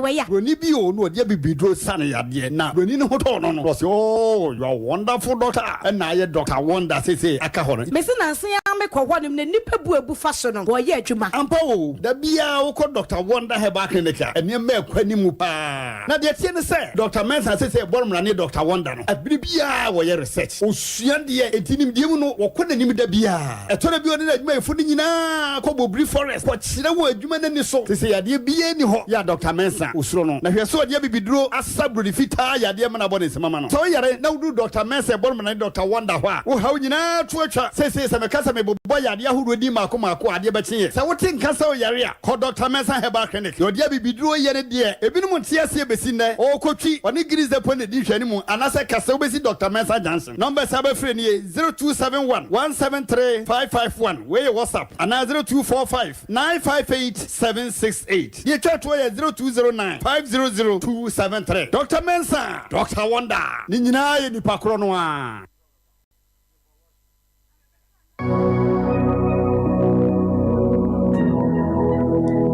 Wei a. Broni bi oo na ɔde abibiduro sa no yadeɛ na broni no ho tɔɔ no no na ɔse oo you are wonderful doctor ɛna ayɛ Doctor Wonder seesei aka hɔ no. Mese nansa yi ara mekɔ hɔ nom na nnipa bu abu fa so no wɔyɛ adwuma. Ampa oo, da biara wokɔ Doctor Wonder Herbal Clinic a nneɛma ɛkɔ anim paa. Na deɛ ɛteɛ ne sɛ Doctor Mensah seesei ɛbɔ no mmara ne Doctor Wonder no bere biara wɔyɛ research, wɔsua deɛ enti nimdeɛ mu no wɔkɔ n'anim da biara. Ɛtɔ da bi a ɔne n'adwumayɛfo no nyinaa kɔ Bobiri Forest kɔkyerɛ wɔn adwuma no ani so te sɛ yadeɛ biara nni hɔ yɛ a Dɔkta Mensah osuro no. Na hwɛ sɛ ɔde abibiduro asa buroni fitaa yadeɛ ma no abɔ ne nsam ama no. Sɛ woyare na woduru Dɔkta Mensah ɛbɔ no mana ne Dɔkta Wonder hɔ a, wo haw nyinaa to atwa. Seesei sɛ meka sɛ mebobɔ yadeɛ ahodoɔ din mmaako mmaako a, adeɛ bɛkye yɛ. Sɛ wote nka sɛ woyare a, kɔ Dɔkta Mensah Herbal Clinic. Deɛ ɔde abibiduro yɛ no deɛ, ebinom nte aseɛ bɛsi nnɛ. Ɔrekɔtwi, ɔne Guinness Depot na ɛdi nhwɛanimu anaasɛ ka sɛ wobɛsi Dɔkta Mensah Junction. Numbers a wobɛfrɛ nie, 0271 173 551, wei yɛ WhatsApp, anaa 0245 958 768. Deɛ ɛtwa toɔ yɛ 0209 500 273. Doctor Mensah, Doctor Wonder, ne nyinaa yɛ nipa korɔ no ara.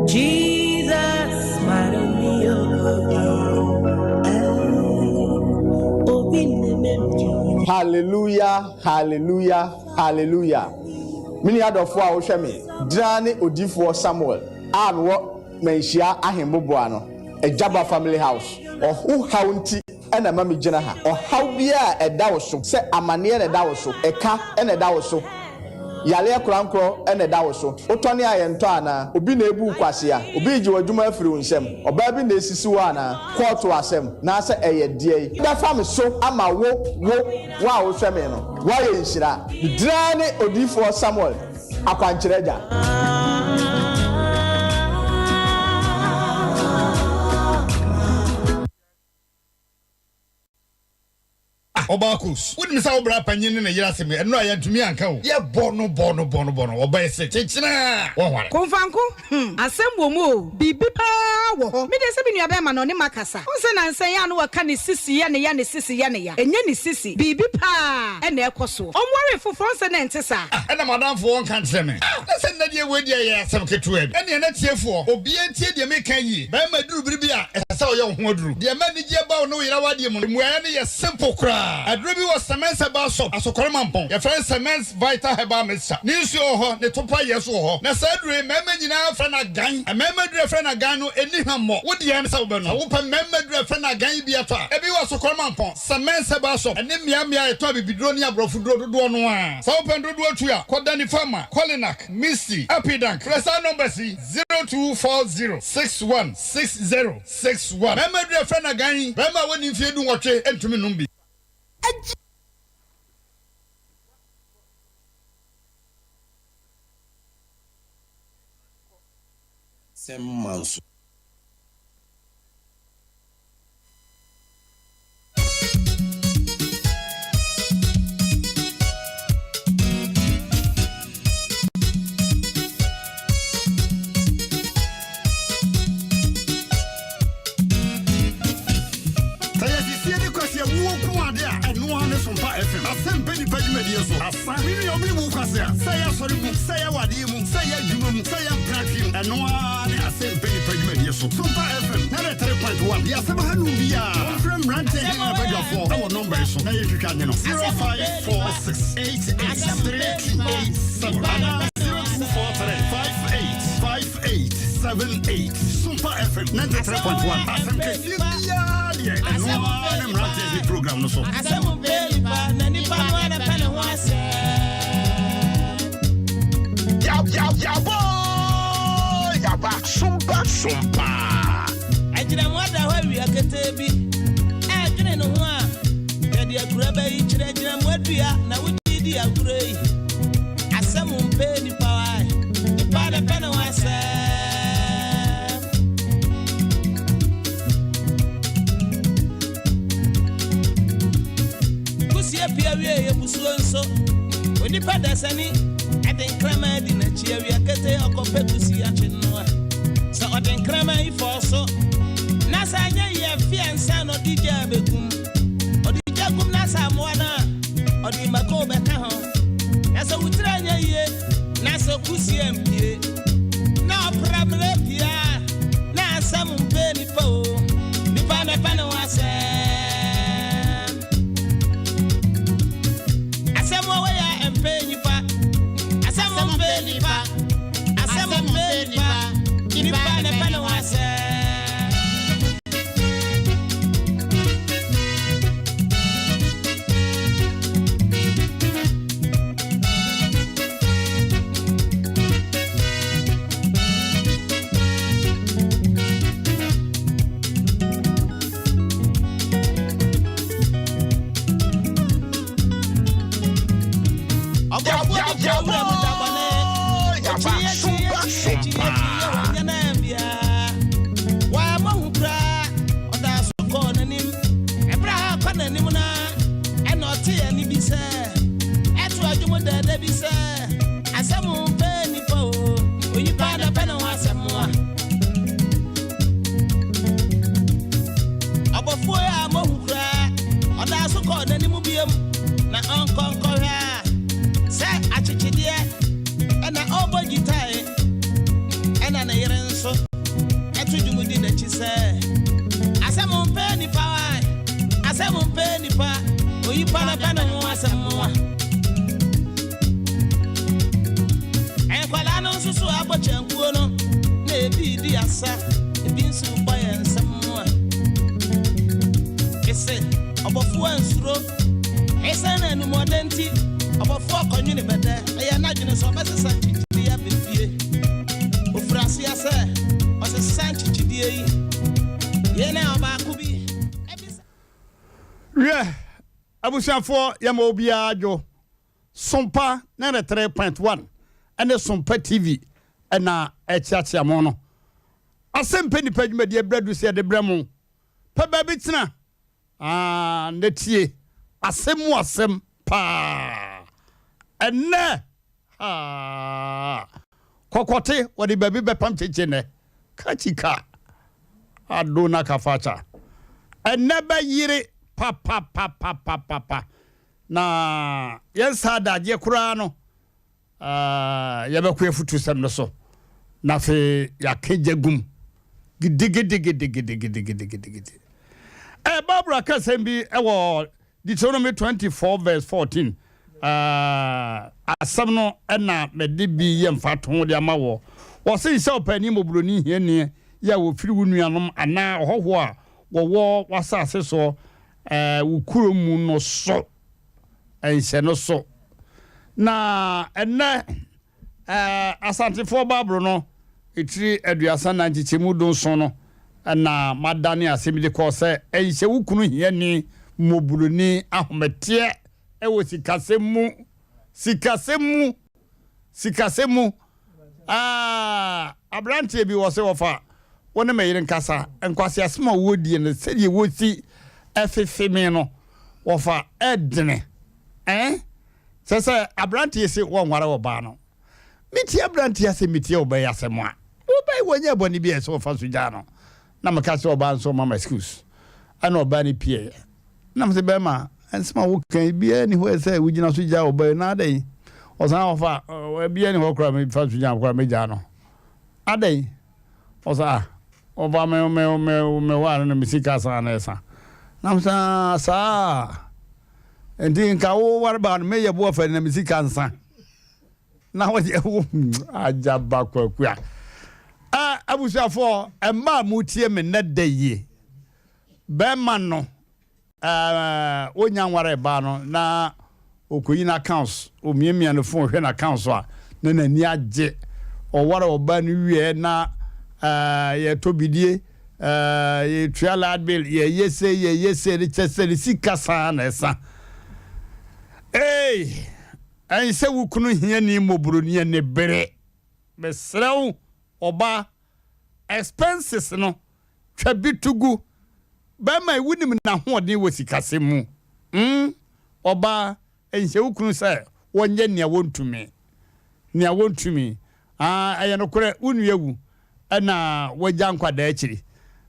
Jesus, Hallelujah, hallelujah, hallelujah. Me nua dɔfoɔ a wohwɛ me, gyina ne odiyifoɔ Samuel a mewɔ Manhyia Ahemboboa no, Agyaba Family House. Ɔho haw nti na ɛma migyina ha. Ɔhaw biara a ɛda wo so, sɛ amanneɛ na ɛda wo so, ɛka na ɛda wo so, yareɛ korankorɔ na ɛda wo so, wotɔne a yɛntɔ anaa, obi na ebu wo kwasea, obi regye w'adwuma afiri wo nsam, ɔbaa bi na esisi wo anaa, kɔɔto asɛm, naasɛ ɛyɛ deɛn, bɛfa me so ama wo, wo, wo a wohwɛ me no, woayɛ nhyira. Me din ara ne Odiyifoɔ Samuel Akwankyerɛ Agya. Ah Ɔbaa Kos, wonim sɛ wo bra panyin ne ne yere asɛm yi, ɛno a yɛantumi anka o. Yɛbɔ no bɔ no bɔ no bɔ no, ɔbaa yi se kyekyena a, wɔnware. Komfanko, hmm, asɛm wɔ mu o, biribi paa wɔ hɔ. Me deɛ sɛ me nua bɛɛma no ɔne makasa. Wohu sɛ nansa yi a na wɔka ne sisi yɛ ne ya, ne sisi yɛ ne ya. Ɛnyɛ ne sisi, biribi paa na ɛkɔ soɔ. Ɔnwaree foforɔ, wohu sɛ na ɛnte saa. Ah, ɛna m'adamfo ɔnka nkyerɛ me. Ah, na sɛ nnɛ deɛ wei deɛ ɛyɛ asɛm ketewa bi. Ɛnneɛ na tiefoɔ, obiara ntie deɛ meka yie. Barima duru bere bi a, ɛsɛ sɛ ɔyɛ wo ho aduru. Deɛ ɛma anigyeɛ ba wo ne wo yere awadeɛ mu no, mmuaeɛ no yɛ simple koraa. Aduro bi wɔ Semens Herbal Soap, Asokore Mampɔn. Yɛfrɛ no Semens Vital Herbal Mixture. Ne nsuo wɔ hɔ, ne topa yɛ nso wɔ hɔ. Na saa aduro yi, mmarima nyinaa frɛ no agan. Mmarima aduro a yɛfrɛ no agan no, ɛnni hwammɔ. Wo deɛ ne sɛ wobɛnom. Sɛ wopɛ mmarima aduro a yɛfrɛ no agan yi bi atɔ a, ebi wɔ Asokore Mampɔn, Semens Herbal Soap, ne mmeammea a yɛtɔn abibiduro ne aborɔfoduro dodoɔ no ara. Sɛ wopɛ no dodoɔ tu a, kɔ Danny Pharma, Kolinak, Misty, Apidank. Frɛ saa numbers yi. 0240 61 60 61. Barima duru a yɛfrɛ no agan yi, barima a wadi mfeɛ dunwɔtwe ntumi nnom bi. Sɛm manso. Sɛ yɛsisie ne kwasi awuo ko ade a ɛno ara ne Sompa FM asɛmpɛ nipa dwumadie so asa me nua obi wu kwase a sɛ yɛ asɔre mu sɛ yɛ wadeɛ mu sɛ yɛ adwuma mu sɛ yɛ mpratwe mu ɛno ara ne asɛmpɛ nipa dwumadie so Sompa FM 93.1 de asɛm ha nom biara wɔmfrɛ mmeranteɛ ne abadwafoɔ ɛwɔ nɔmba yi so na yɛtwitwa nye no 0546883287 anaa 0243585878 Sompa FM 93.1 asɛm kɛseɛ biara deɛ ɛno ara ne mmeranteɛ he program no so. Asɛm bɛ nipa na nipa no ara pɛ ne ho asɛm. Yabɔ yaba sompa sompa. Agyinamoa da hɔ awia ketee bi ɛredwene ne ho a yɛde akura bɛyi kyerɛ agyinamoa dua na wogye di agorɔ yi. Asɛm mpɛ nipa wae nipa na pɛ ne ho asɛm. Kusie pia wie yɛ busuo nso. Onipa dasani ɛde nkraman di n'akyi awia kete ɔkɔpɛ kusie akye noa. Sɛ ɔde nkraman yi fɔɔ so na sɛ anyɛ yie afe ansa na ɔde gya abɛgum. Ɔde gya gum na sɛ amoa no a ɔde mako bɛka ho. Na sɛ wo tiri anyɛ yie na sɛ kusie ampie na ɔpra mmerɛ pii a na asɛm mpɛ nipa o. bi sɛ, Asɛm mpɛ nnipa o, onipa na pɛ ne ho asɛm a. Ɔbɔfoɔ yi a mohu koraa, ɔdaa so kɔɔ n'anim biom, na ɔnkɔ nkɔhwɛ a, sɛ akyekyedeɛ ɛna ɔrebɔ gyitae, ɛna ne yere nso ɛto dwom di n'akyi sɛ, Asɛm mpɛ nnipa wae, asɛm mpɛ nnipa, onipa na pɛ ne ho asɛm a. Nkwadaa no nso so abɔ kyankuo no, na ebi redi asa, ebi nso rebɔ yɛn nsam a. Ese ɔbɔfoɔ ansuro, esiane anumɔdɛ nti, ɔbɔfoɔ kɔnwene bɛdɛ, ɛyɛ n'adwene sɛ ɔbɛsesa nkyekyedeɛ aba fie. Ofiri aseɛ sɛ ɔsesa nkyekyedeɛ yi. Yei na ɔbaako bi bisa. Wiɛ, abusuafoɔ, yɛma obiara dwo. Sompa 93.1 ne Sompa TV na ɛrekyeakyea mo no. Asɛmpɛ Nnipa dwumadie berɛ adu sɛ yɛde brɛ mo. Pɛ baabi tena ah, na tie asɛm mu asɛm paa. Ɛnnɛ, haa, kɔkɔte wɔde baabi bɛpam kyekye nnɛ. Kachika Adona Kafacha. Ɛnnɛ bɛyere papapapapapa. Na yɛnsa adagyeɛ koraa no, yɛbɛkɔ afutusɛm no so, na afei yɛaka gya gum gidigidigidigidigidigidi. Bible aka asɛm bi wɔ Deuteronomy 24 verse 14. Asɛm no na mede bi yɛ mfatoho de ama wɔ. Wɔse nhyɛ ɔpaani mmɔborɔni hiani yɛ a wɔfiri wo nuanom anaa ɔhɔhoɔ a wɔwɔ w'asase soɔ wo kuro mu no so, nhyɛ no so. Na ɛnnɛ Asantefoɔ Bible no etiri 34 nkyekyɛmu 17 no na madane asɛm de kɔɔ sɛ, Nhyɛ wo kunu hiani mmɔborɔni ahometeɛ wɔ sikasɛm mu, sikasɛm mu. Sikasɛm mu, Ah, aberanteɛ bi wɔ se wɔfa wo ne me yere nkasa, nkwaseasɛm a wɔdie no, sɛdeɛ wɔsi fefe me no, wɔfa ɛdene. Eh? Kyerɛ sɛ aberanteɛ se wɔnware ɔbaa no. Metie aberanteɛ asɛm, metie ɔbaa yi asɛm a, ɔbaa yi wɔnyɛ bɔne bi a ɛsɛ wɔfa so gyaa no. Na meka sɛ ɔbaa nso ɔma ma excuse. Ɛna ɔbaa no pieeɛ. Na mese, Bɛrima, nsɛm a woka yi, biara nni hɔ a ɛsɛ sɛ wogyina so gyaa ɔbaa yi, na adɛn? Ɔsan ɔfa, biara nni hɔ koraa a mefa so gyaa koraa mɛgyaa no. Adɛn? Ɔsɛ, ah, ɔfa me me me me hɔ a na me sika san na ɛsa. Na mese, ah, saa. Nti nka wo ware baa no, meyɛ bo afari na me sika nsa. Na wɔyɛ wo agyaba kwaku a. Abusuafoɔ, mmaa a motie me nnɛ da yie, Bɛrima no ɔnnya nwaree baa no na ɔkɔyi n'accounts, ɔmiamia ne phone hwɛ n'accounts a na n'ani agye. Ɔware ɔbaa no wieɛ na yɛtɔ bidie, yɛtua light bill, yɛyɛ sei, yɛyɛ sei, ne kyɛ sɛ ne sika saa na ɛsa. Ei, ɛnsɛ wo kunu hiani mmɔborɔni anibere. Mesrɛ wo, ɔbaa, expenses no, Twa bi to gu. Barima yi, wonim n'ahoɔden wɔ sikasɛm mu. Mm, ɔbaa, nhyɛ wo kunu sɛ wɔnyɛ nea wɔntumi. Nea wɔntumi. Ah, ɛyɛ nokorɛ, wo nua awu, ɛna wagya nkwadaa akyiri.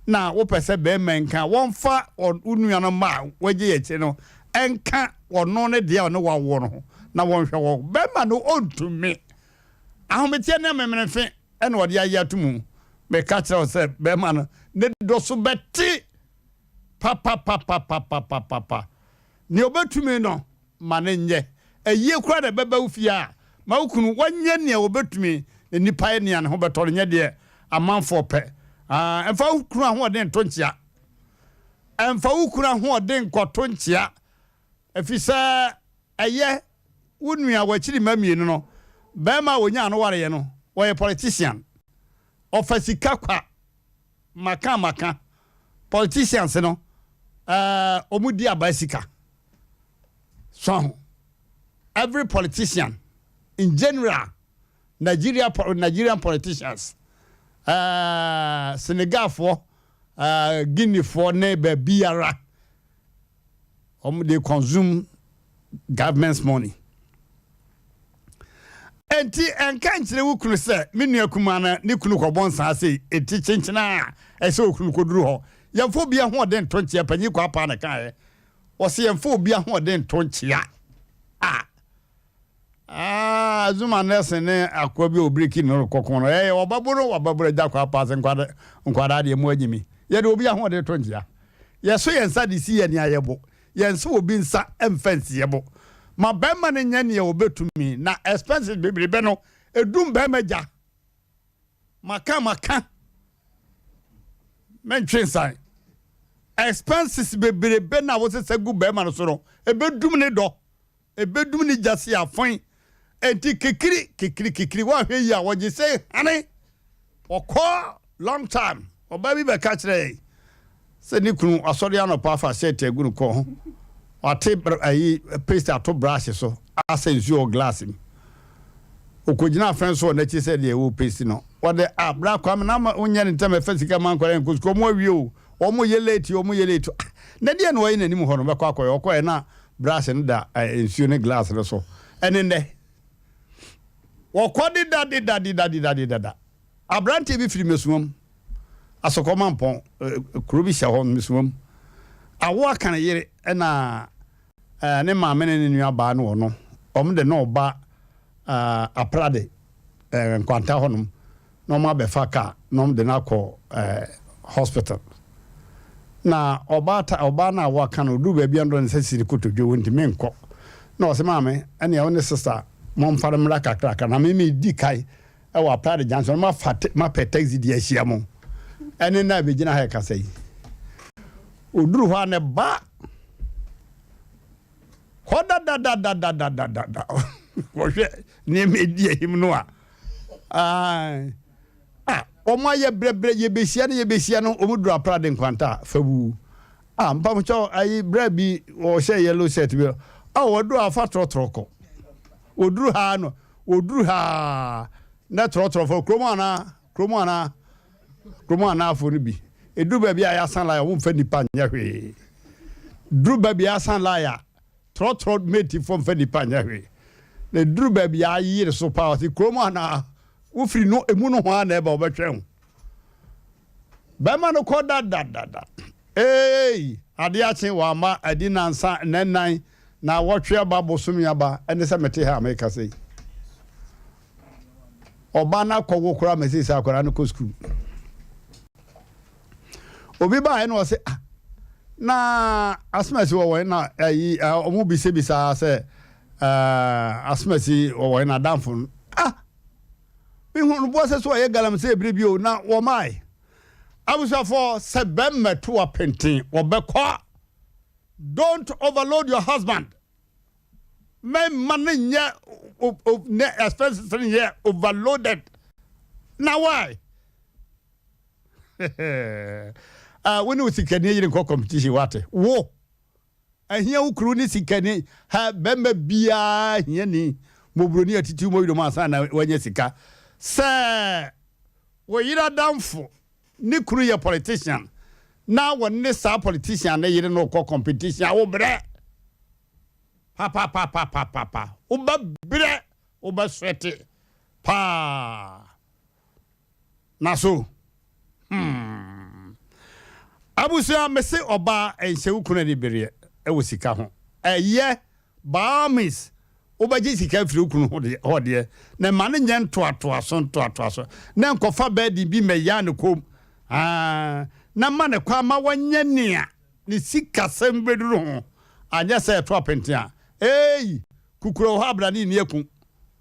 Na wopɛ sɛ barima yi nka, wɔmfa wo nua no mma a wagya yi akyiri no nka ɔno ne deɛ a ɔne wo awoɔ no ho, na wɔnhwɛ wɔn. Barima no, ɔntumi. Ahometeɛ ne amemenemfe. Ɛna ɔde ayɛ ato mu. Meka kyerɛ wo sɛ bɛrima no ne dɔ so bɛte papapapapapapapa. Nea ɔbɛtumi no, ma no nyɛ. Ayie koraa na ɛbɛba wo fie a, ma wo kunu wɔnyɛ nea ɔbɛtumi, na nnipa yɛ nea ne ho bɛtɔ no, nyɛ deɛ amanfoɔ pɛ. Ah, mfa wo kunu ahoɔden nto nkyea. Mfa wo kunu ahoɔden nkɔto nkyea, ɛfiri sɛ ɛyɛ Wo nua w'akyiri mma mmienu no, barima a ɔnyaa no wareɛ no, ɔyɛ politician. Ɔfa sika kwa. Maka maka. Politicians no, eh, wɔn di aba sika. So ho. Every politician, in general, Nigeria, Nigerian politicians, eh, Senegalfoɔ, eh, Guineafoɔ ne baabiara, wɔn they consume government's money. Enti ɛnka nkyerɛ wo kunu sɛ, 'Me nua kumaa no ne kunu kɔbɔ nsaa sei, enti kyenkyen ara a ɛsɛ okunu kɔduru hɔ. Yɛmfa obi ahoɔden nto nkyea, Panyin Kwaa na ɛkaeɛ. Ɔse yɛmfa obi ahoɔden nto nkyea. Ah! Ah, Zuma Nelson ne akoa bi a obiriki no rekɔko no, ɛyɛ wɔbɛbo no, wɔbɛbo no agya Kwaa Paa se nkwadaa deɛ mo anyimi. Yɛde obi ahoɔden to nkyea. Yɛso yɛn nsa de si yɛn nea yɛbo. Yɛnse obi nsa mfa nsi yɛn bo. Ma barima no nyɛ nea obetumi na expenses bebrebe no edum barima gya. Maka maka mentwe nsan. Expenses bebrebe na wosesa gu barima no so no ebedum ne dɔ. Ebedum ne gya si afɔn. Enti kikiri kikiri kikiri woanhwɛ yie a wɔgye sɛ hane. Wɔkɔ long time. Ɔbaa bi bɛka kyerɛ yɛn sɛ ne kunu asɔre anɔpa afa shirt agu ne kɔn ho. Wate ayi paste ato brush so asɛ nsuo wɔ glass mu. Okogyina afɛn so wɔ n'akyi sɛ deɛ ɛwɔ paste no. Wɔde ah bra Kwame na ama wonyɛ ne ntɛm ɛfa sika ma nkwadaa nkɔ sukuu. Wɔn awie o. Wɔn yɛ late o, wɔn yɛ late o. Ah na deɛ na ɔyɛ n'anim hɔ no bɛkɔ akɔyɛ. Ɔkɔɛ na brush no da nsuo ne glass no so. Ɛne nnɛ. Wɔkɔ deda deda deda deda deda. Aberanteɛ bi firi Mesuam, Asokɔ Mampɔn, kuro bi hyɛ hɔ, Mesuam. Awo aka ne yere ɛna ne maame ne ne nua baa ne ɔno. Wɔn de no reba Aprade, Nkwanta hɔnom na wɔn abɛfa kaa na wɔn de no akɔ hospital. Na ɔbaa ta ɔbaa no a waka no ɔduru baabi a na ɔde ne nsa si ne kotodwe ɔntumi nkɔ. Na ɔse maame ɛnea wo ne sista momfa no mmra kakraka na me medi kan wɔ Aprade junction na mafa mapɛ taxi de ahyia mo. Ɛne na ɛbɛgyina ha ɛkasa yi. Ɔduru hɔ a ne ba hɔ dadadadadadadada wɔhwɛ nneɛma edi ahim no a a wɔn ayɛ brɛbrɛ yɛbɛhyia no yɛbɛhyia no wɔn duru Aprade nkwanta a fawu a mpamokyɛw ayi brɛ bi wɔhyɛ yellow shirt bi a wɔduru afa trɔtrɔ kɔ wɔduru ha no wɔduru ha na trɔtrɔ fɔ kurom anaa kurom anaa Kurom anaafo no bi, ɛduru baabi a yɛasan line a, wɔmfa nnipa nyɛ hwee. Duru baabi a yɛasan line a, trɔtrɔ matefoɔ mfa nnipa nyɛ hwee. Na ɛduru baabi a ayere so paa, ɔse kurom anaa, wofiri no emu no ho ara na ɛba wɔbɛtwɛn wo. Bɛrima no kɔ dadadada. Eei, adeɛ akye wamma, adi nansa, nnannan, naawɔtwe aba, bosome aba, ɛne sɛ mete ha a mekasa yi. Ɔba no akɔwo koraa ma seesei akwadaa no kɔ sukuu. Obi baeɛ na ɔse ah na asomasi wɔ wɔn na ayi wɔn bisabisa sɛ asomasi wɔ wɔn na adamfo no ah mehu no boɔ sɛ so ɔyɛ galamsey ebire bi o na wɔmae abusuafoɔ sɛ bɛmma to apenten wɔbɛkɔ don't overload your husband. Mɛmma no nyɛ ne expenses no nyɛ overloaded. Na why? Ah, wo ne wo sikani yere nkɔ competition wate. Wo ahia wo kunu ne sikani ha bɛmma biara hia ni mɔburoni atitiw mɔyere mu ansa na wanya sika. Sɛ wo yere adamfo ne kunu yɛ politician na wɔne saa politician ne yere no kɔ competition a wo brɛ. Papapapapapa wobɛbrɛ wobɛ sweat paa na so hmm abusua mese ɔbaa ɛnhyɛ wo kunu anibereɛ ɛwɔ sika ho ɛyɛ by all means wobɛgye sika afiri wo kunu hɔ deɛ na ɛma no nyɛ ntoatoaso ntoatoaso na nkɔfa bɛɛdi bi mɛyaa ne kɔm ah na ma ne kwan ma wɔnyɛ nea ne sikasɛm bɛduru ho, anyɛ sɛ ɛto apenten a, eei, kukuro wɔ hɔ a brane nni aku,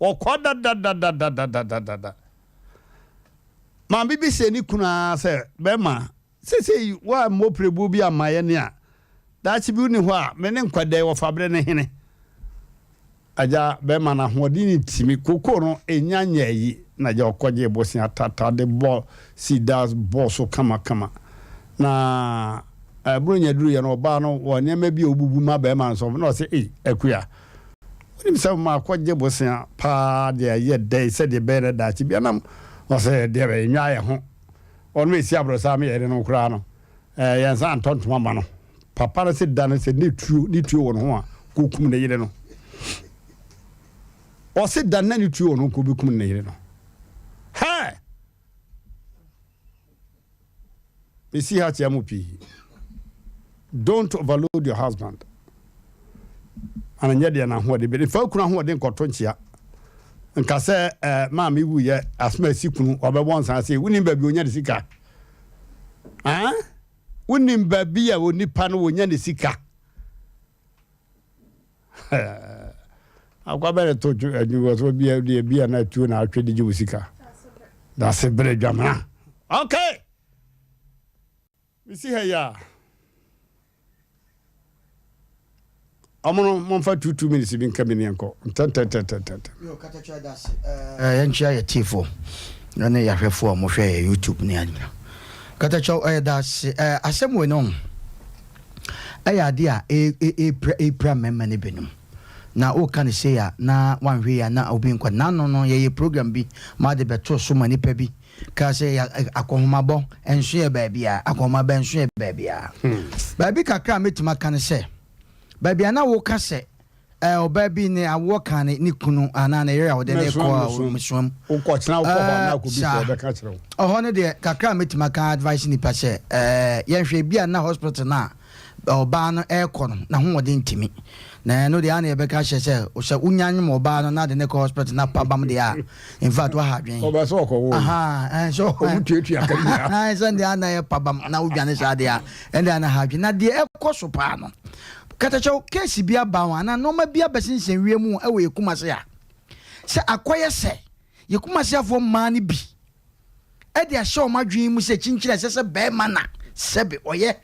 wɔkɔ dadadadadadadadada. Maame bi hyɛɛ ne kunu ara sɛ, Bɛrima, seesei woammɔ pirebuo bi amma yɛn a, daakye bi wonni hɔ a, me ne nkwadaa yi wɔfa berɛ ne hene. Agya bɛrima no ahoɔden no timi kokoo no nya nyɛ ayi na agya ɔkɔgyee bosea tata de bɔ sida bɔɔ so kamakama na Buronya duruiɛ no ɔbaa no wɔ nneɛma bi a ɔbubu ma bɛrima no so na ɔse ei Akua wonim sɛ makɔgye bosea paa de ayɛ dɛn sɛdeɛ ɛbɛyɛ na daakye bi anam ɔsɛ deɛ bɛyɛ nwa yɛ ho ɔno ɛsi aborɔsaa me yɛne no koraa no yɛnsa antɔ ntoma ma no Papa no se da no sɛ ne tuo ne tuo wɔ ne ho a kɔkum ne yere no. Ɔse da na ne tuo ɔno nko bɛkum ne yere no. Hɛ! Mesi ha kyea mo pii. Don't overload your husband. Ana nyɛ deɛ n'ahoɔden bɛ. Nfa kunu ahoɔden kɔto nkyea. Nka sɛ eh, maame wuyɛ asoma asi kunu ɔbɛbɔ nsa ase. Wonim baabi onya ne sika. Ah? Wonim baabi a onipa no wonya ne sika. Akwa bɛ to adwuma bi deɛ bi a na tuo na atwe de gye wo sika. Dase bere dwamena. Okay. Mesi ha yi a. Ɔmo no momfa 22 minutes bi nka mi ne yɛnkɔ ntɛntɛntɛntɛntɛm. Yo, katakyɛ dase. Eh, yɛnkyia yɛ tiefo ne yɛahwɛfo a wɔhwɛ yɛ YouTube ne ade nyina. Katakyɛ ɛyɛ dase. Eh, asɛm wei no ɛyɛ ade a ɛpira ɛpira mmarima no binom. Na woka no sei a na wanhwɛ yi a na obi nkɔ. N'ano no yɛyɛ program bi ma de bɛto so ma nipa bi kaa sɛ akɔnhomabɔ nso yɛ baabi a akɔnhomabɔ nso yɛ baabi a. Hmm. Baabi kakra a mɛtumi aka no sɛ baabi a na woka sɛ ɔbaa bi ne awoɔ kaa ne ne kunu anaa ne yere a ɔde ne kɔ mesuam. Wokɔtena wokɔ hɔ anaa kɔbi sɛ ɔbɛka kyerɛ wo. Ɔhɔ no deɛ kakra a mɛtumi aka advice nipa sɛ yɛnhwɛ bi a na hospital no a ɔbaa no ɛrekɔ no n'ahoɔden ntumi na ɛno deɛ ana yɛbɛka hyɛ sɛ sɛ wonya nyem ɔbaa no na de ne kɔ hospital na pa bam deɛ a in fact waha adwen. Ɔbɛ sɛ ɔkɔ wo. Sɛ ɔmo tuatua ka nyinaa. Sɛ deɛ ana yɛ pa bam na wodwane saa deɛ a ɛnde ana ha adwen na deɛ ɛkɔ so paa no katakyɛw keesi bi aba ho anaa nneɛma bi abɛsensɛn wiem wɔ yɛ Kumase a sɛ akɔyɛ sɛ yɛ Kumaseafoɔ mmaa no bi de ahyɛ wɔn adwene mu sɛ kyinkyin a ɛsɛ sɛ barima na sɛbe ɔyɛ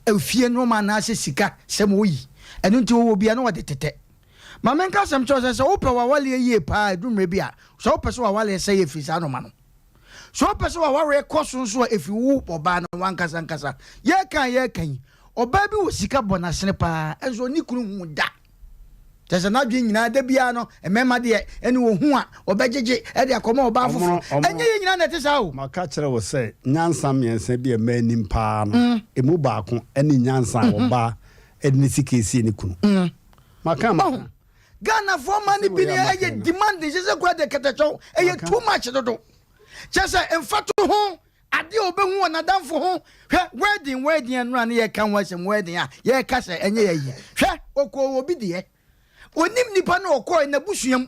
ofie nneɛma anaasɛ sika sɛm oyi. Ɛno nti ɔwɔ bi a na ɔde tetɛ. Ma menka asɛm kyerɛ wo sɛ, sɛ wopɛ w'awaleɛ yie paa ɛdu mmerɛ bi a, sɛ wopɛ sɛ w'awaleɛ sɛe ɛfiri saa nnoɔma no. Sɛ wopɛ sɛ w'awareɛ kɔ so nso a ɛfiri wo ɔbaa no w'ankasa ankasa. Yɛreka a yɛreka yi, ɔbaa bi wɔ sika bɔ n'asene paa nso ɔne kunu hu da. Kyerɛ sɛ n'adwene nyinaa da biara no mmarima deɛ ɛne wɔhu a wɔbɛgyegye de akɔma ɔbaa foforɔ. Ɛnyɛ yɛn nyinaa na ɛte saa o. Maka kyerɛ wo sɛ nyansa mmiɛnsa bi a mmaa nim paa no, emu baako ne nyansa a ɔbaa de ne sika esie ne kunu. Maka maka. Ghanafoɔ mmaa no bi ne ɛyɛ demanding sɛ sɛ kura deɛ kɛtɛkyɛw ɛyɛ too much dodo. Kyerɛ sɛ mfatoho Adeɛ a ɔbɛhu wɔ n'adamfo ho. Hwɛ, wedding, wedding ɛno a ne yɛka ho asɛm, wedding a yɛka sɛ ɛnyɛ yɛ yie. Hwɛ, ɔkɔɔ obi deɛ. Ɔnim nipa no ɔkɔɔ n'abusua mu.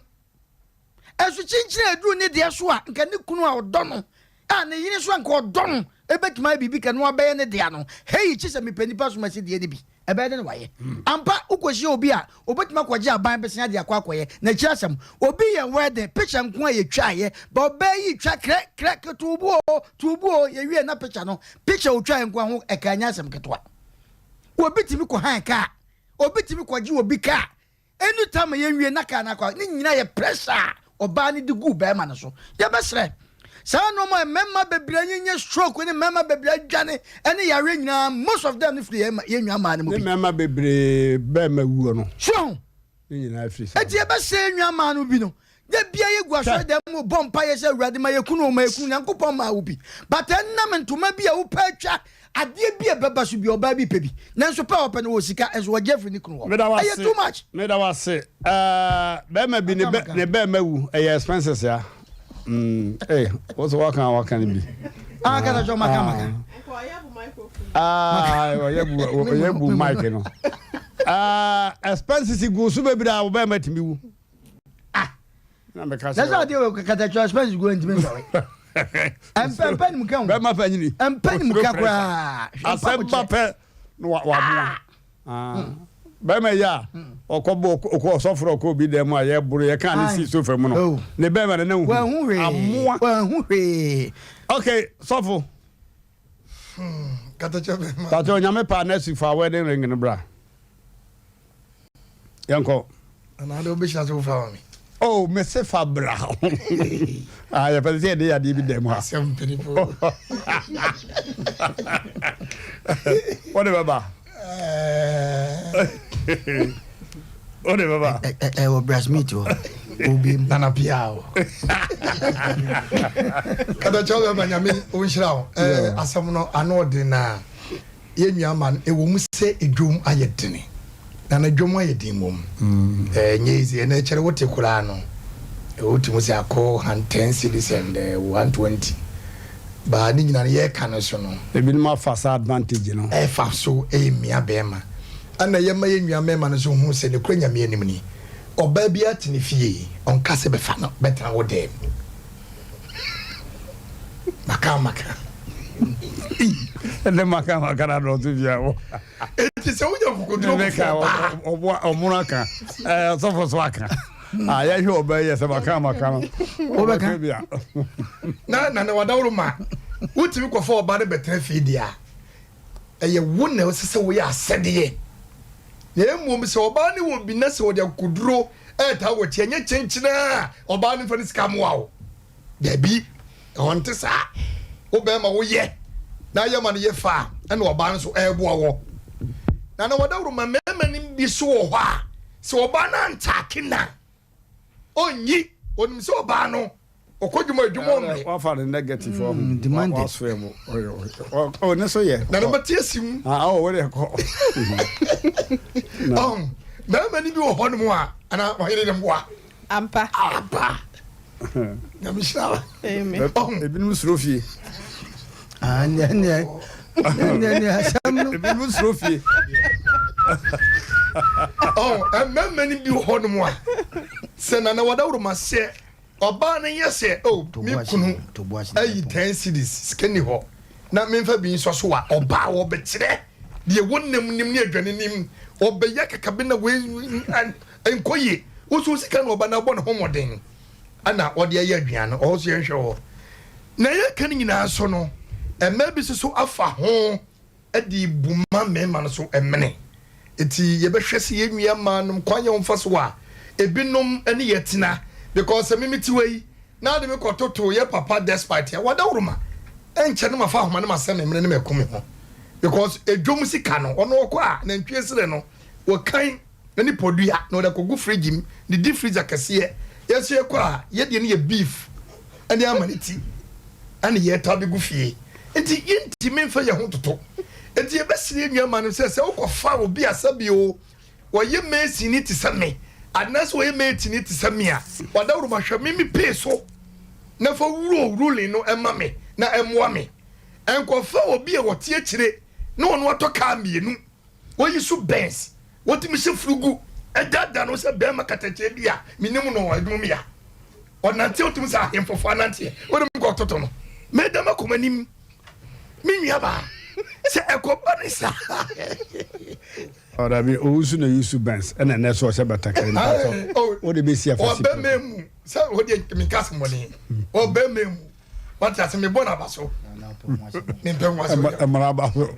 Ɛnso kyinkyin a ɛduru ne deɛ so a, nka ne kunu a ɔdɔ no, a ne yere nso a nka ɔdɔ no, ɛbɛtumi ayɛ biribi ka no abɛyɛ ne dea no. Hei, kye sɛ mepɛ nipa som asi deɛ no bi. Ɛbɛyɛ dɛn na wayɛ? Ampa, wokɔhyia obi a, obɛtumi akɔgye aban bɛsɛn adeɛ akɔ akɔyɛ. N'akyiri asɛm, obi yɛ wedding, picture nko a yɛtwaeɛ, but ɔbaa yi twa krɛ, krɛ, tuubu o, tuubu o, yɛwie na picture no, picture otwaeɛ nko a ho ɛka ɛnyɛ asɛm ketewa. Obi tumi kɔ han kaa, obi tumi kɔgye obi kaa, Any time a yɛnwie na car no akɔ a, ne nyinaa yɛ pressure a ɔbaa no de guu barima no so. Yɛbɛsrɛ, saa nnoɔma a mmarima bebree anyinyɛ stroke ne mmarima bebree adwane ne yareɛ nyinaa, most of them no firi yɛn yɛn nua mmaa no mu Ne bi. mmarima bebree barima wuo no. So ahu? Ne nyinaa firi saa. Enti yɛbɛsrɛ yɛn nua mmaa no bi no, da bia yɛgu asɔre dan mu bɔ mpaeɛ sɛ Awurade ma yɛkunu o, ma yɛkunu, Nyankopɔn maa wo bi, but ɛnam ntoma bi a wopɛ atwa Adeɛ bi a ɛbɛba so bi ɔbaa bi pɛ bi nanso pɛ a ɔpɛ no wɔ sika nso wɔgye afiri ne kunu hɔ. Meda wo Ɛyɛ ase. too much. Meda wo ase. Ɛɛ bɛrima bi ne bɛ ne bɛrima wu ɛyɛ expenses ya. Mm, eh, wo so waka waka ne bi. Ah, kasa kyɛ maka maka. Ah, ɔyɛ bu ɔyɛ bu mic no. Ah, expenses gu so bebree a wo bɛrima tumi wu. Ah. Na sɛ adeɛ wɔ katakyɛ expenses gu ntumi nsɔre. Ɛmpɛ mpɛ nim ka ho. Bɛrima pɛ nyini. Mpɛ nim ka koraa. Asɛm ba pɛ na wamoa. Ah. Bɛrima yi a ɔkɔ bɔ ɔkɔ ɔsɔfo ɔkɔ obi dɛm a yɛboro yɛka ne si sofa mu no. Oh. Ne bɛrima no na hu. Amoa. Wahu hwee. Okay, sɔfo. Katakyɛ bɛrima. Katakyɛ onyame pa na si fa wedding ring no bra. Yɛnkɔ. Anaa de wobɛhyira sɛ wofa ma me. Oh, mese fa bra. Ah, yɛpɛ sɛ yɛde yadeɛ bi dɛm ha. Asɛm mpanyinfo. Wode bɛba. Wode bɛba. Ɛwɔ brasmeet hɔ. Obi mu. Nana pia o. Katakyɛ bɛma nyame ɔnhyira wo. Asɛm no ano ɔden naa. Yɛn nua ma no, ɛwɔ mu sɛ dwom ayɛ dene, na na dwom ayɛ den mmom. Ɛnyɛ easy, ɛnɛ kyɛre wote koraa no. Wotumi sɛ akɔ 110 cedis and 120. Baa ne nyinaa no yɛreka no so no. Ebinom afa saa advantage no. Ɛfa so ɛmia bɛrima. Ɛna yɛma yɛn nua mmarima no nso hu sɛ nokorɛ Nyame anim ni, ɔbaa biara te ne fie, ɔnka sɛ bɛfa no bɛtena wo dɛm. Maka maka. Ɛnɛ maka maka na dɔɔso bia wɔ. Eti sɛ wonya nkokoduro kɔfɔ ɔbaa. Ɔboa ɔmono aka ɛɛ ɔsɔfo so aka. A yɛhwɛ ɔbaa yi sɛ maka maka no. Wobɛka bia. Na na na wadaworo ma wotumi kɔfɔ ɔbaa no bɛtena fie deɛ a. Ɛyɛ wo na ɛsɛ sɛ woyɛ asɛdeɛ, na mmom sɛ ɔbaa no wɔ bi na sɛ ɔde akokoduro retaa w'akyi, ɛnyɛ kyenkyen a ɔbaa no mfa ne sika mmoa wo. Dabi, ɛhɔ nte saa. Wo bɛrima woyɛ na ayɛ ma no yɛ fa a, ɛna ɔbaa no nso ɛreboa wɔ. Na na wɔdaworo ma mmarima no bi so wɔ hɔ a, sɛ ɔbaa no antaake na ɔnyi, ɔnim sɛ ɔbaa no ɔkɔ dwuma adwuma ɔmmerɛ. Wafa no negative ɔho mm, demanded. Wasoɛ mu ɔ ne so yɛ. Na ne bɛte asi mu. Ah ɔ wode kɔ. Ɔn bɛrima no bi wɔ hɔ nom a ana ɔhene ne mmoa. Ampa. Ampa. Nyame hyira wo. Amen. Ɔn ebinom suro fie. Ah ne ne ne ne asɛm no. Ebinom suro fie. Ɔn mmarima no bi wɔ hɔ nom a sɛ nana wadaworo ma sɛ Ɔbaa no yɛ sɛ, Oh, me kunu ayi ten cedis, sika nni hɔ, na memfa bi nsɔ so a, ɔbaa ɔbɛkyerɛ deɛ ɛwɔ nam nim ne aduane nim, ɔbɛyɛ kakabe na wei nkɔ yie. Woso sika na ɔba na abɔ ne ho mmɔden ɛna ɔde ayɛ aduane no, ɔwɔ so yɛnhwɛ hɔ. Na yɛka no nyinaa so no, mmaa bi nso so afa ho de bu ma mmarima no so mene. Enti yɛbɛhwɛ sɛ yɛn nua mmaa nom kwan yɛ wɔn fa so a ebinom ne yɛ tena because sɛ me mete hɔ yi na ade me kɔ toto yɛ papa despite a wadaworo ma ɛnkyɛ no mafa ahoma no masɛ me mene no maku me ho because edwom sika no ɔno ɔkɔ a nantwie serɛ no wɔkan ne podua na ɔde akɔgu fridge mu ne deep freezer kɛseɛ. Yɛn nso yɛkɔ a, yɛn deɛ no yɛ beef ne amane ti ɛna yɛtaa de gu fie. Nti yɛntumi mfa yɛn ho ntoto. Nti yɛbɛsrɛ yɛn nuammaa no sɛ, sɛ wokɔfa obi a sɛbi o, ɔyɛ masonni te sɛ me anaasɛ ɔyɛ mateni te sɛ me a, wadawuroma hwɛ me me pay so na fa wuro ruling no ma me na ɛmmoa me. Nkɔfa obi a ɔte akyire na ɔno atɔ kaa mmienu. Woyi so Benz, wotumi hyɛ furugu daadaa no sɛ bɛrima katakyie bi a menim no adwuma mu ya. Ɔnante wotumi sɛ ahemfofo ananteɛ. Wode me kɔtoto no. Meda m'akoma nim. Me nuabaa, sɛ ɛkɔba ne saa. Ɔdabi owusu na yusu Benz ɛna ɛnɛ so ɔhyɛ batakari mpatsɔ wode bɛsi afa si ɔbɛma mu sɛ wode menka asɛmmɔne ɔbɛma mu wate ase mebɔ no aba so mempɛ ho asɛm mmara aba so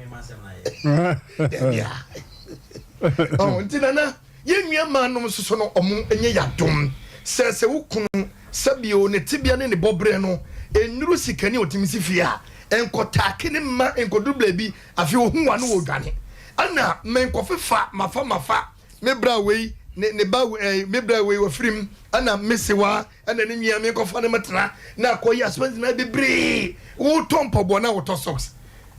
nti nana yɛn nua maa nom soso no ɔmo nyɛ yadom sɛ sɛ wo kunu sɛbio ne tebea ne ne bɔberɛ no nnuru sikani ɔtumi si fie a nkɔtaake ne mma nkɔduru baabi afei ohu wa no wɔ dwane ɛna menkɔfefa mafa mafa me bra wei ne ne ba eh, me bra wei wafirim ɛna mesewa Ɛna ne nua menkɔfa no mɛtena na akɔyɛ asɛm nyinaa bebree wotɔ mpaboa na wotɔ socks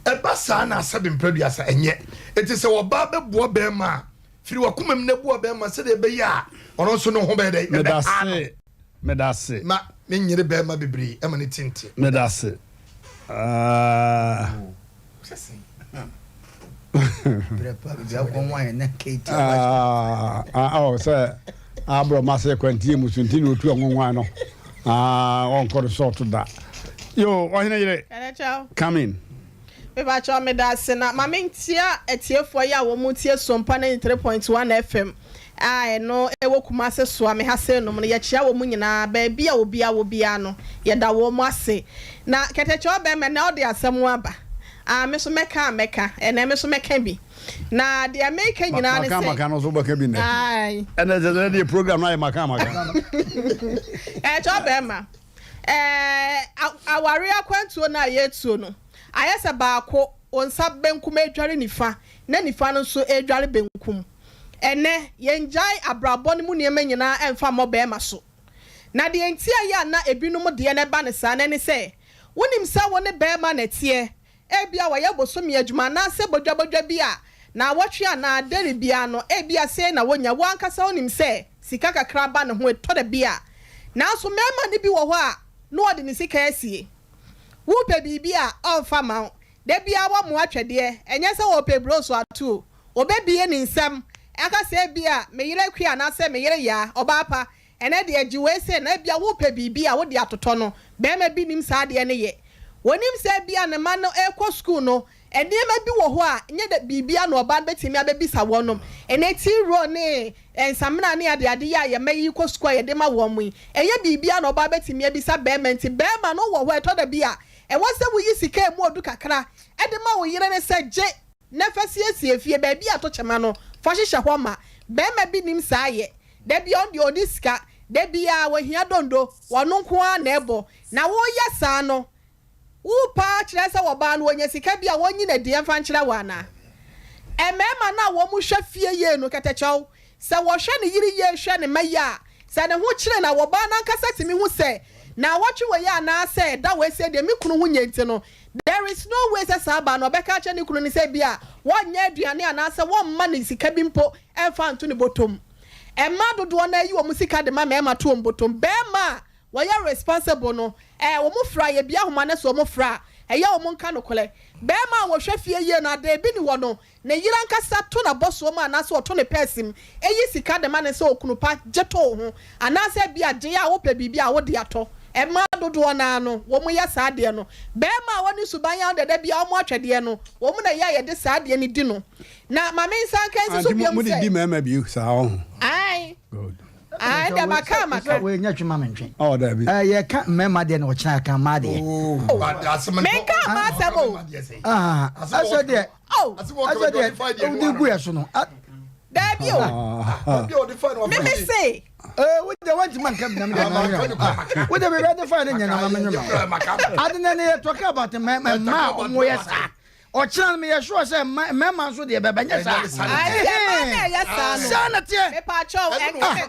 ɛba saa na asɛbe mprɛduasa ɛnyɛ eti sɛ ɔbaa bɛboa bɛrima a firi wakoma mu na boa bɛrima sɛdeɛ ɛbɛyɛ a ɔno nso ne ho bɛyɛ dɛ ɛbɛha no medase ma menyere bɛrima bebree ɛma ne tinte medase ah. Sɛ aborɔ ma sɛ kwantie mu so nti na ɔtu ɔnwonwan no ɔnkɔ no sɔɔto da yo ɔhene yere come in. Mepakyɛw meda ase na ma mentia atiefoɔ yi a wɔn tie Sompa 93.1 FM a ɛno ɛwɔ Kumase soa me ha sei nom no yɛkyea wɔn nyinaa baabi a obiara wɔ biara no yɛda wɔn ase na kɛtɛkyɛw bɛrima ɛnɛ ɔde asɛm aba Ah, me nso mɛka a mɛka. Ɛnnɛ me nso mɛka bi. Na deɛ meka nyinaa ne sɛ. Maka maka no nso wobɛka bi nnɛ. Ae. Ɛnɛ sɛ sɛ deɛ program no ayɛ maka maka. Ɛkyɛ ɔbɛrima. Ɛɛ aware akwantuo no a yɛtuo no, ayɛ sɛ baako wo nsa benkum redware nifa na nifa no nso redware benkum. Ɛnnɛ yɛngyae abrabɔ no mu nneɛma nyinaa ɛmfa mmɔ bɛrima so. Na deɛ nti a ɛyɛ a na ebinom deɛ no ba no saa no ne sɛ, wonim sɛ wo ne barima na ɛteɛ, ebia wɔyɛ bosome adwuma anaasɛ bodwabodwa bi a naawɔtwe anaa dɛre biara no ebia sei na wonya, wo ankasa wonim sɛ sika kakra ba ne ho ɛtɔ da bi a. Nanso mmarima no bi wɔ hɔ a, na ɔde ne sika asie. Wopɛ biribi a, ɔmfa mma wo. Da biara wɔmoa twɛdeɛ, ɛnyɛ sɛ ɔrepɛ broso ato o. Ɔbɛbue ne nsam aka sɛ ebia me yere Akua anaasɛ me yere Yaa, ɔbaa pa, ɛnnɛ deɛ gye wei sei na ebia worepɛ biribi a wode atotɔ no. Barima bi nnim saa adeɛ no yɛ. Ɔnim sɛ ebia ne mma no rekɔ sukuu no, nneɛma bi wɔ hɔ a, nyɛ dɛ biribiara na ɔbaa no bɛtumi abɛbisa wɔnom. Ɛnnɛ tea roll ne nsamena ne adeade yi a yɛn mma yi rekɔ sukuu a yɛde ma wɔn yi, ɛnyɛ biribiara na ɔbaa bɛtumi abisa barima nti barima no wɔ hɔ a ɛtɔ da bi a, ɛwɔ sɛ woyi sika a ɛmu ɔdu kakra de ma wo yere no sɛ gye na fa siesie fie, baabi a ɛto kyema no, fa hyehyɛ hɔ ma. Barima bi nim saa yɛ. Da biara ɔno deɛ ɔnni sika, da biara ɔhia dondo, ɔno nko ara na ɛbɔ. Na woreyɛ saa no, worepɛ ara kyerɛ sɛ ɔbaa no ɔnya sika bi a ɔnyi no adi mfa nkyerɛ wo anaa? Mmarima no a wɔhwɛ fie yie no, kɛtɛkyɛw, sɛ wɔhwɛ ne yere yie hwɛ ne mma yie a, sɛ ne ho kyere no a, ɔbaa no ankasa tumi hu sɛ naawɔtwe wei anaasɛ da wei sei deɛ me kunu ho nyɛ nti no, there is no way sɛ saa baa no ɔbɛka akyerɛ ne kunu no sɛ ebia wɔnyɛ aduane anaasɛ wɔmma no sika bi mpo mfa nto ne bɔtɔm. Mmaa dodoɔ no ara yi wɔn sika de ma mmarima to wɔn bɔtɔm. Barima a wɔyɛ responsible no, eh, wɔn fra, yɛbue ahoma no so wɔn fra a, ɛyɛ wɔn nka nokorɛ. Barima a wɔhwɛ fie yie no, adeɛ bi ni hɔ no, ne yere ankasa to n'abɔsoɔ mu anaasɛ ɔto ne pɛɛse mu yi sika de ma no sɛ okunu pa, gye to wo ho, anaasɛ ebia gye a wopɛ biribi a wode atɔ. Mmaa dodoɔ no ara no, wɔyɛ saa adeɛ no. Barima a wɔne suban a ɔde da biara wɔn atwɛdeɛ no, wɔn na ɛyɛ a yɛde saa adeɛ no di no. Na ma mensan nka nsi so Ante biom mode sɛ. di mmarima bi saa ɔho. Ae. Good. Ae, deɛ maka a maka. Wei nyɛ twe ma mentwe. Oh, dabi. Eh, yɛka mmarima deɛ na ɔkyena yɛka mmaa deɛ. Oh, menka mmaa asɛm o. Ah, ɛsɛ deɛ. Oh. Ɛsɛ deɛ wode gu yɛ so no. Dabi o. Meme se. Eh, wo deɛ woantumi anka bi na mede ma nwene wo deɛ baabi ade fa ne nyɛ na ma menwene ade na ne yɛ talking about mmaa a wɔyɛ saa. Ɔkyena no meyɛ sure sɛ mmarima nso deɛ bɛbɛ nyɛ saa. Ayi mmaa na ɛyɛ saa no. Saa na teɛ. Mepaakyɛw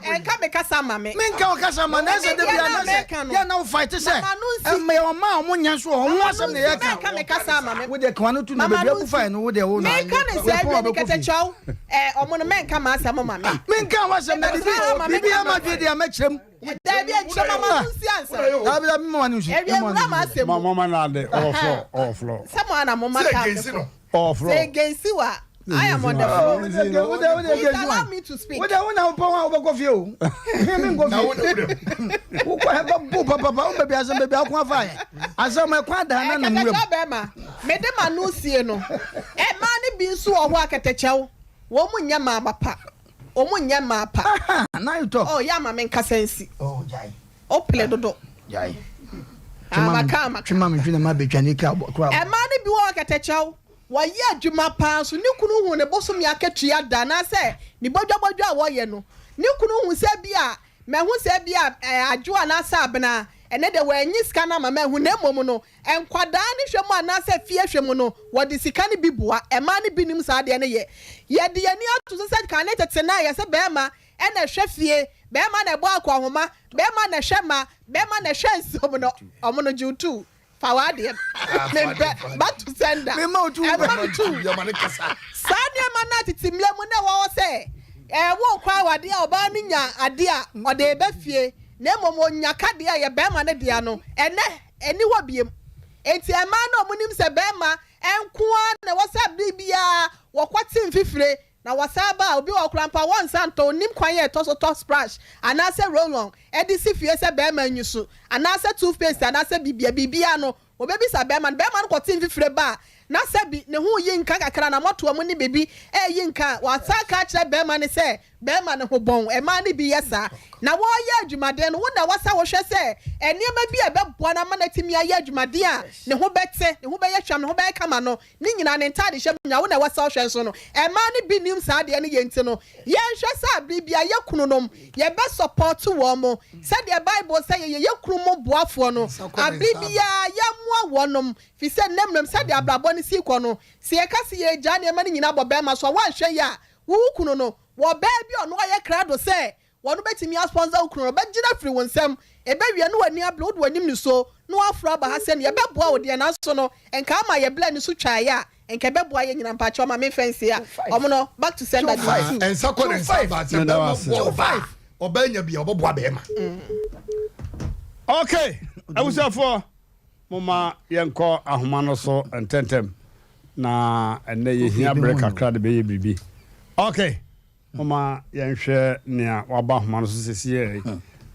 ɛnka me kasa ma me. Menka wo kasa ma na ɛsɛ da bia na sɛ yɛ na wo fight sɛ ɛmɛ ɔma a ɔmo nyɛ nso ɔmo asɛm na yɛ ka. Menka me kasa ma me. Wo deɛ kawa no tu na baabi abu fae no wo deɛ wo na. Menka ne sɛ awie ne kɛtɛkyɛw ɛɛ ɔmo no menka m'asɛm ma me. Menka w'asɛm na bibi bibi ama dwe deɛ mɛkyerɛ mu. Dabi nkyerɛ mama no nsi ansa. Dabi dabi mama no nsi. Ewie wura ma asɛm mu. Mama na ade ɔwɔ flɔ ɔwɔ flɔ. Sɛ mo ana mo ma kaa me kɔ. Ɔwɔ flɔ. Sɛ egensi wa I am on the floor. Please allow me to speak. Wode wo na wopɛ ho a wobɛkɔ fie o. Me nkɔ fie. Wokɔ hɛ bɛ bo papapa wo baabi asɛm baabi ako afa yɛ. Asɛm ɛkɔ adaa na nam wuram. Kɛtɛkyɛw bɛrima mede ma no sie no. Mmaa no bi nso wɔ hɔ a kɛtɛkyɛw wɔn mu nyɛ mmaa papa. Ɔmo nyɛ mmaa pa. Aha, now you talk. Oh, yɛ ama me nkasa nsi. Oh, gyae. O pele dodo. Gyae. Ah, maka maka. Twema me twene ma betwa ne kra kra. Mmaa no bi wɔ hɔ kɛtɛkyɛw. Wɔyɛ adwuma paa nso ne kunu hu ne bosome akatua da anaasɛ ne bɔdwabɔdwa a wɔyɛ no. Ne kunu hu sɛ bi a mahu sɛ bi a adwo anaasɛ abena ɛnɛ deɛ wanyi sika no ama mahu na mmom no Nkwadaa no hwɛ mu anaasɛ fie hwɛ mu no, wɔde sika no bi boa. Mmaa no bi nim saa adeɛ no yɛ. Yɛde yɛn ani ato so sɛ kane tete no a yɛse barima na ɛhwɛ fie, barima na ɛbɔ akɔnhoma, barima na ɛhwɛ mma, barima na ɛhwɛ nsuom no, wɔn no gye wo tuu. Fa w'adeɛ no. Mempɛ. Back to sender. Ɛmma me tuu. Saa nneɛma no a tete mmerɛ mu na ɛwɔ hɔ sɛ wokɔ awadeɛ a ɔbaa no nya adeɛ a ɔde reba fie na mmom ɔnya ka deɛ a ɛyɛ barima no dea no, ɛnnɛ Ɛnni hɔ biom. Enti mmaa no a wɔnim sɛ barima nko ara na ɛwɔ sɛ bere biara wɔkɔte mfifire na wɔsan ba a, obi wɔ hɔ koraa mpo a wɔnsan ntɔ, ɔnnim kwan a ɛtɔ so tɔ sprash anaasɛ roll-on de si fie sɛ barima nyi so, anaasɛ toothpaste anaasɛ biribiara, biribiara no, wɔbɛbisa barima no. Barima no kɔte mfifire ba a, na sɛbi ne ho reyi nka kakra, n'amɔtoa mu ne biribi reyi nka a, wasan aka akyerɛ barima no sɛ Bɛrima no ho bɔn. Mmaa no bi yɛ saa. Na wɔreyɛ adwumaden no, wo na ɛwɔ sɛ wohwɛ sɛ nneɛma bi a ɛbɛboa no ama no atumi ayɛ adwumaden a ne ho bɛte, ne ho bɛyɛ hwam, ne ho bɛyɛ kama no, ne nyinaa, ne ntadehyɛ mu nyinaa, wo na ɛwɔ sɛ wohwɛ nso no. Mmaa no bi nnim saa adeɛ no yɛ nti no, yɛnhwɛ sɛ bere biara yɛn kununom, yɛbɛsɔpɔɔto wɔn. Sɛdeɛ Bible sɛ yɛyɛ yɛn kunu mo boafoɔ no, bere biara yɛmmoa wɔnom, firi sɛ nnɛ mmerɛ mu, sɛdeɛ abrabɔ no si rekɔ no, sɛ yɛka sɛ yɛregyaa nneɛma no nyinaa abɔ barima so a, woanhwɛ yie a, Wo wo kunu no, wɔ ɔbaa bi a ɔno ayɛ krado sɛ wɔno bɛtumi asponsor wo kunu no, ɔbɛgye no afiri wo nsam, ɛbɛwie no w'ani abere, wode w'anim nisuo na waforo aba ha sɛdeɛ ɛbɛboa wo deɛ, nanso no nka ama yɛ blɛ no so twaeɛ a, nka ɛbɛboa yɛn nyinaa, mpakyɛw ma me mfa nsie a, ɔmo no back to sender de tu. Nsa kɔ ne nsa ba sɛ bɛrima boa ɔbaa a, ɔbaa nya bi a ɔbɛboa bɛrima. Okay, abusuafoɔ, momma yɛnkɔ ahoma no so ntɛntɛm na ɛnnɛ yɛhia berɛ kakra de bɛyɛ biribi. Okay, momma yɛnhwɛ nea waba ahoma no so sesiei.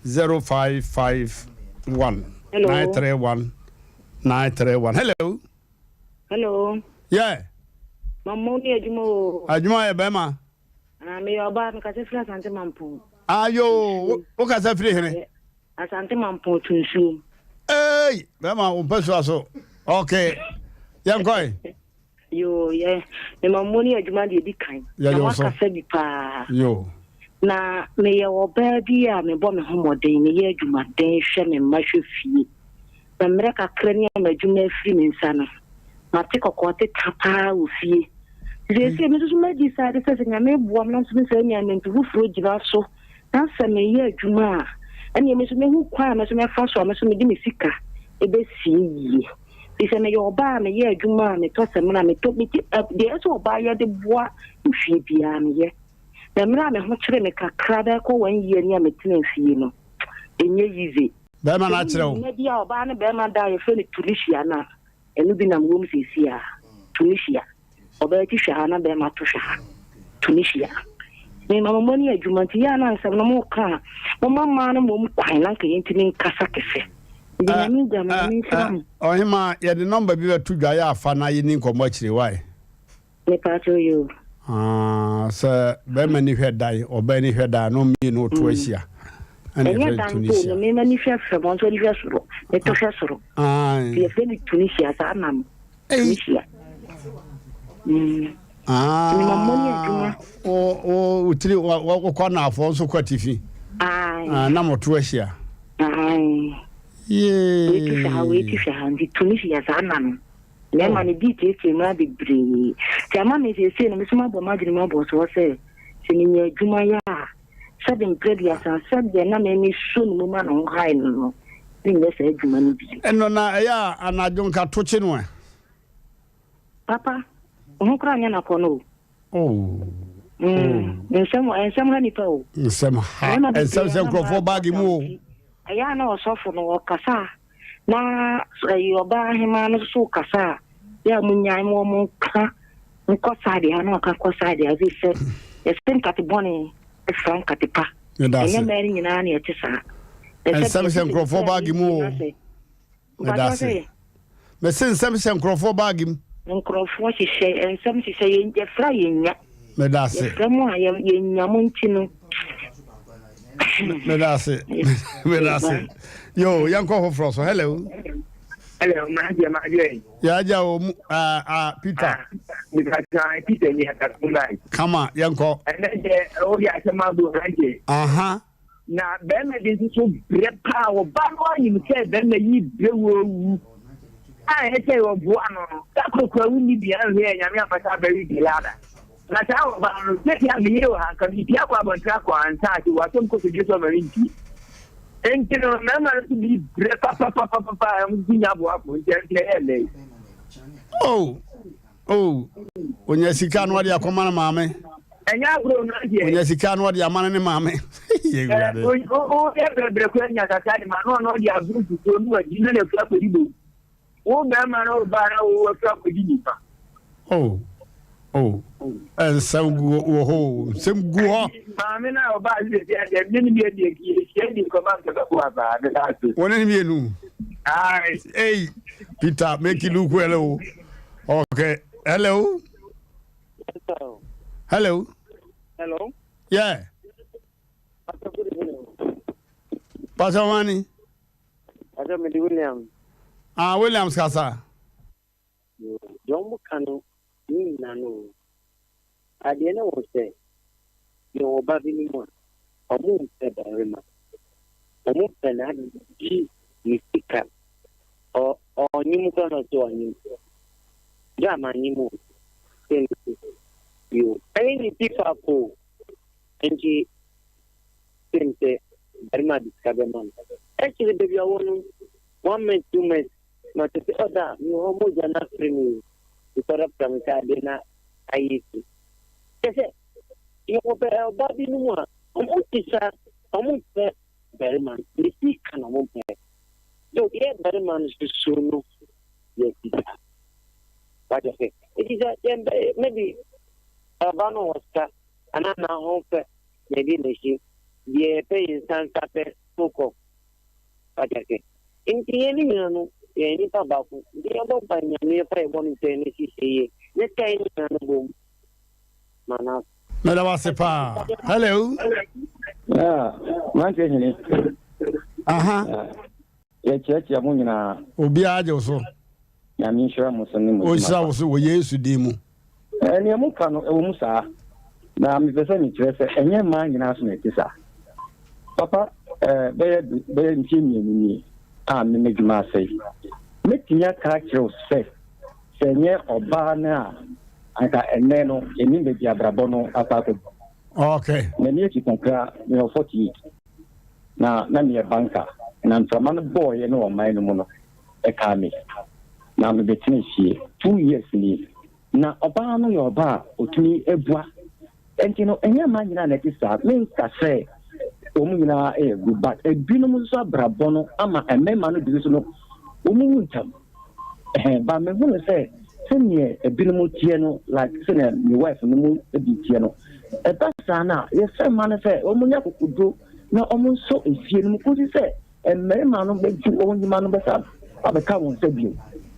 0551 931 931. Hello. Hello. Yeah. Mama ni adwuma o. Adwuma yɛ bɛrima. Ah, meyɛ ɔbaa mekasa firi Asante Mampong. Ayo, wo kasa firi hene? Asante Mampong to nsuom. Ei, bɛrima wo mpɛ sua so. Okay. Yɛnkɔe. Yo, yɛ mema mo ne adwuma deɛ di kan. Na moakasa bi paa. Yo. Na meyɛ ɔbaa bi a mebɔ me ho mmɔden, meyɛ adwumaden hwɛ me mma hwɛ fie. Na mmerɛ kakra ni a m'adwuma afiri me nsa no, mate kɔkɔɔ teta paa wɔ fie. Nti seesei me nso so ma decide sɛ sɛ Nyame boa me na nso me saa nya anantwi foforɔ gyina so na sɛ meyɛ adwuma a, ɛneɛ me nso mɛhu kwan a me nso mɛfa so a me nso mede me sika ɛbɛsie yie. Firi sɛ meyɛ ɔbaa a meyɛ adwuma a metɔ samina, metɔ, mete, deɛ ɛsɛ ɔbaa yɛ de boa fie biara meyɛ. Na mmerɛ a me ho kyere me kakra bɛkɔ one year ni a metena fie no, ɛnyɛ yize. Bɛrima no akyerɛ wo. Nnwuma bi a ɔbaa ne bɛrima da a yɛfrɛ no Tunisia no a, ɛno bi na mewɔ mu seesei a. Tunisia. Ɔbaa ti hwɛ ha na bɛrima to hwɛ ha. Tunisia. Mema mo ani adwuma nti yɛ a na nsɛm no moka a, momma mmaa no mmom kwan na anka yɛntumi nkasa kɛse. Mede Nyame gya mo, Nyame nhyira mo. Ɔhemaa, yɛde nɔmba bi bɛto dwa yɛ afa na yɛni nkɔmmɔ akyire, wai? Mepaakyɛw yi o. Ah, sɛ bɛrima ni hwɛ dan, ɔbaa ni hwɛ dan, na ɔmo mmienu to mm. ahyia. Ɛna yɛfrɛ no Tunisia. Ɛnyɛ dan mpo, no hwɛ fam, ɔnso ani hwɛ soro, meto hwɛ soro. Yɛfrɛ no Tunisia, saa nam Tunisia. Mm. Ah, wo tiri wokɔ anaafoɔ nso kɔ atifi. Ah, na moto ahyia. Yee. Wei ti hwɛ ha, wei ti hwɛ ha, nti Tunisia saa nam. Mmarima no dii teetee mmara bebree. Nti ama me seesei no, me nso mabɔ m'adwene mu abɔ soɔ sɛ, sɛ menya adwuma yɛ a, sɛbe mprɛ aduasa, sɛdeɛ na me mesuo ne mu ma ne ho hae no no, menyɛ saa adwuma no bio. Ɛno na ɛyɛ a anadwo nka to kye no ɛ? Papa, wo ho koraa nyɛ no akɔnnɔ o. Oh. Mm, nsɛm, nsɛm ha nipa o. Nsɛm ha, nsɛm sɛ nkurɔfoɔ baage mu o. Ɛyɛ a na ɔsɔfo no ɔkasa a, na ɛyi ɔbaa ahemaa no nso kasa a, yɛ a munyae ma wɔn nka nkɔ side ha na ɔka kɔ side ha ɛfiri sɛ yɛsɛ nkate bɔne ɛfra nkate pa. Ɛnyɛ mmaa no nyinaa na ɛte saa. Nsɛm hyɛ nkurɔfoɔ baage mu o. Meda ase. Mese nsɛm hyɛ nkurɔfoɔ baage mu. Nkurɔfoɔ hyehyɛ nsɛm hyehyɛ yɛn yɛfrɛ a yɛnnya. Meda ase. Yɛfrɛ mo a yɛnnya mo nti no. Meda ase. Meda ase. Yo, yɛnkɔ foforɔ so. Hello. Hello, maadeɛ maadeɛ. Yɛagya o mu ah, ah, Peter. Ah, Mekasa Peter ni atakunai. Kama, yɛnkɔ. Ɛnɛ deɛ ɔde asɛm abɔ mmeranteɛ. Aha. Na barima bi nso so brɛ paa, ɔba no ara nim sɛ barima yi brɛ wawu a ɛyɛ sɛ ɔboa no no, da koro koraa wonni bi anhwɛ a Nyame amfa saa bɛwe Delada. Na saa ɔbaa no, sɛdeɛ a meyere wɔ ha nka mepie akɔ abɔnten akɔ ansa ase wasɔ me kotodwe so ama mempie. Enti no mmarima no nso bi brɛ papapapapa a wɔn nso nya aboafo nti ɛnti ɛyɛ nnɛ yi. Oh. Oh, onya sika no ɔde akɔma no maame. Ɛnyɛ agorɔ no deɛ. Onya sika no ɔde ama no ne maame. Yɛ wurade. O yɛ brɛbrɛ kura nya kakra de ma no ɔno ɔde agorɔ fufuo no wadi na na afura kɔdi bom. Wo bɛrima no ba na wo afura kɔdi nifa. Oh, oh, nsɛm gu wɔ hɔ o, nsɛm gu hɔ. Maame no a ɔbaa sɛ sɛ deɛ me ne mmienu deɛ yɛhyia di nkɔmɔ anka bɛboa paa meda ase. Wɔne ne mmienu. Hey, Peter, make it look well. Oh. Okay. Hello. Hello. Hello. Yeah. Pastor Wani. Pastor Medi Williams. Ah, Williams kasa. Deɛ wɔn ka no ne nyina no o. Adeɛ ne wɔ sɛ yɛwɔ ba bi no mu a wɔn mpɛ barima. Wɔn pɛ n'adi ne sika. Ɔ ɔnye mu koraa na ɔsɛ ɔnye mu. Gya ma nye mu o. Sɛ ne ti. Yo. Ɛne ne ti faako. Nti same sɛ barima de sika bɛma no. Ɛkyerɛ baabi a ɔwɔ no one month two months na ɔte sɛ ɔda mewɔ hɔ mogya no afiri me o. Because ɔpra me sɛ adeɛ na ayɛ fi. Kyɛ sɛ yɛwɔ bɛ ɔbaa bi no mu a ɔmo te saa ɔmo mpɛ barima no ne sika na ɔmo mpɛ. So yɛ barima no susu no yɛ sika. Wate ase? Eti sɛ yɛn bɛ maybe ɔba no wɔ sika anaa n'aho pɛ na ɛdi n'akyi. Deɛ yɛpɛ yɛ nsa nsa pɛ fokɔ. Wate ase? Nti yɛn ne nyinaa no yɛyɛ nipa baako. Nti yɛbɔ mpa nyame yɛfa yɛ bɔne nkyɛ ne siesie yie ne ka yɛn nyinaa no bom ma na. Meda wo ase paa. Hello. Ah, mante hene. Aha. Ah, yɛkyerɛkyerɛ mo nyinaa. Obiara gye wo so. Nyame nhyira mo so ne mo Ɔnhyira wo so wɔ Yesu din mu. Eh, nea moka no, ɛwɔ mu saa. Na mepɛ sɛ mekyerɛ sɛ ɛnyɛ mmaa nyinaa so na ɛte saa. Papa, eh, bɛyɛ bɛyɛ mfeɛ mmienu nie a me m'adwuma asɛe. Mɛtumi aka akyerɛ wo sɛ, sɛ ɛnyɛ ɔbaa no a, anka ɛnnɛ no, yɛnnim baabi abrabɔ no akɔ akɔdu. Okay. M'ani akyi kakra, mewɔ 48, na na meyɛ banker, na mframa no bɔɔeɛ no wɔ ɔman no mu no, ɛkaa me, na mebɛtenaa fie. Two years nie. Na ɔbaa no yɛ ɔbaa a ɔtumi bua. Nti no, ɛnyɛ mmaa nyinaa na ɛte saa. Menka sɛ wɔn nyinaa yɛ good, but ebinom nso abrabɔ no ama mmarima no bi nso no, wɔn wu ntɛm. Ɛhɛn, but mehu no sɛ sɛdeɛ ebinom teɛ no, like sɛdeɛ me wife no mu bi teɛ no, ɛba saa no a, yɛsrɛ mmaa no sɛ wɔnyɛ akokoduro na wɔnsɔ efie no mu kɔsi sɛ Mmarima no bɛtu wɔn nnwuma no bɛsa abɛka wɔn nsa bio.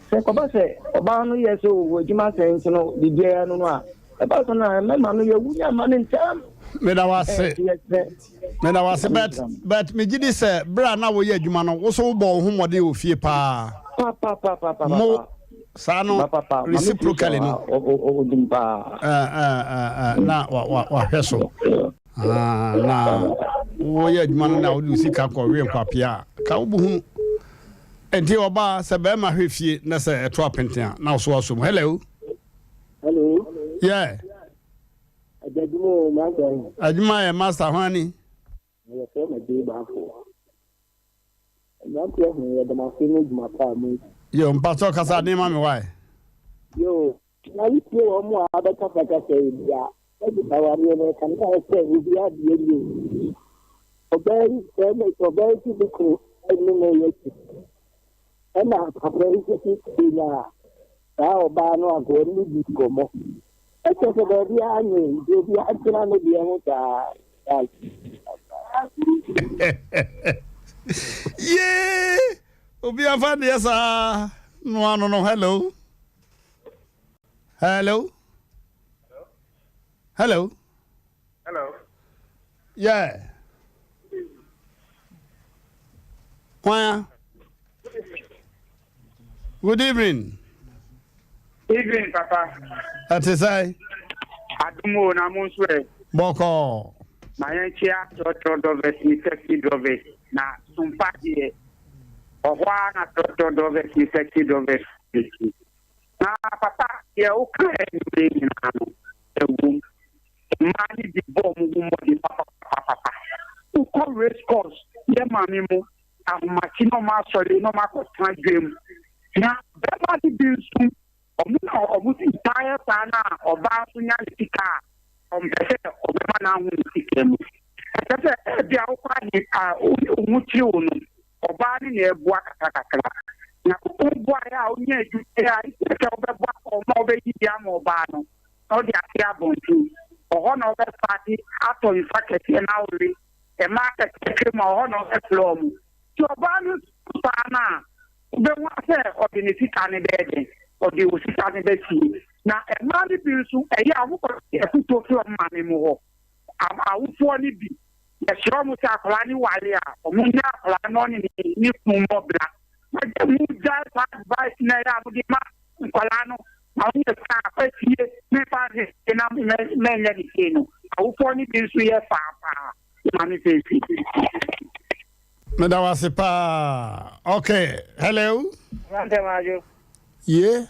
Sɛ ɛkɔba sɛ ɔbaa no yɛ sɛ ɔwɔ adwuma asɛe nti no biribiara no no a, ɛba so no a mmarima no yɛwu yɛ ama no ntɛm. Meda wo ase. Meda wo ase but but megye di sɛ berɛ a na woyɛ adwuma no wo so wobɔ wo ho mmɔden wɔ fie paa. Mo saa no reciprocally no. Na wahwɛ so. Ah, na woyɛ adwuma no na wode wo sika kɔwe nkwapea a, ka wobɛhunu. Enti ɔbaa sɛ bɛrima hwɛ fie na sɛ ɛto apenten a, na ɔso asom. Hello. Hello. Yeah. Adwuma o, master. Adwuma yɛ master ho ani. Yɛfrɛ me Dee Bafo. Mmeranteɛ ho yɛda mo ase ne adwuma pa a mo. Yo, mpatɔ kasa den ma me wae. Yo, Na wotie wɔn a abɛkasakasa yi deɛ a, sɛbi awareɛ no ɛkame ayɛ sɛ obiara deɛ ni o. Ɔbaa yi bɛrima ɔbaa yi si ne kunu ne no yɛ akyi. Ɛna papa yi nso si nya saa ɔbaa no anka ɔne no di nkɔmmɔ. Ɛkyɛ sɛ baabi a anyɛ nti obiara ntena ne deɛ ho saa. Yee! Obi afa deɛ saa no ano no hello. Hello. Hello. Hello. Yeah. Why? Good evening. Evening, Papa. Ɛte sɛ. Adumo na mo nso ɛ. Bɔkɔɔ. Ma yɛn kyia trɔtrɔ drivers ne taxi drivers na sompa deɛ ɔhɔ ara na trɔtrɔ drivers ne taxi drivers bɛsi. Na papa, deɛ wokaeɛ anwummerɛ yi nyinaa no, ɛwom. Mmaa no bi bɔ wɔn ho mmɔden papapapapa. Wokɔ race course, yɛ maame mo, ahomakye na wɔn asɔre na wɔn akɔtena dwam. Na bɛrima no bi nso, wɔn na wɔn si taa yɛ saa na ɔbaa nso nya ne sika a, ɔmpɛ sɛ ɔbɛma no aho ne sika mu. Ɛkyɛ sɛ ɛbi a wokɔ ahe a wo ho kyere wo no, Ɔbaa no na ɛboa kakrakakra. Nyankopɔn boaeɛ a ɔnya adwuma yi a, ɛsɛ sɛ wobɛbɔ akɔnma a wobɛyi bi ama ɔbaa no na ɔde ate abɔnten. Ɔhɔ na ɔbɛstarte atɔ nsa kɛseɛ na awe. Mmaa kɛseɛ twam a, ɔhɔ na ɔbɛfrɛ wɔn. Nti ɔbaa no nso saa no a, wobɛhu ara sɛ ɔde ne sika no bɛyɛ dɛn? Ɔde wo sika no bɛsie. Na mmaa no bi nso, ɛyɛ a wɔkɔgye afotuo firi wɔn maame mo hɔ. Awofoɔ no bi Yɛsrɛ wɔn sɛ akwadaa no ware a, wɔn nyɛ akwadaa no ɔne ne ne kunu mmɔ bra. Na gye mo gyae saa advice na ɛyɛ a mode ma nkwadaa no na wɔn yɛ saa fa fie memfa nhwɛ na mɛnyɛ ne sei no. Awofoɔ no bi nso yɛ saa paa. Maame sɛ fi. Meda wo ase paa. Okay, hello. Ye.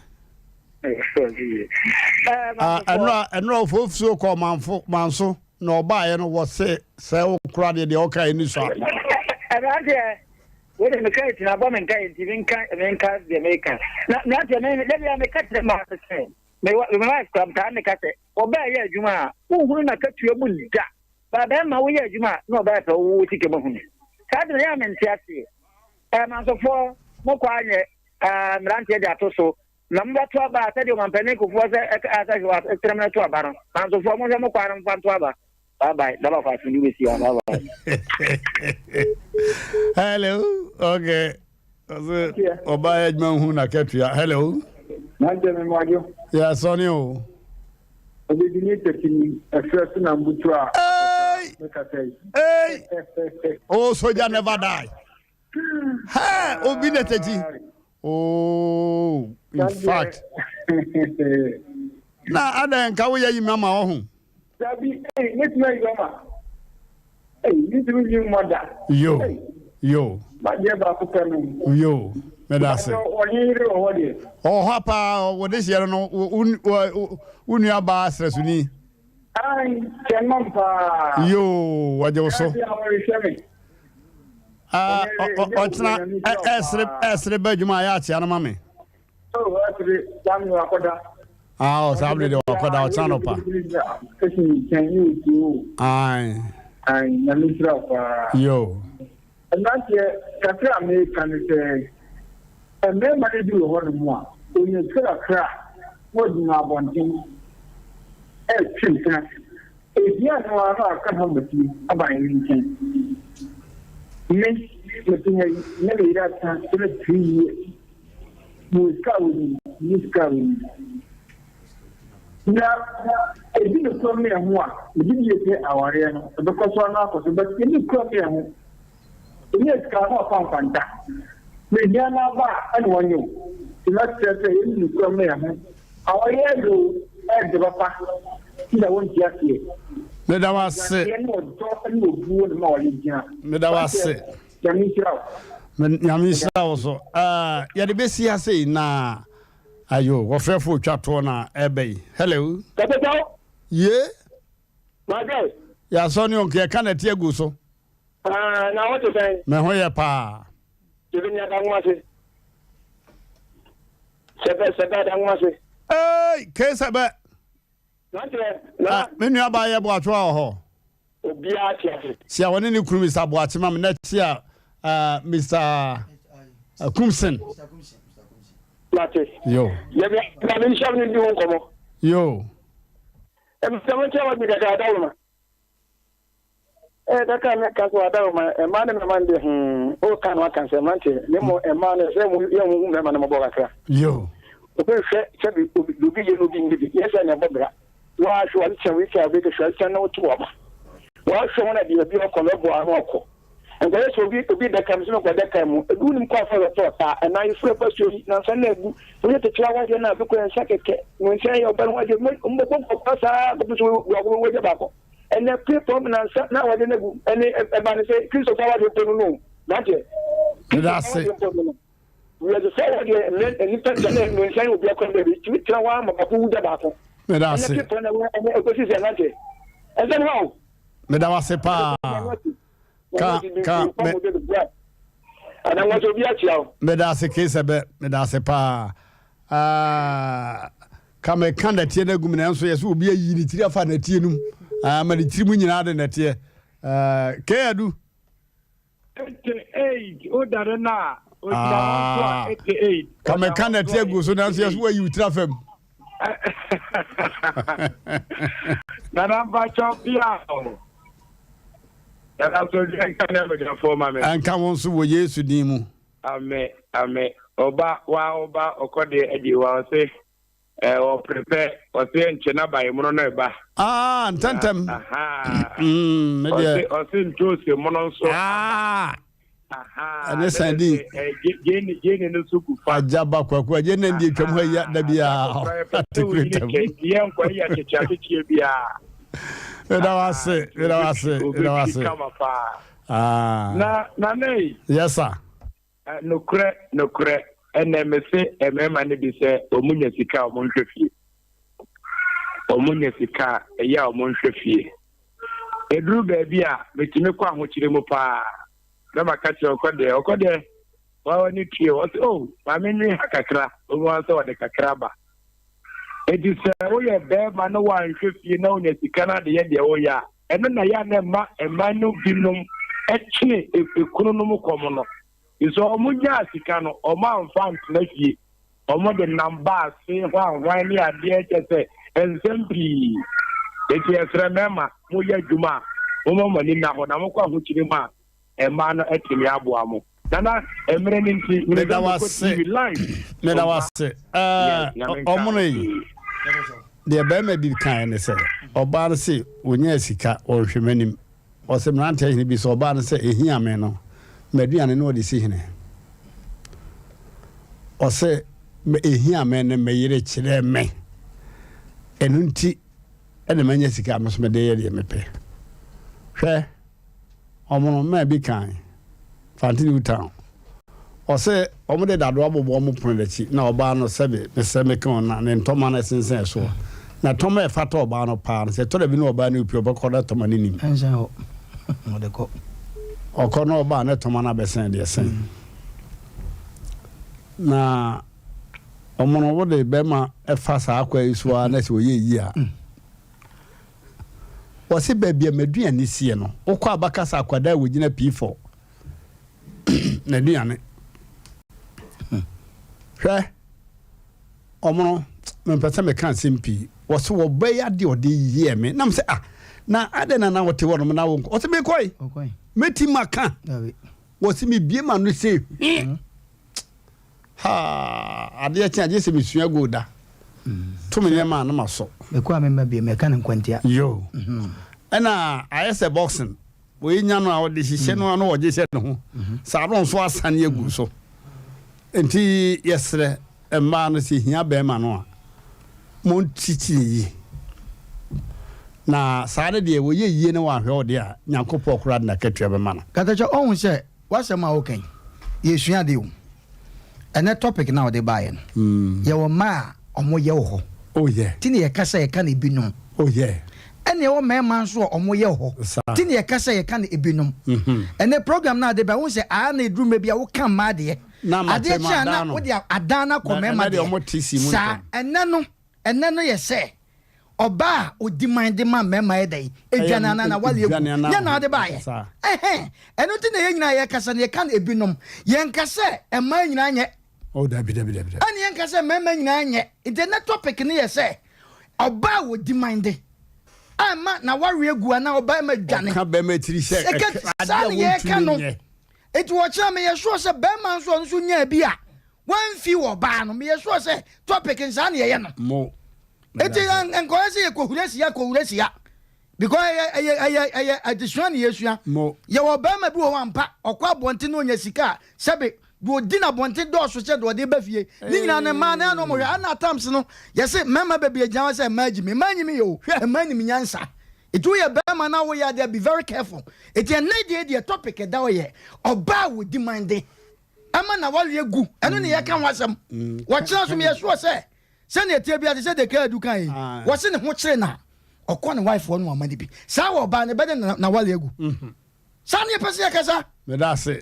Ɛnora ɛnora ofofuo kɔ manfo manso na ɔbaeɛ no wɔse sɛ wo kora deɛ deɛ ɔka ani so a. Ɛberanteɛ wei de meka eti na abɔ me nka nti menka menka deɛ meka na mmeranteɛ me da bia meka kyerɛ maa no sɛ me me wife kora mtaa ne ka sɛ ɔbaa yɛ adwuma a wohunu na katua mu da Ba bɛrima woyɛ adwuma a na ɔbaa pɛ wo sika mu ahunu. Saa de na ɛyɛ a mente aseɛ. Ɛɛ mansofoɔ mo kɔ anyɛ ɛɛ mmeranteɛ de ato so na mobɛto aba a sɛdeɛ ɔmampanin Kufuor sɛ ɛka sɛ hwɛ w'asetenam no to aba no mansofoɔ monhwɛ mo kwan no mfa nto aba. Bye bye. Daba kwa asindi besi ya. Bye bye. Hello. Okay. Ɔsɛ ɔbaa yɛ adwuma hu na kɛtua. Hello. Nante mi mwadwo. Yɛ sɔne o. Obedi ne tɛtini ɛfrɛ so na mbutu a. Hey. Hey. Oh, soldier never die. Hey, obi na tɛti. Oh, in fact. Na adan nka woyɛ yi mama wɔ ho. Dabi, ei, mɛtumi ayi ama. Ei, mentumi nyi mmɔ da. Yo, yo. Madeɛ baako pɛ no. Yo, meda ase. Ɔne yere wɔ hɔ deɛ. Ɔwɔ hɔ paa, wɔde hyɛ no no, wo nua baa srɛsoni. Ai, kyɛ mam paa. Yo, wɔgye wo so. Ɔkyena ɛsere ɛsere ba adwuma a yɛ akyea no ma me. Ah, oh, saa bere deɛ wakɔda ɔkyena nɔpa. Ai. Ai, nyame nhyira wo paa. Yo. Mmeranteɛ, kakra a meka ne sɛ, mmarima no bi wɔ hɔnom a, wɔnya sika kakra a, na wɔgyina abɔnten retwe mpena. Ɛhia no ara na waka ho aba fie aba yɛn nkyɛn. Me, mete ha yi, me ne me yere atena 33 years. Mewɔ sika a wɔnim, menni sika a wɔnim. Na ɛdi ne kura me ho a, megye die sɛ awareɛ no, ɛbɛkɔ so ano akɔ so, but ɛni kura me ho. Ɛnyɛ sika na ɔfa nkwanta. Mehia no aba a, ɛna ɔnyɛ o. Nti mɛsrɛ sɛ yɛnni ne kura me ho. Awareɛ ɛdɛ o, ɛdɛ papa, nti na wonte aseɛ. Meda wo ase. Nteaseɛ ne ɔdɔ ne obuo na ɛma awareɛ gyina. Meda wo ase. Nyame nhyira wo. Nyame nhyira wo so. Uh, yɛde bɛsi ha sei na ayo wɔfrɛfo otwa toɔ na ɛbɛ yi. Hello. Kɛtɛtɛw. Ye. Wagye. Yɛasɔ ne ɔnka yɛka na ɛte agu so. Ah, na wote sɛn? Me ho yɛ paa. Sɛbɛ ni adanwoma se. Sɛbɛ sɛbɛ adanwoma se. Hey, ke sɛbɛ. Nanteɛ na. Ah, me nua baa yɛ boatwoa wɔ hɔ. Obiara te ase. Tia wɔne ne kunu Mr. Boakye ma me na tia uh, Mr. Uh, Kumsin. Mate. Yo. Yɛbi na me nhyɛ me di ho nkɔmɔ. Yo. Ɛmɛ mo nkyɛn wa bi kakra adawoma. Ɛɛ kakra me ka so adawoma ɛmaa ne mɛma de hmm o ka no aka sɛ mante ne mo ɛmaa no sɛ mo yɛ mo hu mɛma no mɔbɔ kakra. Yo. Obi hwɛ sɛ bi obi obi yɛ no obi ndi bi yɛ sɛ na ɛbɔ bra. Wahwɛ wɔn kyɛn wei kyɛn wei kɛhwɛ wɔn kyɛn na wotu wɔn ba. Wahwɛ wɔn a deɛ obi ɔkɔ no ɛboa ano ɔkɔ. Nkɔyɛ sɛ obi obi daka mu sɛ mekɔ daka mu. Ebi wonim kɔ afa bɛtɔ ɔtaa ɛna ayeforo ɛba suo yi nansa na egu. Woyɛ tete awadeɛ na abɛkɔ yɛn nsa kɛkɛ. Wɔn nsa yɛ ɔba no ho adeɛ mbɔbɔ nkɔkɔ saa kɔpem sɛ wɔbɛwɔ agya baako. Ɛnɛ pepɔm nansa na awadeɛ no agu ɛne ɛba ne sɛ Kristofo awadeɛ mpo no no nanteɛ. Meda ase. Kristofo awadeɛ mpo no no. Wiase sɛ wɔ deɛ nnɛ nnipa gya ne nsa ne obi akwan baabi tumi tena hɔ ara ma baako wu gya baako. Meda ase. Ɛnɛ pepɔ na ɛwɔ ɛnɛ ɛkɔsi sɛ nante. Ɛsɛ no hɔ o. Meda wase paa. Ka ka me. Ana wɔn sɛ obi akyia o. Meda ase kesɛbɛ meda ase paa. Ah, ka meka nɛteɛ no agu mu nanso yɛ sɛ obi ayi ne tiri afa nɛteɛ no mu. Ah, ma ne tiri mu nyinaa de nɛteɛ. Ah, Keyadu. 88 wodare no a ogyina hɔ nso a 88 ka meka na ɛte agu so nanso yɛso wayi wo tiri afam nana mpakyɛ bia o nana so nka ne abadwafoɔ ma me ɛnka wo nso wɔ yesu din mu ame ame ɔba wa ɔba ɔkɔdeɛ adi wa ɔse Eh, ɔprepɛ, ɔse ɛnkyɛ na bayemono no ɛba. Ah, ntɛntɛm. Aha. Mm, me deɛ. Ɔse, ɔse ntoose mono nso. Ah. Aha. Ɛne sɛn din. Jane, Jane no nso gu fa. Agya ba kwaku, agye ne deɛ twam ha yi da biara. Ate kure tam. Yɛ nkɔ yɛ akyekyɛ akyekyɛ biara. Meda wase, meda wase, meda wase. Obi kama paa. Ah. Na, na nei. Yes sir. Nokorɛ, nokorɛ, ɛnɛ mese mmarima no bi sɛ wɔn nya sika a wɔn nhwɛ fie. Wɔn nya sika a ɛyɛ a wɔn nhwɛ fie. Ɛduru baabi a metumi kɔ ahokyere mu paa na maka kyerɛ ɔkɔ deɛ ɔkɔ deɛ wawa ne tue ɔsɛ oh maame nwi ha kakra wɔn ara sɛ ɔde kakra ba. Eti sɛ woyɛ bɛrima na wanhwɛ fie na wonya sika no ade yɛ deɛ woyɛ a ɛno na yɛ a na ɛma mmaa no binom ɛkyene ekununom kɔm no. Nso wɔn nyaa sika no, wɔn amfa antena fie. Wɔn de nam baase, hwanhwan ne adeɛ kyɛ sɛ nsɛm pii. Enti yɛsrɛ mmarima, moyɛ adwuma a, momma mo ani nna hɔ na mokɔ ahokyere mu a, mmaa no atumi aboa mo. Nana, mmerɛ no nti, menim Meda sɛ wo mekɔ ase. TV live. Meda wo Ɔmma. ase. Ɛɛ, Yes, Nyame nka ɔmono wo yi, pii. deɛ barima bi kaeɛ ne sɛ, ɔbaa no se ɔnyaa sika, ɔnhwɛ m'anim. Ɔse mmeranteɛ hene bi sɛ ɔbaa no sɛ ɛhia me no, m'aduane ne ɔde si hene. Ɔse ɛhia me no me yere kyerɛɛ me. Ɛno nti ɛna manya sika a me nso mede yɛ deɛ mepɛ. Hwɛ, ɔmono mmaa bi kan Fante New Town. Ɔse wɔn de dadoa bobɔ wɔn pono no akyi na ɔbaa no sɛbe mesrɛ meka o na ne ntɔma no sensɛn soɔ. Na tɔma a ɛfata ɔbaa no paa no sɛ ɛtɔ da bi na ɔbaa no repue ɔbɛkɔ na tɔma no nim. Ɛnsɛn hɔ ɔde kɔ. Ɔkɔ na ɔbaa na tɔma no abɛsɛn deɛ sɛn. Na wɔn no wode bɛrima fa saa kwan yi so ara na sɛ ɔyɛ yie a. Wɔse baabi a m'aduane sie no wokɔ a bɛka sɛ akwadaa a wɔgyina P4 n'aduane. Hwɛ, ɔmono, mempɛ sɛ meka asɛm pii. Wɔse wɔbɛyɛ adeɛ ɔde yɛɛ me. Nam sɛ, ah, na adɛn na na wɔte hɔnom na wonkɔ? Ɔse mekɔe. Mɛti maka. Wɔse mebie ma no sɛ hwi. Hmm. Ha, adeɛ kye agye sɛ mesua gold da. To me nneɛma a na masɔ. Mekɔ a memma bio, mɛka no nkwantia. Yo. Mhm. Ɛna ayɛ sɛ boxing. Wei nya no a ɔde hyehyɛ no a na ɔgye hyɛ ne ho. Saa no nso asane agu so. Nti yɛsrɛ mmaa no sɛ hia bɛrima no a monkyikyi yie. Na saa no deɛ wɔyɛ yie na wɔanhwɛ wo deɛ a Nyankopɔn koraa de n'akatua bɛma no. Katakyɛ ɔhu sɛ w'asɛm a woka yi yɛsua ade o. Ɛnɛ topic no a wode baeɛ no yɛwɔ mmaa a wɔyɛ wɔ hɔ. Oh yeah. Ti na yɛka sɛ yɛka no ebinom. Oh yeah. Ɛna ɛwɔ mmarima nso a wɔyɛ wɔ hɔ. Ti na yɛka sɛ yɛka no ebinom. Mm-hmm. Ɛnɛ program no ade ba wohu sɛ aa na eduru mmerɛ bi a woka mmaa deɛ. Adeɛ kye a na wode adan no akɔ mmarima deɛ. Saa ɛnɛ no ɛnɛ no yɛ sɛ ɔbaa a odi man de ma mmarima yɛ dɛn edwane anaa na wale egu nyɛ na ade baayɛ ɛhɛn ɛno nti na yɛn nyinaa yɛkasa no yɛka no ebinom yɛnka sɛ mmaa nyinaa nyɛ. Oh, dabi, dabi, dabi, dabi. Ɛne yɛnka sɛ mmarima nyinaa nyɛ. Nti ɛnɛ topic no yɛ sɛ ɔbaa a wɔdi man de a ma na wawe agu anaa ɔbarima dwane. Ɔka bɛrima tiri sɛ ɛka saa ne yɛka no. Nti wɔkyerɛ meyɛ sure sɛ bɛrima nso ɔno nso nyaa bi a wamfi wɔ ɔbaa no. Meyɛ sure sɛ topic nsaa ne yɛyɛ no. Mo. Nti nkɔyɛ sɛ yɛkɔhura sia kɔhura sia. Because ɛyɛ ɛyɛ ɛyɛ ɛyɛ adesua na yɛsua. Mo. Yɛwɔ ɔbarima bi wɔ hɔ ampa, ɔkɔ abɔnten na ɔnya sika a, sɛbe deɛ ɔdi no abɔnten dɔɔso kyɛn deɛ ɔde ba fie. Ne nyinaa no mmaa no ɛna wɔn hwɛ. Ɛna at times no yɛse mmarima bebree gyina hɔ sɛ mmaa gyi me. Mmaa nyi me o. Hwɛ mmaa nim nyansa. Eti woyɛ barima na woyɛ adeɛ be very careful. Eti ɛnɛ deɛ deɛ topic ɛda hɔ yɛ ɔbaa a wɔdi man de ɛma na wareɛ gu. Ɛno na yɛka ho asɛm. Wɔkyena nso meyɛ sure sɛ Sɛnea ɛteɛ biara, te sɛ deɛ Kadu kae yi, wɔse ne ho kyere no a, ɔkɔ ne wife hɔ no wama no bi. Saa wɔ ɔbaa no, ɛbɛde na n'awale agu. Saa ne yɛpɛ sɛ yɛkasa. Meda ase.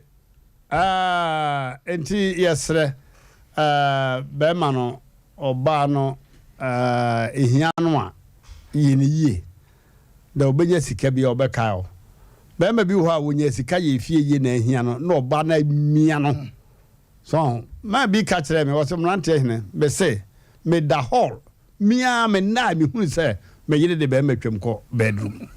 Ah, enti yɛsrɛ, eh, bɛrima no, ɔbaa no, eh, ehia no a, yɛ no yie. Na ɔbɛnya sika bi a, ɔbɛkae wo. Bɛrima bi wɔ hɔ a, ɔnya sika yɛ efie yie na ahia no, na ɔbaa no amia no. So ho? Man bi ka kyerɛɛ me, ɔse, Mmeranteɛ hene, mese, meda hall, me ara me nna a mehunu sɛ me yere de barima twam kɔ bedroom.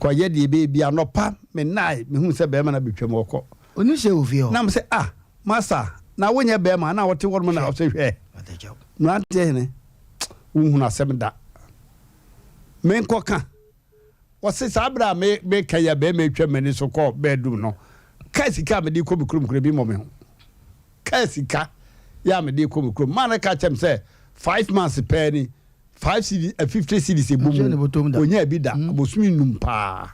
Kɔyɛ deɛ ɛbɛyɛ bi anɔpa, me nna a mehunu sɛ barima no abɛtwam ɔkɔ. Ɔnim sɛ wɔ fie hɔ. Na mese, ah, master, na wonyɛ barima na wote hɔ nom na ɔse, hwɛ, mmeranteɛ hene, wonhunu asɛm da. Menkɔka. Ɔse saa berɛ a me meka yi a bɛrima atwa m'ani so kɔ bedroom no, kaa sika a mede kɔ me kurom kora bi mmɔ me ho. Kaa sika yɛ a mede kɔ me kurom. Maa no ka kyerɛ me sɛ 5 months pɛɛ ni, 5 cedis, 50 cedis ɛbɔ mu, ɔnyaa bi da, bosome num paa.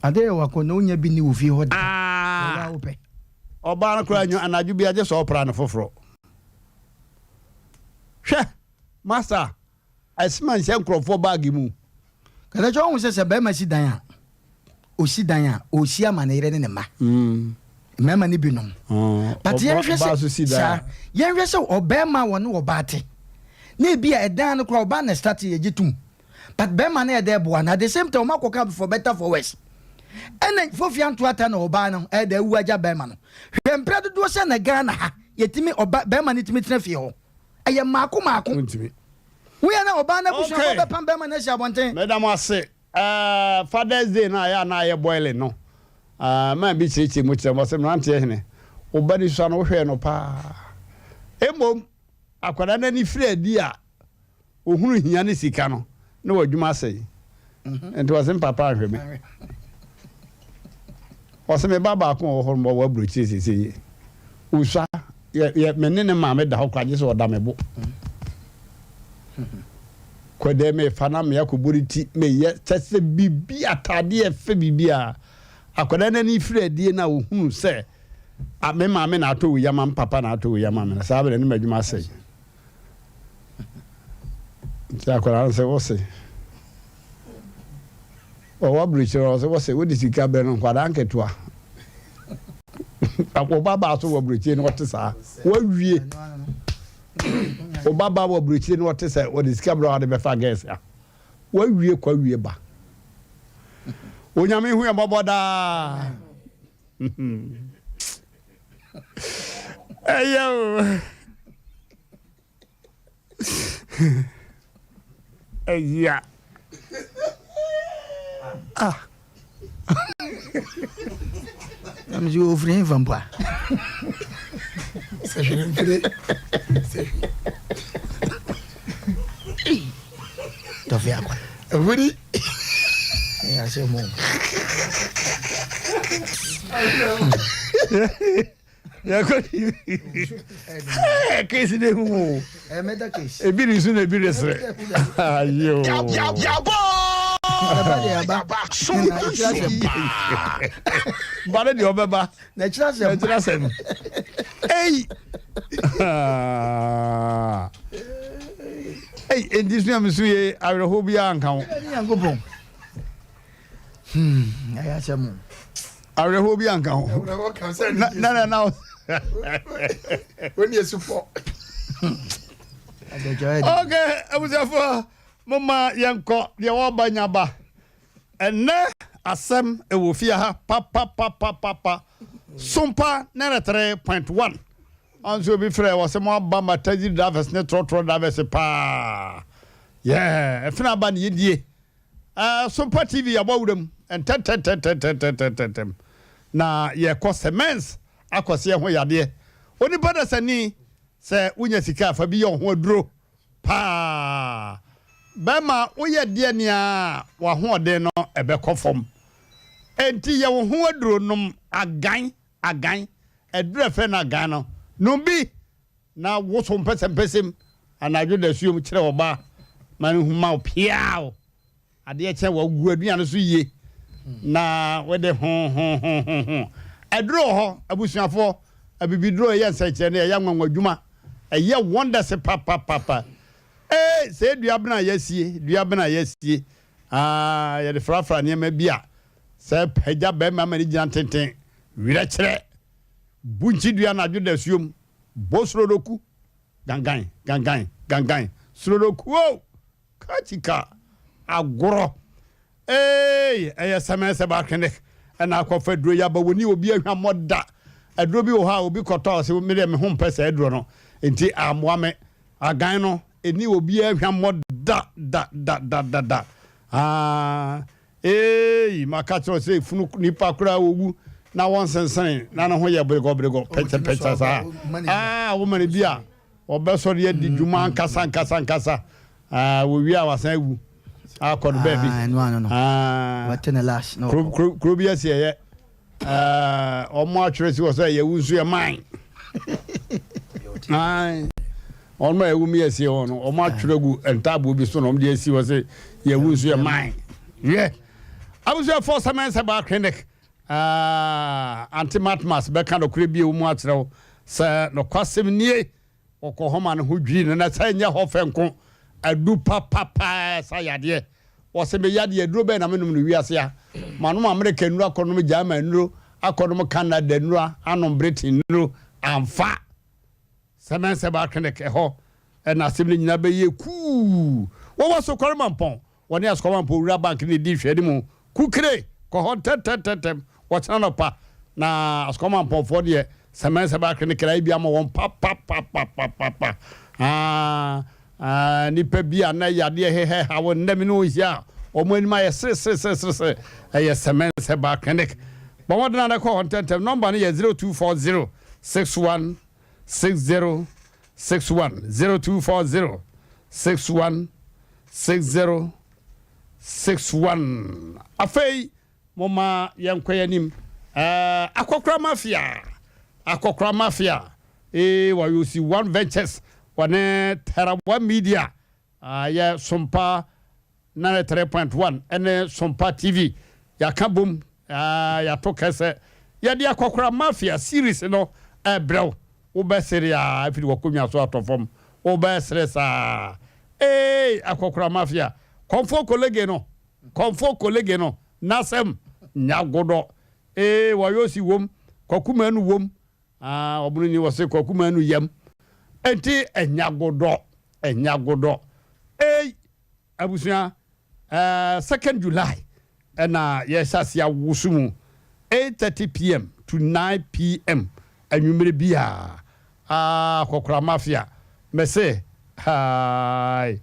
Adeɛ yɛ wakɔ na wonya bi ni wɔ fie hɔ da. Ah! Ɔbaa no koraa nyo anadwo bi agye sɛ ɔpra no foforɔ. Hwɛ, master. Asima nhyɛ nkurɔfoɔ baage mu. Katakyɛ wohu sɛ sɛ barima si dan a, ɔsi dan a, ɔsi ama ne yere ne ne mma. Mmarima no binom. But yɛnhwɛ sɛ saa yɛnhwɛ sɛ ɔbarima a wɔne ɔbaa te na ebi a ɛdan no koraa ɔbaa na start yɛgye tom but barima no yɛ dɛ boa no at the same time ɔma kɔka for better for worse. Ɛna fofia ntoata na ɔbaa no ɛda awu agya bɛrima no. Hwɛ mprɛ dodoɔ sɛ na Ghana ha yɛtumi ɔba bɛrima no tumi tena fie hɔ. Ɛyɛ mmaako mmaako. Wontumi. Woyɛ na ɔbaa no abusuafoɔ Okay. bɛpam bɛrima no asi abɔnten. Meda mo ase. Eh, Father's Day no a ɛyɛ a na ayɛ boiling no, eh, man bi kyerɛkyerɛ mu kyerɛ me, ɔse, Mmeranteɛ hene, wo ba no sua no, wohwɛɛ no paa. Mmom, akwadaa no ani firi adi a, ɔhunu hia ne sika no, na w'adwuma asɛe. Nti ɔse, me papa anhwɛ me. Ɔse, me ba baako a ɔwɔ hɔ no, ɔwɔ aburokyire seesei. Ɔsua, yɛ, yɛ, me ne ne maame da hɔ koraa, gye sɛ ɔda me bo. Kɔ dɛ mefa na me akɔbɔ ne ti meyɛ kyɛ sɛ biribi ataadeɛ ɛfɛ biribi a akwadaa no ani firi adie no a ɔhunu sɛ a me maame na atɔ wei ama me papa na atɔ wei ama me no saa berɛ ne m'adwuma asɛe nti akwadaa no sɛ wose ɔwɔ aburokyerɛ ɔsɛ wose wode sika brɛ no nkwadaa nketewa ɔba baa so wɔ aburokyerɛ no ɔte saa wawie Wo ba ba wɔ aburokyire na ɔte sɛ ɔde sika brɛ a ɔde bɛfa gɛs a, wawie kwa wie ba. Onyame hu yɛn mmɔbɔ daa. Ɛyɛ o. Ɛya. Ah. Na me sɛ ofiri hefa mpo a. Sɛ hwene mfiri. Sɛ hwene. Tɔfe akwa. Ahuri. Ɛyɛ asɛm o. Yɛkɔ case de hu o. Ebi ni su na ebi de sere. Ayo. Ba ne deɛ ɔbɛba. Na ɛkyerɛ asɛm. Na ɛkyerɛ asɛm. Ei. Ei, enti sua me su ye awerɛhoɔ biara nka ho. Nyankopɔn. Hmm, ɛyɛ asɛm o. Awerɛhoɔ bi anka ho. Na na na. Wọ́n yẹ supɔ. Okay, abusuafoɔ mo ma yɛn kɔ deɛ wɔba nya ba. Ɛnɛ asɛm ɛwɔ fie ha papapapapa. Sompa 93.1. Anso obi frɛ wɔ sɛ mo aba ma taxi drivers ne trɔtrɔ drivers paa. Yeah, ɛfena aba ne yɛdie. Eh, Sompa TV yɛabɔ awura mu ntɛntɛntɛntɛntɛntɛntɛm na yɛkɔ cements akɔseɛ ho yadeɛ. Onipa dasani sɛ wonya sika a fa bi yɛ wo ho aduro paa. Bɛrima woyɛ deɛ nea w'ahoɔden no ɛbɛkɔ fam. Enti yɛ wo ho aduro nom agan agan aduro a ɛfrɛ no agan no nom bi Na woso mpɛsɛmpɛsɛm anadwo dasuom kyerɛ ɔbaa ma no hu ma wo peaw. Adeɛ kyɛ wagu aduane so yie na wode ho ho ho ho ho. Aduro wɔ hɔ abusuafoɔ, abibiduro ɛyɛ nsɛnkyerɛnne, ɛyɛ anwanwa dwuma, ɛyɛ wonders papapapa. Ee sɛ dua bena a yɛasie, dua bena a yɛasie, aa yɛde frafra nneɛma bi a sɛ pagya bɛrima ma no gyina tenten, werɛkyerɛ, bunkyi dua anadwo dasuom. Bɔ suroroku, gangan, gangan, gangan, suroroku o, kachika, agorɔ. Eei, ɛyɛ sɛmɛnsɛ baakene ɛna akɔfa aduro yi aba, wɔni obi ahwammɔ da. Aduro bi wɔ hɔ a obi kɔtɔ a ɔse me deɛ me ho mpɛ saa aduro no, nti ammoa me. Agan no, ɛni obi ahwammɔ da, da, da, da, da, da. Ah. Eei maka kyerɛ wo sɛ efunu nipa koraa owu na wɔnsensene na ne ho yɛ bregɔbregɔ pɛkyɛpɛkyɛ saa aa woma no bi a ɔbɛsɔre adi dwuma ankasa ankasa ankasa aa wɔwie a wasan awu akɔ no baabi aa kuro kuro kuro bi asi ɛyɛ Ɛɛ wɔn atwerɛ si hɔ sɛ yɛwu nso yɛ man. Ae wɔn a ɛwu mi asie hɔ no wɔn atwerɛ gu ntaaboɔ bi so na wɔn de asi hɔ sɛ yɛwu nso yɛ man. Wiɛ abusuafoɔ sɛmɛnsɛ baa clinic ɛɛ ante matmas bɛka nɔkorɛ bi a ɛwɔ mu akyerɛ wo sɛ nɔkwasɛm nie. Wɔkɔ hɔ ma ne ho dwiri no na sɛ ɛnyɛ hɔ fɛ nko, adu papapa sa yadeɛ. Wɔse me yadeɛ aduro bɛn na menom no wiase a? Manom Amerika nnuro akɔnom German nnuro akɔnom Canada nnuro anom Britain nnuro amfa. Sɛmɛnsɛba Clinic ɛhɔ na asɛm no nyinaa bɛyɛ kuu. Wɔwɔ Sokware Mampɔn, wɔne Asukwa Mampɔn Wura Bank na ɛdi nhwɛanimu. Kukire! Kɔ hɔ ntɛntɛntɛntɛm ɔkyena anɔpa na Asukɔma Mpɔnfoɔ deɛ sɛmɛnsɛ bɛ akene kra bi ama wɔn papapapapapa. Aa aa nipa bi a na yadeɛ hehɛ ha wɔn nnɛ me ne wɔn hyia a wɔn anim ayɛ seresereseresere ɛyɛ sɛmɛnsɛ ba clinic. Bɔ mmɔden a na kɔ hɔ ntɛntɛm. Nɔmba no yɛ 0240 61 60 61 0240 61 60 61. Afei momma yɛnkɔ yɛn anim. Ɛɛ, Akɔkora Mafia, Akɔkora Mafia, ee, wɔayɛ osi One Ventures, wɔne Terra One Media, ayɛ Sompa 93.1 ɛne Sompa TV, yɛaka bom, yɛato kɛsɛ, yɛde Akɔkora Mafia series no ɛbrɛ wo. Wobɛsere aa afiri w'akonnwa so atɔ fam, wobɛsere saa. Eei akɔkora mafia, kɔmfoɔ kolege no, kɔmfoɔ kolege no, n'asɛm nya godɔ. Ee wayosi wom, Kwaku Manu wom, aa ɔmono ni wɔse Kwaku Manu yam. Enti ɛnya godɔ, ɛnya godɔ. Ei Abusua, eh, second July ɛna yɛhyɛ ase awoso mu 8:30 pm to 9 pm anwummere biara. Ah, Kɔkora Mafia, mese, haai,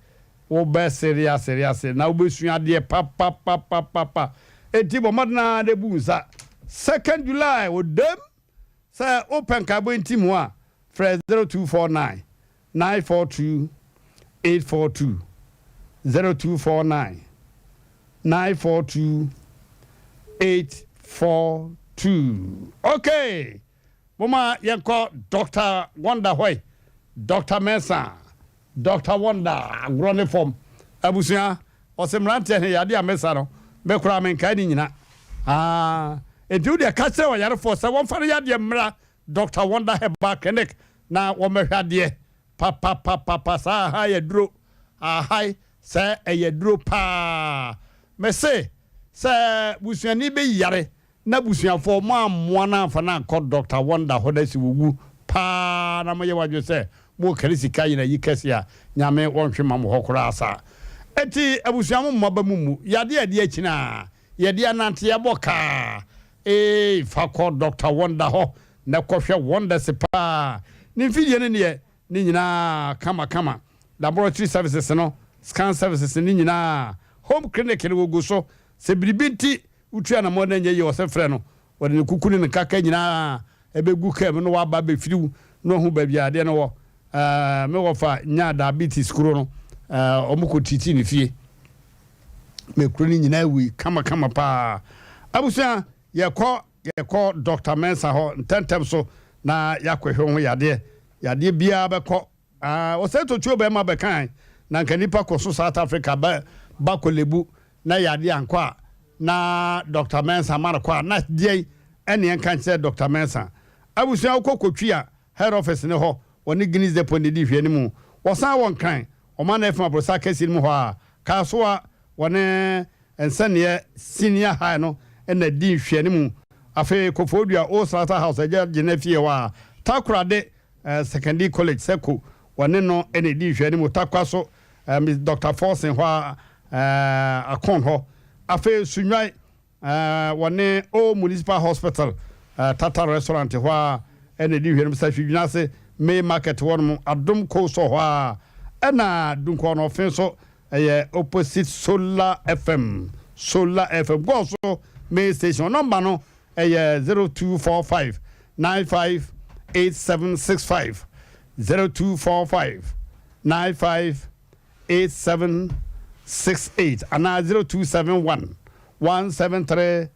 wobɛsere asere ase na wobɛsua adeɛ papapapapa. Enti bɔ mmɔden ara na bu nsa. Second July, odam! Sɛ wopɛ nkaebɔ ntimu a, frɛ 0249 942 842, 0249 942 842. Okay! Momma yɛnkɔ Doctor Wonder hɔ yi. Doctor Mensah, Doctor Wonder, agorɔ ne fam. Abusua, ɔse mmeranteɛ he, yadeɛ a mesa no, me koraa menkae ne nyina. Ah, enti wo deɛ ka kyerɛ ɔyarefoɔ sɛ wɔmfa ne yadeɛ mmra Doctor Wonder Herbal Clinic na wɔmmɛhwɛ adeɛ papapapapa. Saa aha yɛ duro, ahae sɛ ɛyɛ duro paa. Mese sɛ busuani bi yare na busuafoɔ mo ammoa no amfa no ankɔ Doctor Wonder hɔ na sɛ wɔwu paa na moyɛ mo adwene sɛ morekari sika yɛn ayi kɛse a, Nyame wɔntwe mma mo hɔ koraa saa. Enti abusua mo mma ba mu mmu yadeɛ a ɛde akyini a yɛde anante yɛbɔ kaa eei fa kɔ Doctor Wonder hɔ na kɔhwɛ wonders paa. Ne mfidie no neɛ ne nyinaa kama kama. Laboratory services no, scan services ne nyinaa, home clinic no wɔgu so. Sɛ biribi nti wotu anamɔn na ɛnyɛ yie ɔsɛ frɛ no, ɔde ne kuku ne ne nkaka nyinaa ɛbɛgu kaa mu na waba abɛfiri wo na wahu baabi a adeɛ no wɔ. Ɛɛ me wɔfa nyaa diabetes kuro no, ɛɛ wɔn kɔ treatii ne fie. Me kuro no nyinaa wui kama kama paa. Abusua yɛkɔ yɛkɔ Doctor Mensah hɔ ntɛntɛm so na yɛakɔhwɛ ho yadeɛ. Yadeɛ biara bɛkɔ. Ah, ɔsɛ totuo bɛrima bɛkan na nka nipa kɔ so South Africa bɛ ba Korle-Bu na yadeɛ ankɔ a na Doctor Mensah ma no kɔ a na deɛn ɛne ɛnka nkyerɛ Doctor Mensah. Abusua wokɔ kɔtwi a head office ne hɔ wɔne Guinness Depot na ɛdi nhwɛanimu. Wɔsan wɔ Nkran, Ɔman FM Aborosa kɛseɛ no mu hɔ a Kasoa wɔne Nsɛnneɛ Senior High no na ɛdi nhwɛanimu. Afei Koforidua Old Slaughter House Agya Gyena fie hɔ a Takorade Sekandi College Seko wɔne no na ɛdi nhwɛanimu. Tarkwa so Miss Doctor Forson hɔ a Akon hɔ. Afei Sunyani Wɔne Old Municipal Hospital, Tata Restaurant hɔ ara na ɛdi hwɛ nom, Sahwi ase Main Market hɔ nom, Adom Cold Store hɔ ara, ɛna Dunkwa-on-Offin nso ɛyɛ opposite Solar FM, Solar FM, Gɔɔ so Main Station. Nɔmba no ɛyɛ 0245 95 8765, 0245 95 8768 anaa 0271 173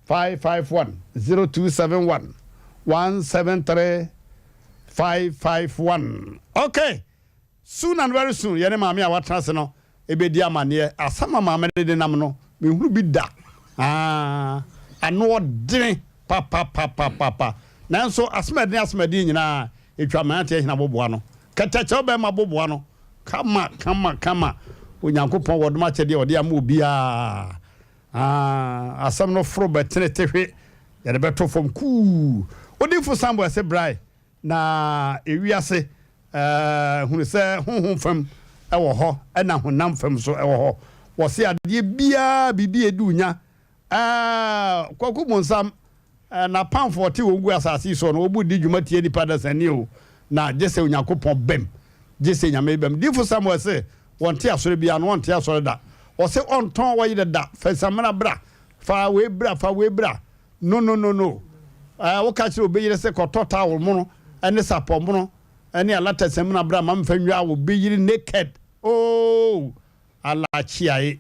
551, 0271 173 551. Okay, soon and very soon yɛne maame a watena ase no ɛbɛdi amanneɛ. Asɛm a maame no de nam no, menhunu bi da. Ah, ano ɔdene papapapapa. Nanso asɛm ɛdene asɛm ɛdene nyinaa ɛtwa mmeranteɛ hena boboa no. Kɛtɛkyɛw bɛrima boboa no. Kama kama kama Onyankopɔn wɔ dom akyɛdeɛ a ɔde ama obiara. Ah, asɛm no foro bɛtene tehwe, yɛde bɛto fam kuu. Odiyifo Samuel se brae na ewiase eh, hunu sɛ honhom fam wɔ hɔ ɛna honam fam nso wɔ hɔ. Wɔse adeɛ biara biribi a ɛdi wo nya. Ɛɛ, Kwaku Bonsam, n'apamfo a ɔte wɔn gu asase yi soɔ no, wɔbu di dwuma tia nnipa adasani o, na gye sɛ Onyankopɔn bam, gye sɛ Nyame bam. Diyifo Samuel se wɔnte asɔre biara no, wɔnte asɔre da. Ɔse ɔntɔn ɔyere da, fa samina bra, fa wei bra, fa wei bra. No, no, no, no. Ɛɛ, woka kyerɛ obi yere se kɔtɔ towel mono ne sapɔ mono ne alata samina bra ma memfa nwaa obi yere naked. Oh! Allah kyiae,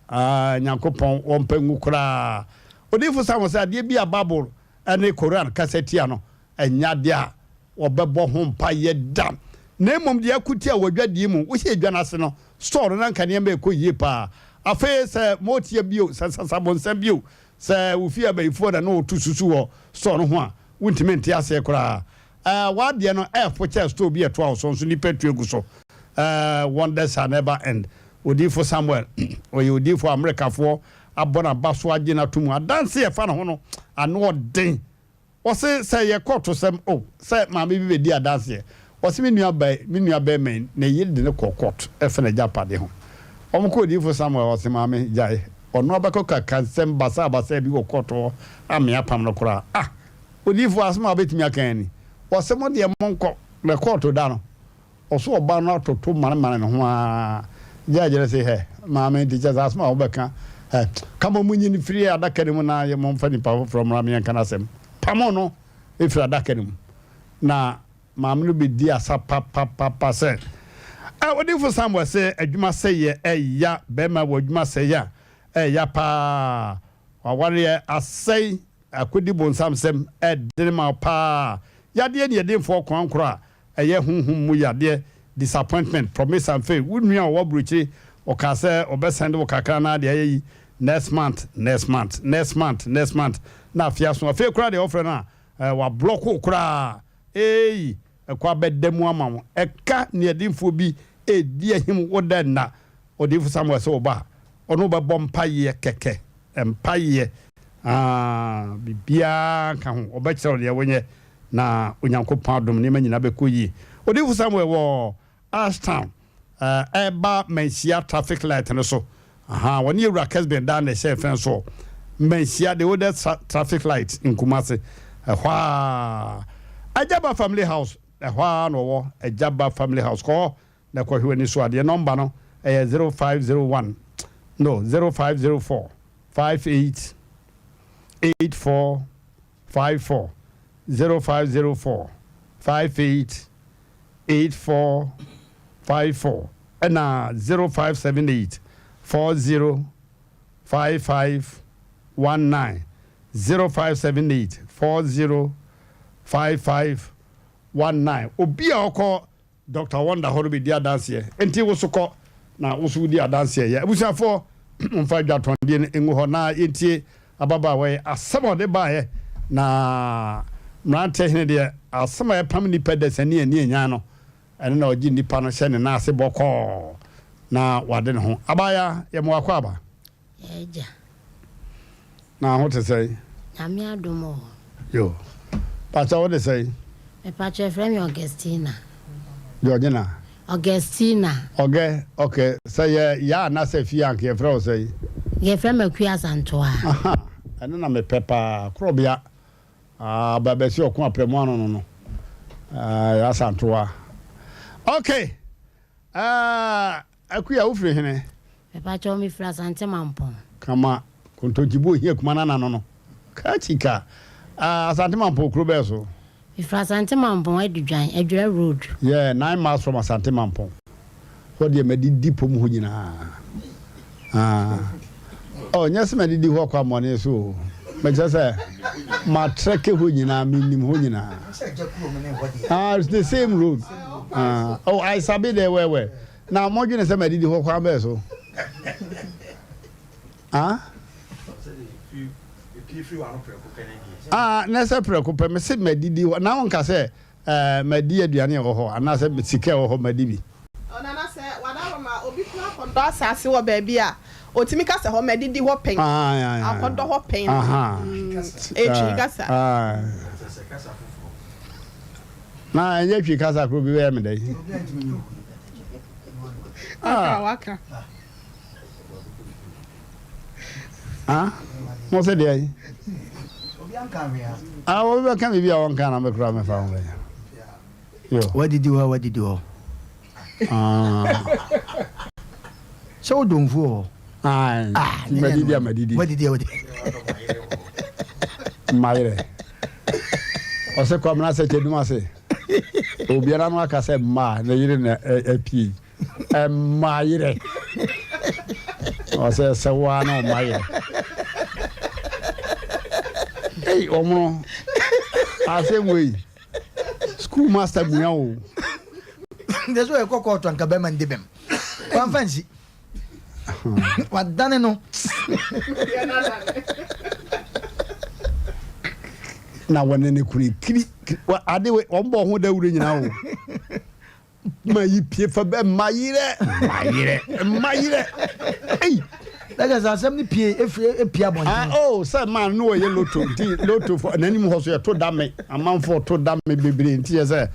ah, Nyankopɔn wɔmpɛ ngu koraa. Odiyifo Samuel sɛ adeɛ bi a Bible ne Koran kasa tia no, ɛnyɛ adeɛ a wɔbɛbɔ ho mpaeɛ da. Na mmom deɛ ɛko tia wɔ adwadie mu, wohyɛ edwa no ase no, store no na anka nneɛma ɛkɔ yie paa. Afei sɛ motia bio, sɛ sasabonsam bio, sɛ wo fie abayifoɔ na ne wɔto susu wɔ store no ho a, wontumi nte aseɛ koraa. Eh, w'adeɛ no ɛɛfo kyɛɛ store bi a ɛtoa wo so nso nnipa atu agu so. Eh, wonders shall never end. Odiyifo Samuel, ɔyɛ odiyifo a Amerikafoɔ abɔ n'aba so agye no ato mu. Adanse a ɛfa ne ho no, ano ɔden. Ɔse sɛ ɛyɛ kɔɔtosɛm, oh, sɛ maame bi bɛdi adanseɛ. Ɔse me nua ba yi, me nua barima yi, ne yere de no kɔɔ kɔɔto ɛfa n'agyapadeɛ ho. Wɔkɔɔ odiyifo Samuel hɔ, ɔse maame, gyae. Ɔno abɛkɔ kaka nsɛm basaabasaa bi wɔ kɔɔto hɔ ame apam no koraa. Ah! Odiyifo, asɛm a wobɛtumi aka ara ni, Ɔse mo deɛ monkɔ, na kɔɔto da no, ɔso ɔbaa no atoto manemane ne ho ara, judge no se hɛ, maame nti kyɛ sɛ asɛm a wobɛka, hɛ, ka mo monyi no firi adaka no mu na momfa nipa foforɔ mmra me yɛnka n'asɛm. Pamo no firi adaka no mu. Na maame no bɛdi asa papapapa sɛ, Ɛ, Odiyifo Samuel se adwuma sɛeɛ ɛya, bɛrima wɔ adwuma sɛeɛ a, ɛya paa, wawareɛ asɛe, Akodi bonsamsɛm ɛdene ma wo paa. Yadeɛ aniɛdenfoɔ koankorɔ a ɛyɛ honhom mu yadeɛ, disappointment, promise and fail, wo nua a ɔwɔ abrokyire ɔkaa sɛ ɔbɛ send wo kakra na deɛ ayɛ yi next month, next month, next month, next month na afe aso afei koraa deɛ ɔfrɛ no a wa block wo koraa eii ɛkɔ abɛda mu ama wo ɛka niɛdenfoɔ bi ɛredi ahim wo dɛ nna Odiyifo Samuel sɛ ɔba a, ɔne wo bɛbɔ mpaeɛ kɛkɛ, mpaeɛ, aah, biribiara nka ho, ɔbɛkyerɛ wo deɛ wonyɛ, na Onyankopɔn adom nneɛma nyinaa bɛkɔ yie. Odiyifo Samuel wɔ Ashtown, ɛreba Manhyia traffic light no so, ahaa, wɔne Awura Kesben daa na ɛhyɛ fɛn soɔ, Manhyia, the oldest traffic light in Kumasi, ɛhɔ ara, Agyaba family house, ɛhɔ ara na ɔwɔ, Agyaba family house, kɔ hɔ Na kɔhwɛ w'ani so adeɛ. Nɔmba no ɛyɛ 0501 no 0504 58 84 54 0504 58 84 54 ɛna 0578 40 55 19 0578 40 55 19 Obi a ɔkɔ Doctor Wonder hɔ no bɛdi adanseɛ. Enti wo so kɔ na wo so wodi adanseɛ. Yɛ abusuafoɔ momfa adwatɔndeɛ no ngu hɔ na yɛntie ababaawa yi asɛm a ɔde baeɛ. Na mmeranteɛ hene deɛ asɛm a ɛpam nnipa dasani ani anyan no, ɛno na ɔgye nnipa no hyɛ ne nan ase bɔkɔɔ na wade ne ho. Abaayaa, yɛ mo akwaaba. Agya. Na ho te sɛn? Nyame adom o. Yo. Pakyɛ wo de sɛn? Mepakyɛ yɛfrɛ me Augustina. Georgina. Augustina. Ɔgɛ, ok. Sɛ yɛ ya anasɛ fie a anka yɛfrɛ wo sɛn? Yɛfrɛ me Akua Asantoa. Aha, ɛno na mepɛ paa. Korɔbea. Ah, ba bɛsi ɔko aprɛmu ano no no. Ah, Asantoa. Ok. Ah, Akua, wo firi hene? Mepakyɛw me firi Asante Mampong. Kama, Kontonkyibu ohia kuma nana no no. Kachika, ah, Asante Mampong kuro bɛɛ so? Me firi Asante Mampong Adudwan, Adwira road. Yeah, 9 miles from Asante Mampong. Hɔ deɛ madidi pom hɔ nyinaa. Ah, oh, nyɛ sɛ madidi hɔ kwammɔne so o. Mekyerɛ sɛ matrɛke hɔ nyinaa, menim hɔ nyinaa. Ah, it's the same road. Ah, oh, I sabi there well well. Na modwene sɛ madidi hɔ kwan bɛɛ so? Ah? Ah, na sɛ prɛko pɛ mese madidi hɔ na wonka sɛ eh, madi aduane a ɛwɔ hɔ anaasɛ sika a ɛwɔ hɔ madi bi. Ɔnana sɛ wadaworoma obi kura akɔdɔ asase wɔ baabi a otumi ka sɛ hɔ madidi hɔ pɛn, akɔdɔ hɔ pɛn. Ɛyɛ twi kasa. Na ɛnyɛ twi kasa koro bi bɛyɛ me dɛ. Waka waka. Ah. Mo se deɛn? Ah, obi bɛka biribi a wɔnka na mekora mefa ho bɛyɛ. Yo. Wadidi hɔ a wadidi hɔ. Ah. Sɛ wo domfo wɔ hɔ. Ae. Ah, madidi a madidi. Wadidi a wadidi. Mayerɛ. Ɔsɛ Kwamina sɛ kyɛ dum ase. Obiara no aka sɛ mmaa ne yere na apue. Mmaa yerɛ. Ɔsɛ sɛ waa na ɔma yerɛ. Ei, ɔmono. Asɛm wei. School master mua o. Ndɛ so ɛkɔ kɔɔto anka bɛrima ndi bɛm. Wamfa nsi. Wadane no. Na wɔne ne kunu kiri ade wɔn bɔ ho dawuro nyinaa o. Ma yi pie fa bɛ ma yerɛ ma yerɛ ma yerɛ. Ei. Na kyerɛ sɛ asɛm no pie efiri epie abɔnten. Ah oh sɛ man no ɔyɛ loto nti loto fo n'anim hɔ so yɛto dame amanfoɔ to dame bebree nti yɛ sɛ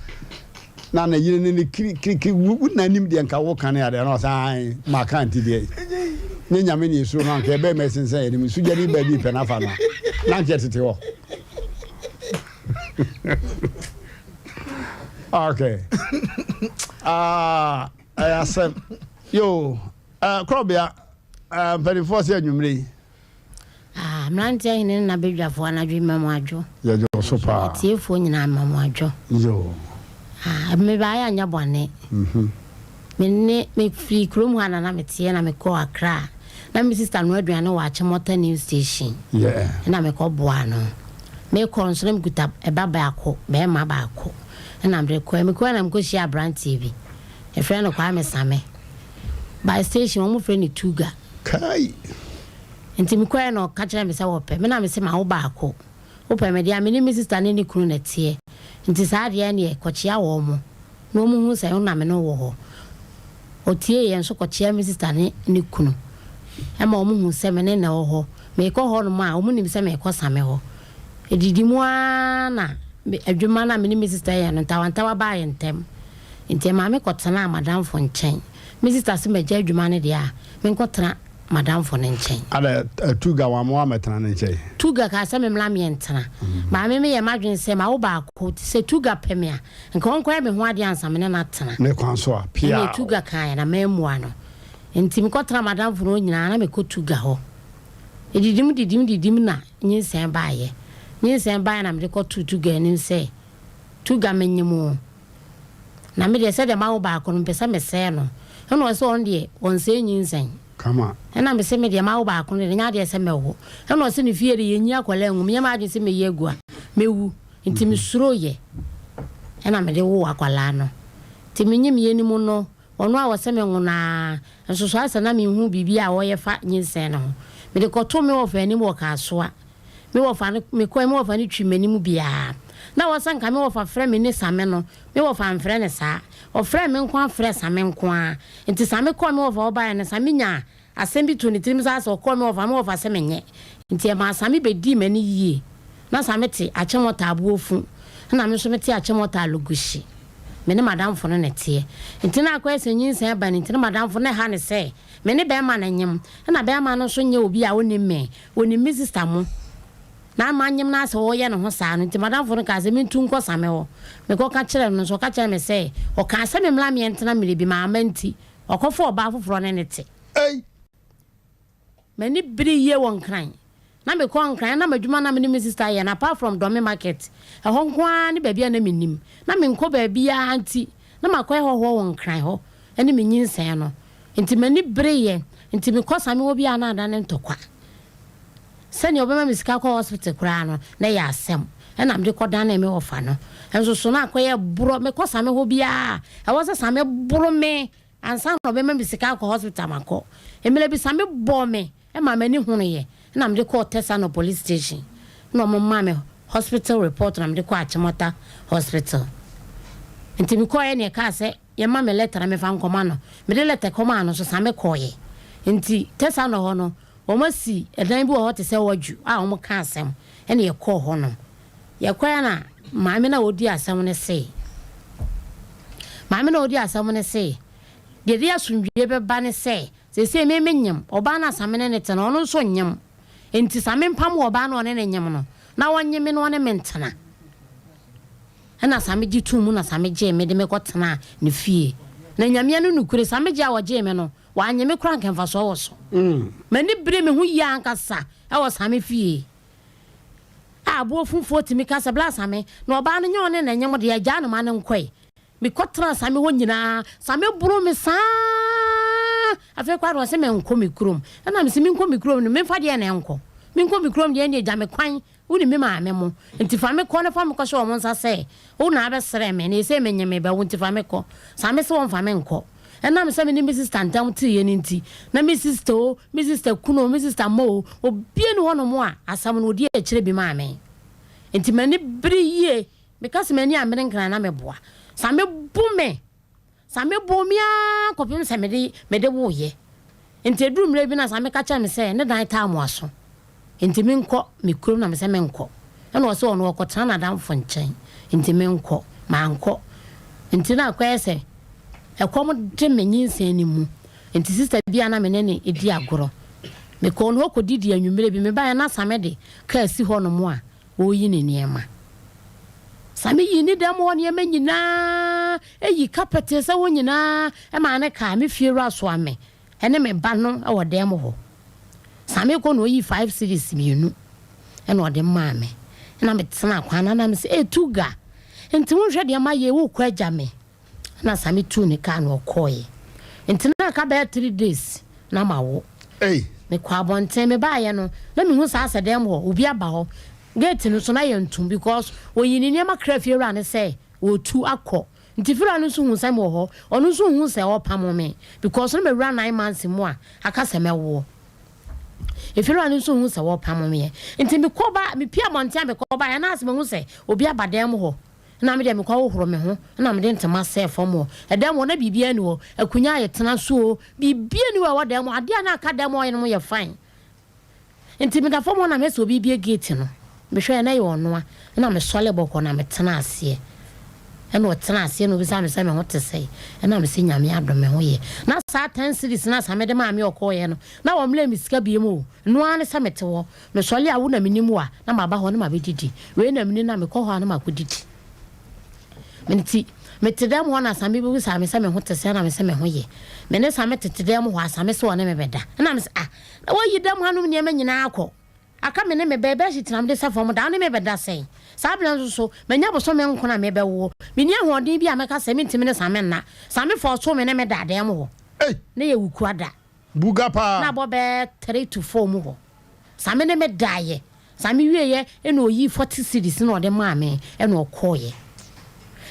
na ne yere ne ne kiri kiri kiri wo n'anim deɛ nka wo ka ne adeɛ na ɔsɛ ae ma ka nti deɛ ne nyame ne esuro no anka ɛbɛn ma ɛsensɛn yɛ ne mu sugya ne baabi pɛ n'afa no na nkyɛ tete hɔ. Okay. Ah, ɛyɛ asɛm. Yo, uh, korɔbea, uh, mpanimfoɔ sɛ anwummere yi. Ah, mmeranteɛ hene ne n'abadwafoɔ anadwo yi mma mo adwo. Yɛgye wo so paa. Atiefoɔ nyinaa mma mo adwo. Yo. Ah, mebaeɛ anyɛ bɔne. Mhm. Me ne mefiri kurom ha na na meteɛ na mekɔɔ Accra. Na me sista noa aduane wɔ Achimota New Station. Yeah. Ɛna mekɔboaa no. Mekɔ nso na mekuta ɛba baako, bɛrima baako. Ɛna mede kɔɛ. Mekɔɛ na mekɔhyia aberanteɛ bi. Yɛfrɛ no Kwame Same. By station wɔn frɛ no Tuga. Kai! Nti mekɔɛ na ɔka kyerɛɛ me sɛ wɔpɛ me na mese mawo baako. Wopɛ me deɛ a me ne me sista ne ne kunu na ɛteɛ. Nti saa deɛ ɛneɛ kɔkyea wɔn na wɔn hu sɛ wo na me ne wo wɔ hɔ. Ɔtiee yɛn nso kɔkyea me sista ne ne kunu ɛma wɔn hu sɛ me ne no wɔ hɔ. Mekɔ hɔ nom a wɔn nim sɛ mekɔ Same hɔ. Ɛdidi mu ara na adwuma no a me ne me sista yɛ no ntawantawa baa yɛn ntam. Nti ɛmaa me kɔtenaa m'adamfo nkyɛn. Me sista se magya adwuma no deɛ a, menkɔtena m'adamfo no nkyɛn. Adɛ, Tuga wamma woammɛtena ne nkyɛn? Tuga kaa sɛ memmra meɛntena. Maame meyɛɛ m'adwene sɛ mawo baako, nti sɛ Tuga pɛ me a, nka ɔnkɔyɛ me ho adeɛ ansa me ne no atena. Ne kwan so a, Ɛnneɛ piaw! Tuga kaeɛ na mammua no. Nti mekɔtenaa m'adamfo no hɔ nyinaa na mekɔ Tuga hɔ. Ɛdidim didim didim na nyinsɛn baeɛ. Nyinsɛn baeɛ na mede kɔtoo Tuga anim sɛ, Tuga menyem o. Na me deɛ sɛdeɛ mawo baako no mepɛ sɛ mesɛe no. Ɛna ɔse ɔno deɛ ɔnsɛe nyinsɛn. Kama. Ɛna mese me deɛ mawo baako no deɛ ɛnyɛ adeɛ sɛ mɛwo. Ɛna ɔse ne fie deɛ yɛnyi akwadaa ngu. Menyɛ m'adwene sɛ mɛyi agu a mɛwu. Nti mesuroeɛ ɛna mede woo akwadaa no. Nti menyemyɛ no mu no ɔno a ɔse menwo no ara nso so ayɛ sɛ na menhu biribi a ɔyɛ fa nyinsɛn no ho. Mede kɔtoo me wɔfa anim wɔ Kasoa. Me wɔfa no, mekɔe, me wɔfa no twi m'anim biaa. Na ɛwɔ sɛ nka me wɔfa frɛ me ne Same no, me wɔfa amfrɛ no saa. Ɔfrɛɛ me nko ara frɛɛ Same nko ara. Nti Same kɔɔ me wɔfa hɔ baeɛ no, Same nyaa asɛm bi too ne tirim saa sɛ ɔkɔɔ me wɔfa, me wɔfa se menyɛ. Nti ɛmaa Same bɛdii m'ani yie. Na Same te Akyemɔta Aboɔfu, ɛna me nso mete Akyemɔta Aloguhyi. Me ne m'adamfo no na ɛteɛ. Nti na akɔyɛ sɛ nyinsɛn aba no nti na m'adamfo no ɛha no sɛ me ne bɛɛma no nyem, ɛna bɛɛma no nso nyɛ obi a ɔnim me. Onim me sista mo na manyem no asɛ ɔreyɛ ne ho saa no nti madamfo no kaa sɛ mentu nkɔ Same hɔ. Mekɔka kyerɛɛ no nso ɔka kyerɛɛ me sɛ ɔkaa sɛ memmra meɛntena mmerɛ bi mamma nti ɔkɔfa ɔbaa foforɔ ne no te. Ei! M'ani bere yie wɔ Nkran. Na mekɔ Nkran na m'adwuma na me ne me sista yɛ no apart from Dome market ɛhɔ nko ara ne baabi a na mennim. Na menkɔ baabiara nti na makɔyɛ hɔhoɔ wɔ Nkran hɔ ne me nyinsɛn no. Nti m'ani bereeɛ, nti mekɔ Same hɔ biara na adane ntɔkwa. Sɛdeɛ ɔbɛma me sika akɔ hospital koraa no, na ɛyɛ asɛm. Ɛna mede kɔdanee me wɔfa no. Nso so na akɔyɛ borɔ, mekɔ Same hɔ biara a, ɛwɔ sɛ Same boro me ansa na ɔbɛma me sika akɔ hospital makɔ. Mmerɛ bi Same bɔɔ me ma m'ani honoeɛ, ɛna mede kɔɔ Tesano police station, ɛna wɔn maa me hospital report na mede kɔɔ Achimota hospital. Nti mekɔeɛ na ɛkaa sɛ Yɛma me lɛtɛ na memfa nkɔma no. Mede lɛtɛ kɔmaa no nso, san mekɔeɛ. Enti Tesano hɔ no, wɔasi ɛdan bi wɔ hɔ te sɛ wadwu a wɔka asɛm, ɛnna yɛkɔɔ hɔnom. Yɛkɔeɛ na maame no a ɔdi asɛm no se, maame no a ɔdi asɛm no se, deɛ ɛde asomdwoeɛ bɛba ne sɛ, seesei me menyem, ɔbaa no a Samene ne te no, ɔno nso nyem. Enti Same mpam ɔbaa no a ɔne no nyem no, na ɔnye me na ɔne me ntena. Ɛna Same gye too mu na Same gyee me de me kɔ tenaa ne fie. Na Nyame ano nokure, Same gye a ɔgyee me no, wannye me koraa anka mfasoɔ wɔ so. M'ani bere me ho yie ankasa wɔ Same fie. A aboɔ funfoɔ tumi ka sɛ, Bla Same, na ɔbaa no nyɛ ɔne na nyem deɛ, gyaa no ma no nkɔe. Mekɔtenaa Same hɔ nyinaa, Same boroo me saa. Afei koraa de ɔse menkɔ me kurom. Ɛna mese menkɔ me kurom no, memfa deɛn na ɛnkɔ? Menkɔ me kurom deɛ ɛnneɛ gya me kwan, wonim me maame mo, nti fa me kɔ na fa me kɔhyɛ wɔn nsa sɛ wo na abɛsrɛ me, na ɛsei menye me bɛwo nti fa me kɔ. Same se wɔmfa me nkɔ. Ɛnam sɛ me ne me sista ntam teeɛ no nti, na me sista o, me sista kunu o, me sista mma o, obiara nni hɔnom a asɛm no ɔdi akyire bi maa me. Nti m'ani bere yie. Meka sɛ m'ani ammere nkran na meboa. Sa mebo me. Sa meboo me ara kɔpem sɛ mede mede woeɛ. Nti ɛduru mmerɛ bi na Same ka kyerɛ me sɛ ne dan taa moaso nti menkɔ me kurom na mesɛ menkɔ. Ɛna ɔse ɔno ɔkɔtena n'adamfo nkyɛn nti menkɔ. Mankɔ. Nti na akɔyɛ sɛ ɛkɔm de me nyinsɛn no mu. Nti sista bi a na me ne no di agorɔ. Mekɔɔ ne hɔ kɔdidii anwummerɛ bi. Mebaeɛ na Same de kaa si hɔnom a ɔreyi ne nneɛma. Same yii ne dan mu hɔ nneɛma nyinaa, yi kapɛte sɛ hɔ nyinaa maa ne kaa. Me fiewura soa me ne me ba no wɔ dan mu hɔ. Same kɔ na ɔyii five cedis mmienu na ɔde maa me. Na metena kwan no na mese, Ee Tuga, nti wonhwɛ deɛ mayɛ yi, worekɔ agya me? Ɛna Same tuu ne kaa na ɔkɔeɛ. Nti na aka bɛyɛ 3 days na mawo. Mekɔ abɔnten, mebaeɛ no, na mehu saa sɛ dɛm hɔ, obi aba hɔ. Gate no so na yɛntom because ɔyii ne nneɛma kraa fiewura no sɛ ɔretu akɔ. Nti fiewura no nso huu sɛ mewɔ hɔ, ɔno nso nhuu sɛ ɔrepamo me because na mawura 9 months mu a aka sɛ mɛwoɔ. Efiewura no nso huu sɛ wɔrepamo meɛ. Nti mekɔ ba, mepue abɔnten a mekɔ baeɛ na asɛ mahu sɛ obi aba dan mu hɔ. Na me deɛ mekɔ hohoro me ho na mede ntoma sɛɛ fam hɔ. Ɛdan mu hɔ na biribiara nni hɔ. Akonnwa a yɛtena so oo, biribiara nni hɔ a ɛwɔ dan mu hɔ. Adeɛ a na aka dan mu hɔ no yɛ fine. Nti meda fam hɔ na mehwɛ sɛ obi rebue gate no. Mehwɛeɛ na ɛyɛ ɔno a. Ɛna mesɔre bɔkɔɔ na metenaa aseɛ. Ɛna ɔtenaa aseɛ na ɔbisaa me sɛ me ho te sɛn. Ɛna mese Nyame adom me ho yɛ. Na saa 10 cedis no a Same de maa me a ɔkɔeɛ no, na wɔmmrɛɛ me sika biom o. Ɛno ara ne sɛ mete hɔ. Mesɔre a wo na menim wo a, na maba hɔ na mabɛdidi. Wei na menim no a, mekɔ hɔ a na makɔdidi. Nti, mete dɛm hɔ na Same bɛbisaa me sɛ me ho te sɛn na mese me ho yɛ. Me ne Same tete dɛm hɔ a, Same se ɔne me bɛda. Ɛna mese ah, na woayi dɛm hanom nneɛma nyinaa akɔ. Aka me ne me ba, bedsheet na mede sɛ fam da, wo ne me bɛda sɛn? Saa berɛ nso so, manya bosome nkron a mebɛwoɔ. Menni ahoɔden bi a mɛka sɛ mentumi ne Same nna. Same fɔɔsoo me ne me daa dɛm hɔ. Na yɛ Wukuada. Buga paa. Na abɔ bɛyɛ 3 to 4 mu hɔ. Same ne me daeɛ. Same wieeɛ ɛna ɔyii 40 cedis na ɔde maa me ɛna ɔkɔeɛ.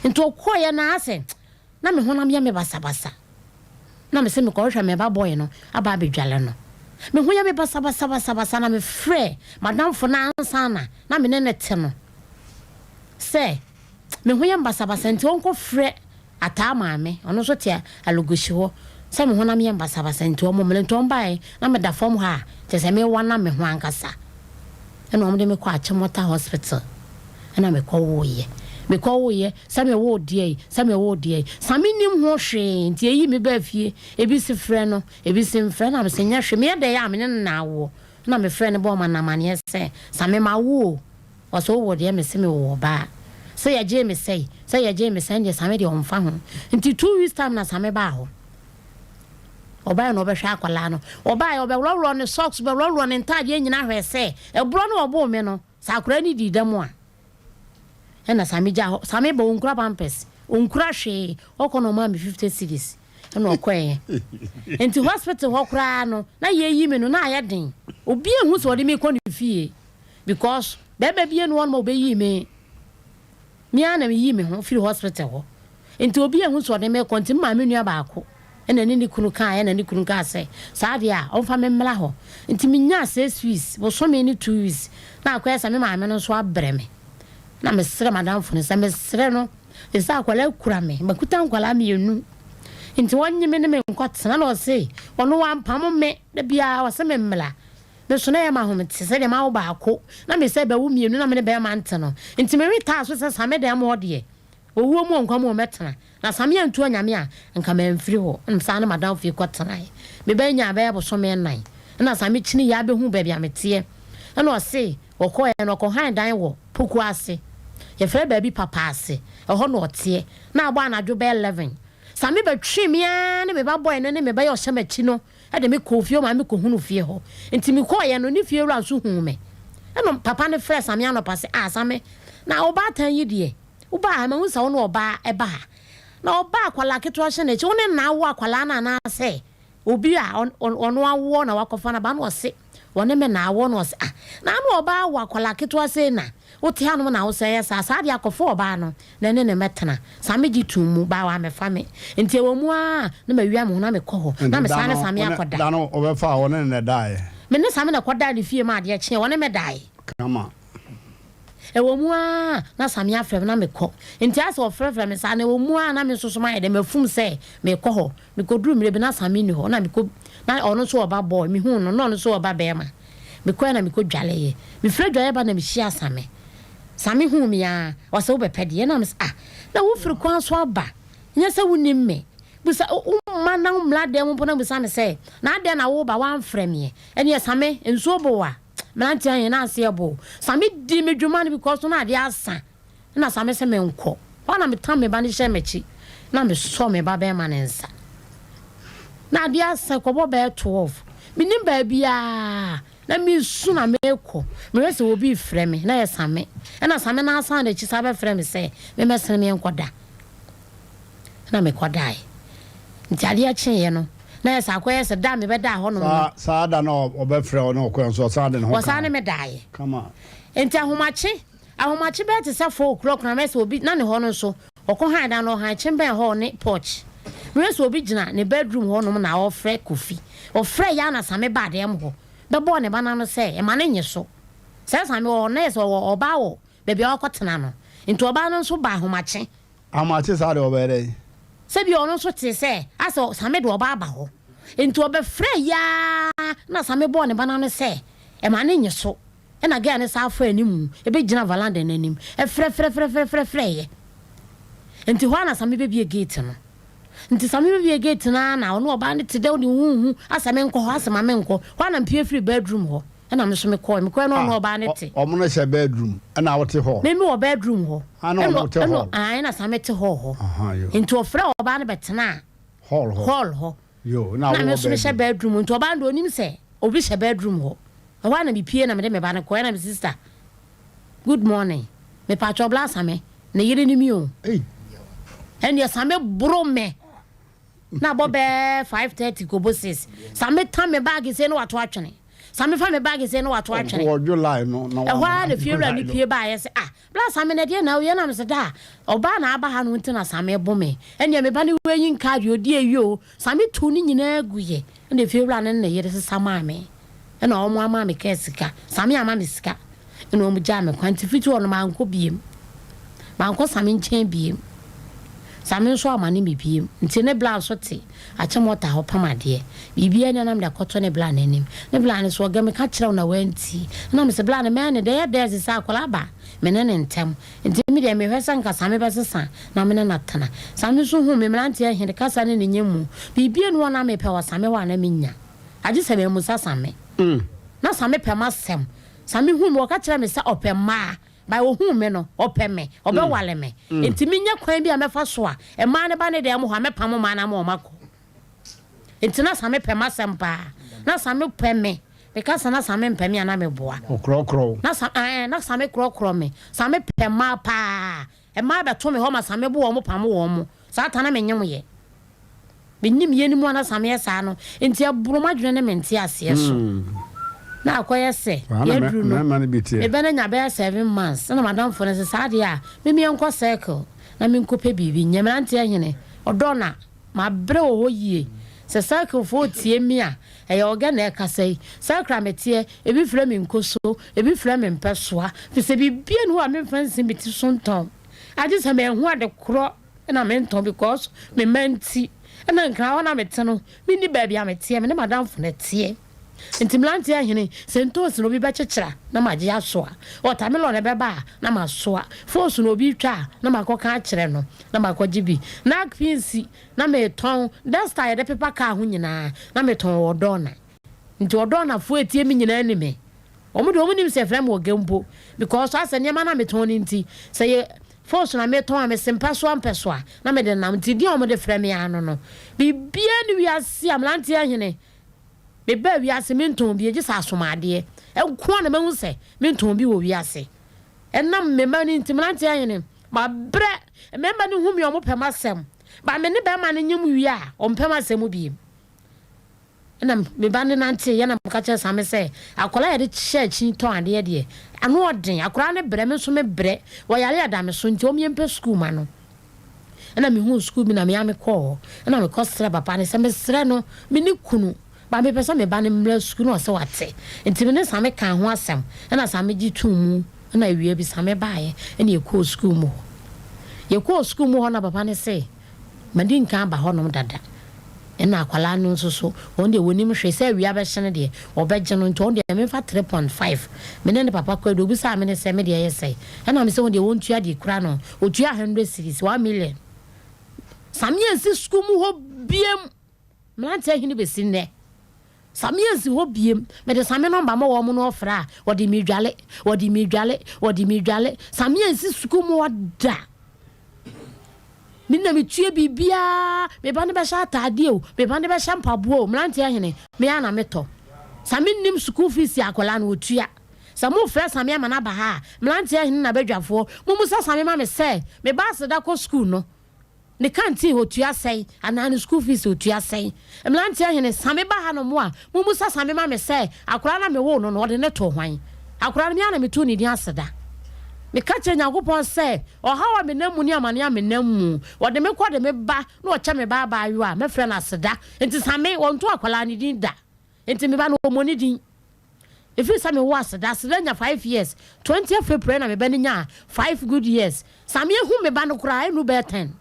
Nti ɔkɔeɛ no ara sɛ na me honam yɛ me basabasa. Na mese mekɔhwehwɛ me ba boy no aba abɛdwale no. Me ho yɛ me basabasabasabasa na mefrɛɛ m'adamfo no ansa na na me ne no te no sɛ me ho yɛ me basabasa nti ɔnkɔfrɛ Ataa maame, ɔno nso te Alogosi hɔ, sɛ me honam yɛ me basabasa nti ɔmo mmrɛ. Nti ɔmo baeɛ na meda fam hɔ a kyerɛ sɛ mewanam me ho ankasa. Ɛna ɔmo de me kɔɔ Achimota hospital ɛna mekɔ woeɛ. Mekɔ woeɛ, sɛ me woo deɛ yi, sɛ me woo deɛ yi. Sa mennim ho hwee nti eyi me baa fie, ebi se frɛ no, ebi se mfrɛ na mese nyɛ hwee. Meyɛ dɛn a me ne no na awoɔ. Ɛna mefrɛɛ no bɔɔ ma no amaneɛ sɛ sa me mawo o. Ɔse wowɔ deɛ mese mewɔ ɔbaa. Sɛ yɛgyee me sɛi, sɛ yɛgyee me sɛn deɛ Same deɛ ɔmfa ho. Nti 2 weeks time na Same baa hɔ. Ɔbaeɛ na ɔbɛhwɛ akwadaa no. Ɔbaeɛ ɔbɛworɔworɔ ne socks, bɛworɔworɔ ne ntaadeɛ nyinaa hwɛɛ sɛ ɛborɔ no ɔboo me no, sɛ akwadaa no dii dɛm a. Ɛna Same gyaa hɔ. Same ba ɔnkura pampers, ɔnkura hwee. Ɔkɔ na ɔmaa me 50 cedis ɛna ɔkɔeɛ. Nti hospital hɔ koraa no, na yɛyi me no na ayɛ den. Obi anhu sɛ ɔde me kɔ ne fie. Because bɛɛma bi enu hɔ nom a ɔbɛyii me. Me ara na meyii me ho firi hospital hɔ. Nti obi anhu sɛ ɔde me rekɔ nti me maame nua baako ɛna ne ne kunu kaeɛ ɛna ne kunu kaa sɛ saa deɛ a ɔmfa me mmra hɔ. Nti menyaa 6 weeks, bosome ne 2 weeks na akɔyɛ sɛ me maame no nso abrɛ me. Na mesrɛ m'adamfo no sɛ mesrɛ no ɛsɛ akwadaa kura me, makuta nkwadaa mmienu nti ɔnye me ne me nkɔtena na ɔse ɔno wampamo me da biara ɔse me mmra. Me so na ɛyɛ me ahomete sɛdeɛ mawo baako na me sɛ bɛwo mmienu na me ne bɛrima nte no. Nti me we taa so sɛ Same dan mu hɔ deɛ, owuo mu o nkwa mu o mɛtena. Na Same antu anyame a, nka mamfiri hɔ. Ɛna mesan ne m'adamfo yi kɔtenaeɛ. Me ba yi nyaa bɛyɛ bosome nnan. Ɛna Same kyiniiɛ ara bɛhuu baabi a meteɛ. Ɛna ɔse ɔkɔeɛ no ɔkɔhan dan wɔ Poku ase. Yɛfrɛ baabi Papa ase. Ɛhɔ na ɔteɛ. Na abɔ anadwo bɛyɛ 11. Same bɛtwee me ara ne me ba boy no ne me ba yi a ɔhyɛ m'akyi no de me kɔɔ fie. Ɔmaa me kɔhunuu fie hɔ. Nti mekɔeɛ no, ne fie wura nso huu me. Ɛna papa no frɛɛ Same anɔpa sɛ, Ah Same, na ɔbaatan yi deɛ, wobaa ha, mahu sɛ wo ne ɔbaa ba ha. Na ɔbaa akwadaa ketewa hyɛ n'akyi, wo ne no na awo akwadaa no anaasɛ obi a ɔno awoɔ na wakɔfa no aba? Na ɔse, ɔne me na awoɔ. Na ɔse, ah, na ano ɔbaa awo akwadaa ketewa sei na wote hanom na wosɛ yɛ saa? Saa deɛ akɔfa ɔbaa no na ɛne no mmɛtena. Same gye toom mu, baa wammɛfa me. Nti ɛwɔ mu ara na mawia me ho na mekɔ hɔ, na mesan ne Same akɔda. Da no ɔbɛfaa wo, ɔne no na ɛdaeɛ? Me ne Same na ɛkɔdaa ne fie ma adeɛ kyeeɛ, ɔne me daeɛ. Kama. Ɛwɔ mu ara na Sammy afrɛ me na mekɔ. Nti ayɛ sɛ ɔfrɛfrɛ me saa no, ɛwɔ mu ara na me nso so mayɛ dɛ, mafum sɛ merekɔ hɔ. Mekɔduruu mmerɛ bi na Sammy nni hɔ, na mekɔ, na ɔno nso ɔba boy, mehuu no, na ɔno nso ɔba barima. Mekɔɛ na mekɔdwaleeɛ. Mefiri adwaeɛ ba na mehyiaa Sammy. Sammy huu me ara, ɔse wobɛpɛ deɛ? Na mese ah, na wofiri kwan so aba, nyɛ sɛ wonim me. Bisa, wo mma na wo mmra dan mu mpo na bisa me sɛ, na adɛn na woreba woamfrɛ meɛ? Ɛneɛ Sammy, nsuo bo wo a? Mmeranteɛ ahe na aseɛ bo. Same di me dwuma no because na adeɛ asa na Same se menkɔ. Hɔ na metam me ba no hyɛ m'akyi na mesɔ me ba bɛrima no nsa. Na adeɛ asa kɔbɔ bɛyɛ 12. Menim baabiara na mesu na mekɔ. Mehwɛ sɛ obi refrɛ me na yɛ Same. Ɛna Same no asan n'akyi san bɛfrɛ me sɛ memmɛsene me nkɔda. na mekɔdae. Nti adeɛ kyeeɛ no, na ayɛ sɛ akɔyɛ sɛ da a mebɛdaa hɔnom no. Saa, saa da no a ɔbɛfrɛ wo na ɔkɔɛ nso, ɔsan de ne ho kaa Ɔsan ne me daeɛ. Kama. Nti ahomakye, ahomakye bɛyɛ te sɛ 4 o'clock na mɛyɛ sɛ obi, na ne hɔ no nso, ɔkɔ hann dan no, ɔhan kyembɛn hall ne porch. Mehwɛ sɛ obi gyina ne bedroom hɔnom na ɔrefrɛ Kofi. Ɔfrɛeɛ ara na Same baa dɛm hɔ bɛbɔɔ ne ba no ano sɛ, mma no nnye so. Sɛ Same wɔ hɔ no, na ayɛ sɛ ɔwɔ ɔbaa wɔ baabi a wakɔtena no. Nti ɔbaa no nso baa ahomakye. Amakye saa deɛ ɔbɛyɛ dɛn? Sɛbi ɔno nso tee sɛ asɛ Same de ɔba aba hɔ nti ɔbɛfrɛɛ yi ara na Same bɔɔ ne ba no ano sɛ ɛma no nye so ɛna girl no san faa anim bɛgyina valanda no anim frɛfrɛfrɛfrɛfrɛeɛ nti hɔ ara na Same bɛbie gate no nti Same bɛbie gate no ara na ɔne ɔbaa no te dɛw ne huhu asɛ menkɔ hɔ asɛ ma menkɔ hɔ ara na mpue firi bedroom hɔ Ɛna me nso mekɔe. Mekɔe no ɔne ɔbaa no te. Ɔmo no hyɛ bedroom ɛna wote hall. Me me wɔ bedroom hɔ. Ana ɔmo te hall. Ɛna ɛna Same te hall hɔ. Aha yo. Nti ɔfrɛ ɔbaa no bɛtenaa. Hall hɔ. Hall hɔ. Yo na Na me wowɔ nso mehyɛ bedroom. bedroom nti ɔbaa no deɛ onim sɛ obi hyɛ bedroom hɔ. Ɛhɔ ara na mepie na mede me ba no kɔe ɛna me sister good morning mepakyɛw bla Same ne yere ne mi o. Ei. Ɛneɛ Same boro me. Na abɔ bɛɛ 5:30 kobo 6. Same tam me bag sei na wato atwene. Same fa me bag sei na wato atwene. Ɔdwo line no na Ɛhɔ ara na fiewura no pue baeɛ sɛ, ah, bra Same na ɛdeɛn na woyɛ? Na mese, daa, ɔbaa na aba ha no nti na Same bo me. Ɛnneɛ me ba no wei nka deɛ ɔdi awie o. Same tuu ne nyinaa guiɛ. Ɛnna fiewura no ne ne yere sesa maa me. Ɛnna wɔn ama me kaa sika. Same amma me sika. Ɛnna wɔn gyaa me kwan. Nti fiti hɔ no mankɔ biem. Mankɔ Same nkyɛn biem. Same nso ammane me biem. Nti ne bla nso te Akyemɔta hɔ pam adeɛ. Biribiara ni a na mede akɔto ne bla no anim. Ne bla no nso ɔgɛ meka kyerɛ wo na wantie. Ɛnna mese bla no mɛyɛ no dɛn? Ɛyɛ dɛn sesei akwadaa ba me ne no ntɛm. Nti me deɛ mehwɛ sɛ nka Same bɛsesa na me ne no atena. Same nso huu me mmeranteɛ hene kasa ne ne nyɛ mu. Biribiara ni hɔ a na mepɛ wɔ Same hɔ a na mennya. Agye sɛ mammisa Same. Na Same pɛ m'asɛm. Same huu me, ɔka kyerɛɛ me sɛ ɔpɛ mmaa. By ohuu me no, ɔpɛ me, ɔbɛwale me. Enti menya kwan bi a mɛfa so a, mmaa no ba ne dan mu hɔ a, mɛpamo mmaa no ama wɔn akɔ. Enti na Same pɛ m'asɛm paa. Na Same pɛ me. Meka sɛ na Same mpɛ me a, na meboa. Ɔkorɔkorɔ wo. Na Sa, ɛɛ, na Same korɔkorɔ me. Same pɛ mmaa paa. Mmaa bɛto me hɔ ma Same bo wɔn pamo wɔn. Saa ta na menyem yɛ. Menim yɛ no mu a na Same yɛ saa no. Nti ɛboro m'adwene ne me nteaseɛ so. Na akɔyɛ sɛ yɛaduru no, me ba no anya bɛyɛ 7 months na m'adamfo no sɛ saa deɛ a me meɛnkɔ circle na menkɔpɛ biribi nyɛ. Mmeranteɛ hene, ɔdɔ na mabrɛ wɔ hɔ yie. Sɛ circle foɔ tie me a, ɛyɛ ɔgɛ na ɛkasa yi. Circle a meteɛ, ebi frɛ me nkoso, ebi frɛ me mpɛsoa. Firi sɛ biribiara nni hɔ a memfa nsi me ti so ntɔn. Agye sɛ manhu ade korɔ na mentɔn because me mma nti. Ɛna Nkran hɔ na mete no, menni baabi a meteɛ, me ne m'adamfo na ɛteɛ. Nti mmeranteɛ hene, sɛ ntoosi na obi bɛkyekyere a, na magye asoa. Watermelon na ɛbɛba a, na masoa. Foosu na obi retwa a, na makɔka akyerɛ no, na makɔgye bi. Napkins na metɔn, duster a yɛde pepa kaa ho nyinaa, na metɔn wɔ Ɔdɔɔna. Nti Ɔdɔɔnafoɔ a ɛtie me nyinaa nim me. Wɔn deɛ wɔn nim sɛ yɛfrɛ me ɔga mpo because asɛ nneɛma no a metɔn no nti sɛ yɛ phones na metɔn a mese mpɛsoa mpɛsoa na mede nam nti din a wɔde frɛ me ara no no biribiara ne wiase a mmeranteɛ hene mebaa wiase mentɔn bi gye sɛ asomadeɛ nko ara na mahu sɛ mentɔn bi wɔ wiase ɛnam me mma no nti mmeranteɛ hene mabrɛ mmarima no hu me a wɔpɛ m'asɛm ba me ne bɛrima no nyem wie a ɔmpɛ m'asɛm biem. Ɛna me ba no nanteeɛ na meka kyerɛɛ Same sɛ, Akwadaa a yɛde hyɛ akyi tɔn adeɛ deɛ, ano ɔden. Akwadaa no brɛ, me nso mebrɛ. Ɔyare a da me so nti ɔmmie mpɛ sukuu ma no. Ɛna mehuu sukuu bi na me ara mekɔɔ hɔ. Ɛna mekɔsrɛɛ papa no sɛ, mesrɛ no, menni kunu, but mepɛ sɛ me ba no mmra sukuu. Na ɔse wate. Nti me ne Same kaa ho asɛm. Ɛna Same gye too mu. Ɛna awia bi Same baeɛ ɛna yɛkɔɔ sukuu mu hɔ. Yɛkɔɔ sukuu mu hɔ na papa no se, Madi nkan aba hɔnom dada. Ɛna akwadaa no nso so, wɔn deɛ wɔnim hwee, sɛ awia bɛhye no deɛ, wɔbɛgye no, nti wɔn deɛ memfa 3.5. Me ne ne papa kɔe deɛ, ɔbisaa me ne sɛ, me deɛ ɛyɛ sɛn? Ɛna me sɛ wɔn deɛ wɔntua deɛ ɛkura no, ɔtua 100 cedis, 1 million. Samia nsi sukuu mu hɔ biam, mmeranteɛ hene bɛsi nnɛ. Samia nsi hɔ biem, mede Same nɔmba ma wɔn na wɔfrɛ a, wɔde me dwale, wɔde me dwale, wɔde me dwale. Samia nsi sukuu mu hɔ da. Me na metua biribiara, me ba no bɛhyɛ ataadeɛ o, me ba no bɛhyɛ mpaboa o, mmeranteɛ hene, me ara na metɔ. Sɛ mennim sukuu fees a akwadaa no ɔtua. Sɛ mofrɛ Same ama no aba ha a, mmeranteɛ hene na badwafoɔ, mommisa Same ma me sɛ, me ba aseda kɔ sukuu no, Ne canteen otua sɛn anaa ne school fees otua sɛn? Mmeranteɛ hene, Same ba ha nom a, mommusa Same ma me sɛ, akwadaa no a mewoo no no, ɔde no too hwan? Akwadaa no, me ara na metoo ne din Aseda. Meka kyerɛ Nyankopɔn sɛ, ɔhaw a menam mu ne amaneɛ a menam mu, ɔde me kɔ de me ba na ɔkyɛ me ba abaayewa a, mɛfrɛ no Aseda. Enti Same, wɔntoo akwadaa no din da. Enti me ba no, wɔmmɔ ne din. Ɛfiri sɛ mewɔ aseda, aseda nya five years, twentieth April na me ba no nyaa five good years, sɛ me ahu me ba no koraa ɛnnu bɛyɛ ten,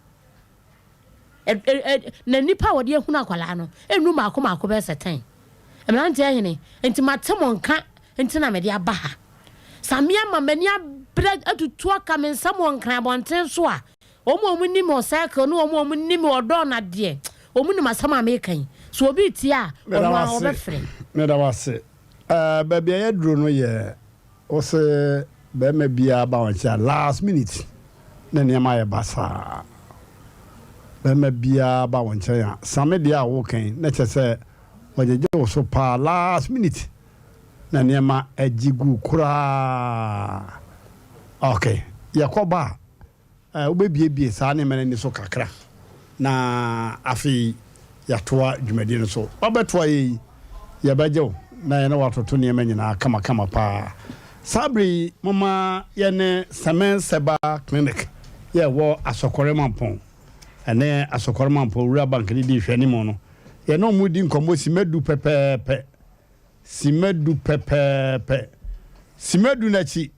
ɛ ɛ ɛ na nnipa a wɔde ahunu akwadaa no ɛnnu mmaako mmaako bɛyɛ sɛ ten. Mmeranteɛ hene, nti mate mo nka nti na mede aba ha. Sɛ me ama m'ani abrɛ atutu aka me nsam wɔ Nkran abɔnten so a, Wɔn a wɔnim me wɔ circle ne wɔn a wɔnim me wɔ dɔɔ na deɛ, wɔnim asɛm a mereka yi. Sɛ obi retie a, Meda ɔno wo ara ase. ɔbɛfrɛ. Meda wo ase. Eh, baabi a yɛaduro no yɛ, wo se barima biara ba wo nkyɛn a, last minute na nneɛma ayɛ basaa. Barima biara ba wo nkyɛn a, same deɛ a woka yi, na kyerɛ sɛ ɔgyegye wo so paa last minute na nneɛma agye gu koraa. Okay, yɛkɔba a, Wobɛbuebue saa nneɛma no ani so kakra na afei yɛatoa dwumadie no so. Wabɛtoa yɛ yi, yɛbɛgye wo na yɛne wo atoto nneɛma nyinaa kamakama paa. Saa berɛ yi, momma yɛne Semen Seba Clinic yɛ ɛwɔ Asɔkɔre Mampɔn ɛne Asɔkɔre Mampɔn Rural Bank no di nhwɛanimu no, yɛne wɔn redi nkɔmmɔ simma du pɛpɛɛpɛ. Simma du pɛpɛɛpɛ. Simma du no akyi,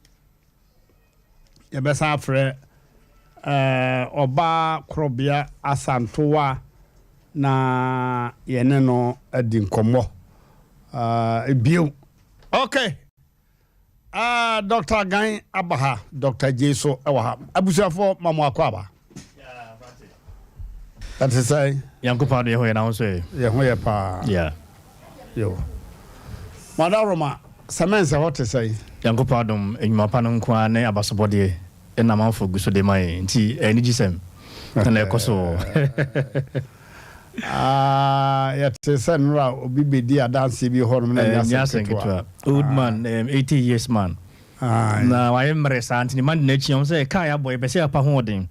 Yɛbɛsan afrɛ Ɔbaa Korɔbea Asantowa na yɛne no adi nkɔmmɔ bio. Ok, Dɔkta Gan aba ha, Dɔkta Gyei so wɔ ha. Abusuafoɔ ma mo akɔ aba. Ɛte sɛn? Nyankopɔn adom yɛ ho yɛ na wo nso ɛ? Yɛ ho yɛ paa. Yeah. Yo. Mada Roma, sɛmɛnsɛ hɔ te sɛn? Nyankopɔn adom, nnwuma pa no nko ara ne abasobɔdeɛ na amanfoɔ gu so de ma yɛn nti ɛyɛ anigyesɛm na ɛkɔ so wɔ. Ah, yɛte sɛ nnora obi bɛdi adanseɛ bi hɔ nom na ɛnyɛ asɛm ketewa. Old man, um, 80 years man. Na wayɛ mmerɛ saa nti ne mma de no akyi, wɔn sɛ kaa yɛabɔ yɛpɛ sɛ yɛpa ho ɔden.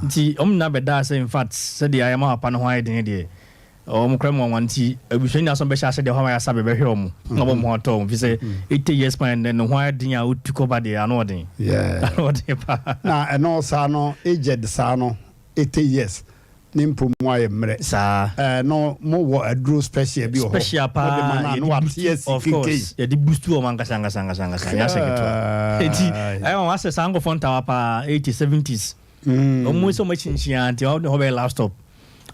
Nti wɔn nyinaa bɛdaa sɛ infact sɛdeɛ ayɛ ma papa no ho ayɛ den deɛ wɔn koraa mu nwanwa nti abusua nyinaa sɛ wɔbɛhyɛ ase deɛ hɔ ama yɛasa bɛbɛhwɛ wɔn na wɔn ho atɔ wɔn fi sɛ 80 years pan dɛ ne ho ayɛ den a wotu kɔba deɛ ano ɔden ano ɔden paa. Na ɛno saa no aged saa no 80 years ne mpo mu ayɛ mmerɛ. Saa. Ɛɛ no mo wɔ aduro special bi wɔ hɔ. Special paa. Mo de ma no a na wate asi of course yɛde boost wɔn ankasa ankasa ankasa ankasa nyɛ asɛ ketewa. Eti ɛyɛ wɔn asɛ saa nkɔfɔ ntawa paa 80 70s. Wɔn mu sɛ wɔn akyinkyin a nti wɔn de hɔ bɛyɛ last stop.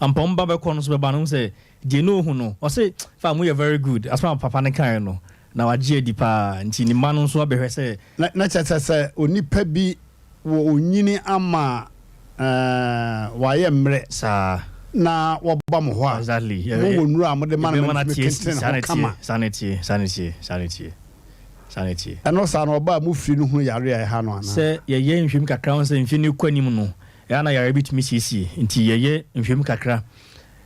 Ampa wɔn ba bɛkɔ no so bɛba no sɛ deɛ na ohun no ɔse fa mo yɛ very good asɛm a papa no kaeɛ no na wagye adi paa nti ne mma no nso abɛhwɛ sɛ. Na na kyerɛ sɛ sɛ onipa bi wɔ onyini ama wayɛ mmerɛ. Saa. Na wɔba mo hɔ a. Exactly. Mo wɔ nnuro a mode ma no ma no tumi kentene ne ho kama. Saa na ɛteɛ, saa na ɛteɛ, saa na ɛteɛ, saa na ɛteɛ. Saa na ɛteɛ. Ɛno saa no ɔba a mofiri no hunu yareɛ a ɛha no anaa? Sɛ yɛyɛ nhwehwɛmu kakra wohu sɛ mfeɛ no rekɔ anim no, ɛyɛ a na yareɛ bi tumi siesie. Nti yɛyɛ nhwehwɛmu kakra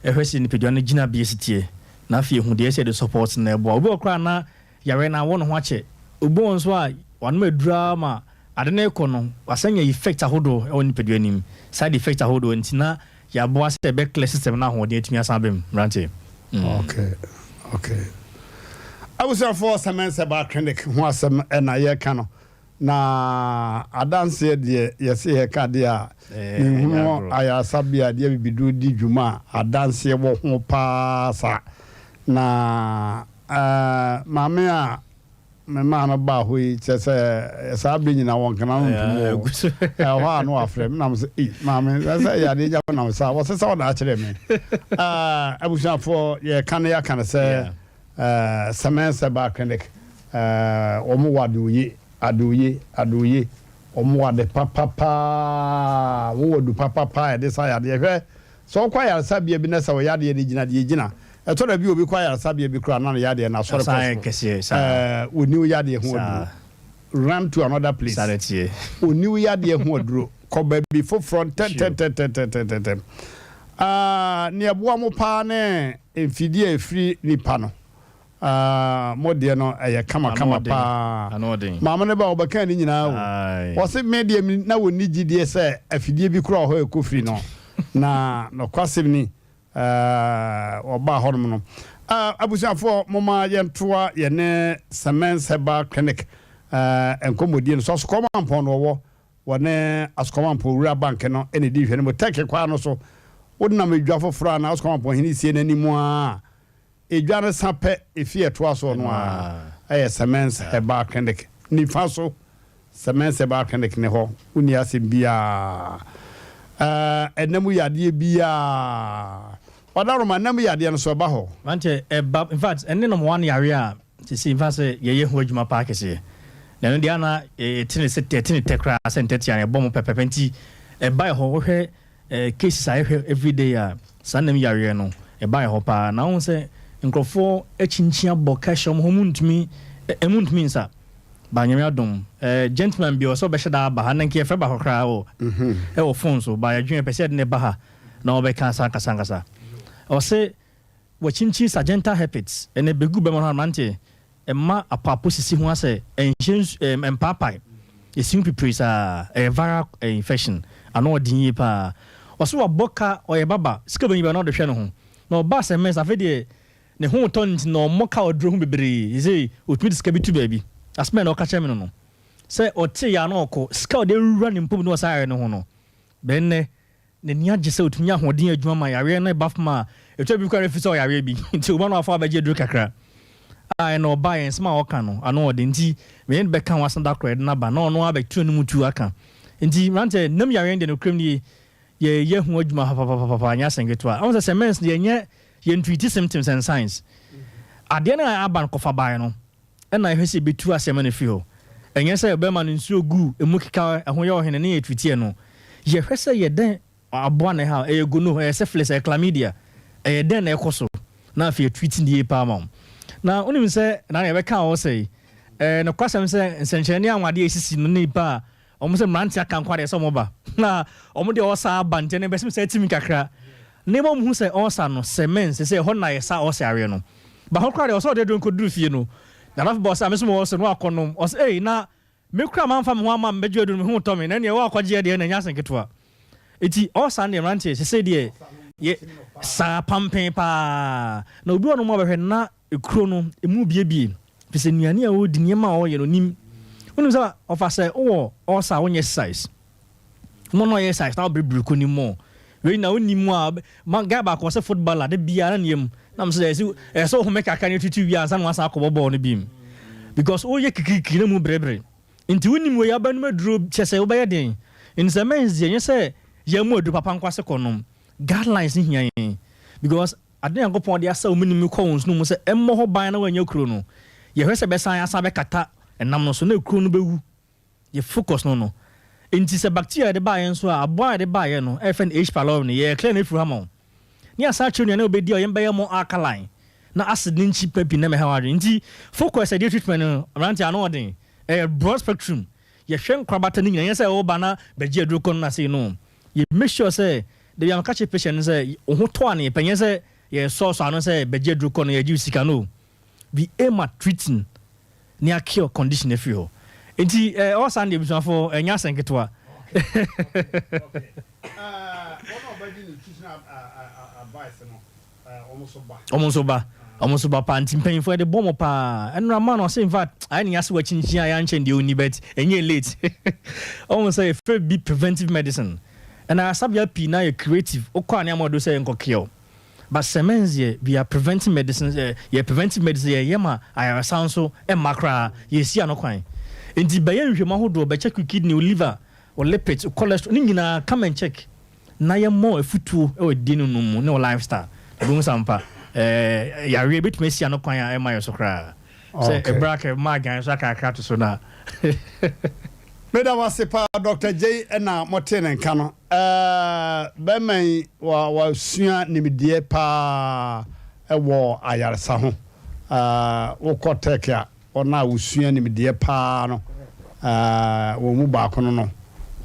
hwɛ sɛ nipadua no gyinabea si teɛ na afei yɛhu deɛ ɛsɛ sɛ yɛde support na ɛboa. Obi wɔ hɔ koraa a na yareɛ no awɔ ne ho akyɛ. Obi wɔ hɔ nso a wanom aduro ara ma ade no rekɔ no, wasan anya effect ahodoɔ wɔ ne nipadua no mu. Side effect ahodoɔ nti na yɛaboa sɛ ɛbɛ clear system no ahoɔden atumi asan aba mu. Mmeranteɛ. Mm. Okay, okay. Abusuafoɔ Sɛmɛnsɛ Bar Clinic ho asɛm na yɛreka no. Na adanseɛ deɛ yɛse yɛreka deɛ a, menhunu ayaresabea a deɛ abibiduro di dwuma a adanseɛ wɔ ho paa saa. Na eh, maame a memaa no baa hɔ yi, kyerɛ sɛ saa bere nyinaa wɔnkana no ntom o. Ɛhɔ a na wafrɛ me na mesɛ, ei maame, sɛ sɛ yadeɛ gya nam saa, wɔse sɛ ɔda akyerɛ me. Eh, abusuafoɔ, yɛka no yɛaka no sɛ eh, Sɛmɛnsɛ Bar Clinic, eh, wɔn wɔ adeoye, adeoye, adeoye, wɔn wɔ ade papapaa, wɔn wɔ adu papapaa a yɛde sa yadeɛ. Hwɛ, Sɛ wokɔ ayaresabea bi na sɛ wo yadeɛ no gyina deɛ ɛgyina, ɛtɔ da bi a obi kɔ ayaresabea bi koraa na ne yadeɛ no asɔre kɔ soro. Ɛɛ, ɔnni wo yadeɛ ho aduro. Run to another place. Ɔnni wo yadeɛ ho aduro. Kɔ baabi foforɔ ntɛntɛntɛntɛntɛntɛm. Ah, nea ɛboa mo paa ne mfidie a ɛfiri nipa no. Ah mo deɛ no ɛyɛ kama kama paa. Maame no ba ɔbɛkaa ne nyinaa o. Ɔse me deɛ me na wɔnni gyidie sɛ afidie bi koraa wɔ hɔ a ɛkɔ firi no. Na nɔkwasɛm ni eh ɔbaa hɔnom no. Ah abusuafoɔ momma yɛntoa yɛne Semens Herbal Clinic eh nkɔmmɔdie no so. Asukɔɔ Mampɔn na ɔwɔ. Wɔne Asukɔɔ Mampɔn Wura Bank no na ɛdi nhwɛanimu. Turkey kwan no so wonam edwa foforɔ a na Asukɔɔ Mampɔn hene sie no anim ara. Edwa no sa pɛ, efi a ɛtoa soɔ no ara yɛ Semens Herbal Clinic. Nifa so, Semens Herbal Clinic ne hɔ. Wonni asɛm biara. Ɛɛ, ɛna mu yadeɛ biara. Ɔdaroma, ɛna mu yadeɛ no so ɛba hɔ? Mante, ɛba. In fact, ɛne number one yareɛ a seesei in fact sɛ yɛyɛ ho adwuma paa kɛseɛ. Na ɛno deɛ ana yɛte ne sɛ yɛte ne tɛ koraa sɛ ntɛtea no ɛbɔ mo pɛpɛpɛ nti ɛba hɔ wohwɛ Eh cases a yɛhwɛ everyday a saa nam yareɛ no ɛba yɛ hɔ paa na wohu sɛ nkurɔfoɔ akyinkyin abɔ ka hyɛ wɔn ho wɔn ntumi ɛmu ntumi nsa ba nyame adom eh gentleman bi ɔsɛ ɔbɛhyɛ da aba ha na nka yɛfrɛ baako koraa wɔ ɛwɔ phone so ba yɛdwen yɛpɛ sɛ yɛde ne ba ha na ɔbɛka asa ankasa ankasa ɔse wakyinkyin sagittal herpes ɛna ɛbɛgu bɛma no mmeranteɛ Mma apaapo sisi ho asɛ ɛnhyɛ nsu ɛɛ ɛmpaapae. Esi ho pipire saa. Ɛyɛ viral infection. Ano ɔden yie paa. Ɔse wabɔ ka ɔyɛ baba. Sika ɔbɛnya biara na ɔde hwɛ ne ho. Na ɔbaa sɛ mɛs afei deɛ ne ho retɔ no nti na ɔmmɔ ka ɔduro ho bebree. Seisei ɔtumi de sika bi to baabi. Asɛm a na ɔka kyerɛ me no no. Sɛ ɔtee a na ɔkɔ. Sika a ɔde awura ne mpom na ɔsan ayɛ ne ho no. Bɛn nnɛ N'ani agye sɛ otumi nya ahoɔden yɛ adwuma ma yareɛ no ba fam a, ɛtɔ bi koraa na ɛfiri sɛ ɔyareɛ bi nti ɔba no afa abɛgye aduro kakra a ɛna ɔba yɛn nsɛm a ɔka no ano ɔden nti me ne no bɛka ho asɛm da koro yɛde no aba na ɔno ara bɛto anom tuo aka nti mmeranteɛ nam yareɛ no deɛ nokorɛm nie yɛyɛ ho adwuma papapapapa nyɛ asɛm ketewa ɔhu sɛ sɛ mens no yɛnyɛ yɛntreati symptoms and signs adeɛ no a aba no kɔfa baeɛ no ɛna yɛhwɛ sɛ yɛbɛtu asɛm no afiri hɔ. Ɛnyɛ sɛ yɛbɛma no nsuo gu ɛmu keka ɛho yɛ ɔhene ne yɛtreatiɛ no. Yɛhwɛ sɛ yɛ dɛn aboa na ɛha wo, ɛyɛ gono, ɛyɛ syphilis, ɛyɛ chlamydia, ɛyɛ dɛn na ɛkɔ so na afei yɛtreati no yie paa ma wo. Na wonim sɛ na yɛbɛka wɔ sɛ yi, ɛyɛ nokwasɛm sɛ nsɛnkyerɛnne anwanwadeɛ a ɛsisi no ne nipa a Wɔn sɛ mmeranteɛ aka nko adeɛ sɛ wɔn ba na wɔn deɛ ɔsa aba nti ɛnna bɛsɛ sɛ ɛtumi kakra na mmom hu sɛ ɔsa no sɛ mɛn sɛ sɛ ɛhɔ na yɛsa ɔsa areɛ no ba hɔ koraa deɛ ɔsɛ ɔde aduro nkɔduru fie no na n'afɔ bɔ ɔsɛ amesom ɔsɛ no akɔ nom ɔsɛ ei na me koraa manfa me ho ama mbɛgye aduro no me ho tɔ me na ɛneɛ wɔakɔgye deɛ na ɛnyɛ asɛm ketewa eti ɔsa no deɛ mmeranteɛ sɛ sɛ deɛ yɛ saa pampen paa na obi wɔ no mu abɛhwɛ na Kuro no, emu rebuebue, ɛfiri sɛ nnuane a ɔredi, nneɛma a ɔreyɛ no, ɔnim. Wonim sɛ ɔfa sɛ wowɔ ulcer a wonyɛ exercise. Wɔn a wɔyɛ exercise na wɔberebere kɔ nim more. Wei na wonim mu a, ma guy baako ɔsɛ footballer de biara na ne yam. Na mo sɛ ɛsɛ ɛsɛ wohome kakra ne tutu wie ansa na wasan akɔbɔ bɔɔl no bi. Because woyɛ kikirikiri na mu berebere. Nti wonim wei abanum aduro kyɛ sɛ wobɛyɛ den. Nti sɛ mens deɛ nyɛ sɛ yɛn mu aduro papa nkwase kɔnom. Guidelines hia yɛn because Ade a Nyankopɔn de asau menem no kɔ wo nsono mu sɛ ɛmmɔ hɔ ban na woannya kuro no, yɛhwɛ sɛ ɛbɛsan asan abɛkata ɛnam no so na kuro no bɛwu. Yɛ focus no no. Enti sɛ bacteria a yɛde baeɛ nso a, aboa a yɛde baeɛ no a yɛfrɛ no H. pylori no, yɛ clear no afiri hɔ ama wo. Ne yɛasan akyerɛ nnuane a wobɛdi a ɔyam bɛyɛ more alkaline. na acid no nkyi pa pii na ɛmɛha w'adwene. Nti focus a ɛdeɛ treatment no aberanteɛ ano ɔden. Ɛyɛ broad spectrum. Yɛhwɛ nkorabata no nyinaa. Ɛnyɛ sɛ woba na bɛgye aduro kɔ no na sei no. Yɛ make sure sɛ da biara meka kyerɛ patient no sɛ wo ho tɔ a na yɛpɛ. Ɛnyɛ sɛ yɛsɔɔsɔ ano sɛ bɛgye aduro kɔ no yɛgye wo sika no. We aim at treating ne a cure condition afiri hɔ. Nti eh, ɔwɔ saa no deɛ abusuafoɔ ɛnyɛ asɛm ketewa. Wɔn nso ba. Wɔn nso ba paa. Nti mpanyinfoɔ yɛde bɔ mo paa. Ɛnora man ɔse in fact ayɛ ne ya sɛ wakyinkyin a yɛankyɛn deɛ ɔnni but ɛnyɛ late. Wɔn sɛ yɛfrɛ bi preventive medicine. Ɛna asabea pii na yɛ creative. Wokɔ a ne ama ɔdo sɛ yɛnkɔ cure. But Semens yɛ we are preventing medicine eh, yɛ preventive medicine yɛyɛ ma ayaresa nso mma koraa yɛsi ano kwan. Nti bɛyɛ nhwehwɛmu ahodoɔ bɛ check wo kidney, wo liver, wo lipids, wo cholesterol ne nyinaa come and check na yɛmmɔ wo afutuo wɔ adidie no nom mu ne wo lifestyle. Wobɛhu sɛ ampa eh, yareɛ bɛtumi asi ano kwan a ɛmma yɛ so koraa. Sɛ Okay. ɛberɛ aka ɛma adwan so akrakra to so no a. Meda wo ase paa Doctor Gyei ɛna motee ne nka no. Ɛɛ bɛrima yi wa wasua nimdeɛ paa ɛwɔ ayaresa ho. Ɛɛ wokɔ Turkey a wɔn a wosua nimdeɛ paa no ɛɛ wɔn mu baako no no.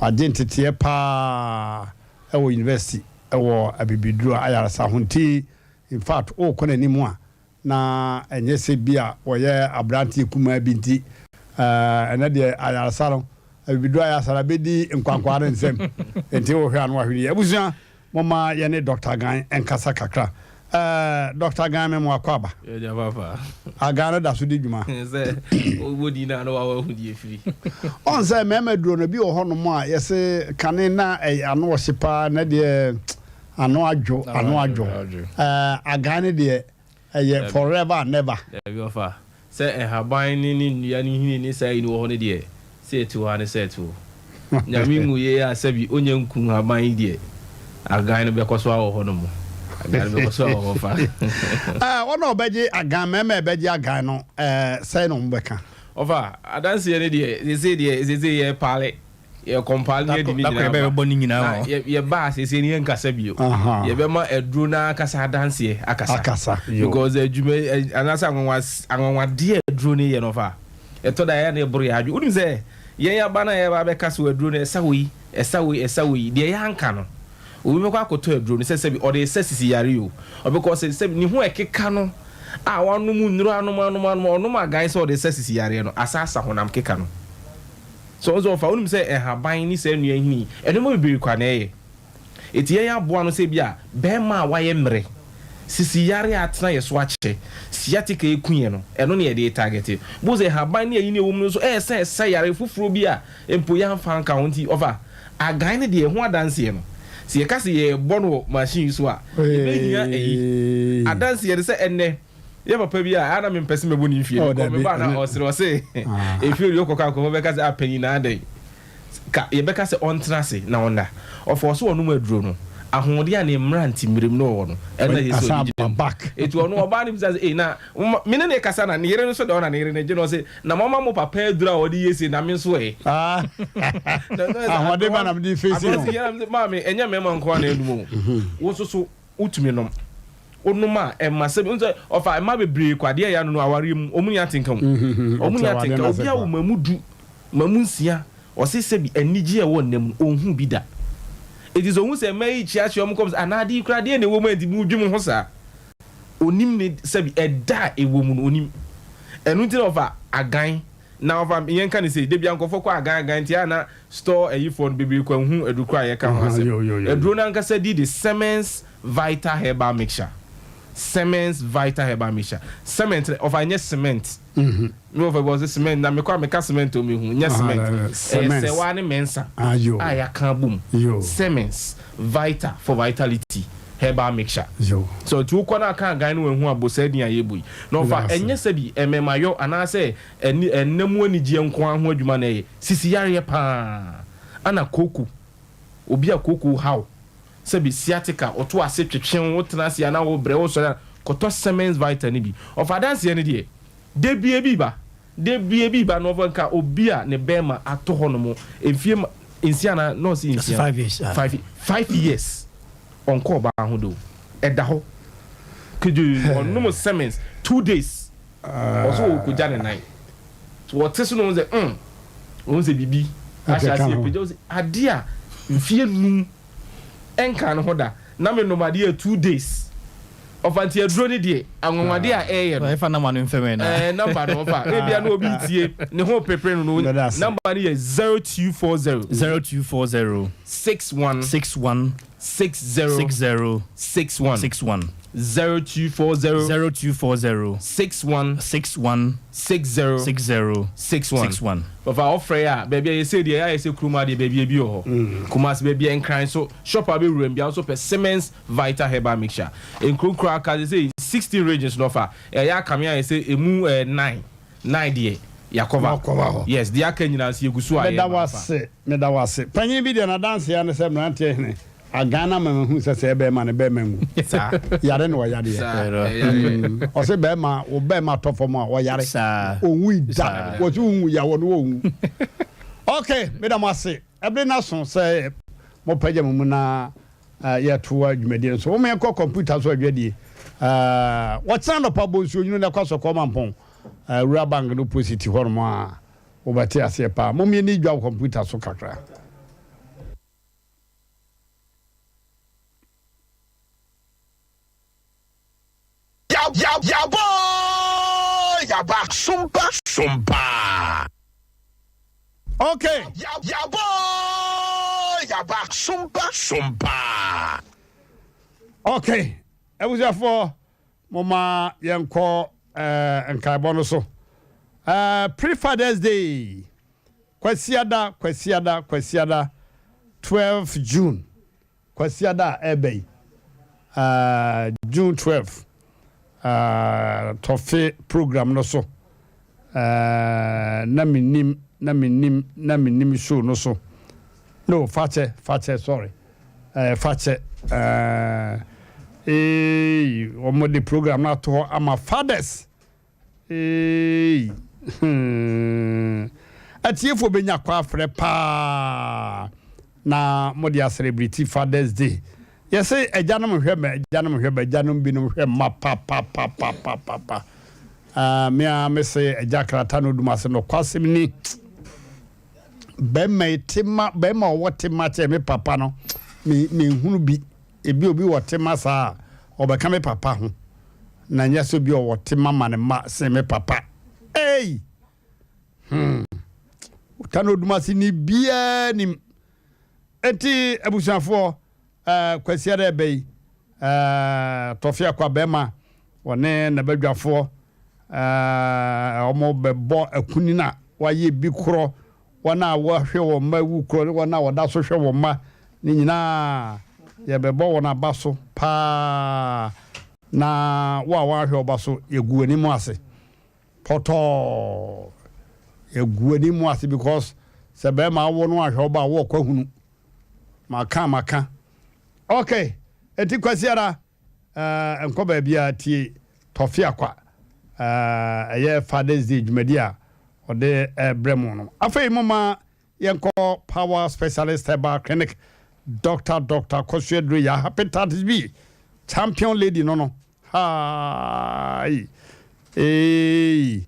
Wagye nteteɛ paa ɛwɔ university ɛwɔ abibiduro ayaresa ho nti in fact wokɔ n'anim a na ɛnyɛ sɛ bi a ɔyɛ aberanteɛ kumaa bi nti, ɛnɛ deɛ ayaresa no, abibiduro ayaresa no abɛdi nkwankwaa no nsam, nti wohwɛ a na wahwɛ yie. Abusua, momma yɛne Dɔkta Gan nkasa kakra. Dɔkta Gan, me mo akɔ aba. Yɛgya papa. Agan no da so di dwuma. Sɛ wobɔ din no a na wawa hu deɛ ɛfiri. Ɔn sɛ mmarima duro no, bi wɔ hɔnom a yɛse kane na ano ɔhye paa, ɛnɛ deɛ Ano adwo, ano adwo. Ɛɛ agan no deɛ ɛyɛ forever and never. Dabi ɔfa, sɛ nhaban ne ne nnua ne nhini ne saa yi no wɔ hɔ no deɛ, sɛ ɛte hɔ ara ne sɛ ɛte hɔ. Nyame ngu yei a sɛbi ɔnya nku nhaban yi deɛ, agan no bɛkɔ so ara wɔ hɔ nom. Agan no bɛkɔ so ara wɔ hɔ fa. Ɛɛ wɔn a wɔbɛgye agan, mmarima a ɛbɛgye agan no, ɛɛ sɛn na wɔbɛka? Ɔfa, adanseɛ no deɛ, seesei deɛ, seesei yɛrepaale. Yɛ compile ne yɛde ne nyinaa ba. Na yɛba a seesei no yɛnkasa bio. Yɛbɛma aduro no ankasa adanseɛ akasa. Because adwuma anaasɛ anwanwa anwanwadeɛ a aduro no yɛ no fa. Ɛtɔ da yɛ na ɛboro yɛn adwene. Wonim sɛ yɛn aba no a yɛba abɛka sɛ aduro no ɛsa wei, ɛsa wei, ɛsa wei, deɛ yɛanka no, obi bɛkɔ akɔtɔ aduro no sɛ sɛbi ɔde resa sisi yare o. Ɔbɛkɔ sɛ sɛbi ne ho ɛkeka no a wanom nnuro anom anom anom ɔnom agan sɛ ɔde resa sisi yareɛ no asa asa honam keka no. So ɔno nso ɔfa? Wonim sɛ nhaban ne saa nnua nhini yi, nnoɔma bebree kwa na ɛyɛ. Enti yɛn aboa no sɛ ebia barima a wayɛ mmerɛ, sisi yareɛ a atena yɛn so akyɛ, sciatica ɛku yɛn no, ɛno na yɛde retargete. Bohu sɛ nhaban ne ayi no a ɛwɔ mu no nso ɛresa ɛsa yareɛ foforɔ bi a mpo yɛamfa anka ho. Nti ɔfa agan no deɛ ɛho adanseɛ no, sɛ yɛka sɛ yɛrebɔ no wɔ machine yi so a, yɛbɛhia ayi. Adanseɛ no sɛ ɛnnɛ Yɛ papa bi a, a na mempɛ sɛ mɛbɔ ne mfie no, kɔ meba na ɔsere ɔse efie deɛ ɔkɔka nkurɔfoɔ bɛka sɛ ah panyin na adɛn ka yɛbɛka sɛ ɔntena ase na ɔnna ɔfa ɔse ɔnom aduro no ahoɔden a ne mmerante mmerem no ɔwɔ no ɛna yɛ sɛ ɔde gyina mu eti ɔno ɔbaa no bisa sɛ ee na me ne ne kasa na ne yere no nso deɛ ɔna ne yere no gye no ɔse na mama mo papa aduro a ɔde yɛ se na me nso ɛ ahoɔden ba na mede fesi no maame ɛnyɛ mmarima nko ara na ɛnum o wo nso so Wotumi nom. Wonom a, ɛma sɛ wohu sɛ ɔfa mmaa bebree kɔ adeɛ a ɛyɛ ano no awareɛ mu, wɔn nni atenka o. Wɔn nni atenka. Obi awo mmamu du, mmamu nsia, ɔse sɛbi anigyeɛ a ɛwɔ nna mu no, ɔnhuu bi da. Enti sɛ ɔhu sɛ mmaa yi kyeakyea wɔn kɔm sɛ, anaa adeɛ yi koraa deɛn na ɛwɔ mu a enti modwe mo ho saa? Ɔnim ne sɛbi ɛda a ɛwɔ mu no, ɔnim. Ɛno nti na ɔfa agan Na ɔfa yɛnka no sei, da biara nkurɔfoɔ kɔ agan agan nti a na store ayifoɔ no bebree kɔ nhu aduru korɔ a yɛka ho asɛm. Aduro no ankasa di de Semens Vital Herbal Mixture. Semens Vital Herbal Mixture. Cement no, ɔfa ɛnyɛ cement. Me wɔfa bi ɔse cement na mekɔ a meka cement a ɔmɛhu, nyɛ cement. Ɛyɛ sɛwa ne mɛnsa a yɛaka abom. Semens Vital for vitality herbal mixture. So nti wokɔ na aka agan no wanhu abɔ saa din a yɛbɔ yi. Na ɔfa ɛnyɛ sɛbi ɛmɛmayɔ anaasɛ Ɛne ɛnna mu anigyeɛ nko ara ho adwuma na ɛyɛ. Sisi yareɛ pa ara. Ana kooko, obi a kooko ha wo, sɛbi sciatica, ɔto ase twetwe wo, wotena ase a na wobrɛ, wosɔre a, kɔtɔ Siemens Vita no bi. Ɔfa adanseɛ no deɛ, da biara bi ba, da biara bi ba na ɔfa nka obi a ne bɛɛma atɔ hɔ nom mfie ma, nsia anaa, na ɔse nsia? Five years. Five, five years. Ɔnkɔ ɔbaa ho da o. Ɛda hɔ. Kedwoo ɔnom Simmons 2 days, ɔso ɔkɔgya ne nan so, wɔte so na ɔhu sɛ ɔhu sɛ biribi ahyɛ ase apagya. Ɔsɛ adeɛ a mfie 5 ɛnka ne ho da na menom adeɛ a 2 days ɔfa. Nti aduro ne deɛ anwanwadeɛ a ɛyɛ no. Ɛfa number no mfɛmɛ na. Number no, ɔfa ebia na obi tie ne ho pepere no, number no yɛ 0240. 0240. 61. 61. 60. 60. 61. 61. 0240. 0240. 61. 61. 60. 60. 61. 61. Ɔfa ɔfrɛ a, baabi a yɛsɛ deɛ yɛayɛ sɛ kurom adeɛ, baabi ebi wɔ hɔ, Kumasi, baabi a Nkran so shop a bɛwura mu bia nso pɛ Siemens Vital Herbal Mixture. Nkuronkuro aka sɛ 16 regions no, ɔfa ɛyɛ akame ayɛ sɛ emu nine nine deɛ yakɔva. Wakɔva hɔ. Yes, deɛ aka nyinaa nso yɛgu so a meda yɛba fa. Wase, meda wase. Panyin bi deɛ, n'adanseɛ ne sɛ mmeranteɛ hene agan na mama hu sɛ bɛrima ne bɛrima ngu yare na ɔyareɛ. Ɛyare. Ɔsɛ bɛrima wo bɛrima tɔ fam a ɔyare ɔnwu da, wɔsɛ wonwu yawɔ no wɔnwu. Ok, meda mo ase. Ɛbere no so sɛ mopagya mo mu na yɛtoa dwumadie no so. Woma yɛnkɔ kɔmputa so adwadie. Wɔkyena nɔpa bɔ nsuo nwunu na ɛkɔ asɔkɔ mampɔn wura bank no opposite hɔ nom a, wobɛte aseɛ paa. Mommyɛni dwa wɔ kɔmputa so kakra. Yabɔ yaba sompa sompa. Okay. Yabɔ yaba sompa sompa. Okay, abusuafoɔ, moma yɛnkɔ nkaebɔ no so. Pre-Fathers Day, Kwasiada, Kwasiada, Kwasiada 12 June, Kwasiada a ɛbɛ yi, June 12, tɔfe program no so, na menim na menim na menim show no so no. Fakyɛ, fakyɛ, sorry, fakyɛ. Ee, wɔn de program no ato hɔ ama fathers. Ee, atiefoɔ bɛnya kɔ afrɛ paa na mode acelebrate Fathers Day. Yɛsɛ agyanom hwɛ ma agyanom hwɛ ma agyanom binom hwɛ ma papapapapapa. Me a mese agya krata no dum ase no kwasɛm ni. Bɛrima yi tema, bɛrima ɔwɔ tema kyɛ me papa no, me menhunu bi. Ebi obi wɔ tema saa a, ɔbɛka me papa ho. Na nyɛ sɛ obi ɔwɔ tema ma ne mma sen me papa. Ei! Ta no dum ase ni biara nim. Enti abusuafoɔ, Kwasiada ɛbɛ yi, Tɔfe Akwa bɛrima wɔne n'abadwafoɔ wɔn bɛbɔ akunini a wɔayɛ bi korɔ, wɔn a wɔhwɛ wɔn mma wu korɔ ne wɔn a wɔda so hwɛ wɔn mma ne nyinaa, yɛbɛbɔ wɔn aba so paa. Na wo a wɔahwɛ ɔba so, yɛgu anim ase pɔtɔɔ, yɛgu anim ase because sɛ bɛrima awo no ahwɛ ɔba a wɔɔkɔ ahunu. Maka maka. Okay, eti Kwasiara, nkɔ baabi a tie Tɔfe Akwa, ɛyɛ Fathers Day dwumadi a ɔde ɛbrɛ mu no. Afei moma yɛnkɔ Power Specialist Herbal Clinic. Doctor Kɔsuaduro yɛ hepatitis B champion lady no Haai, ee,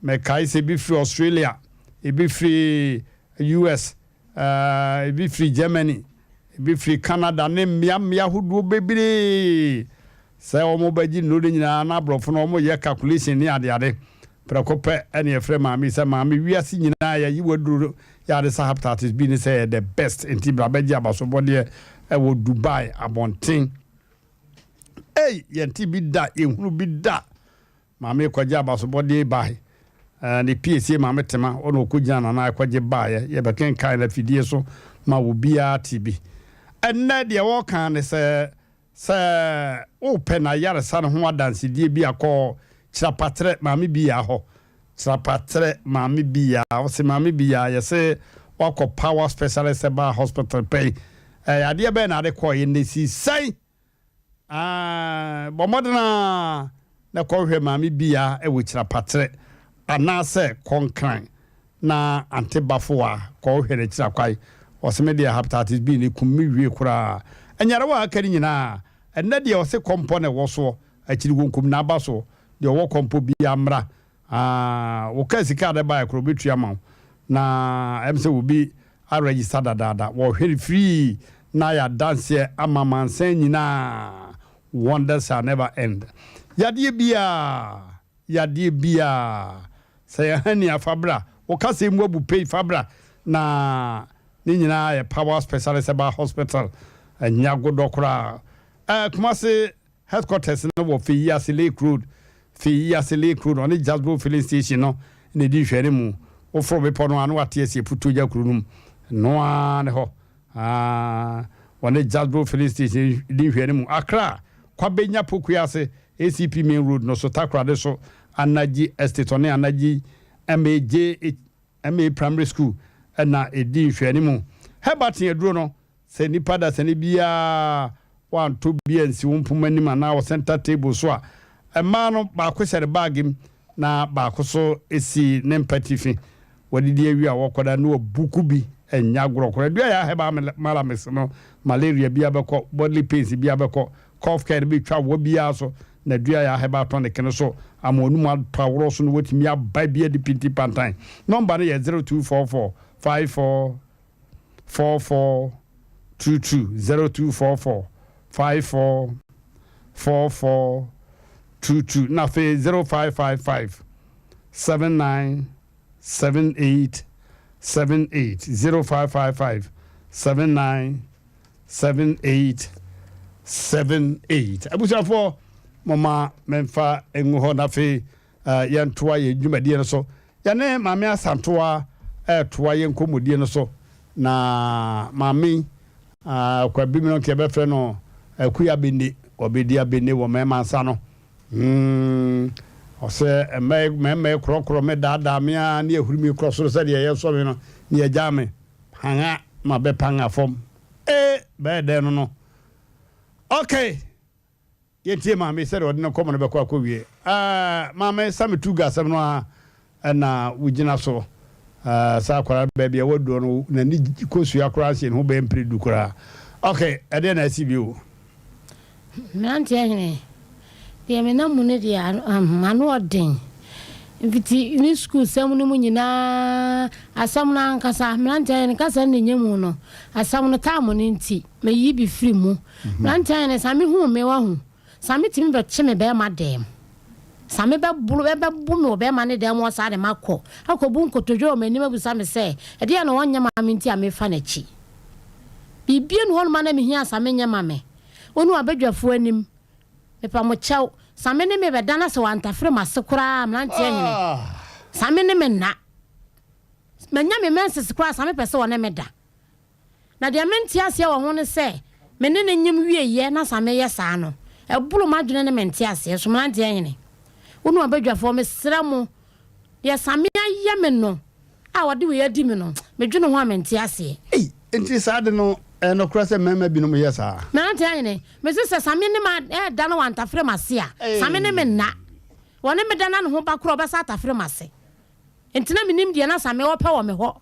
mɛkae sɛ ebi firi Australia, ebi firi US, ebi firi Germany, ebi firi Canada ne mmeammea ahodoɔ bebree sɛ wɔn bɛgye nnuro no nyinaa. Na aborɔfo no wɔn yɛ calculation ne adeade prɛko pɛ, ɛne yɛfrɛ maame sɛ, "Maame, wiase nyinaa yɛyi waduro yɛade sa hepatitis B ne sɛ yɛ the best, nti bra bɛgye abasobɔdeɛ ɛwɔ Dubai abɔnten." Ei, yɛnte bi da, yɛnhunu bi da. Maame kɔgye abasobɔdeɛ bae. Ne piesie maame tema ɔna ɔkɔgyina nana ɛkɔgye baeɛ. Yɛbɛkenkan no afidie so ma obiara te bi. Ɛnnɛ deɛ wɔka ne sɛ wopɛ na yaresa no ho adansedie bi akɔ Kyerɛpatrɛ maame bi ya hɔ. Kyerɛpatrɛ maame bi ya, ɔse maame bi ya, yɛse wakɔ Power Specialist Herbal Hospital pɛn. Ɛyɛ adeɛ bɛn na ade kɔɔ yɛ ne si sɛn? Bɔ mmɔden a na kɔhwɛ maame bi ya wɔ Kyerɛpatrɛ anaasɛ kɔnkran na ante bafo a kɔhwɛ n'akyiri akwae. Ɔse me deɛ hepatitis B ne kum me wie koraa. Nyarewa a aka no nyinaa, ɛnnɛ deɛ ɔse kɔmpɔ na ɛwɔ soɔ. Akyiri konkom na aba so. Deɛ ɔwɔ kɔmpɔ biara mmra. Aah wo kaa sika a de baeɛ koraa ɔbɛtua ama wo. Na ɛm sɛ obi a register dadaada. Wɔhwɛ no free na ayɛ adanseɛ ama amansan nyinaa. Wonders shall never end. Yadeɛ biara, yadeɛ biara, sɛ yɛ hernia fa bra, wo kasa mu abu pei fa bra, na ne nyinaa yɛ Power Specialist Herbal Hospital. Ɛnyɛ agodɔ koraa. Ɛɛ Kumasi Headquarters no wɔ Feyiase Lake Road, Feyiase Lake Road, ɔne Jasbo Filling Station no na ɛdi nhwɛanimu. Woforo bepɔ no a na wate asi Aputuogya kuro no mu. Ɛno ara ne hɔ. Ah, ɔne Jasbo Filling Station di nhwɛanimu. Accra, Kwabenya Pokuase, ACP Main Road no so, Takoradi so, Anaji Estate, ɔne Anaji MAJ, MA Primary School na ɛdi nhwɛanimu. Herbatin aduro no, Sɛ nnipa dasani biara wantɔ bi ansi wo mpoma anim anaa wo center table so a, mmaa no baako hyɛ ne baage mu na baako nso si ne mpa atifi. Wɔadidi awie a wɔkɔda na wɔabuku bi. Ɛnyɛ agorɔ koraa. Dua yɛ herbal malamix no, malaria biara bɛkɔ, bodily pains biara bɛkɔ, cough care no bɛtwa wɔ biara so, na dua yɛ herbal tonic no so ama wɔn mu atɔ aworɔ so na wɔatumi aba bi adi pinti pantan. Nɔmba no yɛ 0244 54 44 22 0244 54 44 22 na afei 0555 79 78 78 0555 79 78 78 abusuafoɔ moma memfa ngu hɔ na afei yɛntoa yɛn dwumadie no so. Yɛne Maame Asantewa retoa yɛn nkɔmmɔdie no so. Na maame yi, Kwabim no nka yɛbɛfrɛ no Akua Abenne. Ɔbɛdi Abenne wɔ mmarima nsa no. Hmm, ɔsɛ mmarima yi korɔkorɔ me daadaa me ara ne ahuri me korɔ soro sɛdeɛ yɛsɔ me no ne yɛgyaa me panga ma bɛpanga fam. Ee, bɛyɛ dɛn no no. Okay. Yɛntie Maame sɛdeɛ ɔde ne nkɔmmɔ no bɛkɔ akɔwie. Ɛɛ, Maame, Sami Tuga asɛm no ara na wogyina so. Ɛɛ, sɛ akwadaa no baabi a waduro no, n'ani kosua koraa nhyɛ ne ho bɛyɛ mpere du koraa. Ok, ɛdeɛn na asi bio? Mmeranteɛ hene, deɛ menam mu no deɛ, ano ɔden. Mfiti ne sukuusɛm no mu nyinaa, asɛm no ankasa, mmeranteɛ hene, kasa no na ɛnya mu no, asɛm no taamo no nti, meyi bi firi mu. Mmeranteɛ no, Same huu me, wahu. Same tumi bɛkye me bɛrima dɛm. Same bɛboro, bɛbɛbo me wɔ bɛrima ne dɛm hɔ saa de makɔ akɔbu nkotodwe wɔ m'anim abisa me sɛ, ɛdeɛn na ɔnyɛ maa me nti a mefa n'akyi? Biribi nni hɔnom a na mehia a Same nyɛ ma me. Wo ne w'abadwafoɔ anim, mepa mo kyɛw, Same ne me bɛda na sɛ wantafere m'ase koraa a, mmeranteɛ hene, Same ne me nna. Manya me menses koraa a, Same pɛ sɛ ɔne me da. Na deɛ mente aseɛ wɔ ho ne sɛ, me ne no nyem wieeɛ na sa meyɛ saa no, ɛboro m'adwene ne me nteaseɛ so. Mmeranteɛ hene, wo ne w'abadwafoɔ, mesrɛ mo, deɛ Same ayɛ me no a ɔde wei adi me no, medwene ho a mente aseɛ. Ei, enti saa ade no, ɛyɛ nokorɛ sɛ mmarima binom yɛ saa? Mmeranteɛ hene, mese sɛ Same ne me reda na wantafere m'ase a, Same ne me nna. Ɔne me da na ne ho ba koraa a, ɔbɛsan atafere m'ase. Enti na mennim deɛ na Same ɔpɛ wɔ me hɔ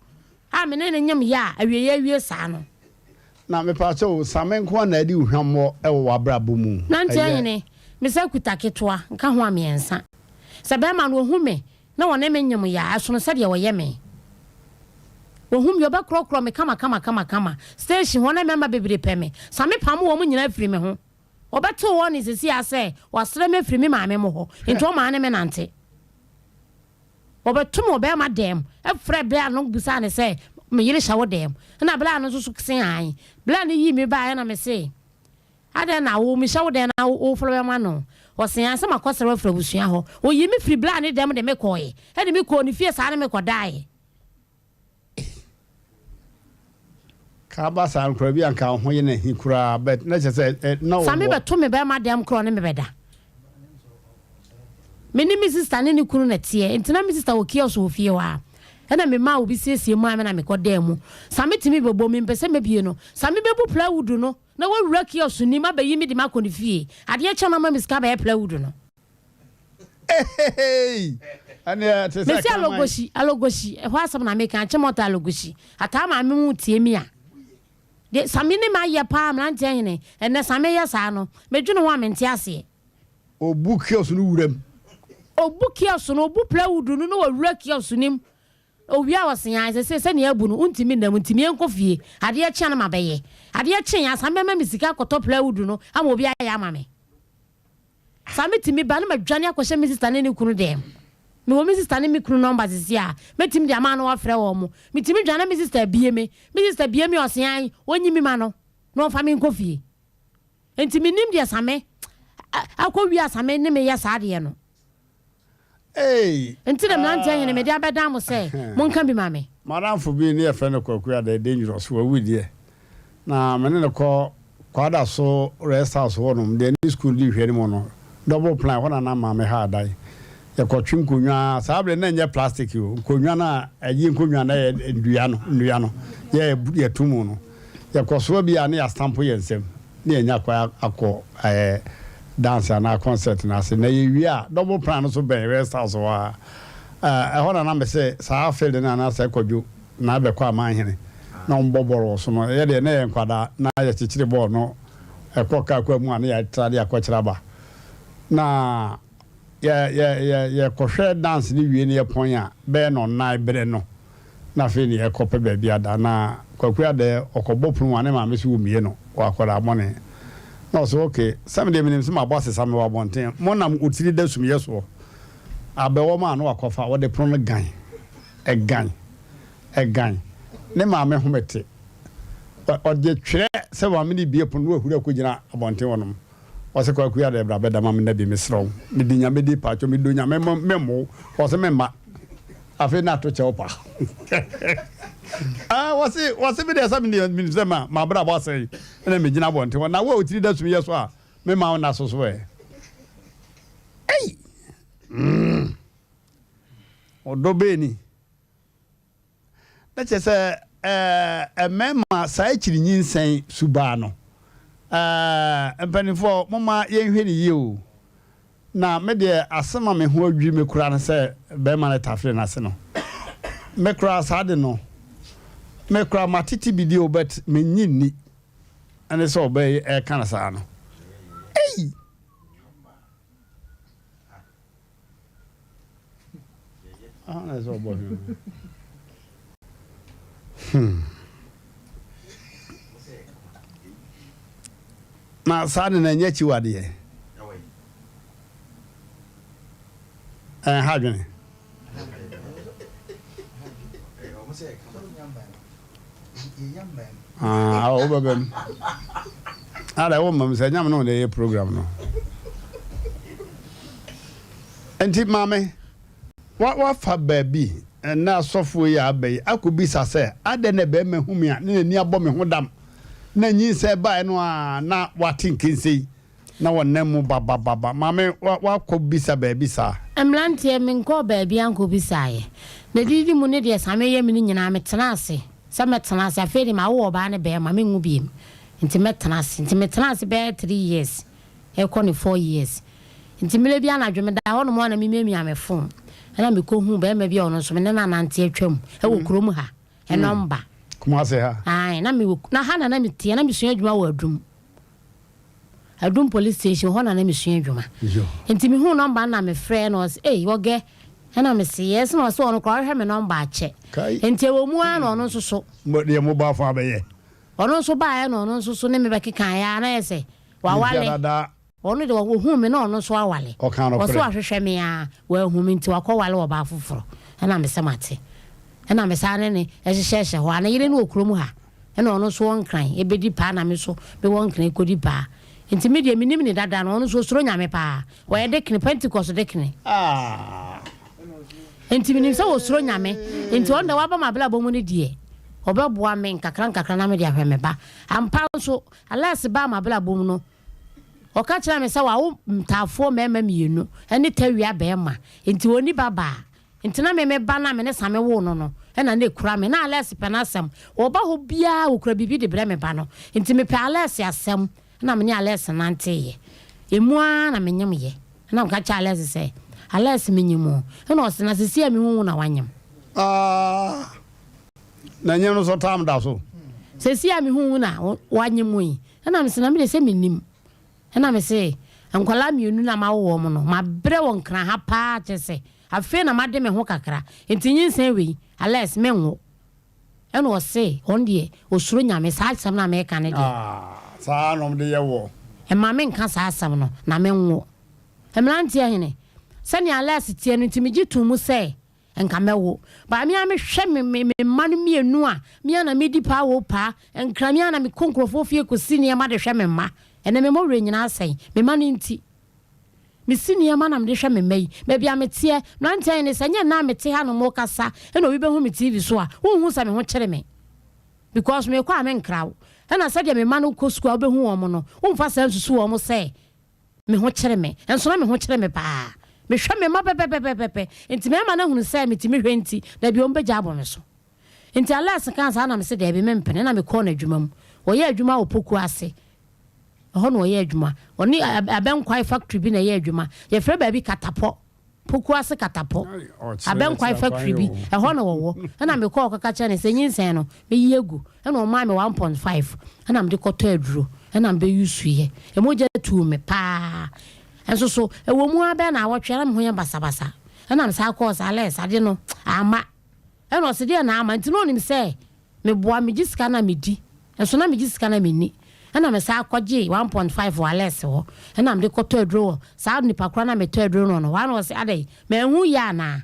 a me ne no nyem yɛ a awieɛ awie saa no. Na mepaakyɛw o, Same nko ara na adi wo hwammɔ wɔ w'abrabɔ mu? Nanteɛ Ɛyɛ. hene, me sa kuta ketewa, nka ho a meɛnsa. Sɛ bɛɛma no ɔhu me na ɔne me nyem yɛ a, ɛsono sɛdeɛ ɔyɛ me. Ɔhu me, ɔbɛkorɔkorɔ me kama kama kama kama. Station hɔ na mmarima bebree pɛ me. Same pamo wɔn nyinaa firi me ho. Ɔbɛtoo wɔn ne seesei ara sɛ wasrɛ me afiri me maame mo hɔ, enti ɔmaa ne me nante. Wɔbɛto me wɔ bɛrima dan mu. Frɛɛ bla no bisaa no sɛ, Me yere hyɛ wo dan mu? Ɛna bla no nso so se aane. Bla no yii me baeɛ na mese, Adɛn na wo mehyɛ wo dan na wofrɛ bɛma no? Ɔse aane sɛ makɔsrɛ wo afiri abusua hɔ. Ɔyii me firi bla no dan mu de me kɔeɛ. Ɛde me kɔɔ ne fie saa ne me kɔdaeɛ. Ka aba saa no koraa bi a nka wo ho yɛ no ahi koraa but na kyerɛ sɛ eh, na Same wɔwɔ. bɛto me bɛrima dɛm korɔ ne me bɛda. Me ne me sista ne ne kunu na ɛteɛ nti na me sista wɔ kiosk wɔ fie hɔ a ɛna me maa obi siesie maa me na me kɔ dan mu. Same tumi bɛbɔ me mpɛ sɛ mɛbie no. Same bɛbu plywood no na wawura kiosk nim abɛyi me de me akɔ ne fie. Adeɛ kye a na ɔma me sika abɛyɛ plywood no. Mesi alogoshi, alogoshi, ɛhɔ asɛm na meka, Achimota alogoshi. Ataa maame mu tie mi a. De Same ne ma yɛ paa mmeranteɛ hene, ɛnɛ Same yɛ saa no, medwene ho a mente aseɛ. Obu kiosk no wura mu. Obu kiosk no, obu plywood no na wawura kiosk no mu. Owie a ɔse ae sesei sɛnea abu no wontumi nna mu nti menkɔ fie. Adeɛ kye a na mabɛyɛ. Adeɛ kyee a san bɛma me sika akɔtɔ plywood no ama obi ayɛ ama me. Saa metumi ba na madwane akɔhyɛ me sista ne ne kunu dɛm. Mewɔ me sista ne me kunu nɔmba sisi a, mɛtumi de ama na wafrɛ wɔn. Metumi dwane na me sista abie me. Me sista bie me a ɔse ae ɔnyi me ma no na ɔmfa me nkɔ fie. Enti mennim deɛ Same akɔ wie a Same ne me yɛ saa adeɛ no. Ei! Nti na mmeranteɛ hene mede abɛdan mo sɛ monka bi ma me. M'adamfo bi ne yɛfrɛ no Kwaku Adai Dangerous, wawu deɛ. Na me ne no kɔ Kwadaso Rest House hɔ nom, deɛ ne sukuu no di nhwɛanim hɔ no, double plan, ɛhɔ na na Maame ha adan. Yɛkɔtwe nkonnwa, saa berɛ no na ɛnyɛ plastic o, nkonnwa no a ɛyɛ nkonnwa no ɛyɛ nnua no, nnua no, yɛ yɛto mu no. Yɛkɔsoa bi a na yɛastampo yɛn nsam na yɛanya kwan akɔ ɛɛ dance anaa concert no ase. Na yɛwie a, double plan no so bɛn rest house hɔ ara. Ɛɛ ɛhɔ na na mese saa field no anaasɛ Kwadwo na abɛkɔ Amanhene na wɔbɔ bɔɔl wɔ so no. Yɛ deɛ na yɛyɛ nkwadaa na yɛkyekyere bɔɔl no kɔ kaa kwan mu a na yɛatra de akɔkyere aba. Na yɛ yɛ yɛ yɛkɔhwɛ dance no wie na yɛpɔn a, bɛyɛ nnɔnnan berɛ no na afei na yɛkɔpɛ baabi ada. Na Kwaku Adɛ ɔkɔbɔ pono mu a ne maame se wɔmmie no, wɔ akwadaa bɔne. Na ɔse ok, sɛ medeɛ menim sɛ mabɔ asesa mewɔ abɔnten, monam otiri da sumyɛ soɔ abɛwɔ ma a na wakɔfa, wɔde pono no gan, ɛgan, ɛgan. Ne maame home te. Ɔde twerɛ sɛ maame no bie pono na wahuri akɔgyina abɔnten hɔnom. Ɔse kwaku adɛ bra bɛda ma me nna bi mesrɛ wo mede nyame di paatwo medo nyame memmo wo ɔse memma afei na ato kyɛw pa ah wɔse wɔse me deɛ sɛ me deɛ menim sɛ ma mabrabɔ asɛe ɛna megyina abɔnten hɔ na wo a otiri da sum yɛ so a mema wo nna so so ɛ ei mm ɔdɔ bɛɛ ni Na kyerɛ sɛ ɛɛ mmarima saa akyiri nyinsɛn subaa no ɛɛ mpanimfoɔ momma yɛnhwɛ no yie o. Na me deɛ asɛm a me ho adwiri me koraa no sɛ barima no tafere n'ase no. Me koraa saa de no me koraa matete bi deɛ o but mennye nni ɛne sɛ ɔbaa yi ɛreka no saa no. Ei! Hmm. Na saa de na ɛnyɛ akyiwadeɛ. Ɛnha adwene. Ah, wobɛba mu. Ada wo mmam sɛ nyame no na ɛyɛ program no. Nti maame, wa wafa baabi ɛnna asɔfoɔ yi a aba yi akɔbisa sɛ adɛn na bɛrima hu me a ne n'ani abɔ me ho dam na nyinsɛn baeɛ no a na wate nkensei. Na wɔnam mu babababa. Maame, wa, wakɔ bisa baabi saa? Mmeranteɛ, menkɔɔ baabi ankɔbisaeɛ. Na didi mu ne deɛ Same yɛ me no nyinaa, metenaa ase sɛ mɛtena ase. Afei deɛ mawo ɔbaa ne barima, menwo biom, nti mɛtena ase. Nti metenaa ase bɛyɛ three years rekɔ ne four years. Nti mmerɛ bi anadwo medaa hɔnom a na memiamia me phone, ɛna mekɔhuu barima bi a ɔno nso me ne no anante atwam wɔ kurom ha, Ɛnɔmba. Kumase ha? Ae, na mewɔ, na ha na na meteɛ, na mesua adwuma wɔ Adum. Adum police station hɔ na na mesua adwuma. Nti mehuu nɔmba no na mefrɛɛ na ɔse ei ɔgɛ ɛna mese yes na ɔse ɔno koraa ɔhwehwɛ me nɔmba akyɛ. Nti ɛwɔ mu ara na ɔno nso so. Deɛ mobile phone abɛyɛ. Ɔno nso baeɛ na ɔno nso so ne me bɛkekaeɛ ara na ayɛ sɛ wawale. Ɔno deɛ ɔhuu me na ɔno nso awale. Ɔse wahwehwɛ me ara wanhu me nti wakɔwale ɔbaa foforɔ ɛna mese mate. Ɛna mesan ne no hyehyɛhyɛ hɔ a ne yere no wɔ kurom ha. Ɛna ɔno nso wɔ Nkran ɛbɛdi paa na me nso mewɔ Nkran ɛkɔdi paa. Nti me deɛ menim ne dada no, ɔno nso ɔsuro Nyame paa. Ɔyɛ dekene, Pentecost dekene. Nti menim sɛ ɔsuro Nyame. Nti ɔno deɛ waba m'abrabɔ mu no deɛ, ɔbɛboa me nkakra nkakra na mede ahwɛ me ba. Ampa nso, Alex baa m'abrabɔ mu no, ɔka kyerɛɛ me sɛ wawo ntaafoɔ mmarima mmienu ne tawia barima. Nti ɔnni ba baa. Nti na me me ba no a me ne Same woo no no na na ɛkura me. Na Alex pɛ n'asɛm. Ɔba hɔ biara ɔkura biribi de brɛ me ba no. Nti mepɛ Alex asɛm na me ne Alex nanteeɛ. Ɛmu ara na menyemyɛ. Ɛna meka kyerɛɛ Alex sɛ, Alex menyem o. Ɛna ɔse, na seesei a mehu wo na woanyem. Ah, na nyem no so tam da so. Seesei a mehu wo na woanyem yi. Ɛna mese, na me deɛ sɛ mennim. Ɛna mese, Nkwadaa mmienu no a mawo wɔn no, mabrɛ wɔ Nkran ha paa kyerɛ sɛ, afei na made me ho kakra. Nti nyinsɛn wei, Alex, menwo. Ɛna ɔse, ɔno deɛ, ɔsuro Nyame, saa asɛm no a meka no deɛ. Ah, saa na wɔde yɛ woɔ. Mma menka saa asɛm no, na menwo. Mmeranteɛ hene, sɛnea Alex teɛ no nti, megye too mu sɛ, Nka mɛwo. But me ara mehwɛ me me me mma no mmienu a, me ara na medi paa o paa. Nkra me ara na mekɔ nkurɔfoɔ fie kɔsi nneɛma de hwɛ me mma. Ɛnnɛ me mmɔwerɛ nyinaa asɛe, me mma no nti. Mesi nneɛma na mede hwɛ me mma yi. Baabi a meteɛ, mmeranteɛ ne sɛ ɛnyɛ nnɛ a mete hanom rekasa na obi bɛhu me TV so a, wonhu sɛ me ho kyere me. Because mekɔ a menkra wo. Ɛna sɛdeɛ me mma no kɔ sukuu a wobɛhu wɔn no, womfa saa nsusu wɔn sɛ Me ho kyere me. Nso na me ho kyere me paa. Mehwɛ me mma pɛpɛpɛpɛpɛ. Nti mmarima no ahunu sɛ metumi hwɛ nti, dabi wɔbɛgya abɔ me so. Nti Alex kaa saa na mese daabi mempene na mekɔɔ n'adwuma mu. Ɔyɛ adwuma wɔ Poku ase. Ɛhɔ na ɔyɛ adwuma. Ɔne Abɛnkwae factory bi na ɛyɛ adwuma. Yɛfrɛ baabi Katapɔ. Pokuase Katapɔ, Abɛnkwae factory bi, ɛhɔ na wɔwɔ. Ɛna mekɔɔ kɔka kyerɛɛ no sɛ nyinsɛn no, mɛyi agu. Ɛna ɔmaa me 1.5 ɛna mede kɔtɔ aduro ɛna mebɛ use yɛ. Mogya tuu me paa. Nso so, ɛwɔ mu ara bɛyɛ naawɔtwe a na me ho yɛ basabasa. Ɛna mesan kɔɔ sɛ Alex, ade no amma. Ɛna ɔse deɛ na ama nti na ɔnim sɛ meboa megye sika no a medi nso na megye sika no a menni ɛna mesan kɔgye 1.5 wɔ Alex hɔ ɛna mede kɔtɔ aduro wɔ saa nipa korɔ no a metɔ aduro no no hɔ ana ɔse adɛn manhu yɛ anaa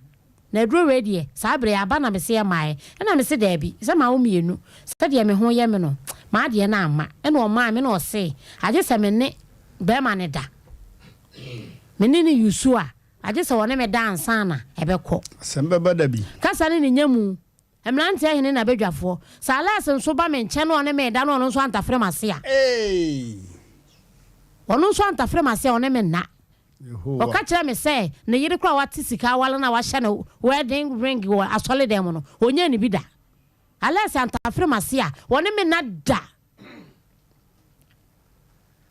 na aduro wei deɛ saa berɛ yi aba na mese ɛmmaeɛ ɛna mese daabi sɛ mawo mmienu sɛdeɛ me ho yɛ me no m'adeɛ no amma ɛna ɔmaa me na ɔse agye sɛ me ne bɛrima no da me ne no yusu a Agye sɛ wɔne me da ansa na ɛbɛkɔ. Asɛm bɛba da bi. Kasa ne ne nyamu, mmeranteɛ hene ne n'abadwafoɔ. Sɛ Alex nso ba me nkyɛn na ɔne me reda na ɔno nso antafere m'ase a. Ɔno nso antafere m'ase a, ɔne me nna. Ɔka kyerɛɛ me sɛ ne yere koraa a wate sika aware no a wahyɛ no wedding ring wɔ asɔredan mu no, ɔnyaa ne bi da. Alex antafere m'ase a, ɔne me nna da.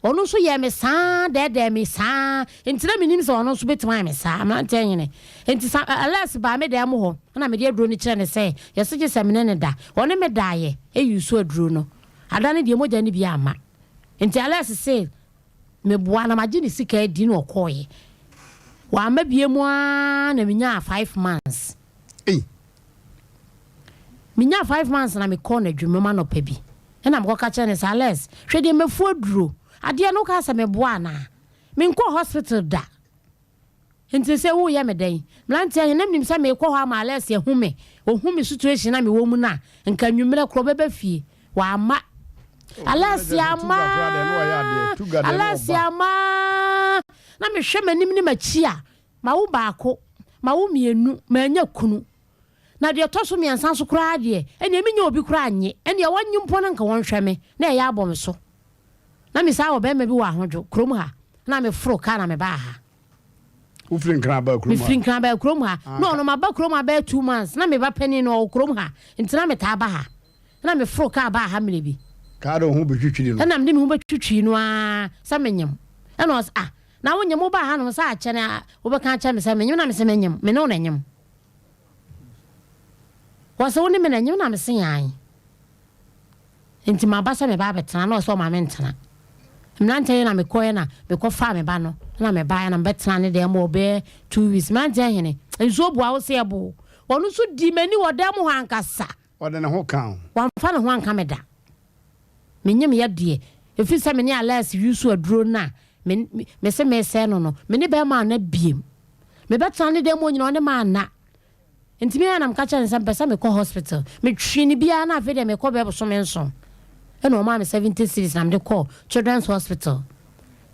Ɔno nso yɛɛ me saa dɛɛdɛɛ me saa nti na menim sɛ ɔno nso bɛtumi ayɛ me saa mmeranteɛ nyene nti sa Alex baa me dan mu hɔ na mede aduro no kyerɛ no sɛ yɛse gye sɛ mene ne da ɔne me daeɛ ɛyi so aduro no ada no deɛ mogya no bi amma nti Alex se meboa na magye ne sika adi na ɔkɔɔeɛ wamma bie mu ara na menyaa 5 months. Ei. Menyaa 5 months na mekɔɔ n'adwuma mu anɔpa bi. Ɛna mekɔka kyerɛɛ no sɛ, Alex, hwɛ deɛ mafu aduro. Adeɛ no wokaa sɛ meboa anaa? Menkɔɔ hospital da. Nti seesei woreyɛ me dɛn? Mmeranteɛ he, na menim sɛ meekɔ hɔ ama Alex ahu me. Ɔhu me situation a mewɔ mu no a, nka anwummerɛ korɔ ɔbɛba fie. Wamma. Alex amma! Alex amma! Na mehwɛ m'anim ne m'akyi a, mawo baako, mawo mmienu, mannya kunu. Na deɛ ɛtɔ so mmiɛnsa nso koraa deɛ, ɛnneɛ mennya obi koraa nnye. Ɛnneɛ wɔnnye mpo no nka wɔnhwɛ me, na ɛyɛ abɔ me so. Na mesan wɔ barima bi wɔ Ahodwo, kurom ha, na meforo kaa na mebaa ha. Wofiri Nkran baa kurom ha? Mefiri Nkran baa kurom ha. Ah, na ɔno maba kurom ha bɛyɛ two months. Na me ba panin no ɔwɔ kurom ha, nti na metaa ba ha. Na meforo kaa baa ha mmerɛ bi. Kaa de wo ho bɛtwitwiri no? Ɛna mede me ho bɛtwitwiri no ara sɛ menyem. Ɛna ɔse, ah, na wonyem wobaa hanom sɛ akyɛ na wobɛka akyerɛ me sɛ menyem? Na mese menyem, me ne wo na ɛnyem. Ɔse wo ne me na nyem na mese ae nti maba sɛ meba abɛtena na ɔse ɔma me ntena. Mmeranteɛ yi na mekɔɛ na mekɔ faa me ba no na mebaeɛ na mebɛtena ne dan mu wɔ bɛyɛ 2 weeks. Mmeranteɛ hene nsuo boa wo se ɛbo ɔno nso dii m'ani wɔ dan mu hɔ ankasa. Ɔde ne ho kaa wo? Wamfa ne ho anka me da. Menyem yɛ deɛ ɛfiri sɛ me ne Alex use aduro no a me mese mesɛe no no me ne bɛrima anna biem. Mebɛtena ne dan mu onyina ɔne ma anna. Nti me ara na meka kyerɛɛ no sɛ mepɛ sɛ mekɔ hospital. Metwee no biara na afei deɛ mekɔ bɛyɛ bosome nson. Ɛna ɔmaa me 70 cedis na mede kɔɔ Children's Hospital.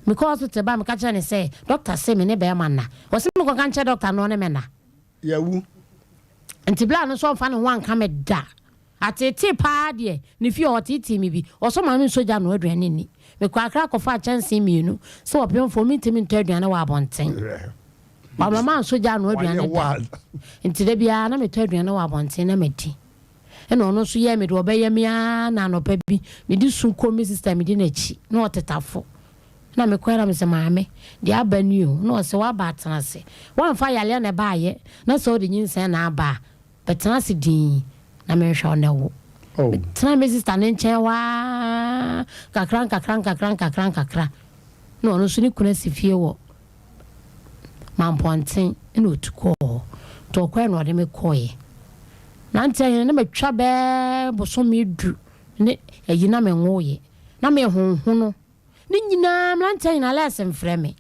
Mekɔɔ hospital baa meka kyerɛɛ no sɛ doctor se me ne bɛrima nna. Ɔse menkɔka nkyerɛ doctor no ɔne me nna. Yɛawu. Nti bla no nso ɔmfa ne ho anka me da. Ateetee paa deɛ, ne fie hɔ ɔteetee me bi. Ɔsɔ ma me nsɔ gya noa aduane nni. Mekɔɔ Accra kɔfaa kyɛnsee mmienu sɛ ɔpemfoɔ mentumi ntɔ aduane wɔ abɔnten. Wamma mansɔ gya annoa aduane da. Nti da biara na metɔ aduane wɔ abɔnten na madi. Ɛna ɔno nso yɛɛ me deɛ ɔbɛyɛ me ara na anɔpa bi mede su kɔɔ me sista medi n'akyi na ɔtetafo. Na mekɔɛ na mesɛ maame deɛ aba ni o na ɔsɛ waba atena ase. Woamfa yareɛ na ɛbaayɛ na sɛ wode nyinsɛn na aba a bɛtena ase dinn na menhwɛ wo na wo. Metenaa me sista no nkyɛn hɔ ara nkakra nkakra nkakra nkakra nkakra. Na ɔno nso ne kunu asi fie wɔ Mampɔnten na ɔtu kɔɔ hɔ. Nti ɔkɔɛ na ɔde me kɔeɛ. Mmeranteɛ hene na matwa bɛɛ bosome du ne ayi na menwoeɛ. Na mehonhono. Ne nyinaa mmeranteɛ hene Alex mfrɛ me.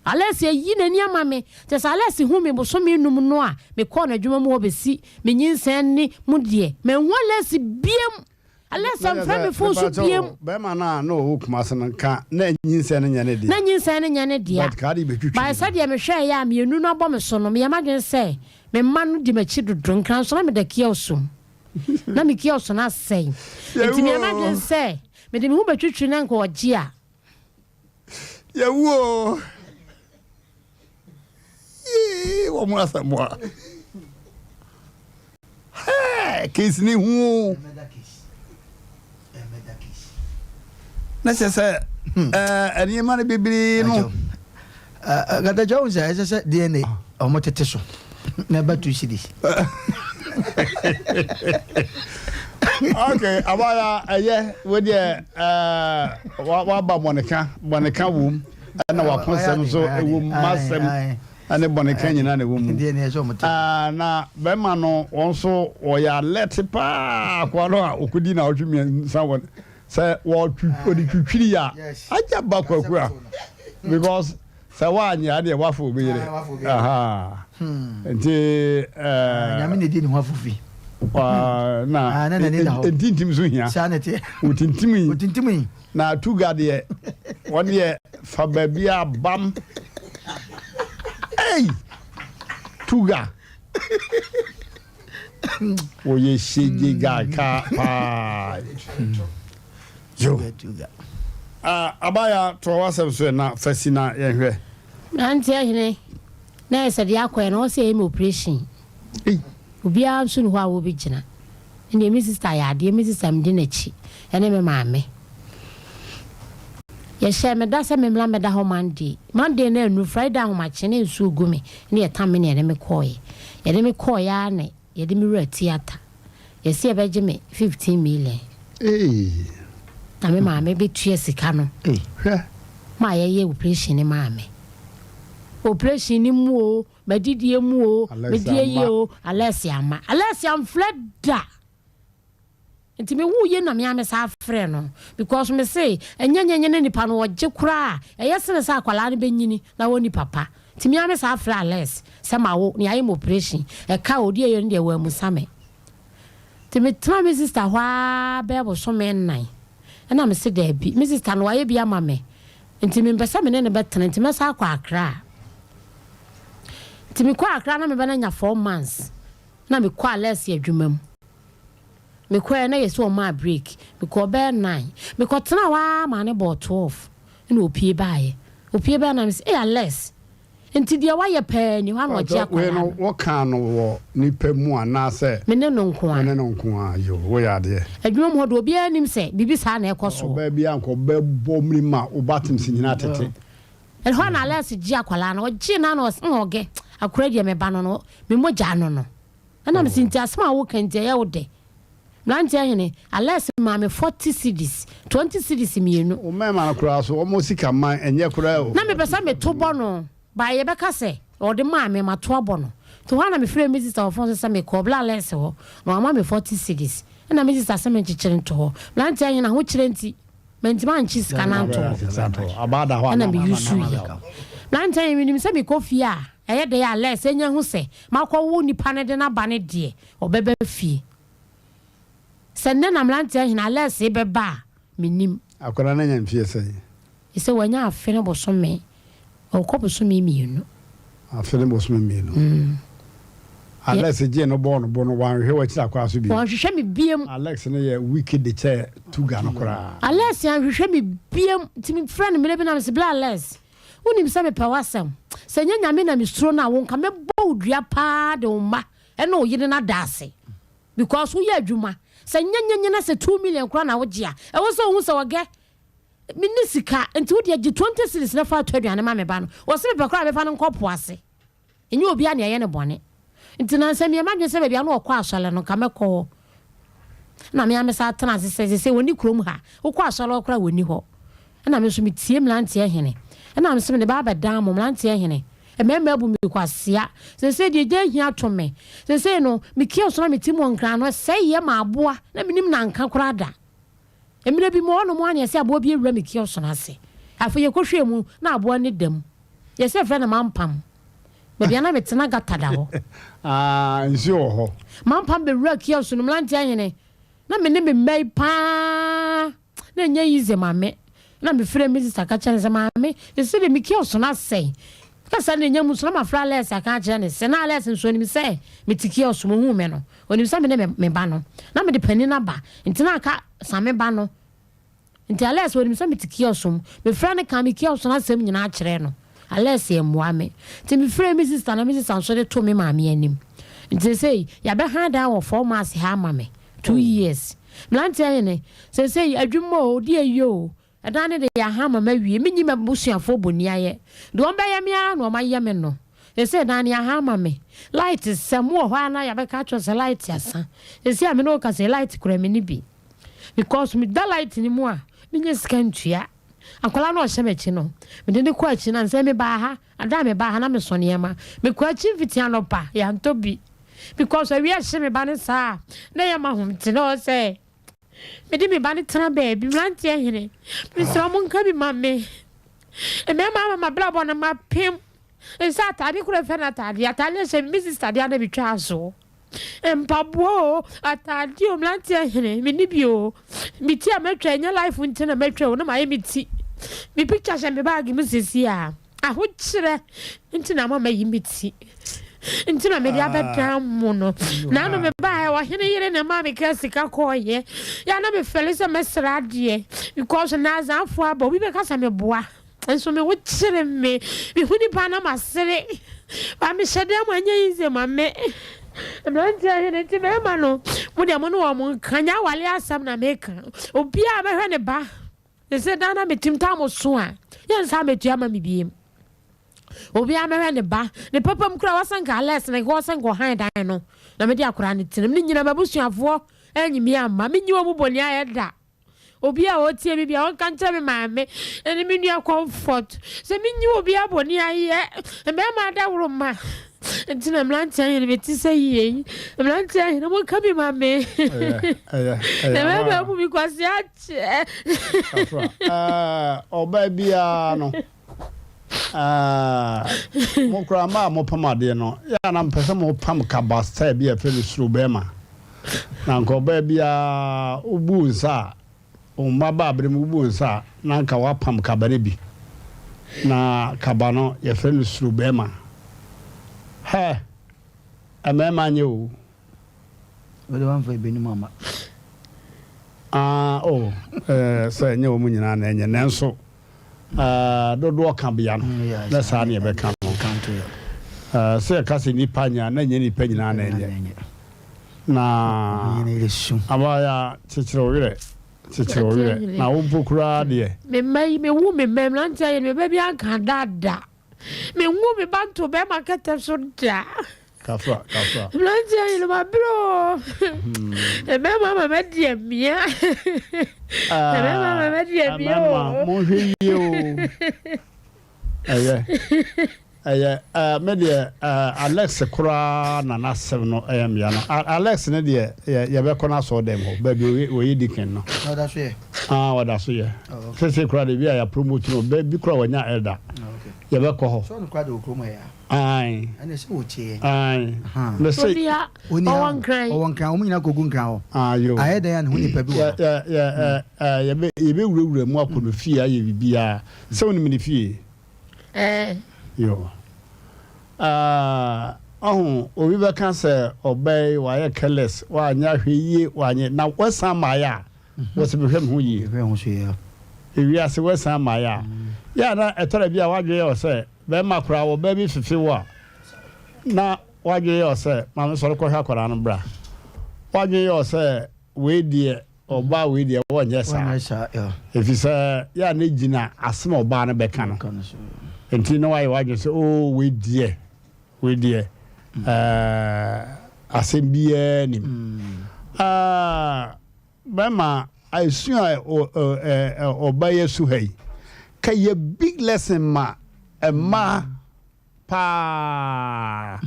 Alex ayi n'ani ama me. Kyerɛ sɛ Alex hu me bosome num no a mekɔɔ n'adwuma mu hɔ bɛsi me nyinsɛn ne mu deɛ, manhu Alex biam. Alex amfrɛ me fon so biam. Bɛrima no a na ɔwɔ Kumasi no nka na nyinsɛn no nyɛ ne dea. Na nyinsɛn no nyɛ ne dea. But kaa de bɛtwitwi But sɛdeɛ mehwɛeɛ a mmienu no abɔ me so no, meyɛ m'adwene sɛ me mma no di m'akyi dodo. Nkran nso na meda kiosk mu. Na me kiosk no asɛe. Enti meyɛ m'adwene sɛ mede me ho bɛtwitwi na nka ɔgye a. Yɛwu o. Yee, wɔn asɛm a. Hɛɛ, case ni hu o. Na kyerɛ sɛ ɛɛ nneɛma no bebree no. Katakyɛ wo sɛ ɛsɛ sɛ DNA ɔmo tete so na ɛba 2 cedis. Ok, abaya ɛyɛ wo deɛ ɛɛ waba bɔneka bɔneka wom ɛna wakosɛm nso ɛwom masɛm ɛne bɔneka nyinaa na ɛwɔ mu. Na bɛrima no wɔn nso wɔyɛ alert paa akoa no a ɔkɔdi na ɔtwe mmiɛnsa wɔ sɛ wɔde twitwiri a agya ba kwaku a because sɛ woanyɛ adeɛ woafa obi yere aha nti nyame na ɛdi ne ho afofi na ntintim so hia wotintim yi wotintim yi na tuga deɛ wɔn deɛ fa baabi a bam ei tuga Woyɛ shege guy ka paa. Yo. Ah, abaya toa w'asɛm so na fa si na yɛnhwɛ. Mmeranteɛ hene na yɛ sɛ deɛ akɔɛ no ɔsɛ yɛyɛ me operation obiara nso ni hɔ a wɔbɛgyina ɛnneɛ me sister yɛ adeɛ me sister medi n'akyi ɛne me maame yɛhyɛ me da sɛ memmra mmɛda hɔ Monday Monday no annu Friday ahomakye ne nsuo gu me ne yɛtam me ne yɛde me kɔɔeɛ Yɛde me kɔɔeɛ ara na yɛde me wura theatre. Yɛse yɛbɛgye me 15 million. Na me maame bɛtua sika no ma yɛyɛ operation no maa me. Operation no mu o, m'adidie mu o, me deɛ yie o, Alexia amma. Alexia amfrɛ da! Nti me woo yei na me ara me san frɛɛ no because me se ɛnyɛ nyɛ nyɛ na nipa no ɔgye koraa a ɛyɛ sene sɛ akwadaa no bɛnyini na ɔnni papa nti me ara me san frɛɛ Alex sɛ ma wo na yɛayɛ me operation ɛka a ɔdi ɛyɛ no deɛ wammusa me nti me tena me sister hɔ ara bɛyɛ bosome nnan ɛna me se daabi me sister no wayɛ bi ama me nti me mpɛ sɛ me ne no bɛtena nti mɛsan akɔ Accra nti me kɔ Accra na me ba no anya 4 months na me kɔ Alex adwuma mu. Mekɔɛ na yɛsi ɔmaa break. Mekɔɔ bɛyɛ nine. Mekɔtenaa hɔ ara maa no bɔɔ twelve ɛna opie baeɛ. Opie baeɛ na mese, Ei Alex, nti deɛ woayɛ paa ni? Hɔ ara na ɔgye Wei akwadaa no, no. wokaa no wɔ nipa mu anaasɛ? Me ne no nko Wo ara. ne no nko ara. Yoo, woyɛ adeɛ. Adwuma mu hɔ deɛ obiara nnim sɛ biribi saa na ɛrekɔ soɔ. Ɔbaa biara nka ɔbɛbɔ mmiri ma wo ba tem sɛ nyinaa tete. Ɛhɔ ara na Alex gyee akwadaa no. Ɔgyee no ara na ɔse, mm ɔgɛ, akwadaa yi deɛ me ba no no, me mogya no no. Ɛna mese nti asɛm a woka nti ɛyɛ wo dɛ? Mmeranteɛ hene, Alex maa me 40 cedis, 20 cedis mmienu. Wo mmarima no koraa so wɔn sika man ɛnyɛ koraa o. Na mepɛ sɛ meto bɔ no but yɛbɛka sɛ ɔde maa me mato abɔ no. Nti hɔ ara na mefrɛɛ me sister wɔ phone so sɛ mekɔɔ Bla Alex hɔ na wama me 40 cedis. Ɛna me sister se menkyekyere nto hɔ. Mmeranteɛ hene, ahokyerɛ nti mantumi ankye sika no anto hɔ. Ɛna me use yɛ. Mmeranteɛ hene, menim sɛ mekɔ fie a ɛyɛ dɛn a Alex anya hu sɛ Makɔwo nipa no de no aba no deɛ, ɔbɛba fie. Sɛ nnɛ na mmeranteɛ hene Alex rebɛba a, mennim. Akwadaa no anya mfeɛ sɛn? Sɛ wanya afe ne bosome, ɔrekɔ bosome mmienu. Afe ne bosome mmienu. Alex gyee no bɔɔ no bo no, wanhwehwɛ w'akyiri akwaa so bio. Wanhwehwɛ me biom. Alex no yɛ wicked kyɛɛ Tuga no koraa. Alex anhwehwɛ me biom, nti mefrɛ no mmerɛ bi na mese, Bla Alex, Wonim sɛ mepɛ w'asɛm. Sɛ ɛnyɛ Nyame na mesuro no a, wo nka mɛbɔ wo dua paa de wo mma ne wo yere no ada ase. Because woyɛ adwuma. Sɛ nyɛ nyɛ nyɛ na sɛ 2 million koraa na wogye a, ɛwɔ sɛ wohu sɛ ɔgɛ, menni sika nti wo deɛ gye 20 cedis na fa tɔ aduane ma me ba no. Ɔse mepɛ koraa a mefa no nkɔ po ase. Ɛnyɛ obiara na ɛyɛ no bɔne. Nti nansa meyɛ m'adwene sɛ baabi a na ɔkɔ asɔre no, nka mɛkɔ hɔ. Ɛna me ara mesan tena ase sɛ seesei wɔnni kurom ha. Wokɔ asɔre hɔ koraa a wɔnni hɔ. Ɛna me nso metie mmeranteɛ hene. Ɛna mese mede ba abɛdan mo, mmeranteɛ hene. Mmarima abu me kwasea. Seesei deɛ gya ahia ato me. Seesei no, me kiosk no a mete mu wɔ Nkran no, ɛsɛeɛ ma aboa na mennim nanka koraa da. Mmerɛ bi mewɔ hɔnom ara na yɛse aboa bi awura me kiosk no ase. Afei yɛkɔhwɛɛ mu na aboa no da mu. Yɛse yɛfrɛ no Mampam. Baabi a na mete na gata da hɔ. Ah, nsuo wɔ hɔ. Mampam bɛwuraa kiosk no mu, mmeranteɛ hene. Na me ne me mma yi paa na ɛnyɛ easy ma me. Na me frɛ me sister ka kyerɛ no sɛ maame sese deɛ me kiosk no asɛe. Kasa na ɛnya mu so na mafrɛ Alex aka akyerɛ no sɛ na Alex nso onim sɛ mete kiosk mu ohuu me no onim sɛ me ne me ba no na mede panin no aba nti na aka sa me ba no. Nti Alex onim sɛ mete kiosk mu. Mefrɛ no kaa me kiosk no asɛm nyinaa kyerɛɛ no. Alex ammua me. Nti mefrɛɛ me sister na me sister nso de too me maame anim. Nti seesei yɛabɛhan dan wɔ Fɔɔmase ha ama me. Two years. Mmeranteɛ hene, seesei adwuma oo, deɛ yɛ oo, ɛdan no de yɛahan ama mawie. Menyi m'abusuafoɔ boniayɛ. Deɛ wɔbɛyɛ me ara na wɔayɛ me no. Seesei dan no yɛahan ama me. Light sɛ mowɔ hɔ ara na yɛabɛka akyerɛ wo sɛ light asa. Seesei a me ne wo kasa yi, light koraa menni bi. Because me da light no mu a, me nya sika ntua. Akwadaa no a ɔhyɛ m'akyi no, me de no kɔ akyi na nsɛ me baa ha, ada a me baa ha na me so nneɛma. Me kɔ akyi mfiti anɔpa, yɛantɔ bi. Because awia hye me ba no saa a, na ɛyɛ ma hom te na ɔsɛ me de me ba no tena baabi. Mmeranteɛ hene, mesrɛ mo nka bi ma me. Mmarima ama m'abrabɔ no mapem. Nsɛ ataade koro ɛfɛ no ataadeɛ, ataadeɛ hyɛ me, me sister deɛ a na metwaa so. Mpaboa oo, ataadeɛ oo, mmeranteɛ hene, menni bi oo. Me ti a matwa, ɛnyɛ life nti na matwa oo, na mayɛ me ti. Me picture hyɛ me bag mu seesei a, ahokyerɛ nti na ama mayi me ti. Nti na mede abɛdan mo no. Naano mebaeɛ, ɔhene yere na ɛmaa me kaa sika kɔɔeɛ. Yɛ a na mefɛle sɛ mɛsrɛ adeɛ because Naazafoɔ aba, obi bɛka sɛ meboa. Nso me ho kyere me. Me hu nipa na ma sere. Ba me hyɛ dan mu ɛnyɛ easy ma me. Mmeranteɛ ahene nti mmarima no mo deɛ mo ne wɔn nka nyɛ awale asɛm na meka. Obiara bɛhwɛ ne ba. Sese dan na metim taa mo so a yɛn nsa metua ma me biem. Obiara mɛhwɛ ne ba. Ne papa mu kura wɔsɛ nka Alex na nka wɔsɛ nka ɔhan dan no na mede akora ne tenam ne nyina m'abusuafoɔ anyi me amma menyi wɔn mu bɔne ayɛ da. Obi a ɔtie me biara, ɔnka nkyerɛ me maame ne me nua Comfort sɛ menyi obiara bɔne ayɛ. Mmarima adaworoma nti na mmeranteɛ ahene mete sɛ yie yi. Mmeranteɛ ahene monka bi ma me. Na mmarima abu me kwasea akyɛ. Kafra, ɔbaa biara no, mo koraa mmaa a mopam adeɛ no, yɛ a na mepɛ sɛ mopam kaba style bi a yɛfrɛ no suro bɛrima. Na anka ɔbaa biara wobu nsa a, wo mma ba abere mu wobu nsa a, na anka woapam kaba no bi. Na kaba no yɛfrɛ no suro bɛrima. Hɛ! Mmarima nyɛ o. Wode wamfa ebinom amma. Ah, oh, eh, sɛ ɛnyɛ wɔn nyinaa na ɛnyɛ, nanso eh, dodoɔ ka bea no, mm, na saa ne yɛbɛka no. Eh, sɛ yɛka sɛ nnipa nyɛ a, na ɛnyɛ nnipa nyinaa na ɛnyɛ. Na abaayewa kyekyere wo werɛ, kyekyere wo werɛ, na wo mpo koraa deɛ. Me mma yi, mewu me mma mmeranteɛ yɛ no, me ba bi anka dada. Menwu me ba nto bɛrima kɛtɛ so da. Kafra, kafra. Mmeranteɛ yi no mabrɛ o. Mmarima ama madi amia. Mmarima ama madi amia o. Mmarima monhwɛ yie o. Ɛyɛ, ɛyɛ, ɛɛ me deɛ ɛɛ Alex koraa na n'asɛm no ɛyɛ mmea no. Alex ne deɛ yɛ yɛbɛkɔ n'asɔɔ dɛm hɔ baabi ɔyɛ deacon no. Na ɔda so yɛ. Ah ɔda so yɛ. Oh, okay. Sese koraa de bi a yɛ promote no bɛ bi koraa wanya elder. Oh, okay. Yɛbɛkɔ hɔ. Sɛ ɔno koraa de wɔ kurom ha ya. Ae. Ɛna sɛ wɔtie yɛn. Ae. Mese. Obi a ɔwɔ nkran. Ɔwɔ nkran wɔn nyinaa kɔgu nkran hɔ. Ayo. Ayɛ dɛn a ne ho nipa bi wɔ ha. Yɛ yɛ yɛ yɛbɛ yɛbɛwurawura mu akɔ no fie ayɛ biribiara. Sɛ wonim ne fie? Ɛɛ. Yo. Ah, ɔho obi bɛka sɛ ɔbaa yi wayɛ careless, wanyɛ ahwɛ yie, wanyɛ na wasan maayɛ a. Wɔsi mehwɛ me ho yie. Ewiase wɔasan mmaeɛ a, yɛ a na ɛtɔ da bi a w'adwene yɛ wo sɛ bɛrima koraa wɔ baa bi fefe wo a, na w'adwene yɛ wo sɛ maame sɔre kɔhwɛ akwadaa no bra. W'adwene yɛ wo sɛ wei deɛ ɔbaa wei deɛ wɔnyɛ saa. Ɛfiri sɛ yɛ a na gyina asɛm a ɔbaa no bɛka no. Nti na wayɛ w'adwene sɛ oo wei deɛ wei deɛ ɛɛ asɛm biara nim. Ɛɛ. Bɛma esu a ɔba yi asu ha yi. Ka yɛ big lesson ma mmaa paa.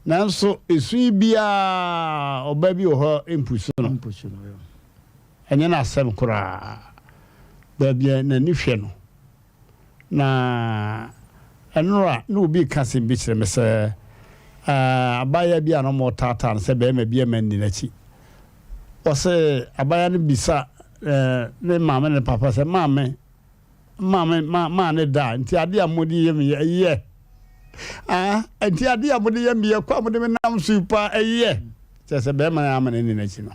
Nanso esu yi biara ɔbaa bi wɔ hɔ mpusu no. Ɛnyɛ n'asɛm koraa. Baabi a n'ani hwɛ no. Na ɛnora na obi reka asɛm bi kyerɛ me sɛ abaayewa bi a na wɔretaataa no sɛ barima bi ama nni n'akyi. Ɔse abaayewa no bisa ne maame ne ne papa sɛ, Maame, maame, ma, maa ne da, nti adeɛ a mode yɛ me yɛ, ɛyɛ? Ah, nti adeɛ a mode yɛ me yɛ, kɔ a mode me nam so yi paa, ɛyɛ? Kyerɛ sɛ bɛrima no ama no nni n'akyi no.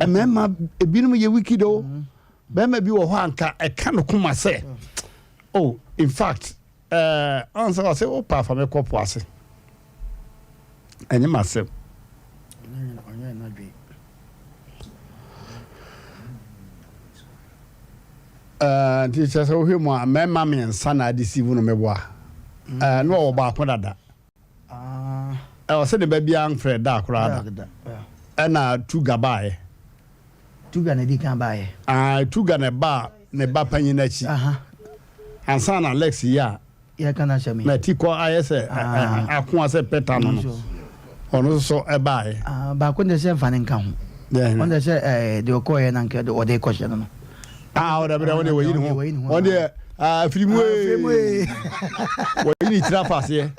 Mmarima ebinom yɛ wicked o. Bɛrima bi wɔ hɔ a nka ɛka no koma sɛ, oh, in fact, Ɛɛ, ɔn sɛ ɔse wo paa fa me kɔ po ase. Ɛnyɛ m'asɛm. Ɛɛ, nti kyerɛ sɛ wohwɛ mu a mmarima mmiɛnsa na adeceive no meboa. Ɛɛ, na ɔwɔ baako dada. Ɛɛ, ɔse ne ba biara mfrɛ da koraa da. Ɛna Tuga baeɛ. Tuga na edi kan baeɛ. Ah, Tuga na ɛbaa ne ba panyin no akyi. Ansa na Alex yi a. Yɛka n'asɛm yi. Na ti kɔ ayɛ sɛ ah. akoa sɛ pɛta no no. Ɔno nso so ɛbaeɛ. Ah, baako deɛ sɛ nfa ne nka ho. Ɔno deɛ sɛ ɛɛ deɛ ɔkɔɔyɛ na nka ɔde kɔhyɛ no no. Ah, ɔdɛ bɛdɛ ɔde wɔyi ne ho. Ɔde ah, afiri mu ee. Wɔyi ne tiri afa aseɛ.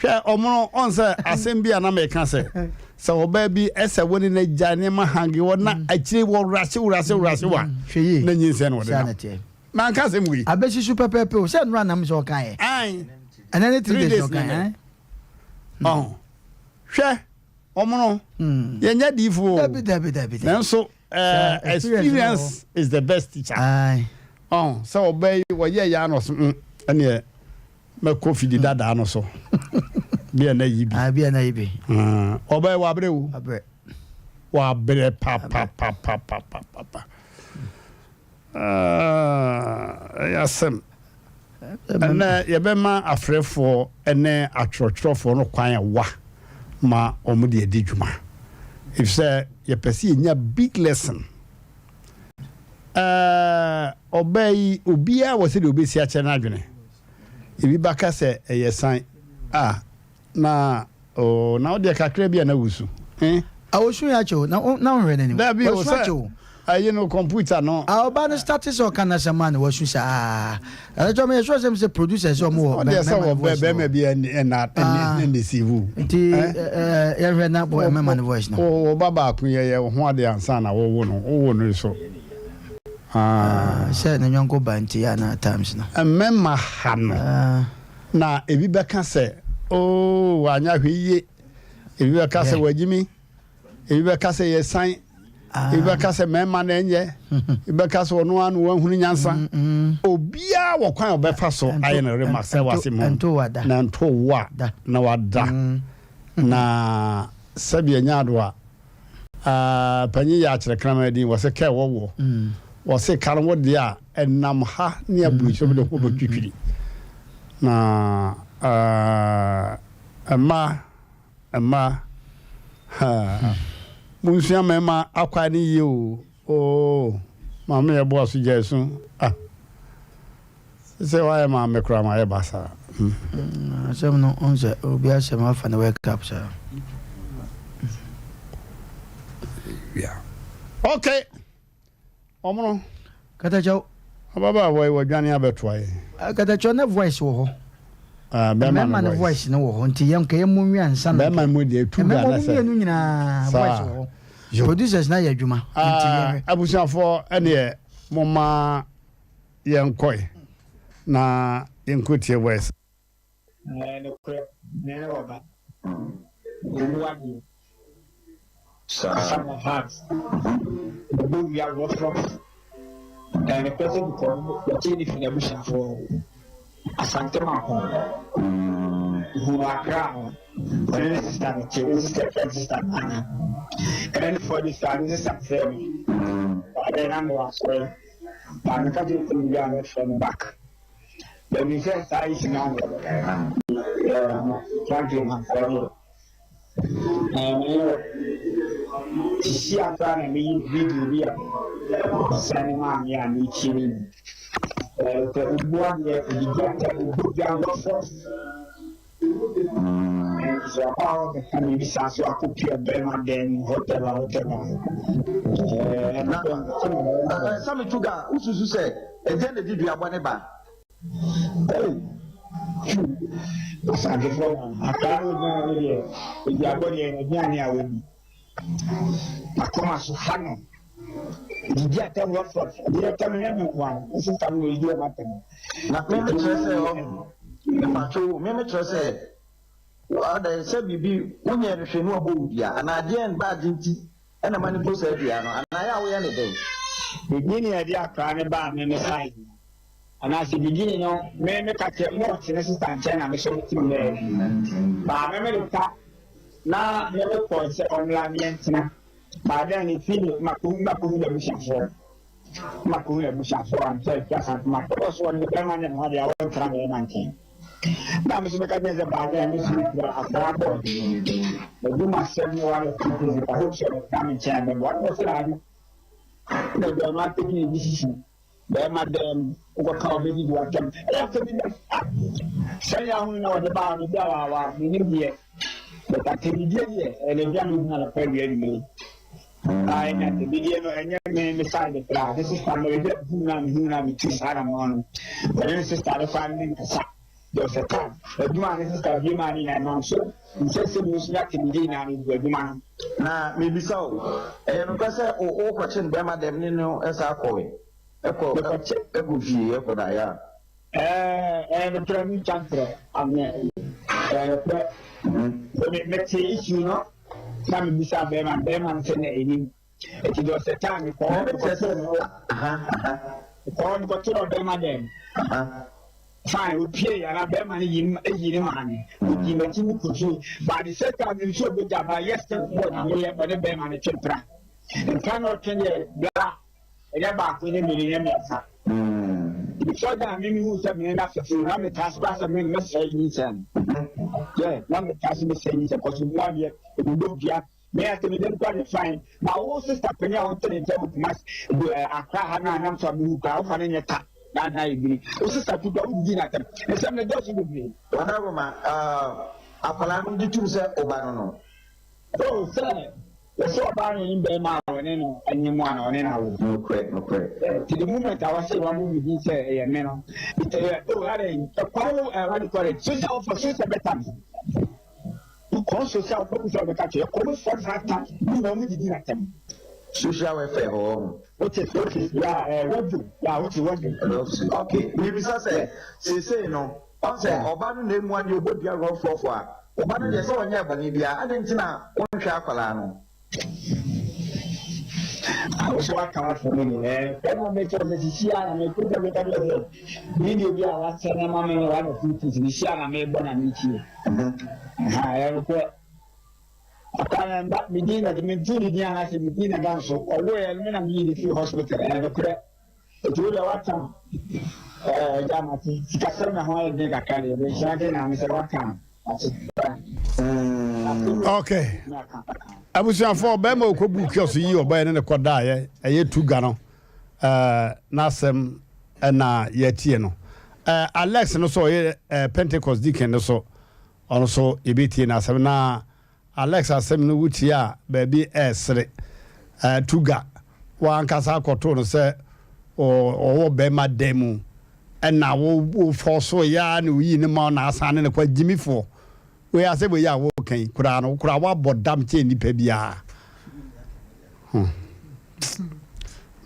Hwɛ, ɔmono, ɔn sɛ asɛm bi a na meka sɛ, sɛ ɔbaa bi ɛsɛ wo ne no agya nneɛma hange wɔ na mm. akyire wɔ wurase wurase wurase wa mm. na nyinsɛn na ɔde nam. Manka asɛm wei. Abɛsi so pɛpɛɛpɛ o, sɛ nnora nam sɛ ɔka yɛ. Ɛnɛ ne 3 days ɔka yɛ. Ɔho. Hwɛ, ɔmono, mm. yɛnyɛ diifo o. Dabi dabi dabi. Nanso, eh, experience is the best teacher. Ɔho, sɛ ɔbaa yi wɔyɛ yɛ ano so, ɛneɛ mɛkɔ fidi dadaa no so bi a na yi bi. Ah, bi a na yi bi. Ah, ɔbɛ wabrɛ o. Wabrɛ. Wabrɛ papapapapapa. Ah, ɛyɛ asɛm. Ɛnɛ yɛbɛma afrɛfoɔ ne atwerɛtwerɛfoɔ no kwan ɛwa ma wɔn de adi dwuma. Efisɛ yɛpɛ sɛ yɛnya big lesson. Ɛɛ, ɔbaa yi, obiara wɔ sɛdeɛ ɔbɛsi akyerɛ n'adwene. Ebi bɛka sɛ ɛyɛ san a, na oo, na wo deɛ kakra bi a na wusu. Eh? A osu yɛ akyɛ o, na o, na ɔnhwɛ n'anim. Dabi o, Wasu sɛ akyɛ o. ayi no kɔmputa no. A ɔbaa no starte sɛ ɔka n'asɛm a na wasu saa. Ɛno kyɛ meyɛ sure sɛ sɛ producers sɛ ɔmo wɔ Ɔdeɛ sɛ mɛma no wɔ bɛ voice no. bɛrima bi ɛnna ɛnna Ah. ɛnna si wu. Nti ɛɛ yɛhwɛ na bɔ mɛma no voice no. Wo ba baako yɛ yɛ wo ho ade ansa na wowo no wowo no so. Ah. Sɛ ne yɔnko ba nti ana times no. Mmarima ha no na ebi bɛka sɛ oo wanyɛ ahwɛ yie, ebi bɛka sɛ wagyimi, ebi bɛka sɛ yɛsan, ebi bɛka sɛ mmarima na ɛnyɛ, ebi bɛka sɛ ɔno ara na wahunu nyansa. Obiara wɔ kwan a ɔbɛfa so ayɛ no remark sɛ wase mu na nto wo a na wada na sɛbi ɛnyɛ ado a Ah, panyin yɛ akyerɛ kraman din, wɔse kɛ wɔwɔ. Wɔse ka no wo deɛ a, ɛnam ha ne aburokyire mu de ho bɛtwitwiri. Na ah, mmaa, mmaa, ha, monsua mmarima akwan no yie o. Oo, maame yɛ boa so gyae su, ah. Sɛ wayɛ maame koraa ma ayɛ basaa. Hmm. Asɛm no ɔn sɛ obi asɛm afa ne wake up saa. Yeah. Okay. Ɔmono. Katakyɛw. Ababaawa yi wadwane abɛtoa yɛn. Ah, Katakyɛw ne voice wɔ hɔ. Ah, bɛrima ne voice ne wɔ hɔ nti yɛn kɛyɛ mu nwi ansa na. Bɛrima mu deɛ tu ga na sɛ. Mmarima mu mmienu nyinaa voice wɔ hɔ. Producers na yɛ adwuma. Nti yɛn hwɛ. Ah, abusuafoɔ ɛneɛ mo ma. Yɛnkɔe na yɛnkɔtie voice. Ɛyɛ nokorɛ, me ne wo ba. Ɔwu adeɛ. Kasa ma heart. Ɔbɔ wia rough rough. Ɛyɛ nokorɛ sɛ before no wɔgyee no firi n'abusuafoɔ hɔ. Asante Mako. Mehuu wɔ Accra hɔ. Ɔne ne sista no te, ne sista frɛ ne sista no Anna. Ɛna ne four days a ne sista frɛɛ me. Ɔdɛn na mewɔ asɔre. Na meka kyerɛ sɛ mewie a mɛfrɛ no back. But menim sɛ saa issue no ano yeah, frankly mamfrɛ no. Ɛɛ, sisi a koraa na meyi video bi a ɔsɛne maa me a mekyerɛ mu. Ɛɛ, sɛ obu adeɛ, odidi atɛ, obu dwa nkɔfɔ. Sɛ ɔba hɔ bɛka biribi saa so akɔpia bɛrima dan mu hotel a hotel a. Ɛɛ, Na Sami Tuga, wosusu sɛ ɛdeɛn na ɛde duabɔ ne ba? Asantefoɔ no, akwadaa no ɔgyina hɔ no deɛ, aduabɔ deɛ n'aduane a wɔdi. Akoma so ha no. Didi atɛm rɔfrɔf, deɛ ɛtɛm nyɛ me nkoa, me sista no wɔdidi ɔmo atɛm. Na me me kyerɛ sɛ ɔho, mepatwo me me kyerɛ sɛ, adɛn sɛ biribi wonyɛ no hwee na wabɔ wo dua, anaa deɛn baagye nti ɛna ma no po saa dua no, anaa yɛ a woyɛ ne dɛn? Beginning a ɛde akwadaa no baa me me side no, Anaasɛ beginning no me me ka kyerɛ mo ɔte ne sista nkyɛn na me so me te me baabi. Baa me me de ka na me me kɔ sɛ ɔmmra me yɛntena. Baa dɛn ne fi ne ma ko ma ko hu n'abusuafoɔ. Ma ko hu n'abusuafoɔ a sɛ fi asante ma kɔ so ɔne bɛrima ne ho adeɛ a wɔntena bɛrima nkyɛn. Na me so meka kyerɛ sɛ baa dɛn me so me kura akwadaa bɔɔ. M'adwuma sɛm ne wɔn a I hope sɛ ɔbɛtena me nkyɛn bɛboa. Ɔno sɛ na na ɔno atɛki ne decision. Bɛɛma dɛm wokɔka ɔbɛdidi w'atɛm ɛyɛ asɛm bi da sɛnea ahunu na wɔde baa no bi a wawa menim deɛ but atɛmdidie deɛ ɛyɛ n'aduane ogyina anɔpa awia anwummere a ɛnyɛ atɛmdidie no ɛnyɛ me me side koraa ne sista no ɛbi abubu no a mehu no a metu saa na mmoa no ɔne ne sista no koraa ne nkasa there was a time adwuma a ne sista bie maa ne nyinaa nam so nsɛ sɛ mu nso ne atɛmdidie nyinaa no gu adwuma no. Na mebisa wo, ɛyɛ nokorɛ sɛ wokɔkye no bɛrima dɛm ne no san kɔe, kɔ kɔ fie kɔ daeɛ a? Ɛɛ, ɛyɛ nokorɛ, mentwa ntorɔ, amen, ɛyɛ nokorɛ. So me mete issue no na mebisa bɛrima no, bɛrima no sɛ na ɛnim. Eti deɛ ɔsɛ taa mekɔ hɔ mekɔtoo no mekɔ hɔ mekɔtoo no bɛrima dɛm. Fine, opie anaa bɛrima no yi yi ne maa me. Odi m'akyi mu kotu. But the same time nso obegya ba yɛ step boy na meyɛ ɔne bɛrima no twe mpra. Mpra na ɔtwe deɛ bla ɛnyɛ baako ne mmienu nyɛ mmiɛnsa. Before that me mehu sɛ me na fefere na metaa so sɛ me mɛsɛe nyinsɛn. Yeah, na metaa so mɛsɛe nyinsɛn kɔso mu adeɛ ɛbobɔ dua. Me ase me dem kura ne fine na wo sister panyin a wote ne nkyɛn wɔ Kumasi bu ɛ Accra ha no a nam so a mehu koraa wofa no nyɛ ta na adan ayɛ biri wo sister tu kura wodidi n'atɛm nsɛm no dɔɔso bebree. Wadaroma ah akwadaa no gye tum sɛ oba no no. Oh sɛ wɔsɛ ɔbaa no nim bɛrima a ɔne no anyem a na ɔne no awo. Nokorɛ nokorɛ. Ti the moment a wɔsɛ wɔabɔ me din sɛ ɛyɛ me no ɛyɛ oh adɛn ɛkwan wo ɛ what do you call it social for social better me. Wokɔ social wobɛhu sɛ wɔbɛka kyerɛ kɔ no 45 times ne nyinaa wɔn didi n'atɛm. Social welfare hɔ wɔn. Wote wote ya ɛɛ wadu ya wote wadu. Ok mebisa sɛ seesei no ɔn sɛ ɔba no na emu adeɛ ɔbɔ dua rɔfrɔfo a ɔba no deɛ sɛ ɔnyɛɛ bɔne biara adɛn nti na wonhwɛ akwadaa no. Wo so aka w'asɛm ni ɛ. Ɛna mekyerɛ sɛ sisi a na mekɔ sɛ meka kyerɛ sɛ video bi a wasɛ na ma me no one of two things sisi a na mebɔ na metie. Ha ɛnokorɛ. Ɔka no mba me din na mentu ne din anaasɛ me din na da nso ɔwoeɛ no me na meyii no firi hospital ɛnokorɛ. Eti wo deɛ waka ɛɛ agya mate sikasɛm na ho ayɛ den kakra deɛ bɛnhyira de na mesɛ waka mate. Okay. Abusuafoɔ bɛrima ɔkɔbu kiosk yi ɔbɛyɛ ne ne kɔdaeɛ ɛyɛ tuga no ɛɛ n'asɛm ɛna yɛtie no ɛɛ Alex no so ɔyɛ ɛɛ Pentecost deacon no so ɔno so yɛbɛtie n'asɛm na Alex asɛm no wotie a baabi ɛresere. Tuga w'ankasa akɔtoo no sɛ ɔwɔ bɛrima dan mu ɛna wo wo fɔɔso yɛ ara na oyii ne ma na asan ne no kɔ agyimifoɔ. Wei asɛm wei a woka yi koraa no koraa woabɔ dam kyɛn nipa biara. Hmm.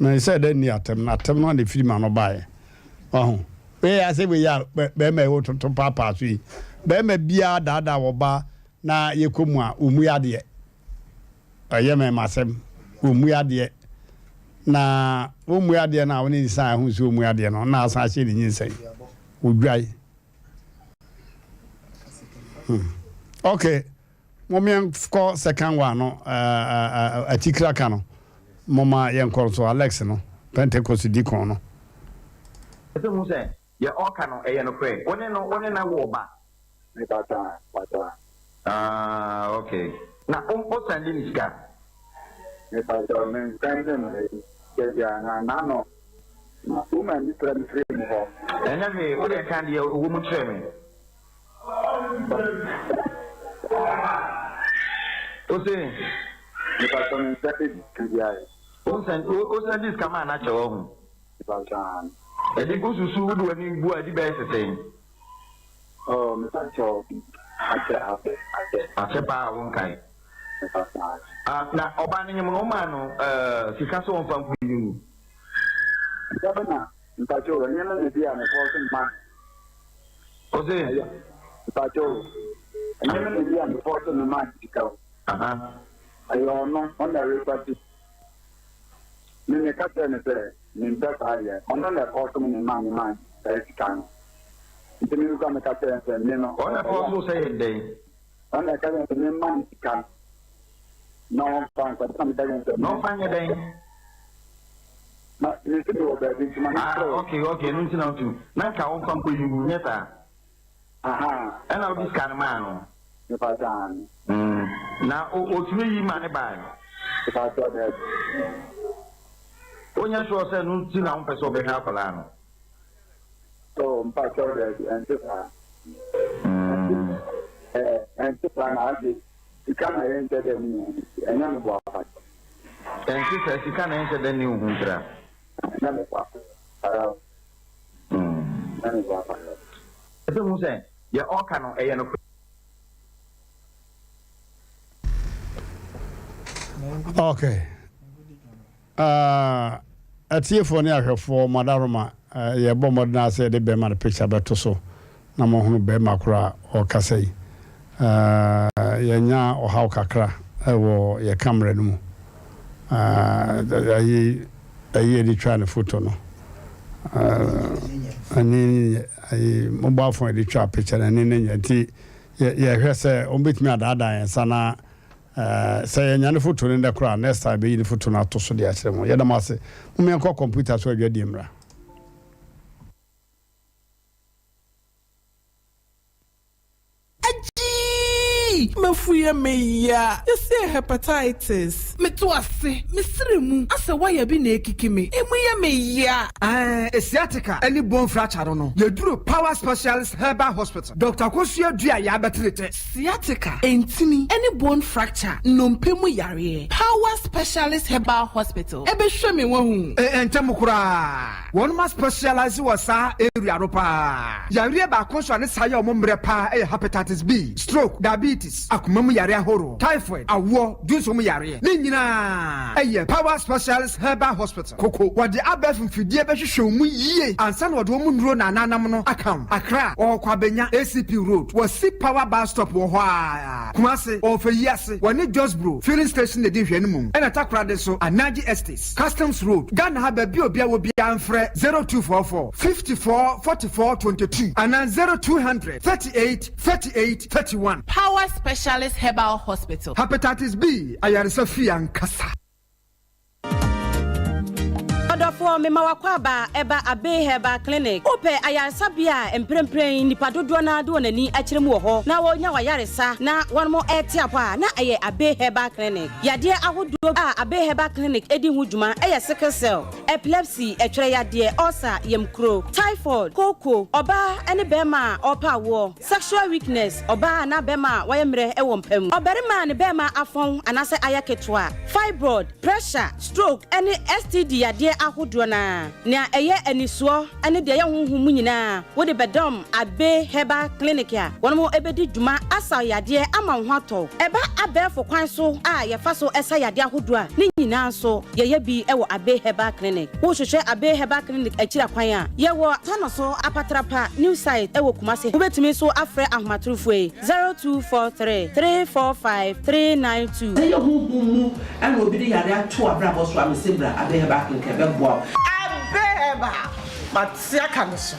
Mɛ sɛ dɛ ni atɛm na atɛm no na efiri ma no baeɛ. Ɔho. Wei asɛm wei a bɛrima yi wototo paapaa so yi. Bɛrima biara daadaa wɔ ba Na yɛkɔ mu a, wɔmmue adeɛ. Ɛyɛ me m'asɛm. Wɔmmue adeɛ. Na wɔmmue adeɛ no a, wo ne nsa a ɛho sɛ wɔmmue adeɛ no, na asan ahyɛ ne nyinsɛn. Wɔdwae. Hmm. Okay. Mom yɛnkɔ second one no, uh, uh, atikira ka no. Moma yɛnkɔ nso Alex no, Pentecost deacon no. Ɛsɛ hu sɛ deɛ ɔreka no ɛyɛ nokorɛ. Wo ne no wo ne no awo ɔba? Mepata, pata. Ah, okay. Na wo wo sɛnde ne sika? Mepakyɛw me nsɛnde no sika biara na n'ano woman bi frɛ me firi mu hɔ. Ɛnyɛ hwee, wo deɛ ka deɛ ɛwɔ mu kyerɛ me. Wo se? Mepakyɛw me nsɛnde sika biara. Wo nsɛn wo sɛnde sika maa no akyɛ wahu. Mepakyɛw aane. Ɛde wo susu wode w'ani bu a ɛde bɛyɛ sɛ sɛn? Oh, mepakyɛw, akyɛ, akyɛ, akyɛ. Akyɛ paa a wonkae. Mepakyɛw akyɛ. Ah, na ɔbaa no nyem no, womaa no eh, sika sɛ ɔmfa nku ne mu? Dabi na, mepakyɛw, ɛnyɛ me na bi a mefɔɔso no ma no. Ose? Ɛyɛ, mepakyɛw, ɛnyɛ me na bi a mefɔɔso no ma no sika o. Aha. Ɛyɛ ɔno, ɔno na ɛrekwati. Me meka kyerɛɛ no sɛ mempɛ saa deɛ, ɔno na ɛfɔɔso me ma me ma saa sika no. Nti me nso meka kyerɛɛ no sɛ me no. Ɔno na ɛfɔɔso wo sɛ yɛ dɛn? Ɔno na ɛka kyerɛ me sɛ memma no sika no na ɔmfa nkɔ, nti na meka kyerɛ no sɛ. Na ɔmfa nyɛ dɛn? Na mese mewɔ baabi nti ma Ah, okay, okay, ɛno nti na wotumi. Na nka ɔmfa nkɔ yi ngu, nyɛ saa? Aha. Ɛna wode sika no maa no? Mepakyɛ aane. Mm, na otumi yi ma ne bae? Mepakyɛ daabi. Wonyɛ sure sɛ ɛno nti na wompɛ sɛ ɔbɛhwɛ akwadaa no? Oh, mpakyɛ daabi, ɛnte saa. Mm. Ɛɛ, ɛnte saa na ade sika na yɛnhyɛ dɛ ne ho nti, ɛnyɛ me boapa. Ɛnte saa, sika na yɛnhyɛ dɛ ne ho ntira. Ɛnyɛ me boapa. Ara. Mm. Ɛnyɛ me boapa. Ɛsɛ hu sɛ deɛ ɔka no ɛyɛ nokorɛ. Okay. Uh, atiefoɔ ne ahwɛfoɔ madaroma uh, yɛbɔ mmɔden a sɛ yɛde bɛrima no picture bɛto so na moahunu bɛrima koro a ɔrekasa yi. Uh, yɛnya ɔhaw kakra wɔ yɛ camera no mu. Uh, ayi ayi yɛde twa ne foto no. Uh, ani ayi mobile phone yɛde twa picture no ani ne nyɛ nti yɛhwɛ sɛ wɔbɛtumi adaadaa yɛn nsa na sɛ yɛnya ne foto no nnɛ koraa next time bɛyi ne foto no ato so de akyerɛ mo. Yɛda mo ase. Mom yɛnkɔ computer so adwadie mmra. Agyii! M'afu yɛ me ya. Yɛse ɛyɛ hepatitis. Meto ase, me srɛ mu asɛ wire bi na ɛkiki me. Emu yɛ me ya. Ɛɛ sciatica ne bone fracture no no, yɛduru Power Specialist Herbal Hospital, Doctor Akosua Duah yɛabɛtene tɛ. Sciatica, ntini, ne bone fracture, nnompe mu yareɛ, Power Specialist Herbal Hospital bɛhwɛ me wahu. Ntɛm koraa. Wɔnom a specialise wɔ saa area no paa. Yareɛ baako nso a ne saa yɛ wɔn mmerɛ paa yɛ Hepatitis B, stroke, diabetes, akoma mu yareɛ ahoroɔ, typhoid, awoɔ, dwonsɔ mu yareɛ. Ne nyinaa yɛ Power Specialist Herbal Hospital, Koko. Wɔde abɛɛfo mfidie bɛhwehwɛ wo mu yie ansa na wɔde wɔn nnuro na ananam no aka wo. Accra, wɔwɔ Kwabenya, ACP Road, wɔ si Power Bus Stop wɔ hɔ ara. Kumasi, wɔwɔ Feyiase, wɔne Josbro Filling Station na ɛdi nhwɛanimu. Ɛna Takoradi nso, Anaji Estates. Customs Road, Ghana ha baabi a obiara wɔ biara mfrɛ 0244 54 44 22 anaa 0200 38 38 31. Power Specialist Herbal Hospital. Hepatitis B ayaresa fie ankasa. Ɔdɔfoɔ, mema w'akwaaba ɛba Abbey Herbal Clinic. Wopɛ ayaresabea a mprempren nnipa dodoɔ no ara de wɔn ani akyerɛ mu wɔ hɔ na wɔnya w'ayaresa na wɔn rete apɔ a, na ɛyɛ Abbey Herbal Clinic. Yadeɛ ahodoɔ a Abbey Herbal Clinic di ho dwuma yɛ sickle cell, epilepsy, ɛtwerɛ yadeɛ, ulcer, yamkuro, typhoid, kooko, ɔbaa ne barima a ɔrepɛ awoɔ, sexual weakness, ɔbaa anaa barima a wayɛ mmerɛ wɔ mpa mu, ɔbarima a ne barima afɔn anaasɛ ayɛ ketewa, fibroid, pressure, stroke ne STD yadeɛ ahodoɔ no ara. Nea ɛyɛ anisoɔ ne deɛ ɛyɛ honhom mu nyinaa, wode bɛdɔm Abbey Herbal Clinic a wɔn bɛdi dwuma asa wo yadeɛ ama wo ho atɔ wo. Ɛba abɛɛfo kwan so a yɛfa so sa yadeɛ ahodoɔ a, ne nyinaa nso yɛyɛ bi wɔ Abbey Herbal Clinic. Wohwehwɛ Abbey Herbal Clinic akyiri akwan a, yɛwɔ Tanoso Apatrapa New Site wɔ Kumasi. Wobɛtumi nso afrɛ ahomatorofoɔ yi, 0243 345 392. Sɛ ɛyɛ honhom mu na obi de yare ato w'abrabɔ so a, mese bra Abbey Herbal Clinic ɛbɛboa wo. Abbey Herbal, mate aka me so.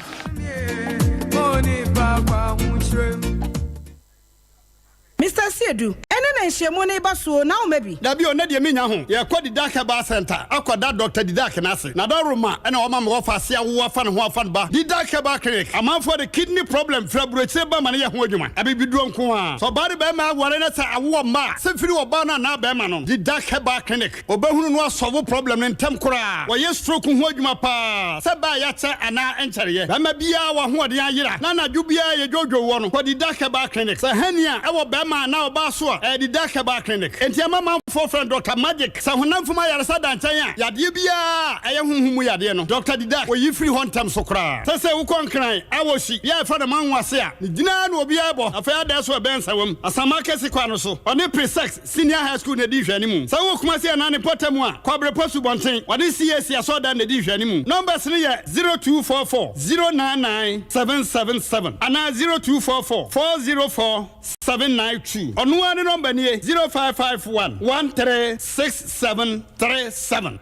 Mister Siedu, ɛnɛ na. na nhyiamu no reba so o, na womma bi? Dabi o, nnɛ deɛ mennya ho. Yɛrekɔ Didac Herbal Centre akɔda Dɔkta Didac no ase. N'adawuroma na wama me wɔfa ase awo afa ne ho afa no ba Didac Herbal Clinic. Amanfoɔ de kidney problem firi aburokyire ba ma no yɛ ho adwuma. Abibiduro nko ara. Sɛ ɔbaa ne barima aware na sɛ awo mma a, sɛ firi ɔbaa no anaa barima no, Didac Herbal Clinic. Wɔbɛhunu no asɔlvo problem no ntɛm koraa. Wɔyɛ stroke ho adwuma paa, sɛ ɛbɛ a yɛakyɛ anaa ɛnkyɛreɛ. Bɛrima biara a w'ahoɔden ayera na anadwo biara yɛdwoodwoo woɔ no, kɔ Didac Herbal Clinic. Sɛ hernia wɔ bɛrima anaa ɔbaa so a, ɛyɛ Didac Herbal Clinic. Enti ɛma manfoɔ frɛ no Doctor Magic. Sɛ honam fam ayaresa da nkyɛn a, yadeɛ biara a ɛyɛ honhom mu yadeɛ no, Doctor Didac ɔyi firi hɔ ntɛm so koraa. Sɛ sɛ wokɔ Nkran, Awohyi, bea a yɛfrɛ no Manwase a, ne gyina ara na obiara bɔ. Afei Adɛɛso ɛbɛn Nsawam, Asamakɛse kwan no so. Ɔne Presex. Senior High School na edi nhwɛanimu. Sɛ wowɔ Kumasi anaa ne mpɔtam a, kɔ Abrepɔ Subɔnten, wɔne CAC Asɔrdan na edi nhwɛanimu. Numbers no yɛ 0244 099 777 anaa 0244 404 792. Ɔno ara ne nɔmba nie, 0551 136737.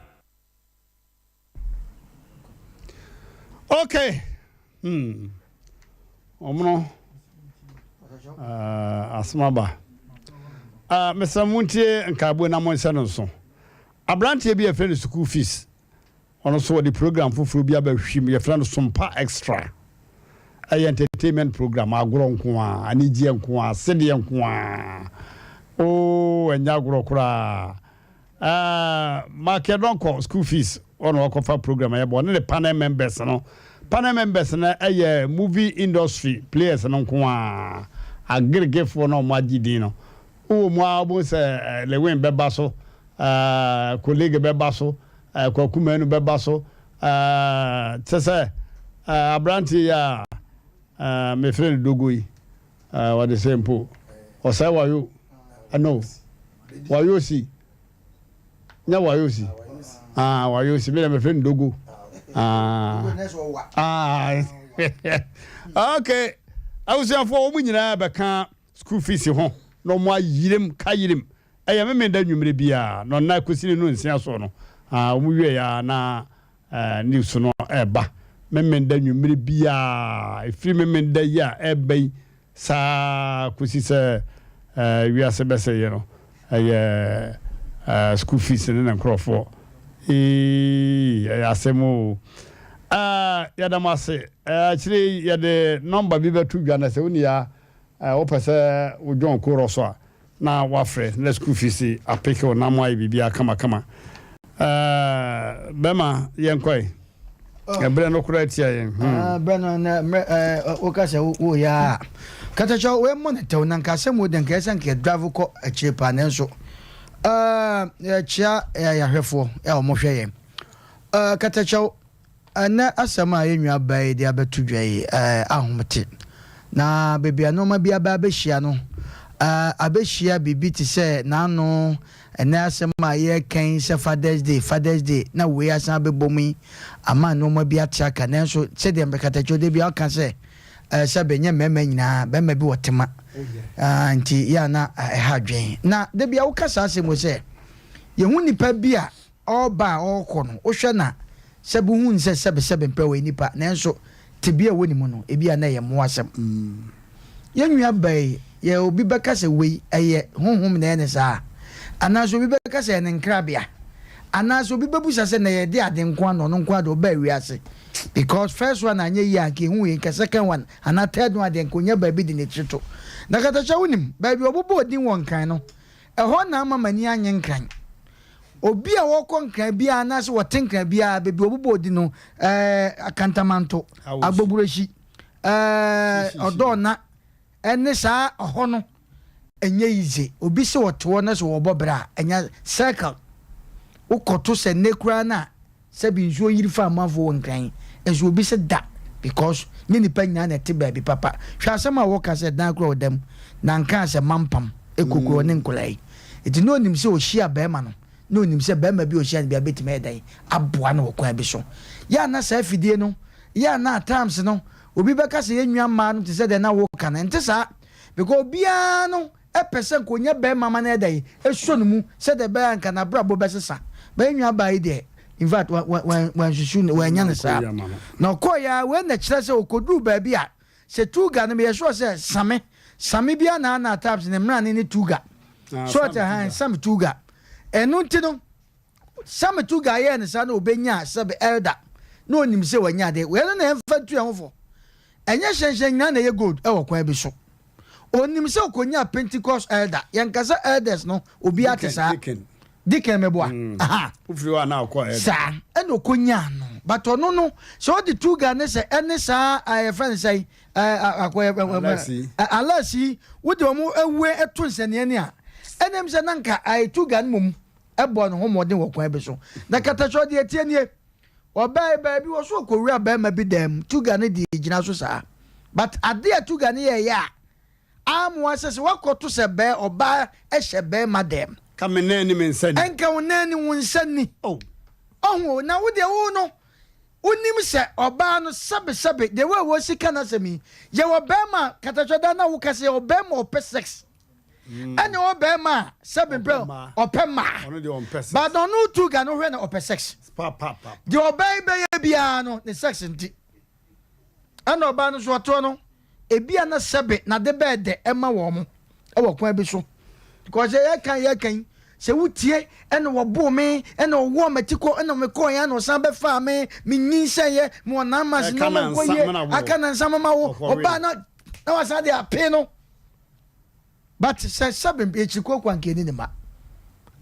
Okay. Hmm. Ɔmono uh, asɛm aba. Uh, mesrɛ mo ntie nkaebo na monhyɛ no nso. Aberanteɛ bi a yɛfrɛ no school fees. Ɔno nso wɔde program foforɔ bi abɛhwim yɛfrɛ no Sompa Extra. Ɛyɛ entertainment program agorɔ nko a, anigyeɛ nko a, sedeɛ nko a. Oh, ɛnyɛ agorɔ koraa. Ah, Mark Yɛdɔnkɔ school fees ɔna wakɔfa program a yɛbɔ ɔne ne panel members no. Panel members no ɛyɛ movie industry players no nko ara, ageregefoɔ no a wɔn agye din no. Wowɔ mu ara wobɛhu sɛ eh, Lewin bɛba so, eh, Kolege bɛba so, eh, Kwaku Manu bɛba so, eh, kyɛ sɛ eh, aberanteɛ yi a eh, mefrɛ no Dogo yi, eh, wɔde sɛ mpo ɔsɛe wayo, eh, no. Wayosi. Nyɛ wayosi. Ah, wayosi. Me na me friend Dogo. Ah. Ah. Okay. Abusuafoɔ wɔn nyinaa bɛka school fees ho na wɔn ayerem ka yerem. Ɛyɛ memenda nnwumire biara na ɔnna kɔsi ne no nsia soɔ no. Ah, wɔn wie ya na eh, news no ɛba. Memenda nnwumire biara ɛfiri memenda yi a ɛba yi Saa ara kɔsi sɛ wiase bɛsɛeɛ no, ɛyɛ school fees ne ne nkorɔfoɔ. Eii ɛyɛ asɛm oo. Yɛda mo ase. Akyire yi yɛde nɔmba bi bɛto dwa na sɛ wo nua wopɛ sɛ wo join chorus a, na wafrɛ na school fees apeke wo na mo ayɛ biribiara kama kama. Ɛɛ bɛma yɛn kɔe. Oh. Ɛbrɛ no koraa tia yɛn. Hmm. Ah, brɛ no na mmerɛ ɛɛ woka sɛ woyɛ a katakyɛ wɔmmɔ no tɛw na nka asɛm wo de nka ɛsɛ nka drive kɔ akyire paa nanso ɛɛ yɛkyea yɛahwɛfoɔ a wɔhwɛ yɛn ɛɛ katakyɛw Ɛnnɛ asɛm a yɛn nuabaa yi de abɛto dwa yi, ahomete. Na baabi a nneɛma bi aba abɛhyia no, abɛhyia biribi te sɛ n'ano, ɛnnɛ asɛm a yɛreka yi sɛ Father's Day, Father's Day, na wei asan abɛbɔ mu yi, ama nneɛma bi ate aka. Nanso sɛdeɛ Mrekatakyɛw da biara ɔka sɛ, sɛ bɛnyɛ mmarima nyinaa, barima bi wɔ tema, nti yɛ a na ɛha adwene. Na da biara woka saa asɛm yi sɛ, yɛhu nnipa bi a Ɔreba a ɔrekɔ no, wohwɛ no a, sɛbe wohu no sɛ sɛbesɛbe mpɛ ɔyɛ nipa, nanso tebea a ɛwɔ ne mu no, ebia na ɛyɛ mmoasɛm. Yɛn nuabaa yi, yɛ obi bɛka sɛ wei, ɛyɛ honhom na ɛyɛ no saa? Anaasɛ obi bɛka sɛ ɛyɛ ne nkrabea? Anaasɛ obi bɛbusa sɛ na ɛyɛ de ade nko ara na ɔno nko ara deɛ ɔbaa wiase? Because first one anyɛ yie a, anka ɛhu yei, nka second one anaa third one deɛ nka ɔnya baabi de ne tiri to. Na Katakyɛ wonim, baabi a ɔbobɔɔ din wɔ Nkran no, ɛhɔ na ama m'ani annye Nkran. Obi a ɔkɔ nkran biara anaasɛ ɔte nkran biara, baabi a wɔbobɔ din no, ɛɛ, Akantamanto, Agbogurohyi, ɛɛ, Ɔdɔɔna, ɛne saa ɔhɔ no, ɛnyɛ yize. Obi sɛ ɔte hɔ na sɛ wɔbɔ bra a, ɛnyɛ circle. Wokɔto sɛ nnɛ koraa no a, Sɛbi nsuo yiri fa amanfoɔ wɔ nkran nso obi se da because nyɛ nipa nyinaa na ɛte baabi papa hwɛ asɛm a wɔka sɛ dan koro a ɔda mu na nkaa sɛ mampam ɛkɔ kuro ɔne nkwadaa yi nti na onim sɛ ɔhyia bɛɛma no na onim sɛ bɛɛma bi a ɔhyia no bia bɛtumi ayɛ dɛn aboa no wɔ kwan bi so yɛ a na saa afidie no yɛ a na at times no obi bɛka sɛ yɛn nua mmaa no te sɛ deɛ na woka no ɛnte saa because obiara no pɛ sɛ nka ɔnya barima ma no yɛ dɛn sɔ ne mu sɛdeɛ ɛbɛyɛ a nka n'abrabɔ bɛsesa. But yɛn nuabaa yi deɛ, in fact, wansusu no, wannya no saa. Na ɔkɔeɛ ara, wei na ɛkyerɛ sɛ ɔkɔduruu baabi a, sɛ Tuga no, meyɛ sure sɛ Same, Same biara na ana at times ne mmerane ne Tuga. Ah, so ɔte han Sam Tuga. Ɛno nti no Sam Tuga yɛɛ no saa na ɔbɛnyaa sɛbe elder na ɔnim sɛ wanya adeɛ. Wei no na yɛmfa ntu yɛn ho fo. Ɛnyɛ hyɛnhyɛn nyinaa na ɛyɛ gold ɛwɔ kwan bi so. Ɔnim sɛ ɔkɔnyaa Pentecost elder. Yɛnka sɛ elders no obiara te saa. Deacon. Deacon meboa. Mm. Aha. Wofiri hɔ a na ɔkɔ elder. Saa ɛna ɔkɔnyaa no. But ɔno no sɛ ɔde Tuga ne sɛ ɛne saa yɛfrɛ no sɛn akɔyɛ Alasi wode wɔn awue to nsɛnneɛne a ɛnam sɛ na nka Tuga no mmom bɔɔ ne ho mmɔden wɔ kwan bi so. Na katakyɛ deɛ ɛteɛ nie, ɔbaa baabi wɔ so ɔkɔwura barima bi dan mu, Tuga no dii gyina so saa. But adeɛ a Tuga no yɛeɛ a amoa sɛ sɛ woakɔto sɛ bɛɛ ɔbaa hyɛ barima dan mu. Ka me nan ni me nsa ni. Ɛnka wo nan ni wo nsa ni. Oh. Ɔho o, na wo deɛ wo no, wonim sɛ ɔbaa no sɛbesɛbe, the way wɔsi ka n'asɛm yi, yɛwɔ barima a, katakyɛ daa na woka sɛ yɛwɔ barima a ɔpɛ sex. Mm. Ɛna ɔwɔ bɛrima a sɛbi mpɛ ɔpɛ mmaa. But ɔno tu ga no hwɛ na ɔpɛ sex. Deɛ ɔbaa yi bɛyɛ biara no ne sex nti. Ɛna ɔbaa no so ɔtoɔ no ebi a na sɛbi n'ade bɛɛ dɛ ɛma wɔn mo ɛwɔ kwan bi so. Because yɛ kan yɛ kan sɛ wotie ɛna wɔboo me ɛna ɔwɔ m'akyi kɔ ɛna mekɔɔ yɛ ɛna ɔsan bɛfaa me menyinsɛn yɛ me wɔ nine months nneɛma nkɔ yie aka na nsa mama wo ɔbaa na na wasan de apee no. But sɛ sɛbe akyiri kooko anka ɛni ne ma.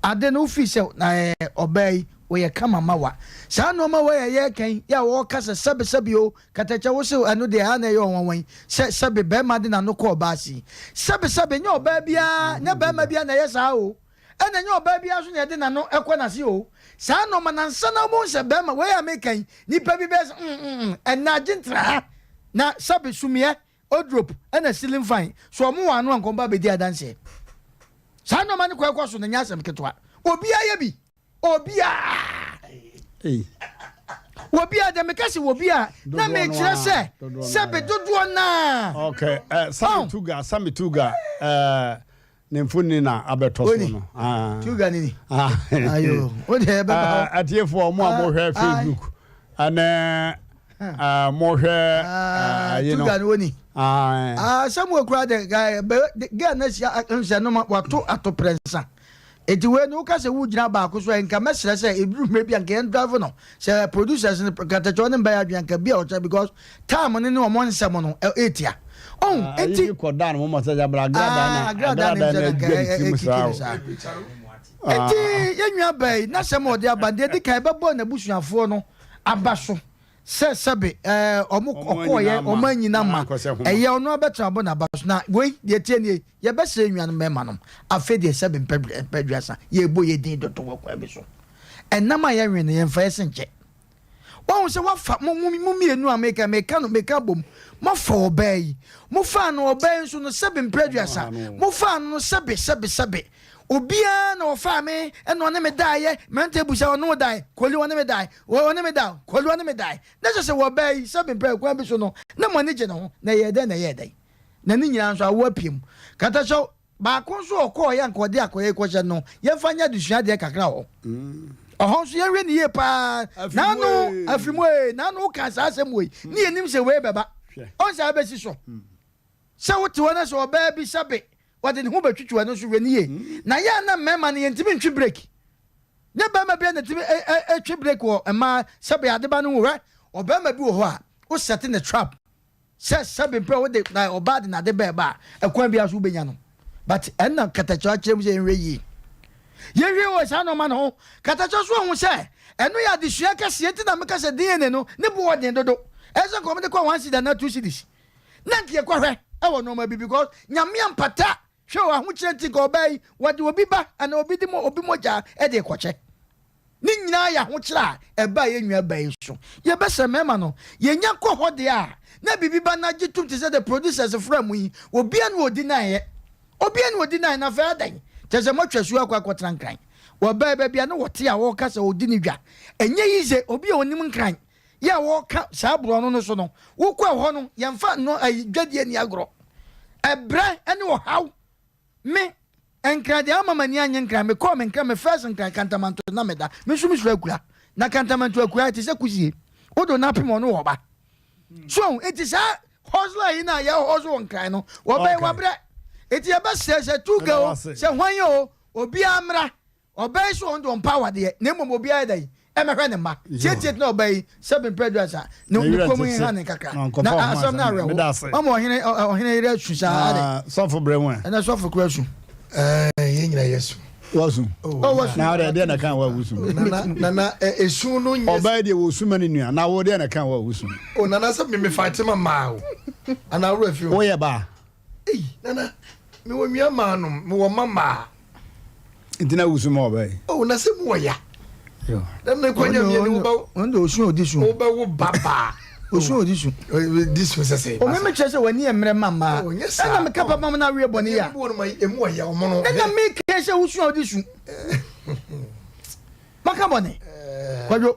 Ade no wofii sɛ na ɛɛ ɔbaa yi ɔyɛ kama ma wa. Saa nnoɔma wei a yɛreka yi yɛ a wɔka sɛ sɛbe sɛbe o katakyɛ wo se ɛno deɛ ɛha na ɛyɛ ɔnwanwa yi sɛ sɛbe bɛrima de n'ano kɔ ɔbaa ase yi. Sɛbe sɛbe nyɛ ɔbaa biara nyɛ bɛrima biara na ɛyɛ saa o. Ɛna nyɛ ɔbaa biara nso na yɛde n'ano kɔ n'ase o. Saa nnoɔma no ansa na wobɛhu sɛ bɛrima wei a meka yi nipa bi bɛyɛ sɛ mm mm mm ɛnna agye ntra ha na sɛbe sumiɛ Odrop ɛna ceiling fan so ɔmo wɔ ano a nka ɔmo ba abɛdi adanseɛ. Saa nnoɔma no kɔ ɛkɔ so no nyɛ asɛm ketewa. Obiara yɛ bi. Obiara. Obiara deɛ meka sɛ obiara na mekyerɛ sɛ sɛ be dodoɔ naa. Okay, uh, Sami Tuga, Sami Tuga, uh, Ne mfoni na abɛtɔ so no. Ah. Tuga ni ni. Ah. Ayo. O de ɛbɛba hɔ. Ah, atiefoɔ mo a mohwɛ Facebook ɛne mohwɛ ayi no. Tuga ni woni. Ah, Samuel kura de girl na si nsɛ no ma wato ato prɛnsa. Eti wei no woka sɛ wogyina baako so a nka mɛsrɛ sɛ ɛduru mmerɛ bi a nka yɛn drive no sɛ producers no katakyɛ ne mbɛyɛ adwene nka bi a ɔkyɛ because time no ne ɔmo nsɛm no ɛtia ɔn ah, eti kɔ dan mo ma sɛ yabra agrada na ah, agrada na adwa ne tirim saa o eti yɛn nua bɛyi n'asɛm a ɔde aba deɛ di kan ɛbɛbɔ n'abusuafoɔ no aba so sɛ sɛbe ɛɛ ɔmo ɔkɔɔyɛ ɔmo anyina ma ɛyɛ ɔno abɛtena abɔ n'aba so na wei deɛ tie nie yɛbɛsrɛ nnuanom mmarima afei deɛ sɛbe mpɛ mpɛ yɛbɔ yɛ din dodo wɔ kwan bi so ɛnam a yɛnwe no yɛmfa yɛ se nkyɛ Wahu sɛ wafa mo mo mo mmienu a meka meka no meka bom moafa ɔbaa yi mofaa no ɔbaa yi nso no sɛbe mprɛ aduasa mofaa no no sɛbe sɛbe sɛbe obiara na ɔfaa me ɛna ɔne me daeɛ mmerante abu sɛ ɔne wo dae koli ɔne me dae ɔne me da koli ɔne me dae na kyerɛ sɛ wɔ ɔbaa yi sɛbe mprɛ kwan bi so no na mo ani gye ne ho na ɛyɛɛ dɛn na ɛyɛɛ dɛn na ne nyinaa nso awo apue mu katakyɛw Baako nso a ɔkɔɔeɛ a anka ɔde akɔyɛ kɔhyɛ no, yɛmfa nyɛ adesua adeɛ kakra wɔ hɔ. Ɔhɔ nso yɛnhwɛ no yie paa. N'ano afiri mu ee, n'ano wokaa saa asɛm wei, ne yɛnim sɛ wei bɛba. Ɔn sɛ abɛsi so. Sɛ wote hɔ na sɛ ɔbaa bi sɛbe ɔde ne ho bɛtwitwi w'ano nso hwɛ no yie. Na yɛ a na mmarima no yɛntumi ntwe break. Nyɛ barima biara na ɛtumi twe break wɔ mmaa sɛbe adeba no ho. Hwɛ, ɔbarima bi wɔ hɔ a, wo sɛte ne trap. Sɛ sɛbe mpɛ wode na ɔbaa de n'ade bɛɛ ba a, ɛkwan biara so wobɛnya no. But ɛnna katakyɛ akyerɛ mu sɛ yɛnhwɛ yie. Yɛnhwɛ wɔ saa nneɛma no ho. Katakyɛ so ahu sɛ ɛno yɛ adesua kɛseɛ nti na meka sɛ DNA no ne bo wɔ den dodo. Ɛsɛ sɛ nka wɔde kɔ one cedi anaa two cedis. Na nka yɛkɔhwɛ ɛwɔ nneɛma bi because Nyame ampata hwɛ o ahokyerɛ nti nka ɔbaa yi wɔde obi ba anaa obi de obi mogya ɛde rekɔkyɛ. Ne nyinaa yɛ ahokyerɛ a ɛbaa yɛn nuabaa yi so. Yɛbɛsrɛ mmarima no, yɛnya kɔ hɔ deɛ a, na biribi ba na gye tom te sɛ the producers frɛ mo yi, obiara ne ɔdi naeɛ. Obiara ne ɔdi naeɛ na afei adɛn? Kyerɛ sɛ moatwa asuo akɔ akɔtena Nkran. Wɔbaa baabi a na wɔte a wɔreka sɛ ɔdi ne dwa. Ɛnyɛ yize, obi a ɔnim Nkran yɛ a wɔreka saa borɔno no so no, wokɔ ɛhɔ no, yɛmfa nnɔ ayi dwadie nni agorɔ. Ɛbrɛ ne ɔhaw. Me, Nkran deɛ ama m'ani annye Nkran, mekɔɔ me Nkran, me first Nkran, Kantamanto na meda, me nso mesuro akura, na Kantamanto akura ɛte sɛ kusie, wodo no apem ɔno wɔ ɔba. So, nti saa hustler yi na yɛ hustle wɔ Nkran no, wɔbɛn wabrɛ. Eti yɛbɛsrɛ sɛ Tuga o, sɛ hwan o, obiara mmra. Ɔbaa yi so ɔno deɛ ɔmpa awadeɛ na mmom obiara yɛ dɛn ɛmɛhwɛ ne mma. Tietie tena ɔbaa yi sɛ bempɛ aduasa ne ne kɔn mu nha ne kakra na asɛm no awerɛho. Mama ɔhene ɔhene yere asu saa de. Sɔfo brɛ mu ɛ. Ɛnɛ sɔfo kura su. Ɛɛ yɛn nyinaa yɛ su. Wasu. Oh wasu. Na ɔdɛ deɛ na kan wa wusu. Nana nana esu no nyɛ. Ɔbaa deɛ wɔ su ma ne nua na wo deɛ na kan wa wusu. O nana sɛ me me fight ma maa o. Ana awura fi o. Woyɛ baa. Ei nana me wɔ nua maa nom me wɔ mma maa. Nti na wusu ma ɔbaa yi. Oh na sɛ mu wɔ ya. Na ne kɔ nya mmienu wo bɛ. Wɔn de osu odi su. Wo bɛ wo ba baa. Osu odi su. Di su sɛ sɛ. Omi mi kyerɛ sɛ w'ani yɛ mmerɛ ma mmaa. Ɛna mi ka papa mu na awie bɔ ne ya. Emu wɔ ya ɔmo no. Ɛna mi kɛ sɛ wusu odi su. Maka bɔ ne. Kwadwo.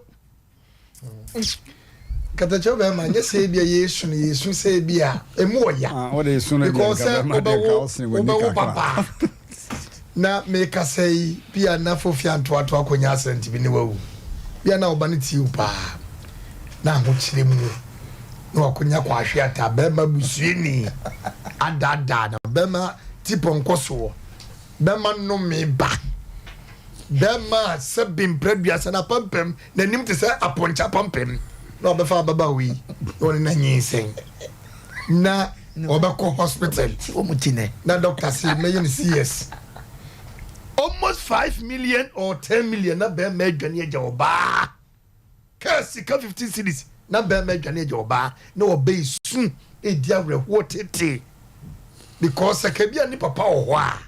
Katakyɛ bɛrima nyɛ sɛ ebi a yɛsu no yɛsu sɛ ebi a emu wɔ ya. Ah, Because sɛ wobɛwo wobɛwo babaa na mekasa yi bi a na fofi antoatoa akɔnya asɛnti bi ne wawu bi a na ɔba no tie wo paa na ahokyerɛ mu na wakɔnya kɔ ahwe ata bɛrima busuani adaadaa na bɛrima ti pɔnkɔ soɔ bɛrima nnome ba bɛrima sɛ bemprɛ duasa na pampam N'anim te sɛ apɔnkye apampam na ɔbɛfa ababaawa yi na ɔne no anyinsɛn na ɔbɛkɔ hospital na doctor se mɛyɛ no CS almost 5 million or 10 million na bɛrima adwane agya ɔbaa kaa sika 15 cities na bɛrima adwane agya ɔbaa na ɔbɛ esu edi awerɛhoɔ tete because sɛ kabi a ne papa wɔ hɔ a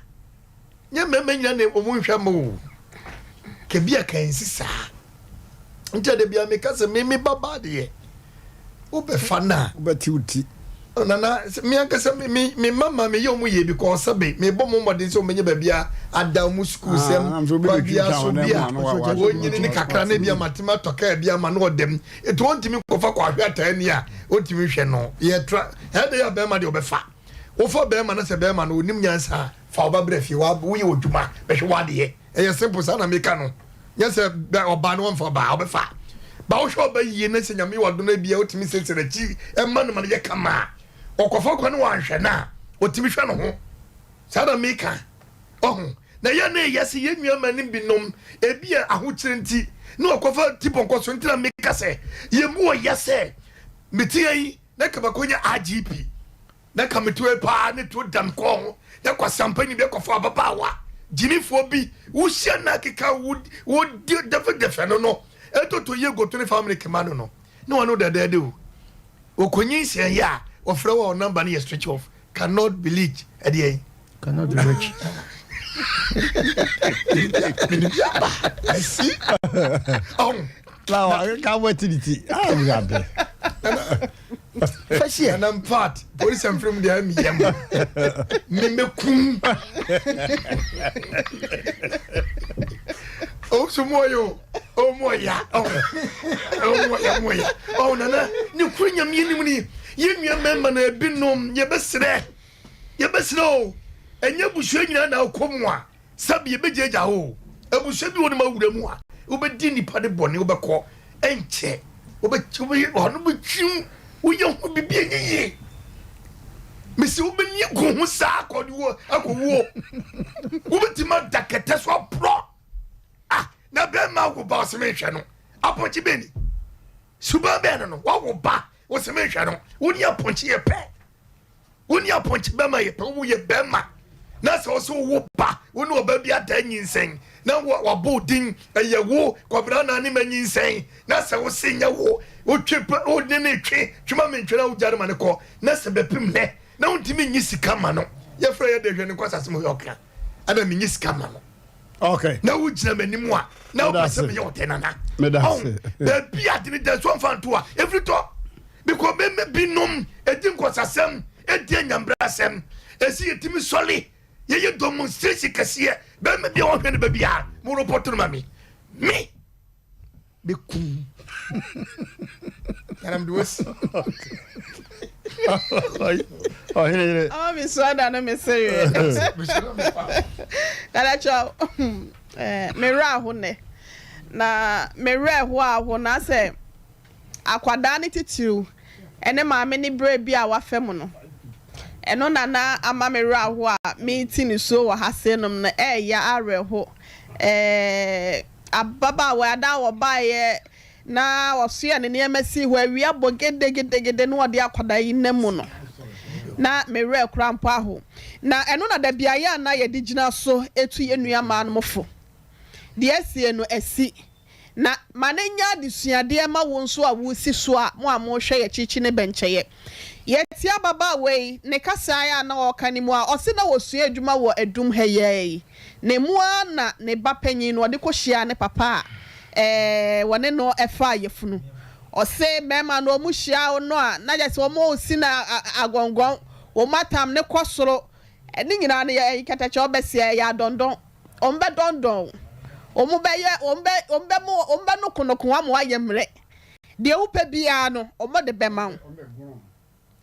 Nyɛ mmarima nyina na wɔn nhwɛ mma o. Kebi a kan nsi saa. Nti ɛde bia meka sɛ me me ba ba deɛ wobɛfa no a. Wobɛte wo ti. Oh, nana me ankasa me me me mama me yɛ wɔn yie because sɛbe me bɔ mo mmɔden sɛ wɔn bɛnyɛ baabi a ada wɔn sukuu ah, sɛm kwan bi aso bi a wɔnyini ne kakra ne bi a matema atɔ kaa bi ama no ɔdɛm etu wɔntumi nkɔfa kɔ ahwɛ ataa ni a wɔntumi hwɛ no yɛ tra ɛde yɛ bɛrima deɛ ɔbɛfa. Wofa bɛɛma na sɛ bɛɛma no onim nyansa a fa wo ba bra fie wa woyɛ odwuma bɛhwɛ wadeɛ ɛyɛ simple saa na meka no nyɛ sɛ bɛ ɔbaa no wɔmfa ɔbaa ɔbɛfa ba wohwɛ ɔba yie na sɛ nyame wadom no bia wotumi siesie n'akyi ɛma no ma no yɛ kama a ɔkɔfa kwan wanhwɛ no a ɔtumi hwɛ no ho saa na meka ɔho na yɛ ne yɛ sɛ yɛn nua ma no binom ebi a ahokyere nti na ɔkɔfa tipɔnkɔ so nti na meka sɛ yɛn mu ɔyɛ sɛ mete yi na ka makɔnya IGP na ka metoe paa ne tuo da me kɔn ho na kwasampa ni bi akɔfa ababaawa gyimifoɔ bi wohyia na akeka wo wo dɛfɛdɛfɛ no no ɛtoto yie goto ne family kema no no ne wɔn no dɛdɛɛdɛ o wɔkɔnyinsɛn yɛ a wɔfrɛ wɔ number no yɛ switch off cannot believe ɛdeɛ yi Cannot be rich. I see. Oh. Now, I can't wait to see. Ah, we are there. Fɛsiɛ. And I'm part. Police and film there mi yam. Me me kum. Oh, so mo yo. Oh, mo ya. Oh. Oh, mo ya mo ya. Oh, nana. Ni kuru nyam yenim ni. Ye nua mɛma na ebinom ye besrɛ. Yɛbɛsrɛ o, ɛnyɛ abusua nyinaa na wokɔ mu a sɛbi yɛbɛgyaagyaa hɔ o. Abusua bi wɔ nom awura mu a wobɛdi nnipa de bɔne wobɛkɔ ɛnkyɛ wobɛyɛ ɔno bɛtwim woyɛ ho bibi ɛnyɛ yie. Mesi wobɛni agu ho saa akɔwuo akɔwuo wobɛtumi ada kɛtɛ so aporɔ ah na bɛrima wo ba ɔsɛ menhwɛ no apɔnkye bɛni suban bɛn no no wawo ba ɔsɛ menhwɛ no wo ne apɔnkye yɛ pɛ Wo ne apɔnkye bɛma yɛ pɛ, woyɛ bɛma na sɛ ɔsɛ wo ba wo ne ɔba bi ada nyinsɛn na wabɔ wo din ɛyɛ wo kɔbena na ne ma nyinsɛn na sɛ wo se nyɛ wo wotwe pɛ wo ne ne twe twema me ntwe na wogya no ma ne kɔ na sɛ bɛpem nɛ na wontumi nyi sika ma no yɛfrɛ yɛ de hwɛ ne nkɔsase mu yɛ ɔka ɛna menyi sika ma no okay na wogyina m'anim a na wopɛ sɛ meyɛ ɔdɛ nana baabi a de ne da so amfa nto a ɛfiri tɔ because mɛmɛ binom ɛdi nkɔsasɛm ɛdi anyambrasɛm ɛsi yɛtumi sɔle yɛyɛ demonstration kɛseɛ bɛmɛ bia wɔhwɛ no baabi a mo report no ma me me bɛkum nanam de wasi ɔhene yere ɔma me sua da no me sereɛ kadakyɛ me werɛ aho nnɛ na me werɛ ho aho na sɛ akwadaa no titiriw ne maame no berɛ bi a wafa mu no ɛno na na ama me werɛ aho a. merete nisuo wɔ ha seinom no ɛɛya awerɛho. Ɛɛ ababaawa yi ada a ɔbaeɛ na ɔsoɛɛ ne nneɛma sii hɔ awia bɔ gedegedegede na ɔde akwadaa yi nam mu no, na me werɛ koraa mpo ahow. Na ɛno na da biara a na yɛde gyina so tu yɛn nua mmaa no fo. Deɛ asie no asi. Na ma no nyɛ adesuadeɛ ma wo nso a woresi so a mo a morehwɛ yɛn akyirikyiri ne bɛnkyɛeɛ. Yɛtie ababaawa yi ne kasaeɛ a na ɔreka no mu a, ɔse na ɔsua adwuma wɔ adum ha yi ara yi. Na emu ara na ne ba panyin no ɔde kɔhyiaa ne papa a ɛɛ wɔne no faa yafunu. Ɔse mmarima no wɔn hyia no a na kyerɛ sɛ wɔn resi no agɔngɔn, wɔn atam no kɔ soro. Ne nyinaa no yɛ kɛtɛkyɛ ɔbɛseɛ ɛyɛ adɔndɔn. Wɔn bɛdɔndɔn wo, wɔn bɛyɛ wɔn bɛ wɔn bɛmo wɔn bɛnokonoko wo ama woayɛ mmerɛ. Deɛ wopɛ biara no wɔn de bɛma wo.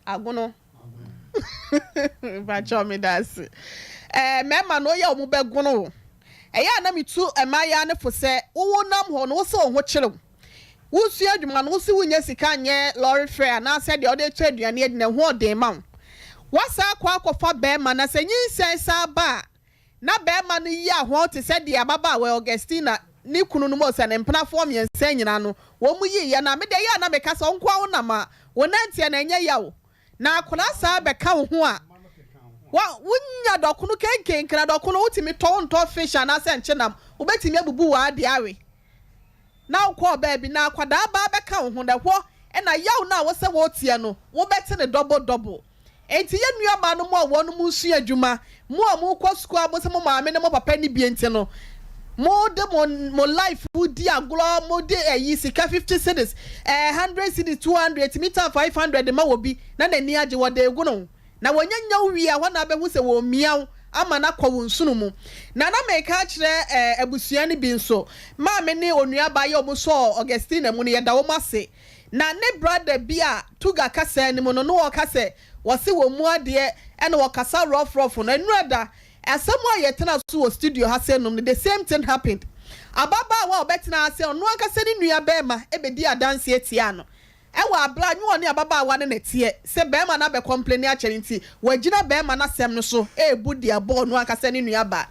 Agono. Mpakyɛw meda ase. Ɛɛ mmarima no woyɛ wɔn bɛgono wo. Ɛyɛ a na metu mmaayewa no fo sɛ wo wonam hɔ no wo se wo ho kyere wo. Wosua adwuma no wo se wonnya sika nyɛ lɔre fare anaasɛ deɛ wode retɔ aduane adi no ɛho ɔden ma wo. Woasan akɔ akɔfa barima na sɛ nyinsɛn san ba a Ná barima no yi ahɔn te sɛ deɛ ababaawa Augustina ne kunu no Mose ne mpenafoɔ mmiɛnsa nyinaa no, wɔn yiiɛ. Na me deɛ, ɛyɛ a na meka sɛ, Wo nko ara wonam a, wo nanteɛ no ɛnyɛ ya o. Na akwadaa saa bɛka wo ho a, wa, wonya dɔkono kenkenkena, dɔkono wotumi tɔ, wontɔ fish anaasɛ nkyenam, wobɛtumi abubu w'adeɛ awe. Na wokɔɔ baabi na akwadaa baa bɛka wo ho, na ɛhɔ na yaw no a wosɛ woteɛ no, wobɛte no dɔbo dɔbo. Enti yɛn nuabaanom a wɔnom resua adwuma, mo a mokɔ sukuu a mose mo maame ne mo papa nni bie nti no, mode mo mo life di agorɔ, mode ayi sika 50 cedis, eh, 100 cedis, 200, tumi tan 500 de ma wɔ bi na n'ani agye, wɔde rego no. Na wɔnya nya wo wie a, hɔ na abɛhu sɛ wɔremia wo ama no akɔ wo nsono mu. Na na mereka akyerɛ eh, abusua no bi nso, maame ne onuabaa yi a wɔsɔɔ Augustina mu no, yɛda wɔn ase. Na ne brother bi a Tuga kasa no mu no na ɔka sɛ wɔse wɔn mu adeɛ ɛna wɔkasa rough rough no ɛnura da asɛm a yɛtena so wɔ studio ha sɛ nom no the same thing happened ababaawa a ɔbɛtena ha sɛ ɔno ankasa ne nua bɛɛma ɛbɛdi adanseɛ tiaa no ɛwɔ abla nyɛ ɔne ababaawa no na ɛteɛ sɛ bɛɛma no abɛ complaini akyɛ no nti wagyina bɛɛma no asɛm no so ɛɛbu deɛ ɛbɔɔ ɔno ankasa ne nua baa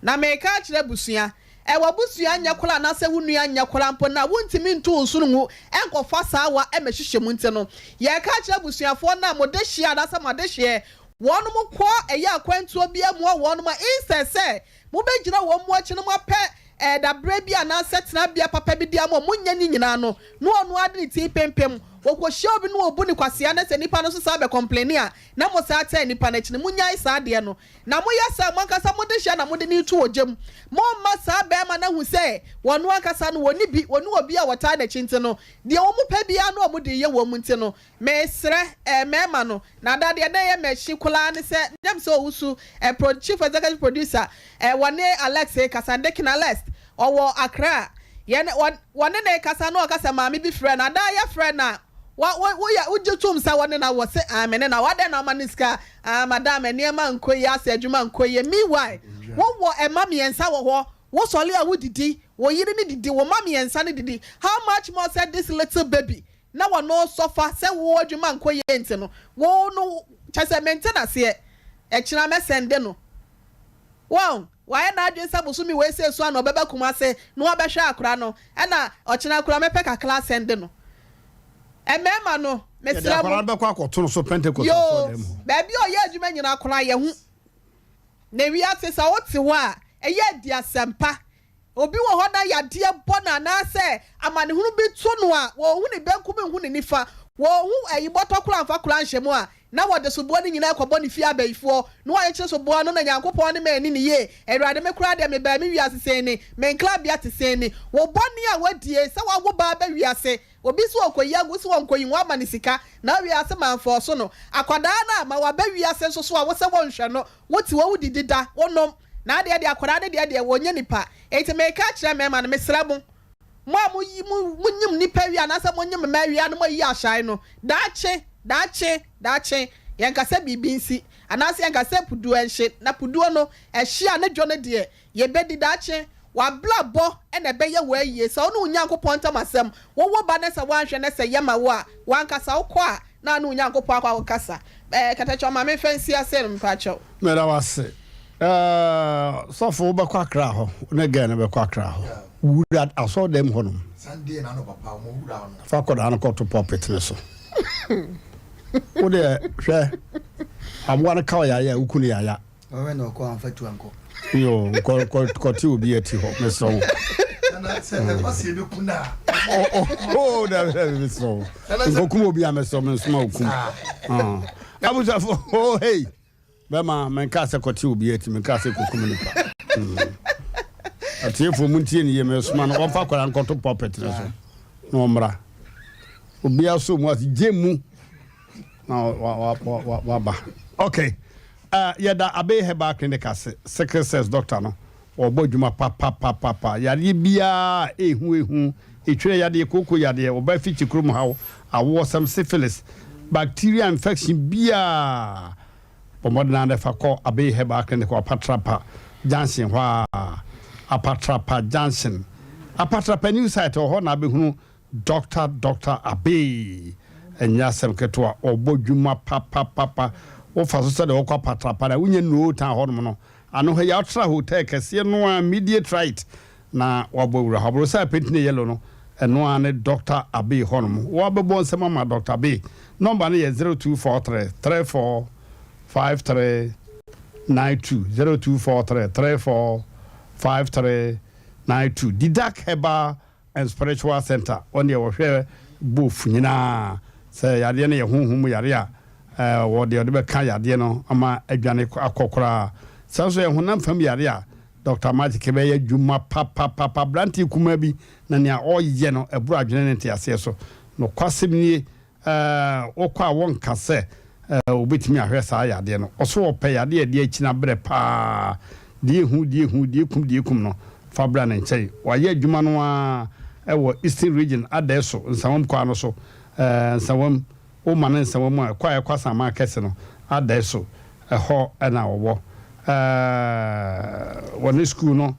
Na mereka akyerɛ abusua, ɛ, w'abusua nyɛ koraa anaasɛ wo nua nyɛ koraa mpo no a, wontumi nto wo nsono ngu nkɔfa saa wa mmɛhyehyɛ mu nti no, yɛreka akyerɛ abusuafoɔ no a mo dehyeɛ anaasɛ mo adehyeɛ wɔnom kɔ ɛyɛ akwantuo biara mu a wɔnom a instead sɛ mobɛgyina wɔn mu akyi no moapɛ ɛ, daberɛ bi anaasɛ tenabea papa bi de ama wɔn, monyɛ ne nyinaa no, na ɔno ara de ne ti pempem, wɔkɔhyia obi na ɔbu no kwasea na sɛ nipa no nso saa bɛ complaini a, na mo saa taa nipa no akyi no, monyae saa adeɛ no. Na moyɛ saa a, mo ankasa mo dehyeɛ na mode no reto ogya mu. Momma saa barima no ahu sɛ wɔn ankasa no, wɔnni bi, wɔnni obi a wɔtaa n'akyi nti no, deɛ wɔpɛ biara no a wɔde reyɛ wɔn nti no, mesrɛ, eh, mmarima no. Na da deɛ na ɛyɛ m'akyi koraa ne sɛ, nyam sɛ ɔwusu, eh, pro, chief executive producer, eh, wɔne Alex rekasa, Dekin Alex, ɔwɔ Accra. Yɛne, wɔ, wɔne no rekasa na ɔka sɛ maame bi frɛɛ no. Ada yɛfrɛ no a, Wa wo woyɛ wogye tom sɛ wɔne no awɔ se aah me ne no awɔ adɛn na woma no sika aah madam nneɛma nkɔ yie asɛ adwuma nkɔ yie meanwhile wowɔ ɛma mmiɛnsa wɔ hɔ wo sɔre a wodidi wo yere no didi wo mma mmiɛnsa no didi how much more sɛ this little baby na wɔno sɔfa sɛ wo adwuma nkɔ yie nti no wo no kyɛ sɛ mente naseɛ ɛkyena mɛsɛnde no Wahu? Wayɛ n'adwene sɛ bosome wei sei so a na ɔbɛba Kumase na wabɛhwɛ akora no, ɛna ɔkyena koraa mɛpɛ kakra asɛnde no. Mmarima no, Yɛde mesrɛ akwadaa mo. no bɛkɔ akɔto no so Pentecost Yoo, asɔredan mu hɔ. baabi a ɔyɛ adwuma nyinaa koraa yɛhu. Na wiase sɛ wote hɔ a, ɛyɛ a di asɛmpa. Obi wɔ hɔ na yadeɛ bɔ no anaasɛ amanehunu bi to no a, wɔnhu ne benkum nhu ne nifa, wɔnhu ayi bɔtɔ koraa mfa koraa nhyɛ mu a, na wɔde soboɔ no nyinaa kɔbɔ ne fie abayifoɔ, na wɔakyekyere soboɔ no, na Nyankopɔn ne manni no yie, Awurade me koraa deɛ mebaa me wiase sɛn ni, me nkrabea te sɛn ni, wo bɔne a woadie sɛ woawo ba aba wiase, obi se ɔkɔyi agu, wose wɔnkɔyi, woama no sika, na wiase manfɔɔso no, akwadaa no a ma waba wiase nso so a wose wonhwɛ no, Wote hɔ wodidi da, wonom, na adeɛ deɛ akwadaa no deɛ deɛ wɔnyɛ nipa. Enti meka akyerɛ mmarima no, mesrɛ mo, mo a moyi mo monyim nnipa wie anaasɛ monyim mmaa wie a na moayi ahyae no, daakye, daakye, daakye, yɛnka sɛ biribi nsi, anaasɛ yɛnka sɛ puduo nhye, na puduo no, ɛhye a ne dwo no deɛ, yɛbɛdi daakye. W'abrabɔ na ɛbɛyɛ wo ayie. Sɛ wo ne wo Nyankopɔn ntam asɛm, wowɔ ba na sɛ woanhwɛ na sɛ ɛyɛ ma wo a, w'ankasa wokɔ a, na ne wo Nyankopɔn akɔ akɔkasa. Ɛɛ Katakyɛ ma memfa nsi ase no mpakyɛw. Meda wo ase. Ɛɛ sɔfo wo bɛkɔ Accra hɔ, wo ne girl no bɛkɔ Accra hɔ. Wura asɔrdan mu hɔ nom. Fa akɔdaa no kɔto pulpit no so. Wo deɛ hwɛ, aboa no ka wo yaya a, wo ku no yaya. Ɔwɛ na ɔkɔ anfa tu ankɔ. Yo, kɔ kɔ kɔte obi ati hɔ, mesrɛ wo. Sɛ ɛba sɛ yɛbɛku no a. Oh, dabi dabi mesrɛ wo. Nkɔkum obi a mesrɛ wo mensoma wo kum. Abusuafo, oh hey. Bɛma menkaa sɛ kɔte obi ati, menkaa sɛ kɔkum nipa. Atiefoɔ muntie ne yie, mesoma no wɔmfa akwadaa nkɔto pulpit no so na ɔmmra. Obiara so mu ase gye mu na waba. Okay. Eh, yɛda Abey Herbal Clinic ase, sickle cells doctor no, ɔrebɔ adwuma papapapapa. Yareɛ biara a ehu ehu, etwerɛ yadeɛ, kooko yadeɛ, ɔbaa fikyi kurom haw, awoɔsɛm, syphilis, bacteria infection biara, bɔ mmɔden ara na fa kɔ Abey Herbal Clinic wɔ Apatrapa Junction hɔ ara, Apatrapa Junction, Apatrapa New Site, wɔ hɔ na abɛhunu Doctor Doctor Abbey ɛnyɛ asɛm ketewa ɔbɔ dwuma papapapa wofa so sɛdeɛ wɔkɔ apatrapa no a wonya nnuroo town hɔnom no ano ha yi atra hotel kɛseɛ no ara immediate right na wabɔ awura hɔ aborosan a paint no yɛ yellow no ɛno ara ne Doctor Abbey hɔnom woabɛbɔ nsɛm ama Doctor Abbey number no yɛ 0243 34 53 92 0243 34 53 92 Didac Herbal and Spiritual Center, wɔn deɛ wɔhwɛ both nyinaa, sɛ yadeɛ no yɛ honhom mu yareɛ a, wɔ deɛ wɔde bɛka yadeɛ no ama adwane akɔ koraa. Sɛ nso yɛ honam fam yareɛ a, Doctor Magic bɛyɛ adwuma papapapa. Aberanteɛ kumaa bi na nea ɔyɛ no ɛboro adwene ne nteaseɛ so. Nokwasɛm nie, Ɛɛ, wokɔ a wɔnka sɛ wɔbɛtumi ahwɛ saa yadeɛ no. Ɔso ɔpɛ yadeɛ a ɛde akyina berɛ pa ara. Deɛ ɛhu, deɛ ɛhu, deɛ ɛkum, deɛ ɛkum no, fa bra ne nkyɛn. Wayɛ adwuma no ara wɔ Eastern Region Adɛɛso Nsawam kwan no so. Ɛɛ, Nsawam, woma no Nsawam a, ɛkɔ a ɛkɔ Asaman Kɛse no, Adɛɛso, ɛhɔ na ɔwɔ. Ɛɛ, wɔne sukuu no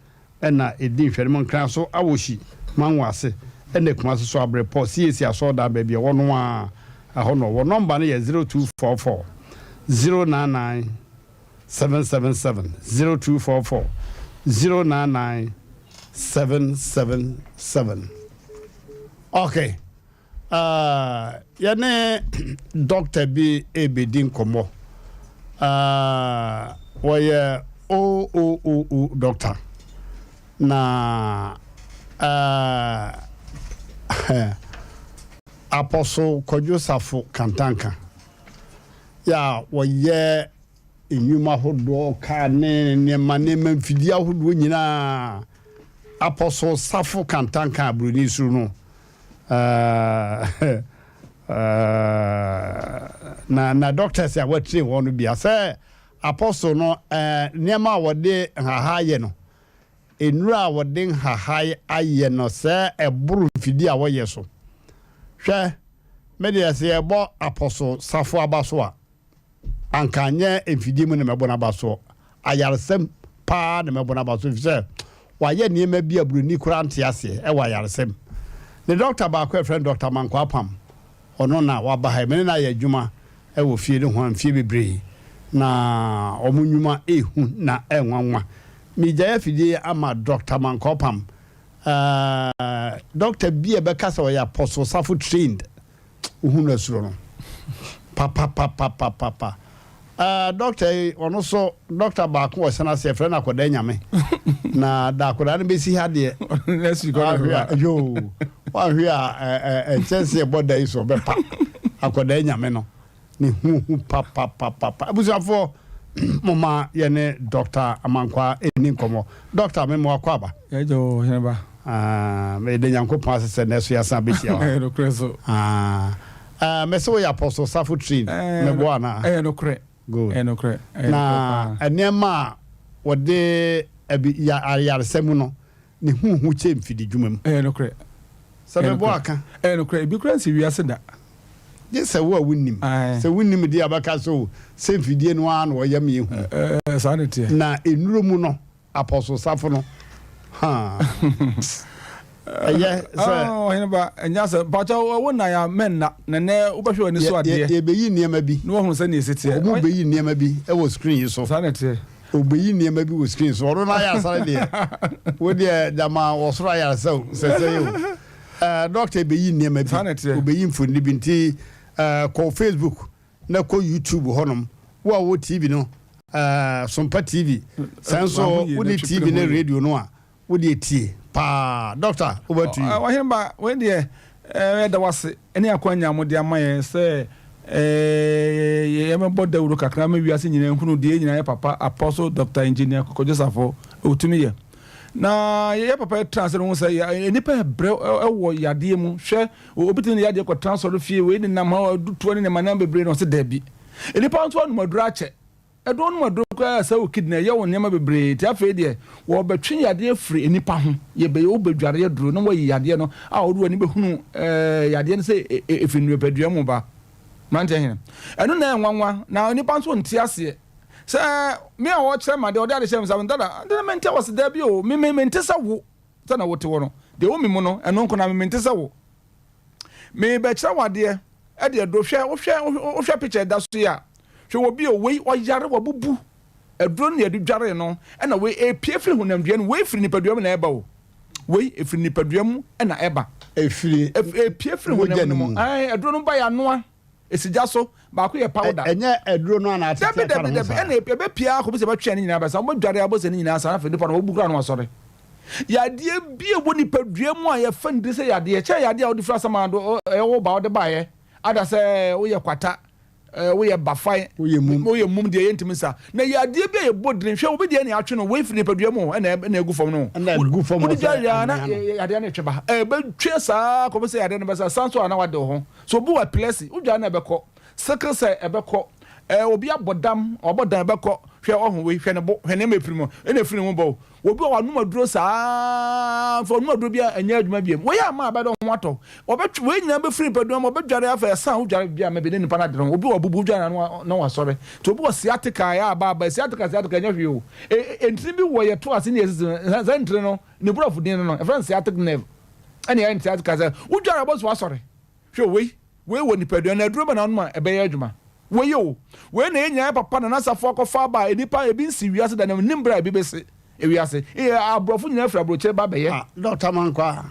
na ɛdi nhwɛanim Nkran so Awohyi Mango ase ɛna Kumase so Abrepɔ CAC asɔredan baabi a ɛwɔ no ara ɛhɔ na ɔwɔ. Nɔmba no yɛ 0244 099 777, 0244 099 777. Ok, uh, yɛne dɔkta bi rebɛdi nkɔmmɔ. Uh, wɔyɛ OOOO dɔkta. Na uh, Apostle Kwadwo Safo Kantanka yɛ a wɔyɛ nnwuma ahodoɔ, kaa ne nneɛma nneɛma mfidie ahodoɔ nyinaa. Apostle Safo Kantanka a Buroni suro no na na doctors a wɔatrain wɔn no bia sɛ apostle no nneɛma a wɔde nhaha yɛ no nnuro a wɔde nhaha ayɛ no sɛ ɛboro mfidie a wɔyɛ so hwɛ me deɛ sɛ yɛbɔ apostle safo aba so a Anka anyɛ mfidie mu na mɛbɔ no aba soɔ, ayaresam paa na mɛbɔ no aba so, ɛfiri sɛ wayɛ nneɛma bi a buroni koraa nte aseɛ ɛwɔ ayaresam. Ne dɔkta baako a yɛfrɛ no Dɔkta Mankwaa Pam, ɔno na waba ha yi. Me ne no ayɛ adwuma wɔ fie no ho mfeɛ bebree, na wɔn nnwuma ɛhu na ɛnwanwa. Megyae afidie yi ama Dɔkta Mankwaa Pam. Ɛɛ, dɔkta bi a ɛbɛka sɛ ɔyɛ Apostle Safo trained. Wohu no asuro no papapapapapa. Ɛɛ dɔkta yi ɔno so dɔkta baako wɔ sɛn ase yɛfrɛ no akɔdaa nyame na da akɔdaa no bɛsi ha deɛ wahwe a yoo wahwe a ɛɛ nkyɛnse ɛbɔ da yi so ɔbɛpa akɔdaa nyame no. Ne ho hu papapapapa. Abusuafoɔ, momma yɛne Dɔkta Amankwaa nni nkɔmmɔ. Dɔkta, me mmoa kɔ aba. Yɛagya o, ɔhene ba. Ah, meda Nyankopɔn ase sɛ nnɛ so yɛasan abɛhyia wɔ ha. Ɛyɛ nokorɛ so. Ah, eh, mese woyɛ Apostle Safo trained, meboa anaa? Ɛyɛ nokorɛ. Good. Ɛyɛ nokorɛ. Ɛyɛ nokorɛ Na paa. nneɛma a wɔde abi, ya, ayaresa mu no, Ne ho hu kyɛ mfididwuma mu. Ɛyɛ nokorɛ. Sɛ mebɔ aka. Ɛyɛ nokorɛ. Ebi koraa nsi wiase da. Gye sɛ wo a wonnim. Sɛ wonnim deɛ a, bɛka sɛ o, sɛ mfidie no ara na ɔyɛ ma yɛhunu. Ɛɛ, saa na ɛteɛ. Na nnuro mu no, Apostle Safo no, haa. Ɛyɛ sɛ. Ɔhene ba, ɛnyɛ asɛm. Mpakyɛw, wo nna ya mɛnna, na nnɛ wobɛhwɛ w'ani so adeɛ. Yɛbɛyi nneɛma bi. Na woahunu sɛdeɛ ɛsi teɛ. Wɔbɛyi nneɛma bi wɔ screen yi so. Saa na ɛteɛ. Ɔbɛyi nneɛma bi wɔ screen so. Ɔno n'ayaresa no deɛ, wo deɛ gyama ɔsoro ayaresa o, sɛsɛe o. Ɛɛ, dɔkta bɛyi nneɛma bi. Saa na ɛteɛ. Ɔbɛyi mfonini bi nti ɛɛ kɔ Facebook na kɔ YouTube hɔnom. Wo a wowɔ TV no, ɛɛ Sompa TV. Sɛ nso wonni TV ne radio no a, Wo deɛ tie paa doctor over to you. Ɔheneba wei deɛ yɛda wo ase ne akwanya a mode ama yɛn sɛ yɛmmɛbɔ dawuro kakra ma wiase nyinaa nhunu deɛ yɛn nyinaa yɛ papa Apostle Doctor Engineer Kwadwo Safo ɔtumi yɛ. Na yɛ papa yɛ tena ase no ho sɛ nnipa ɛbrɛ wɔ yadeɛ mu hwɛ obi tumi ne yadeɛ kɔtena asɔre fie wei nenam ha adutoɔ ne nneɛma nneɛma bebree na ɔsɛ daabi nnipa nso anom aduro akyɛ Ɛdɔn no mu aduro koraa sɛ wo kidney ɛyɛ wo nneɛma bebree nti afei deɛ wɔbɛtwe yadeɛ afiri nnipa ho yɛbɛyɛ wo bɛdware aduro na wɔayi yadeɛ no a wode w'ani bɛhunu ɛɛ yadeɛ no sɛ ɛfiri nipadua mu ba mmeranteɛ hene ɛno na ɛyɛ nwanwa na nnipa nso nte aseɛ sɛ me a wɔkyerɛ ma deɛ ɔde ade hyɛ me nsa dada ade na mente wɔ se daabi o me me mente sɛ wo sɛ na wote hɔ no deɛ wo me mu no ɛno nko na me mente sɛ wo Merebɛkyerɛ wo adeɛ ɛde aduro hwɛ wohwɛ wohwɛ picture ɛda so yi a hwɛ wɔ bi o wei ɔyare wabubu aduro no na yɛde dwaree no ɛna wei epie firi honamdua no wei firi nipadua mu na ɛba o wei efiri nipadua mu ɛna ɛba efiri epie firi honam no mu ɛn aduro no ba yɛ anoa Esi gya so, baako yɛ powder. Ɛnyɛ aduro no a na atete aka ne ho saa. Dabi dabi dabi, ɛna ɛbɛpia akɔpem sɛ ɛbɛtwe ne nyinaa aba saa. Wɔbɛdware abɔ sɛ ne nyinaa saa na afei nipa no wɔbu koraa na wasɔre. Yadeɛ bi a ɛwɔ nipadua mu a yɛfa no di sɛ yadeɛ, kyɛ yadeɛ a wode firi asamando, ɛyɛ wo ba wode baeɛ, ada sɛ woyɛ kwata, woyɛ bafan, woyɛ mum, woyɛ mum deɛ yɛntumi nsa. Na yadeɛ bi a yɛbɔ dini, hwɛ obi deɛ na yɛatwe no, wei firi nipadua mu ɛna ɛna egu fam no. Ɛna egu fam wode dware a na yadeɛ no retwe ba. Ɛbɛtwe saa kɔpem sɛ yadeɛ no bɛsa, san so a na wade wo ho. So obi wɔ epilepsy, wodware no a ɛbɛkɔ. Sickle cell ɛbɛkɔ. Ɛɛ obi abɔ dam, wabɔ dam ɛbɛkɔ. Hwɛ ɔho wei, hwɛ ne bo, hwɛ nneɛma efiri mu, ɛna efiri ne ho ba o. Obi wɔ wanom aduro saa, nfa ɔnom aduro bi a ɛnyɛ adwuma biem. Wei ama abɛdɛ ho atɔ. Wɔbɛtwe wei nyinaa bɛfiri nipadua mu, wɔbɛdware afei ɛsan wodware bi a mɛbi ne nipa no adene ho. Obi wɔ abubu wodware na na wasɔre. Nti obi wɔ sciatica a ɛyɛ aba aba, sciatica sciatica ɛnyɛ hwee o. E, e, ntini bi wɔ yɛto ase ne yɛsisi, saa ntini no, ne borɔfo din no no, yɛfrɛ no sciatic nerve. Ɛna yɛn sciatica sɛ wodware abɔ so wasɔre. Hwɛ wei, wei wɔ nipadua no aduro bɛ na ɔnom a ɛbɛyɛ adwuma. Wei o, wei na yɛn nyinaa papa na n'asafo akɔfa aba a nnipa ebi nsi wiase da na nim bere a ebi bɛsi ewiase. Ee, aborɔfo nyinaa firi aburokyire ba bɛyɛ. Ah, Dɔkta Mankwaa,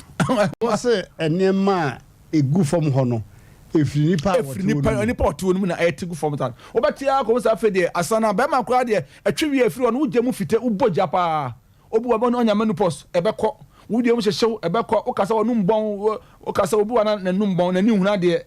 wose nneɛma a egu fam hɔ no, efiri nipa a wɔte hɔ no mu? Nipa a ɔte hɔ no mu na ɛte gu fam saa. Wobɛte ara kɔhu sɛ afei deɛ asan a bɛrima koraa deɛ ɛtwe wie firi hɔ no wogya mu fite, wobɔ gya paa. Obi wɔ hɔ ɔnya menopause, ɛbɛkɔ. Wo deɛ mu hyehyew, ɛbɛkɔ. Woka sɛ ɔnum bɔn, woka sɛ obi wɔ na n'anum bɔn, n'ani nhunu adeɛ,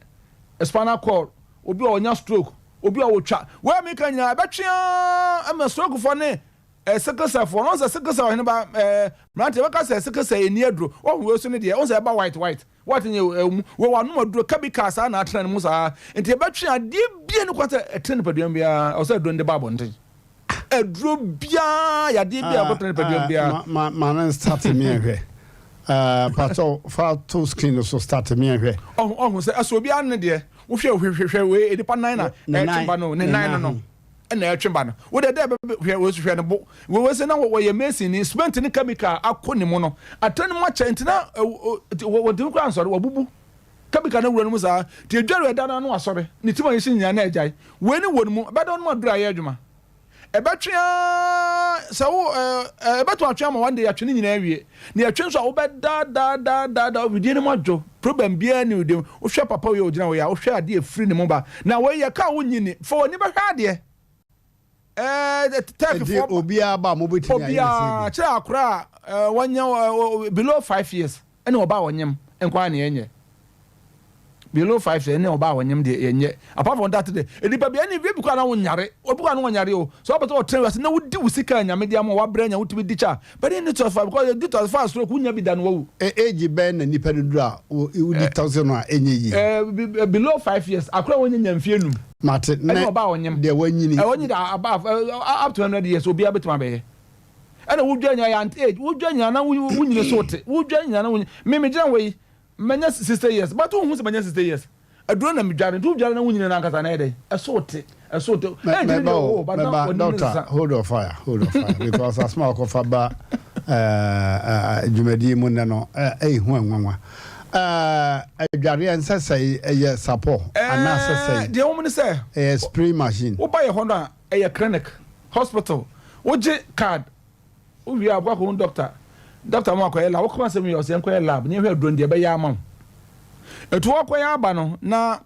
spinal cord, obi wɔ ɔnya stroke, obi wɔ ɔtwa. Wei a meka nyinaa ɛbɛtwe ara ma stroke foɔ ne eh, sickle cell foɔ. Wɔn sɛ sickle cell ɔhene ba eh, mmeranteɛ bɛka sɛ sickle cell ɛnni aduro. Wɔhu wei so ne deɛ, wɔn sɛ ɛba white white. White nyɛ ɛmu. Wei wɔanom aduro, chemical saa na atena ne mu saa. Nti ɛbɛtwe adeɛ bia ne kwan sɛ ɛtena nipadua mu biara, ɔsɛ aduro no de ba abɔnten. Aduro biara, yadeɛ biara ɛkɔtena nipadua mu biara. Ma ma no start me nhwɛ. Pakyɛw fa to screen no so start me nhwɛ. Ɔho ɔho sɛ ɛsɛ obiara ne deɛ wohwɛ hwɛ hwɛ wei nipa nan na ɛtwe ba no ne nan no no ɛna ɛtwe ba no wo deɛ dɛ bɛ hwɛ wei so hwɛ ne bo wei wei sɛ na wɔyɛ mason ni cement ne chemical akɔ ne mu no atɛ ne mu akyɛ nti na wɔntumi koraa nsɔre wɔbubu chemical no awura no mu saa nti edware ɛda no ano asɔre ne ti mu a yɛhyɛ nyinaa na agyae wei ne wɔ ne mu ɛbɛda no mu aduru ayɛ adwuma Ɛbɛtwe ara sɛ wo ɛɛ ɛbɛto atwe ama one day yɛatwe ne nyinaa awie. Na yɛtwe nso a wobɛdaadaadaadaadaa wedeɛ no mu adwo. Problem biara ni wedeɛ mu. Wohwɛ papa wei a ɔgyina wei a wohwɛ adeɛ ɛfiri ne mu ba. Na wei yɛka a wonnye nni. Fa w'ani bɛhwɛ adeɛ. Ɛɛ Nti Turkeyfoɔ obiara ba a mobɛtumi ayɛ ne sɛ obiara bi? kyerɛ akora a ɛɛ wanya below 5 years ɛne ɔbaa a ɔnyem nko ara na yɛnyɛ. Below 5 years ɛne ɔbaa a ɔnyem deɛ yɛnyɛ. Apart from that deɛ nipa bi ɛne ebi koraa na wonyare obi koraa na wɔnyare o. Sɛ ɔpɛ sɛ ɔtena wiase na wodi wo sika a Nyame de ama wo wabrɛ anya wotumi di kyɛ a but ɛne detoxify because yɛ detoxify stroke wonya bi da no wawu. Age bɛn na nipa no duru a wo detox no a ɛnyɛ yie? Eh, below 5 years akora a wɔnya nya mfie 5. Mate Ɛne ne ɔbaa a ɔnyem. deɛ wanyini. Ɛ wɔnyi da above up to 100 years obiara bɛtumi abɛyɛ. Ɛna wodwa nyinaa yɛ anti age wodwa nyinaa na wonyini so te wodwa nyinaa na wonyini me megyina hɔ yi manya 60 years but wohu sɛ manya 60 years aduro na medware nti wodware na wonyini no ankasa na ɛyɛ dɛn ɛso te ɛso te age no Mɛba deɛ o wɔ but na mɛba w'anim no doctor sesa. Hold on fire, hold on fire, because asoma akɔfa ba. Dwumadie mu nnɛ no, ɛyɛ hu nwanwa. Adwareɛ nsɛsɛe ɛyɛ sapɔ anaa sɛsɛe? Deɛ ɛwɔ mu ne sɛ. Ɛyɛ spray machine. Woba yɛ hɔ no a, ɛyɛ clinic, hospital. Wogye card, wowie a wokɔ akɔhu doctor. Doctor ma wakɔyɛ lab. Wokɔ asɛm wie a, ɔsɛ yɛnkɔyɛ lab na yɛnhwɛ aduro no deɛ ɛbɛyɛ ama wo. Ɛtu wakɔyɛ aba no na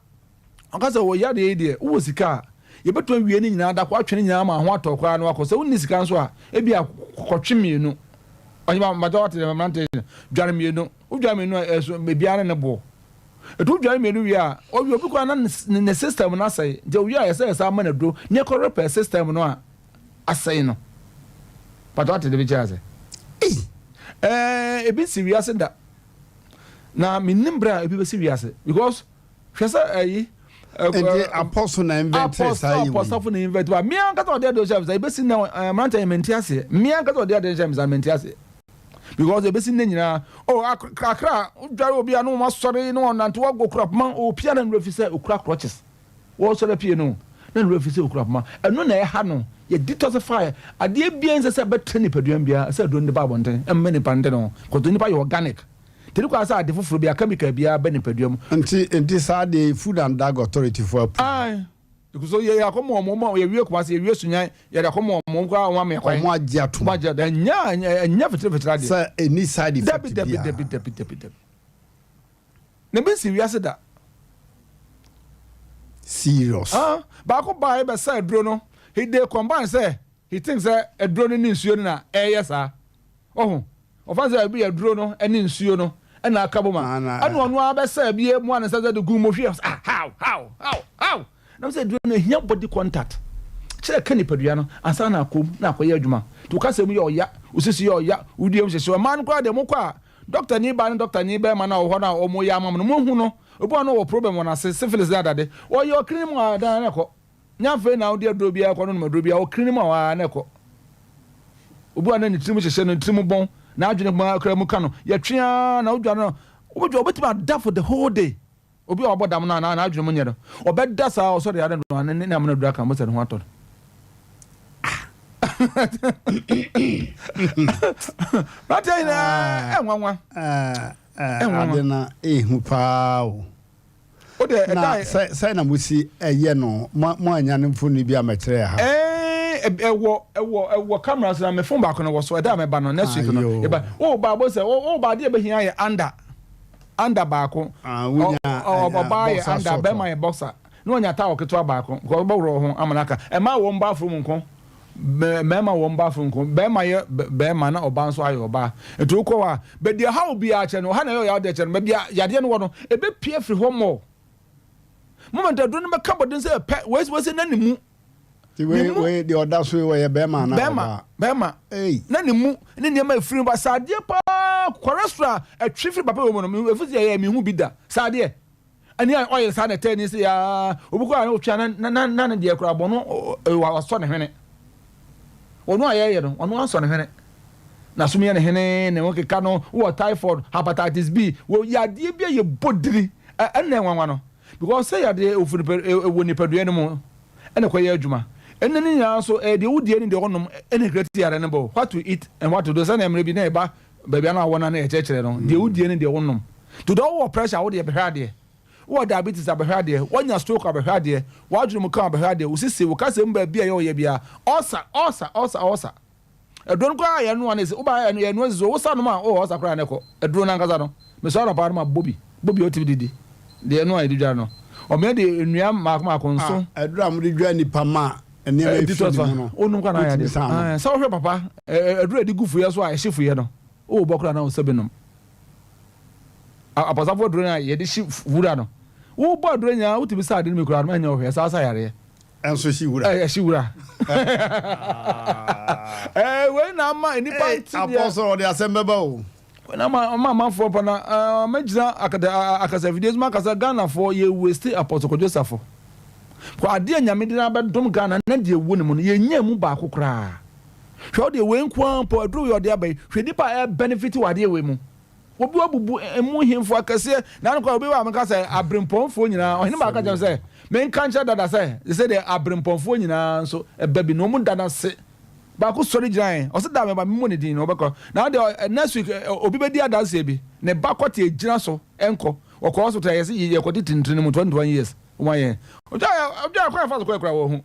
Ɔka sɛ, Wɔ yadeɛ yi deɛ, wowɔ sika a, yɛbɛtumi awie ne nyinaa da koro, atwe ne nyinaa ama ho atɔ wo koraa na woakɔ. Sɛ wonni sika nso a, ebia kɔtwe mmienu. Ɔhema, mpakyɛ woate deɛ mmeranteɛ yi, dware mmienu. Wodware mmienu a, ɛso, ebiara ne ne boɔ. Ɛti wodware mmienu wie a, ɔwie obi koraa na ne, ne system no asɛe. Nti owie a, ɛsɛ yɛsan ma no aduro na yɛkɔ repair system no a asɛe no. Mpakyɛ woate deɛ mekyerɛ ase? Ei! Ɛɛ, ebi nsi wiase da. Na mennim berɛ a ebi bɛsi wiase because Hwɛ sɛ ɛyi. Nti apɔso na invent saa yi wei. Apɔsɔfo na invent ba. Mmea ankasa ɔde adeɛ hyɛ msa. Ebesi nnɛ mmeranteɛ yɛ mente aseɛ. Mmea ankasa ɔde adeɛ hyɛ msa mente aseɛ. Because ebesi nnɛ nyinaa oh akra dware obi a na wɔn asɔre na wɔn nante wɔn okura poma opia na nura fi sɛ okura crutches. Wɔsɔre apue no na nura fi sɛ okura poma. Ɛno na ɛha no yɛ detoxify adeɛ biara nsɛ sɛ ɛbɛtena nipadua mu biara sɛ aduro no de ba abɔnten ɛmma nipa nte ne ho. Because nipa yɛ organic. Tiri kwan sɛ ade foforɔ biara, chemical biara ba nipadua mu. Nti nti saa deɛ yi Food and Drug Authority foɔ approve. Ae. So yɛ yɛ akɔma wɔn, wɔn yɛ wie Kumasi, yɛ wie Sunyani, yɛ de akɔma wɔn, wɔn koraa wɔn amea kwan. Wɔn agye atom. Wɔn agye atom. Ɛnyɛ ɛnyɛ fitiri fitiri adeɛ. Sɛ ɛnni side effect biara. Dabi dabi dabi dabi dabi. Na ebi nsi wiase da. Serious. Ah, baako baa yɛ bɛ sa aduro no, he dey combine sɛ he think sɛ aduro no ne nsuo no na ɛyɛ saa. Ɔho. Ɔfa sɛ ebi aduro no ne nsuo no na aka bom a, ɛna ɔno ara bɛsa bi mua ne nsa sɛ de gu mu hwie ah how how how how na sɛ aduro no ehia body contact kyerɛ ka nipadua no ansa na akɔ mu na akɔyɛ adwuma nti wo kasa mu yɛ ɔya wo sisi yɛ ɔya wo dua mu hyehye mmaa no koraa deɛ mokɔ a dɔkta ni baa ne dɔkta ni bɛrima no a ɔwɔ hɔ no a wɔyɛ ama mo no mohu no obi wɔ no wɔ problem wɔ n'ase syphilis ne adade ɔyɛ ɔkiri mu a dan na ɛkɔ Nyɛ afei na wode aduro biara kɔ nonom aduro biara, ɔkiri no mu a na ɛkɔ. Obi a na ne tirim hyehyɛ no, ne tirim bɔn, n'adwene mu koraa mu ka no, yɛtwe ara na wodwa no, wobɛdwa wobɛtumi ada for the whole day. Obi a wabɔ dam no a n'adwene mu nyɛ no, ɔbɛda saa ɔsɔre ara no ne ne amena aduro aka mo sɛ ne ho atɔ no. Bàtɛ nyinaa ɛnwanwa. Ɛnwanwa. Ade na ehu paa o. Wo deɛ ɛda Na sɛ sɛn na mosi yɛ no? Mo moannya ne mfoni bi ammɛkyerɛ yɛ ha? Ɛɛ ɛwɔ ɛwɔ ɛwɔ camera so na me phone baako no wɔ so ɛda a mɛba no next week no yɛba o ba bo sɛ o ba adeɛ bɛhia yɛ under under baako ɔbaa yɛ under bɛrima yɛ boxer na wanya towel ketewa baako because ɔbɛworɔ ho ama no aka ɛmaa wɔn bathroom nko mmarima wɔn bathroom nko bɛrima yɛ bɛrima na ɔbaa nso ayɛ ɔbaa nti wokɔ hɔ a baabi a haw biara kyɛ no ɔha na ɛyɛ ɔyɛ adeɛ kyɛ no baabi a yadeɛ no wɔ no ɛbɛpie afiri hɔ mɔ moment aduro no bɛka bɔden sɛ pɛ wɔsi na ne mu ne mu wei deɛ ɔda so yi wɔyɛ bɛrima anaa bɛrima bɛrima na ne mu ne nneɛma efiri ba saadeɛ paa cholesterol ɛtwe firi papa wɔ mu no efi sɛ ɛyɛ mihu bi da saadeɛ. Ɛne a ɔyɛ saa na ɛtɛ ni sɛ yaa obi koraa na otwa na na na ne deɛ koraa bɔ no wasɔ ne hwene ɔno a yɛyɛ no ɔno asɔ ne hwene na som yɛ ne hene ne ho keka no wɔ typhoid hepatitis B wɔ yadeɛ bi a yɛbɔ diri ɛnna nwanwa no because sɛ yadeɛ ɛwɔ nipadua no mu ɛna kɔyɛ adwuma ɛnna ne nyinaa nso ɛyɛ deɛ wodie ne deɛ ɔnom ɛna kura ti yare no bɔ what to eat and what to do sɛnea mmerɛ bi na ɛba Baabi a na wɔn na yɛkyerɛkyerɛ no, deɛ wodie ne deɛ wonom. Nti deɛ wowɔ pressure a wodeɛ bɛhwɛ adeɛ, wowɔ diabetes a bɛhwɛ adeɛ, woanya stroke a bɛhwɛ adeɛ, w'adwene mu ka a bɛhwɛ adeɛ, wo sisi, wo kasa mu baabi a ɛyɛ ɔyɛ biara, ulcer, ulcer, ulcer, ulcer. Aduro no koraa yɛnoa no esi, woba yɛnoa si so, wosa nom a, oh ulcer koraa na ɛkɔ. Aduro no ankasa no, mesɔre anɔpa no ma bɔ bi, bɔ bi a wotumi didi, deɛ ɛnoa a yɛde dware no. Ɔmea de nnua mmaako mmaako nso. Ah, aduro a mode dwa nipa ma nneɛma efi ne mu no. Wonom kora na ayɛ adeɛ. Sɛ wohwɛ papa, aduro a yɛde gu fuyɛ so a ɛhye fuyɛ no, wowɔ bɔ koraa na wo sɛ binom. Apɔsafo aduro no a yɛde hye wura no, wobɔ aduro nyinaa wotumi sa ade no bi koraa no ɛnyɛ wo hwɛ, ɛsaa sa yareɛ. Ɛnso hye wura. Ɛhye wura. Wei na ama nnipa nte deɛ. Apɔsɔ ɔde asɛm bɛba o. Na ma ma amanfoɔ mpa na mɛgyina akasafidie so maka sɛ Ghanafoɔ yɛ waste Apostle Kwadwo Safo. Kɔ adeɛ Nyame de no abɛdom Ghana na deɛ ɛwɔ ne mu no yɛnnya mu baako koraa. Hwɛ wo deɛ wei nko ara mpo aduro wei ɔde aba yi hwɛ nipa a ɛbenefit wɔ adeɛ wei mu. Obi wabubu emu hemfo akɛseɛ na ano koraa obi wɔ a meka sɛ aberempɔnfoɔ nyinaa ɔhene baaka kyerɛ me sɛ menka nkyerɛ dada sɛ sɛ deɛ aberempɔnfoɔ nyinaa nso ɛba bi na wɔn da no ase. Baako sɔre gyinae, ɔse da meba memmɔ ne din na ɔbɛkɔ. Na ɔde next week obi bɛdi adanseɛ bi, ne ba kɔte egyina so nkɔ. Ɔkɔ hospital yɛse yɛkɔte tintini no mu 21 years. Wɔn ayɛ. Ɔdwa ɔdwa kwan fa so kɔɛ koraa wɔhu.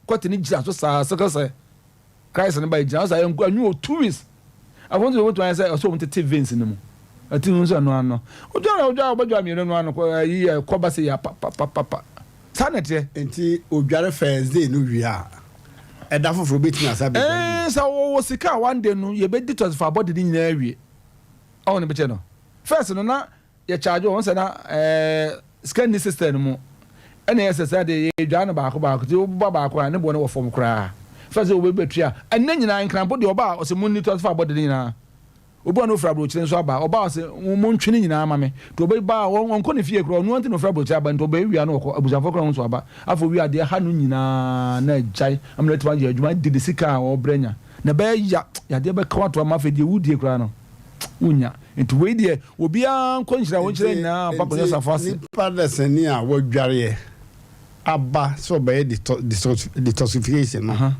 Kɔte no gyina so saa sickle cell Christ no ba gyina so saa ɛngu anwu wɔ 2 weeks. Afɔ nso wɔbɛtumi ayɛ sɛ ɔsɛ wɔn tete veins no mu. Ɛte ho nso ɛno ano. Ɔdwa ɔdwa ɔbɛdwa mmienu no ano kɔ ɛyi kɔba sɛ yɛ pa pa pa pa pa. Saa na ɛteɛ. Nti odware first day no wie a, ɛda foforɔ obɛtumi asa abɛdware bio? Ɛɛ sɛ wɔwɔ sika a one day no yɛbɛ detoxify body no nyinaa awie. Ɔho ne bɛkyɛ no. First no na yɛ charge wɔn sɛ na ɛɛ sika nni system no mu. Ɛna yɛ sɛ sɛ deɛ yɛdware no baako baako nti woba baako a ne boɔ no wɔ fam koraa. First sɛ wɔbɛtua. Ɛnnɛ nyinaa nkranpo deɛ ɔba a ɔsɛ mo detoxify body no nyinaa. Obi a na ofiri aburokyire nso aba, ɔba a ɔse, Montwe ne nyinaa ma me. Nti ɔbɛba a, ɔnkɔ ne fie koraa, ɔno ara nti na ofiri aburokyire aba, nti ɔbɛwia na ɔkɔ, abusuafoɔ koraa nso aba. Afei owie a, deɛ ɛha no nyinaa na agyae ama no atumi ayɛ adwuma adi ne sika a ɔrebrɛ anya. Na ɛbɛyɛ ya, yadeɛ bɛka wo ato ama afei deɛ wodie koraa no, wonnya. Nti wei deɛ, obiara nkɔ nhyira, wɔn nhyira nyinaa mfa nkɔnyɛ safo ase. Nti nipa dasani a wadwareɛ aba sɛ ɔbɛyɛ detoxification no,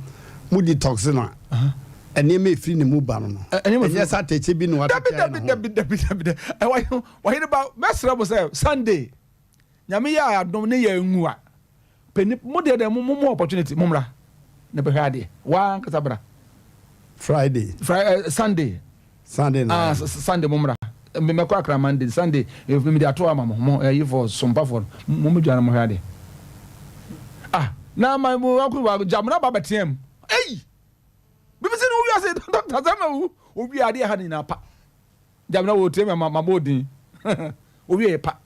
mo detox no a, nneɛma efiri ne mu ba no no, ɛnyɛ sɛ atɛkyɛ bi na watɛkyɛ ayɛ ne ho. Dabi dabi dabi dabi dabi ɔhene ba mɛsrɛ mo sɛ Sunday Nyame yɛ adom ne yɛ nwu a pɛ ni mo deɛ deɛ mo mo opportunity mo mmra na bɛhwɛ adeɛ waa ankasa bra. Friday. Friday Sunday. Sunday na. Ah Sunday mo mmra mɛkɔ Accra Monday Sunday mede ato ama mo mo ɛyi fɔ sompafoɔ no mo mo dwa na mo hwɛ adeɛ ah na ma mo akɔ wa gyamuna ba bɛteɛ mu eyi bibi sɛ ne wo wiase dɔkta sɛ ma wo owie adeɛ ha ne nyinaa pa gyamuna wɔ tie ma ma bɔ odin owie yɛ pa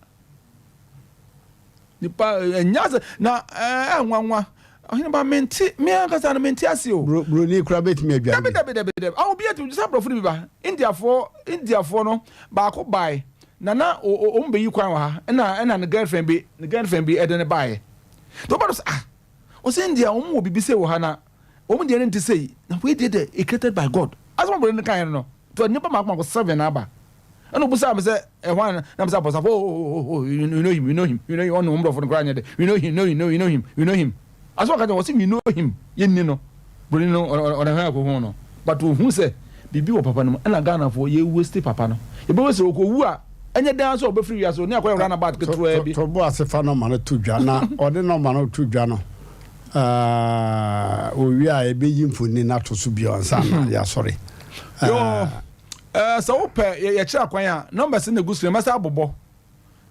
nipa ɛnya sɛ na ɛɛ nwanwa ɔhene ba mente me ankasa no mente ase o. Buroni kura betumi adware bi. Dabi dabi dabi dabi awo bi atumi sɛ aborɔfo no bi ba Indiafoɔ Indiafoɔ no baako bae na na wɔn bɛyi kwan wɔ ha ɛna ɛna ne girlfriend bi ne girlfriend bi ɛde ne baeɛ nti ɔba no sɛ ah ɔsɛ India wɔn wɔ biribi sɛ wɔ ha na wɔn deɛ no nte sɛ yi na wei deɛ deɛ created by God asɛm aborɔfo no kan no nti nipa mako mako seven aba. Ɛna obisaa me sɛ, Ɛ hwan? Na me sɛ, Apɔsafo. Oh, oh, oh, oh, you know him, you know him, you know him. Ɔne wɔn borɔfo no koraa nyɛ dɛ. We know him, know him, know him, know him, we know him. Asɛm a ɔka kyerɛ wɔn, ɔse we know him, yɛnni no. Buroni no, ɔne hwan akɔhu no? But ohu sɛ biribi wɔ papa no mu. Ɛna Ghanafoɔ, yɛ waste papa no. Yɛbɛ waste, ɔkɔwu a, ɛnyɛ dɛn ara sɛ ɔbɛfiri wiase, ɔne akɔyɛ runabout ketewaa bi. To bo ase fa nɔma no to dwa na ɔde nɔma no to dwa no, owie a yɛbɛyi mfoni no ato so bio ansa na yɛasɔre. Yoo. Eh, sɛ wopɛ yɛkyerɛ akwan a, numbers no na egu so no, mɛsan abobɔ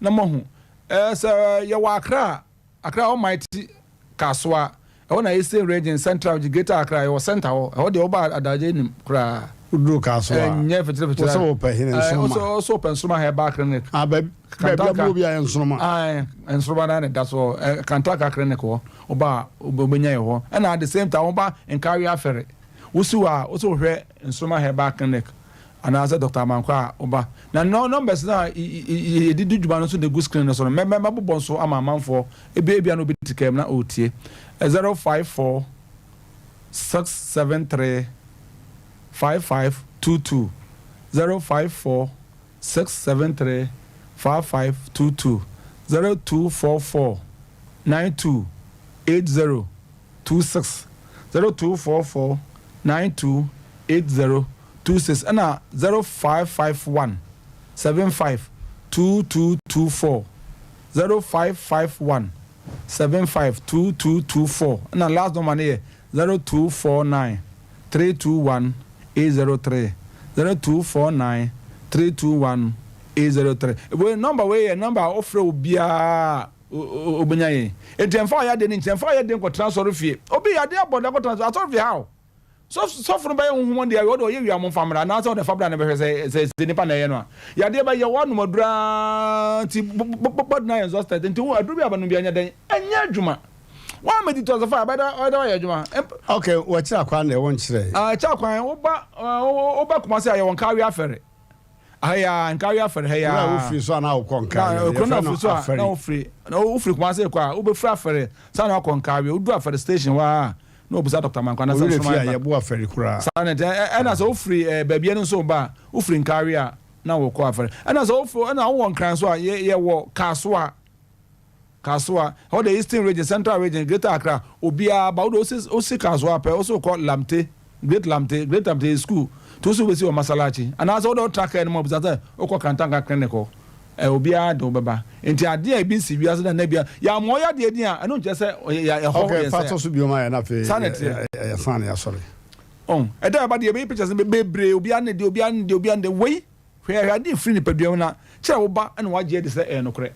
na moahu. Eh, sɛ yɛwɔ Accra a, Accra Almighty Kasoa, ɛhɔ na Eastern Region, Central Region, Greater Accra, yɛwɔ center hɔ. Ɛhɔ deɛ woba Adagye nim koraa. Woduru Kasoa a, Ɛnyɛ fɛkyerɛ fɛkyerɛ. Wosɛ wopɛ hene nsoroma. Eh, wosɛ wopɛ nsoroma Herbal Clinic. Ah, baabi baabi a obi ayɛ nsoroma. Ah, nsoroma na na ɛda so. Eh, Kantanka Clinic hɔ, woba a wobɛnya yɛ hɔ. Ɛna at the same time, woba Nkawie Afɛre. Wosi hɔ a, wosɛ wohwɛ Nsoromma Herbal Clinic anaasɛ Doctor Amankwa a woba. Na numbers no a yɛde di dwuma no nso na egu screen no so no, mɛbobɔ nso ama amanfoɔ. Ebi ebia na obi te kaa mu na ɔretie. 054 673 5522 054 673 5522 0244 92 80 26 0244 92 80 26 ɛna 0551 75 2224 0551 75 2224 ɛna last number no yɛ 0249 321 803 0249 321 803 wei number wei yɛ number a wofrɛ obiara Obenya yɛn. Enti ɛmfa ɔyadeɛ no nkyerɛ, ɛmfa ɔyadeɛ nkɔtena asɔrefie. Obi yadeɛ abɔ no akɔtena asɔrefie how? Sɔfo no bɛyɛ honhom deɛ ɔde ɔyɛ wie a momfa mmra anaasɛ ɔde fa bra na bɛhwɛ sɛ sɛ sɛ nipa na ɛyɛ no a. Yadeɛ bɛyɛ woanom aduru ara nti body no ayɛ exhausted nti wo aduru bi a bɛnom bi ɛnyɛ dɛn ɛnyɛ adwuma. Woamma detoxify a ɛbɛda ɔyɛ dɛ ɔyɛ adwuma. Okay, wɔkyerɛ akwan deɛ wonkyerɛe. Ah, ɛkyɛ akwan woba woba Kumasi a yɛwɔ Nkawie Afɛre. Aha yi ara, Nkawie Afɛre ha yi ara. Kuro a wofiri so a na wokɔ Nkawie no, yɛfrɛ no Afɛre. Na wofiri, na wofiri Kumasi rekɔ a, wobɛfiri Afɛre saa na wakɔ Nkawie. Woduru Afɛre station hɔ ara a, na wɔbisa Dɔkta Amankwa anaasɛ Owura Nsoroma fie a Ɛba. yɛbo Afɛre koraa. Saa na ɛte. Ɛna sɛ wofiri baabi no nso reba a, wofiri Nkawie a, na wokɔ Afɛre. Ɛna sɛ wofiri, ɛna wowɔ Nkran nso a, yɛwɔ Kasoa. Kasoa, ɛhɔ deɛ Eastern Region, Central Region, Greater Accra, obiara ba. Wode wosi, wosi Kasoa pɛ, wose wokɔ Lamte. Great Lamte, Great Lamte yɛ school nti wo sɛ wobɛsi wɔ Masalachi anaasɛ wode wo tra car no mu a bisa sɛ wokɔ Kantanka clinic hɔ ɛ obiara de wo bɛba. Nti adeɛ a ebi nsi wiase da nna bia yɛammɔ wo yadeɛ din a ɛno nkyerɛ sɛ ɔyɛ ɛhɔ Okay, yɛ fa sɛ to so bio ma yɛn na afei saa na ɛteɛ. yɛsan na yɛasɔre. Ɔn ɛda a ɛba deɛ yɛbɛyi pictures no bebree obiara ne deɛ obiara ne deɛ obiara ne deɛ wei hwɛ hwɛ adeɛ firi nipadua mu na kyerɛ wo ba na wagye adi sɛ ɛyɛ nokorɛ.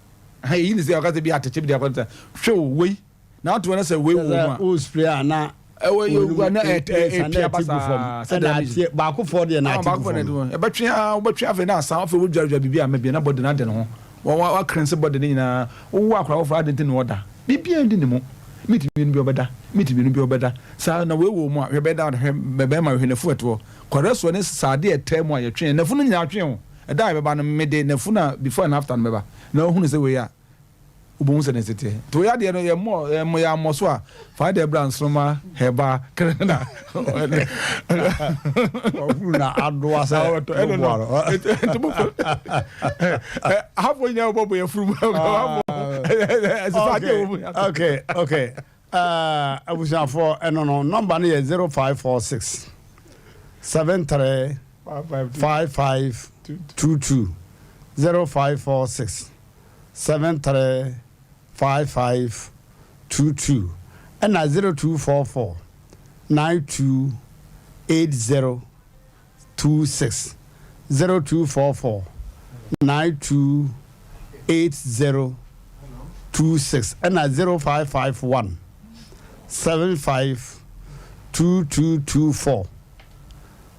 Ɛha yɛyi ne sɛ ɔka sɛ bi atɛkyɛ bi de akɔ ne sɛ hwɛ o wei Na ato no sɛ wei wɔ mu a. Wo spray a na ɛwɔ yɛ ogu a na ɛpia ba saa. Sɛ na atie baakofoɔ deɛ na ate gu fam. Ɛbɛtwe a wobɛtwe afei na asan afei wodwaredware biribi a mɛbia na bɔde no ade ne ho. Wa cleanse bɔde no nyinaa. Wowɔ akwadaa foforɔ ade nti na ɔda. Biribiara ndi ne mu. Meat mmienu bi ɔbɛda. Meat mmienu bi ɔbɛda. Saa na wei wɔ mu a hwɛ bɛda hwɛ bɛrima hwɛ n'afu ɛtoɔ. Kɔrɛsoɔ ne sradeɛ ɛtaa mu a yɛtwe n'afu no nyinaa twe o. Ɛda a ɛbɛba no mede n'afu no a before and after no bɛba na wohunu sɛ wei a Wobɛhu sɛ ne nse teɛ. Nti wei adeɛ no yɛmmɔ yɛmmɔ yɛammɔ so a fa deɛ bra nsoroma hɛba kere na wahuru na adoa sɛ ɛno no nti mo ahafo nyinaa wɔbɔ bɔ yɛfuru mu ɛsɛ sɛ adeɛ wɔ mu. Okay okay abusuafoɔ ɛno no nɔmba no yɛ 0546 73 55 22 0546 73 55 22 ɛna 0244 92 80 26 0244 92 80 26 ɛna 0551 75 2224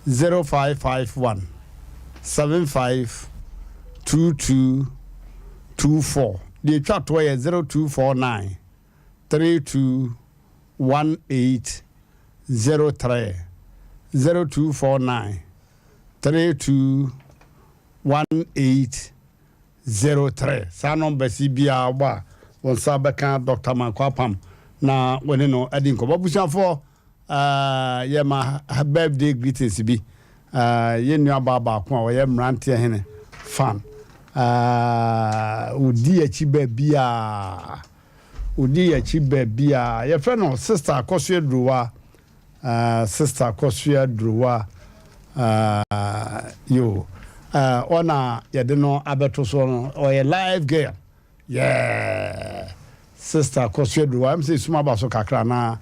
0551 75 2224 Deɛ ɛtwa toɔ yɛ 0249 32 1803 0249 32 1803 Saa numbers yi biara wobɔ a, wo nsa bɛka Dɔkta Manko Apam na wo ne no adi nkɔmmɔ. Abusuafoɔ, eh, yɛma birthday greetings bi. Eh, yɛn nuabaa baako a ɔyɛ mmeranteɛ hene fan. Eh, ɔdi akyi baabiara. Ɔdi akyi baabiara. Yɛfrɛ no Sister Akosua Durowa. Eh, Sister Akosua Durowa. Eh, yo. Eh, ɔna yɛde no abɛto soɔ no. Ɔyɛ live girl. Yeah sister kɔso aduru hɔ ɛm sɛ esum aba so kakra na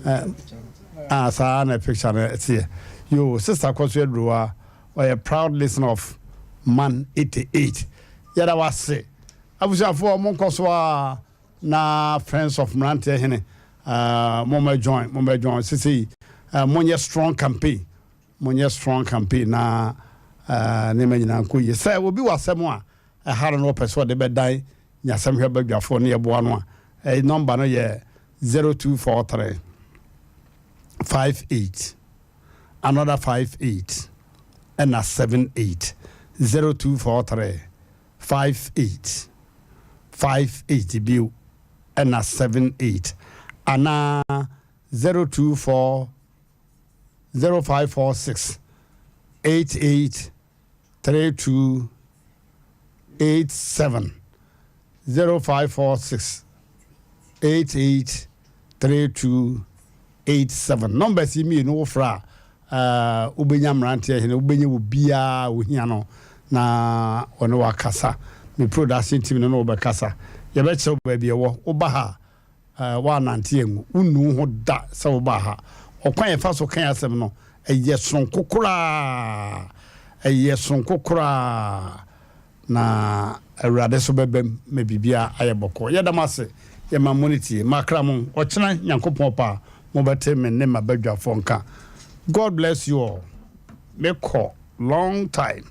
eh, ah saa na picture no ɛteɛ yo sister kɔso aduru hɔ ɔyɛ proud listener of man 88 yɛda wase abusuafoɔ mo nkɔ so a na friends of mmeranteɛ hene uh, mo mɛ join mo mɛ join sisi uh, mo nyɛ strong campaign mo nyɛ strong campaign na uh, nneɛma nyinaa nkɔ yie sɛ obi wɔ asɛm a Ɛha no na ɔpɛ sɛ ɔde bɛdan nyasɛm hwɛ badwafoɔ no yɛboa no a, ɛyi nɔmba no yɛ 0243 58 another 58 ɛna 78 0243 58 58 bio ɛna 78 anaa 024 0546 88 3287 0546 88 3287 Numbers yi mmienu wofrɛ a wobɛnya mmeranteɛ hene wobɛnya obiara ohia no na ɔne wakasa me production team no na wɔbɛkasa yɛbɛkyerɛ wo baabi ɛwɔ woba ha Woannante angu. Wunnu wo ho da sɛ wobaa ha. Ɔkwan a yɛfa so ka yɛn asɛm no, ɛyɛ soronko koraa. Ɛyɛ soronko koraa. Na Awurade so bɛbam ma biribiara ayɛ bɔkɔɔ. Yɛda mo ase. Yɛma mo ne tie. Makra mo. Ɔkyena Nyankopɔn pɛ a, mobɛte me ne m'abadwafoɔ nka. God bless you all. Mekɔ long time.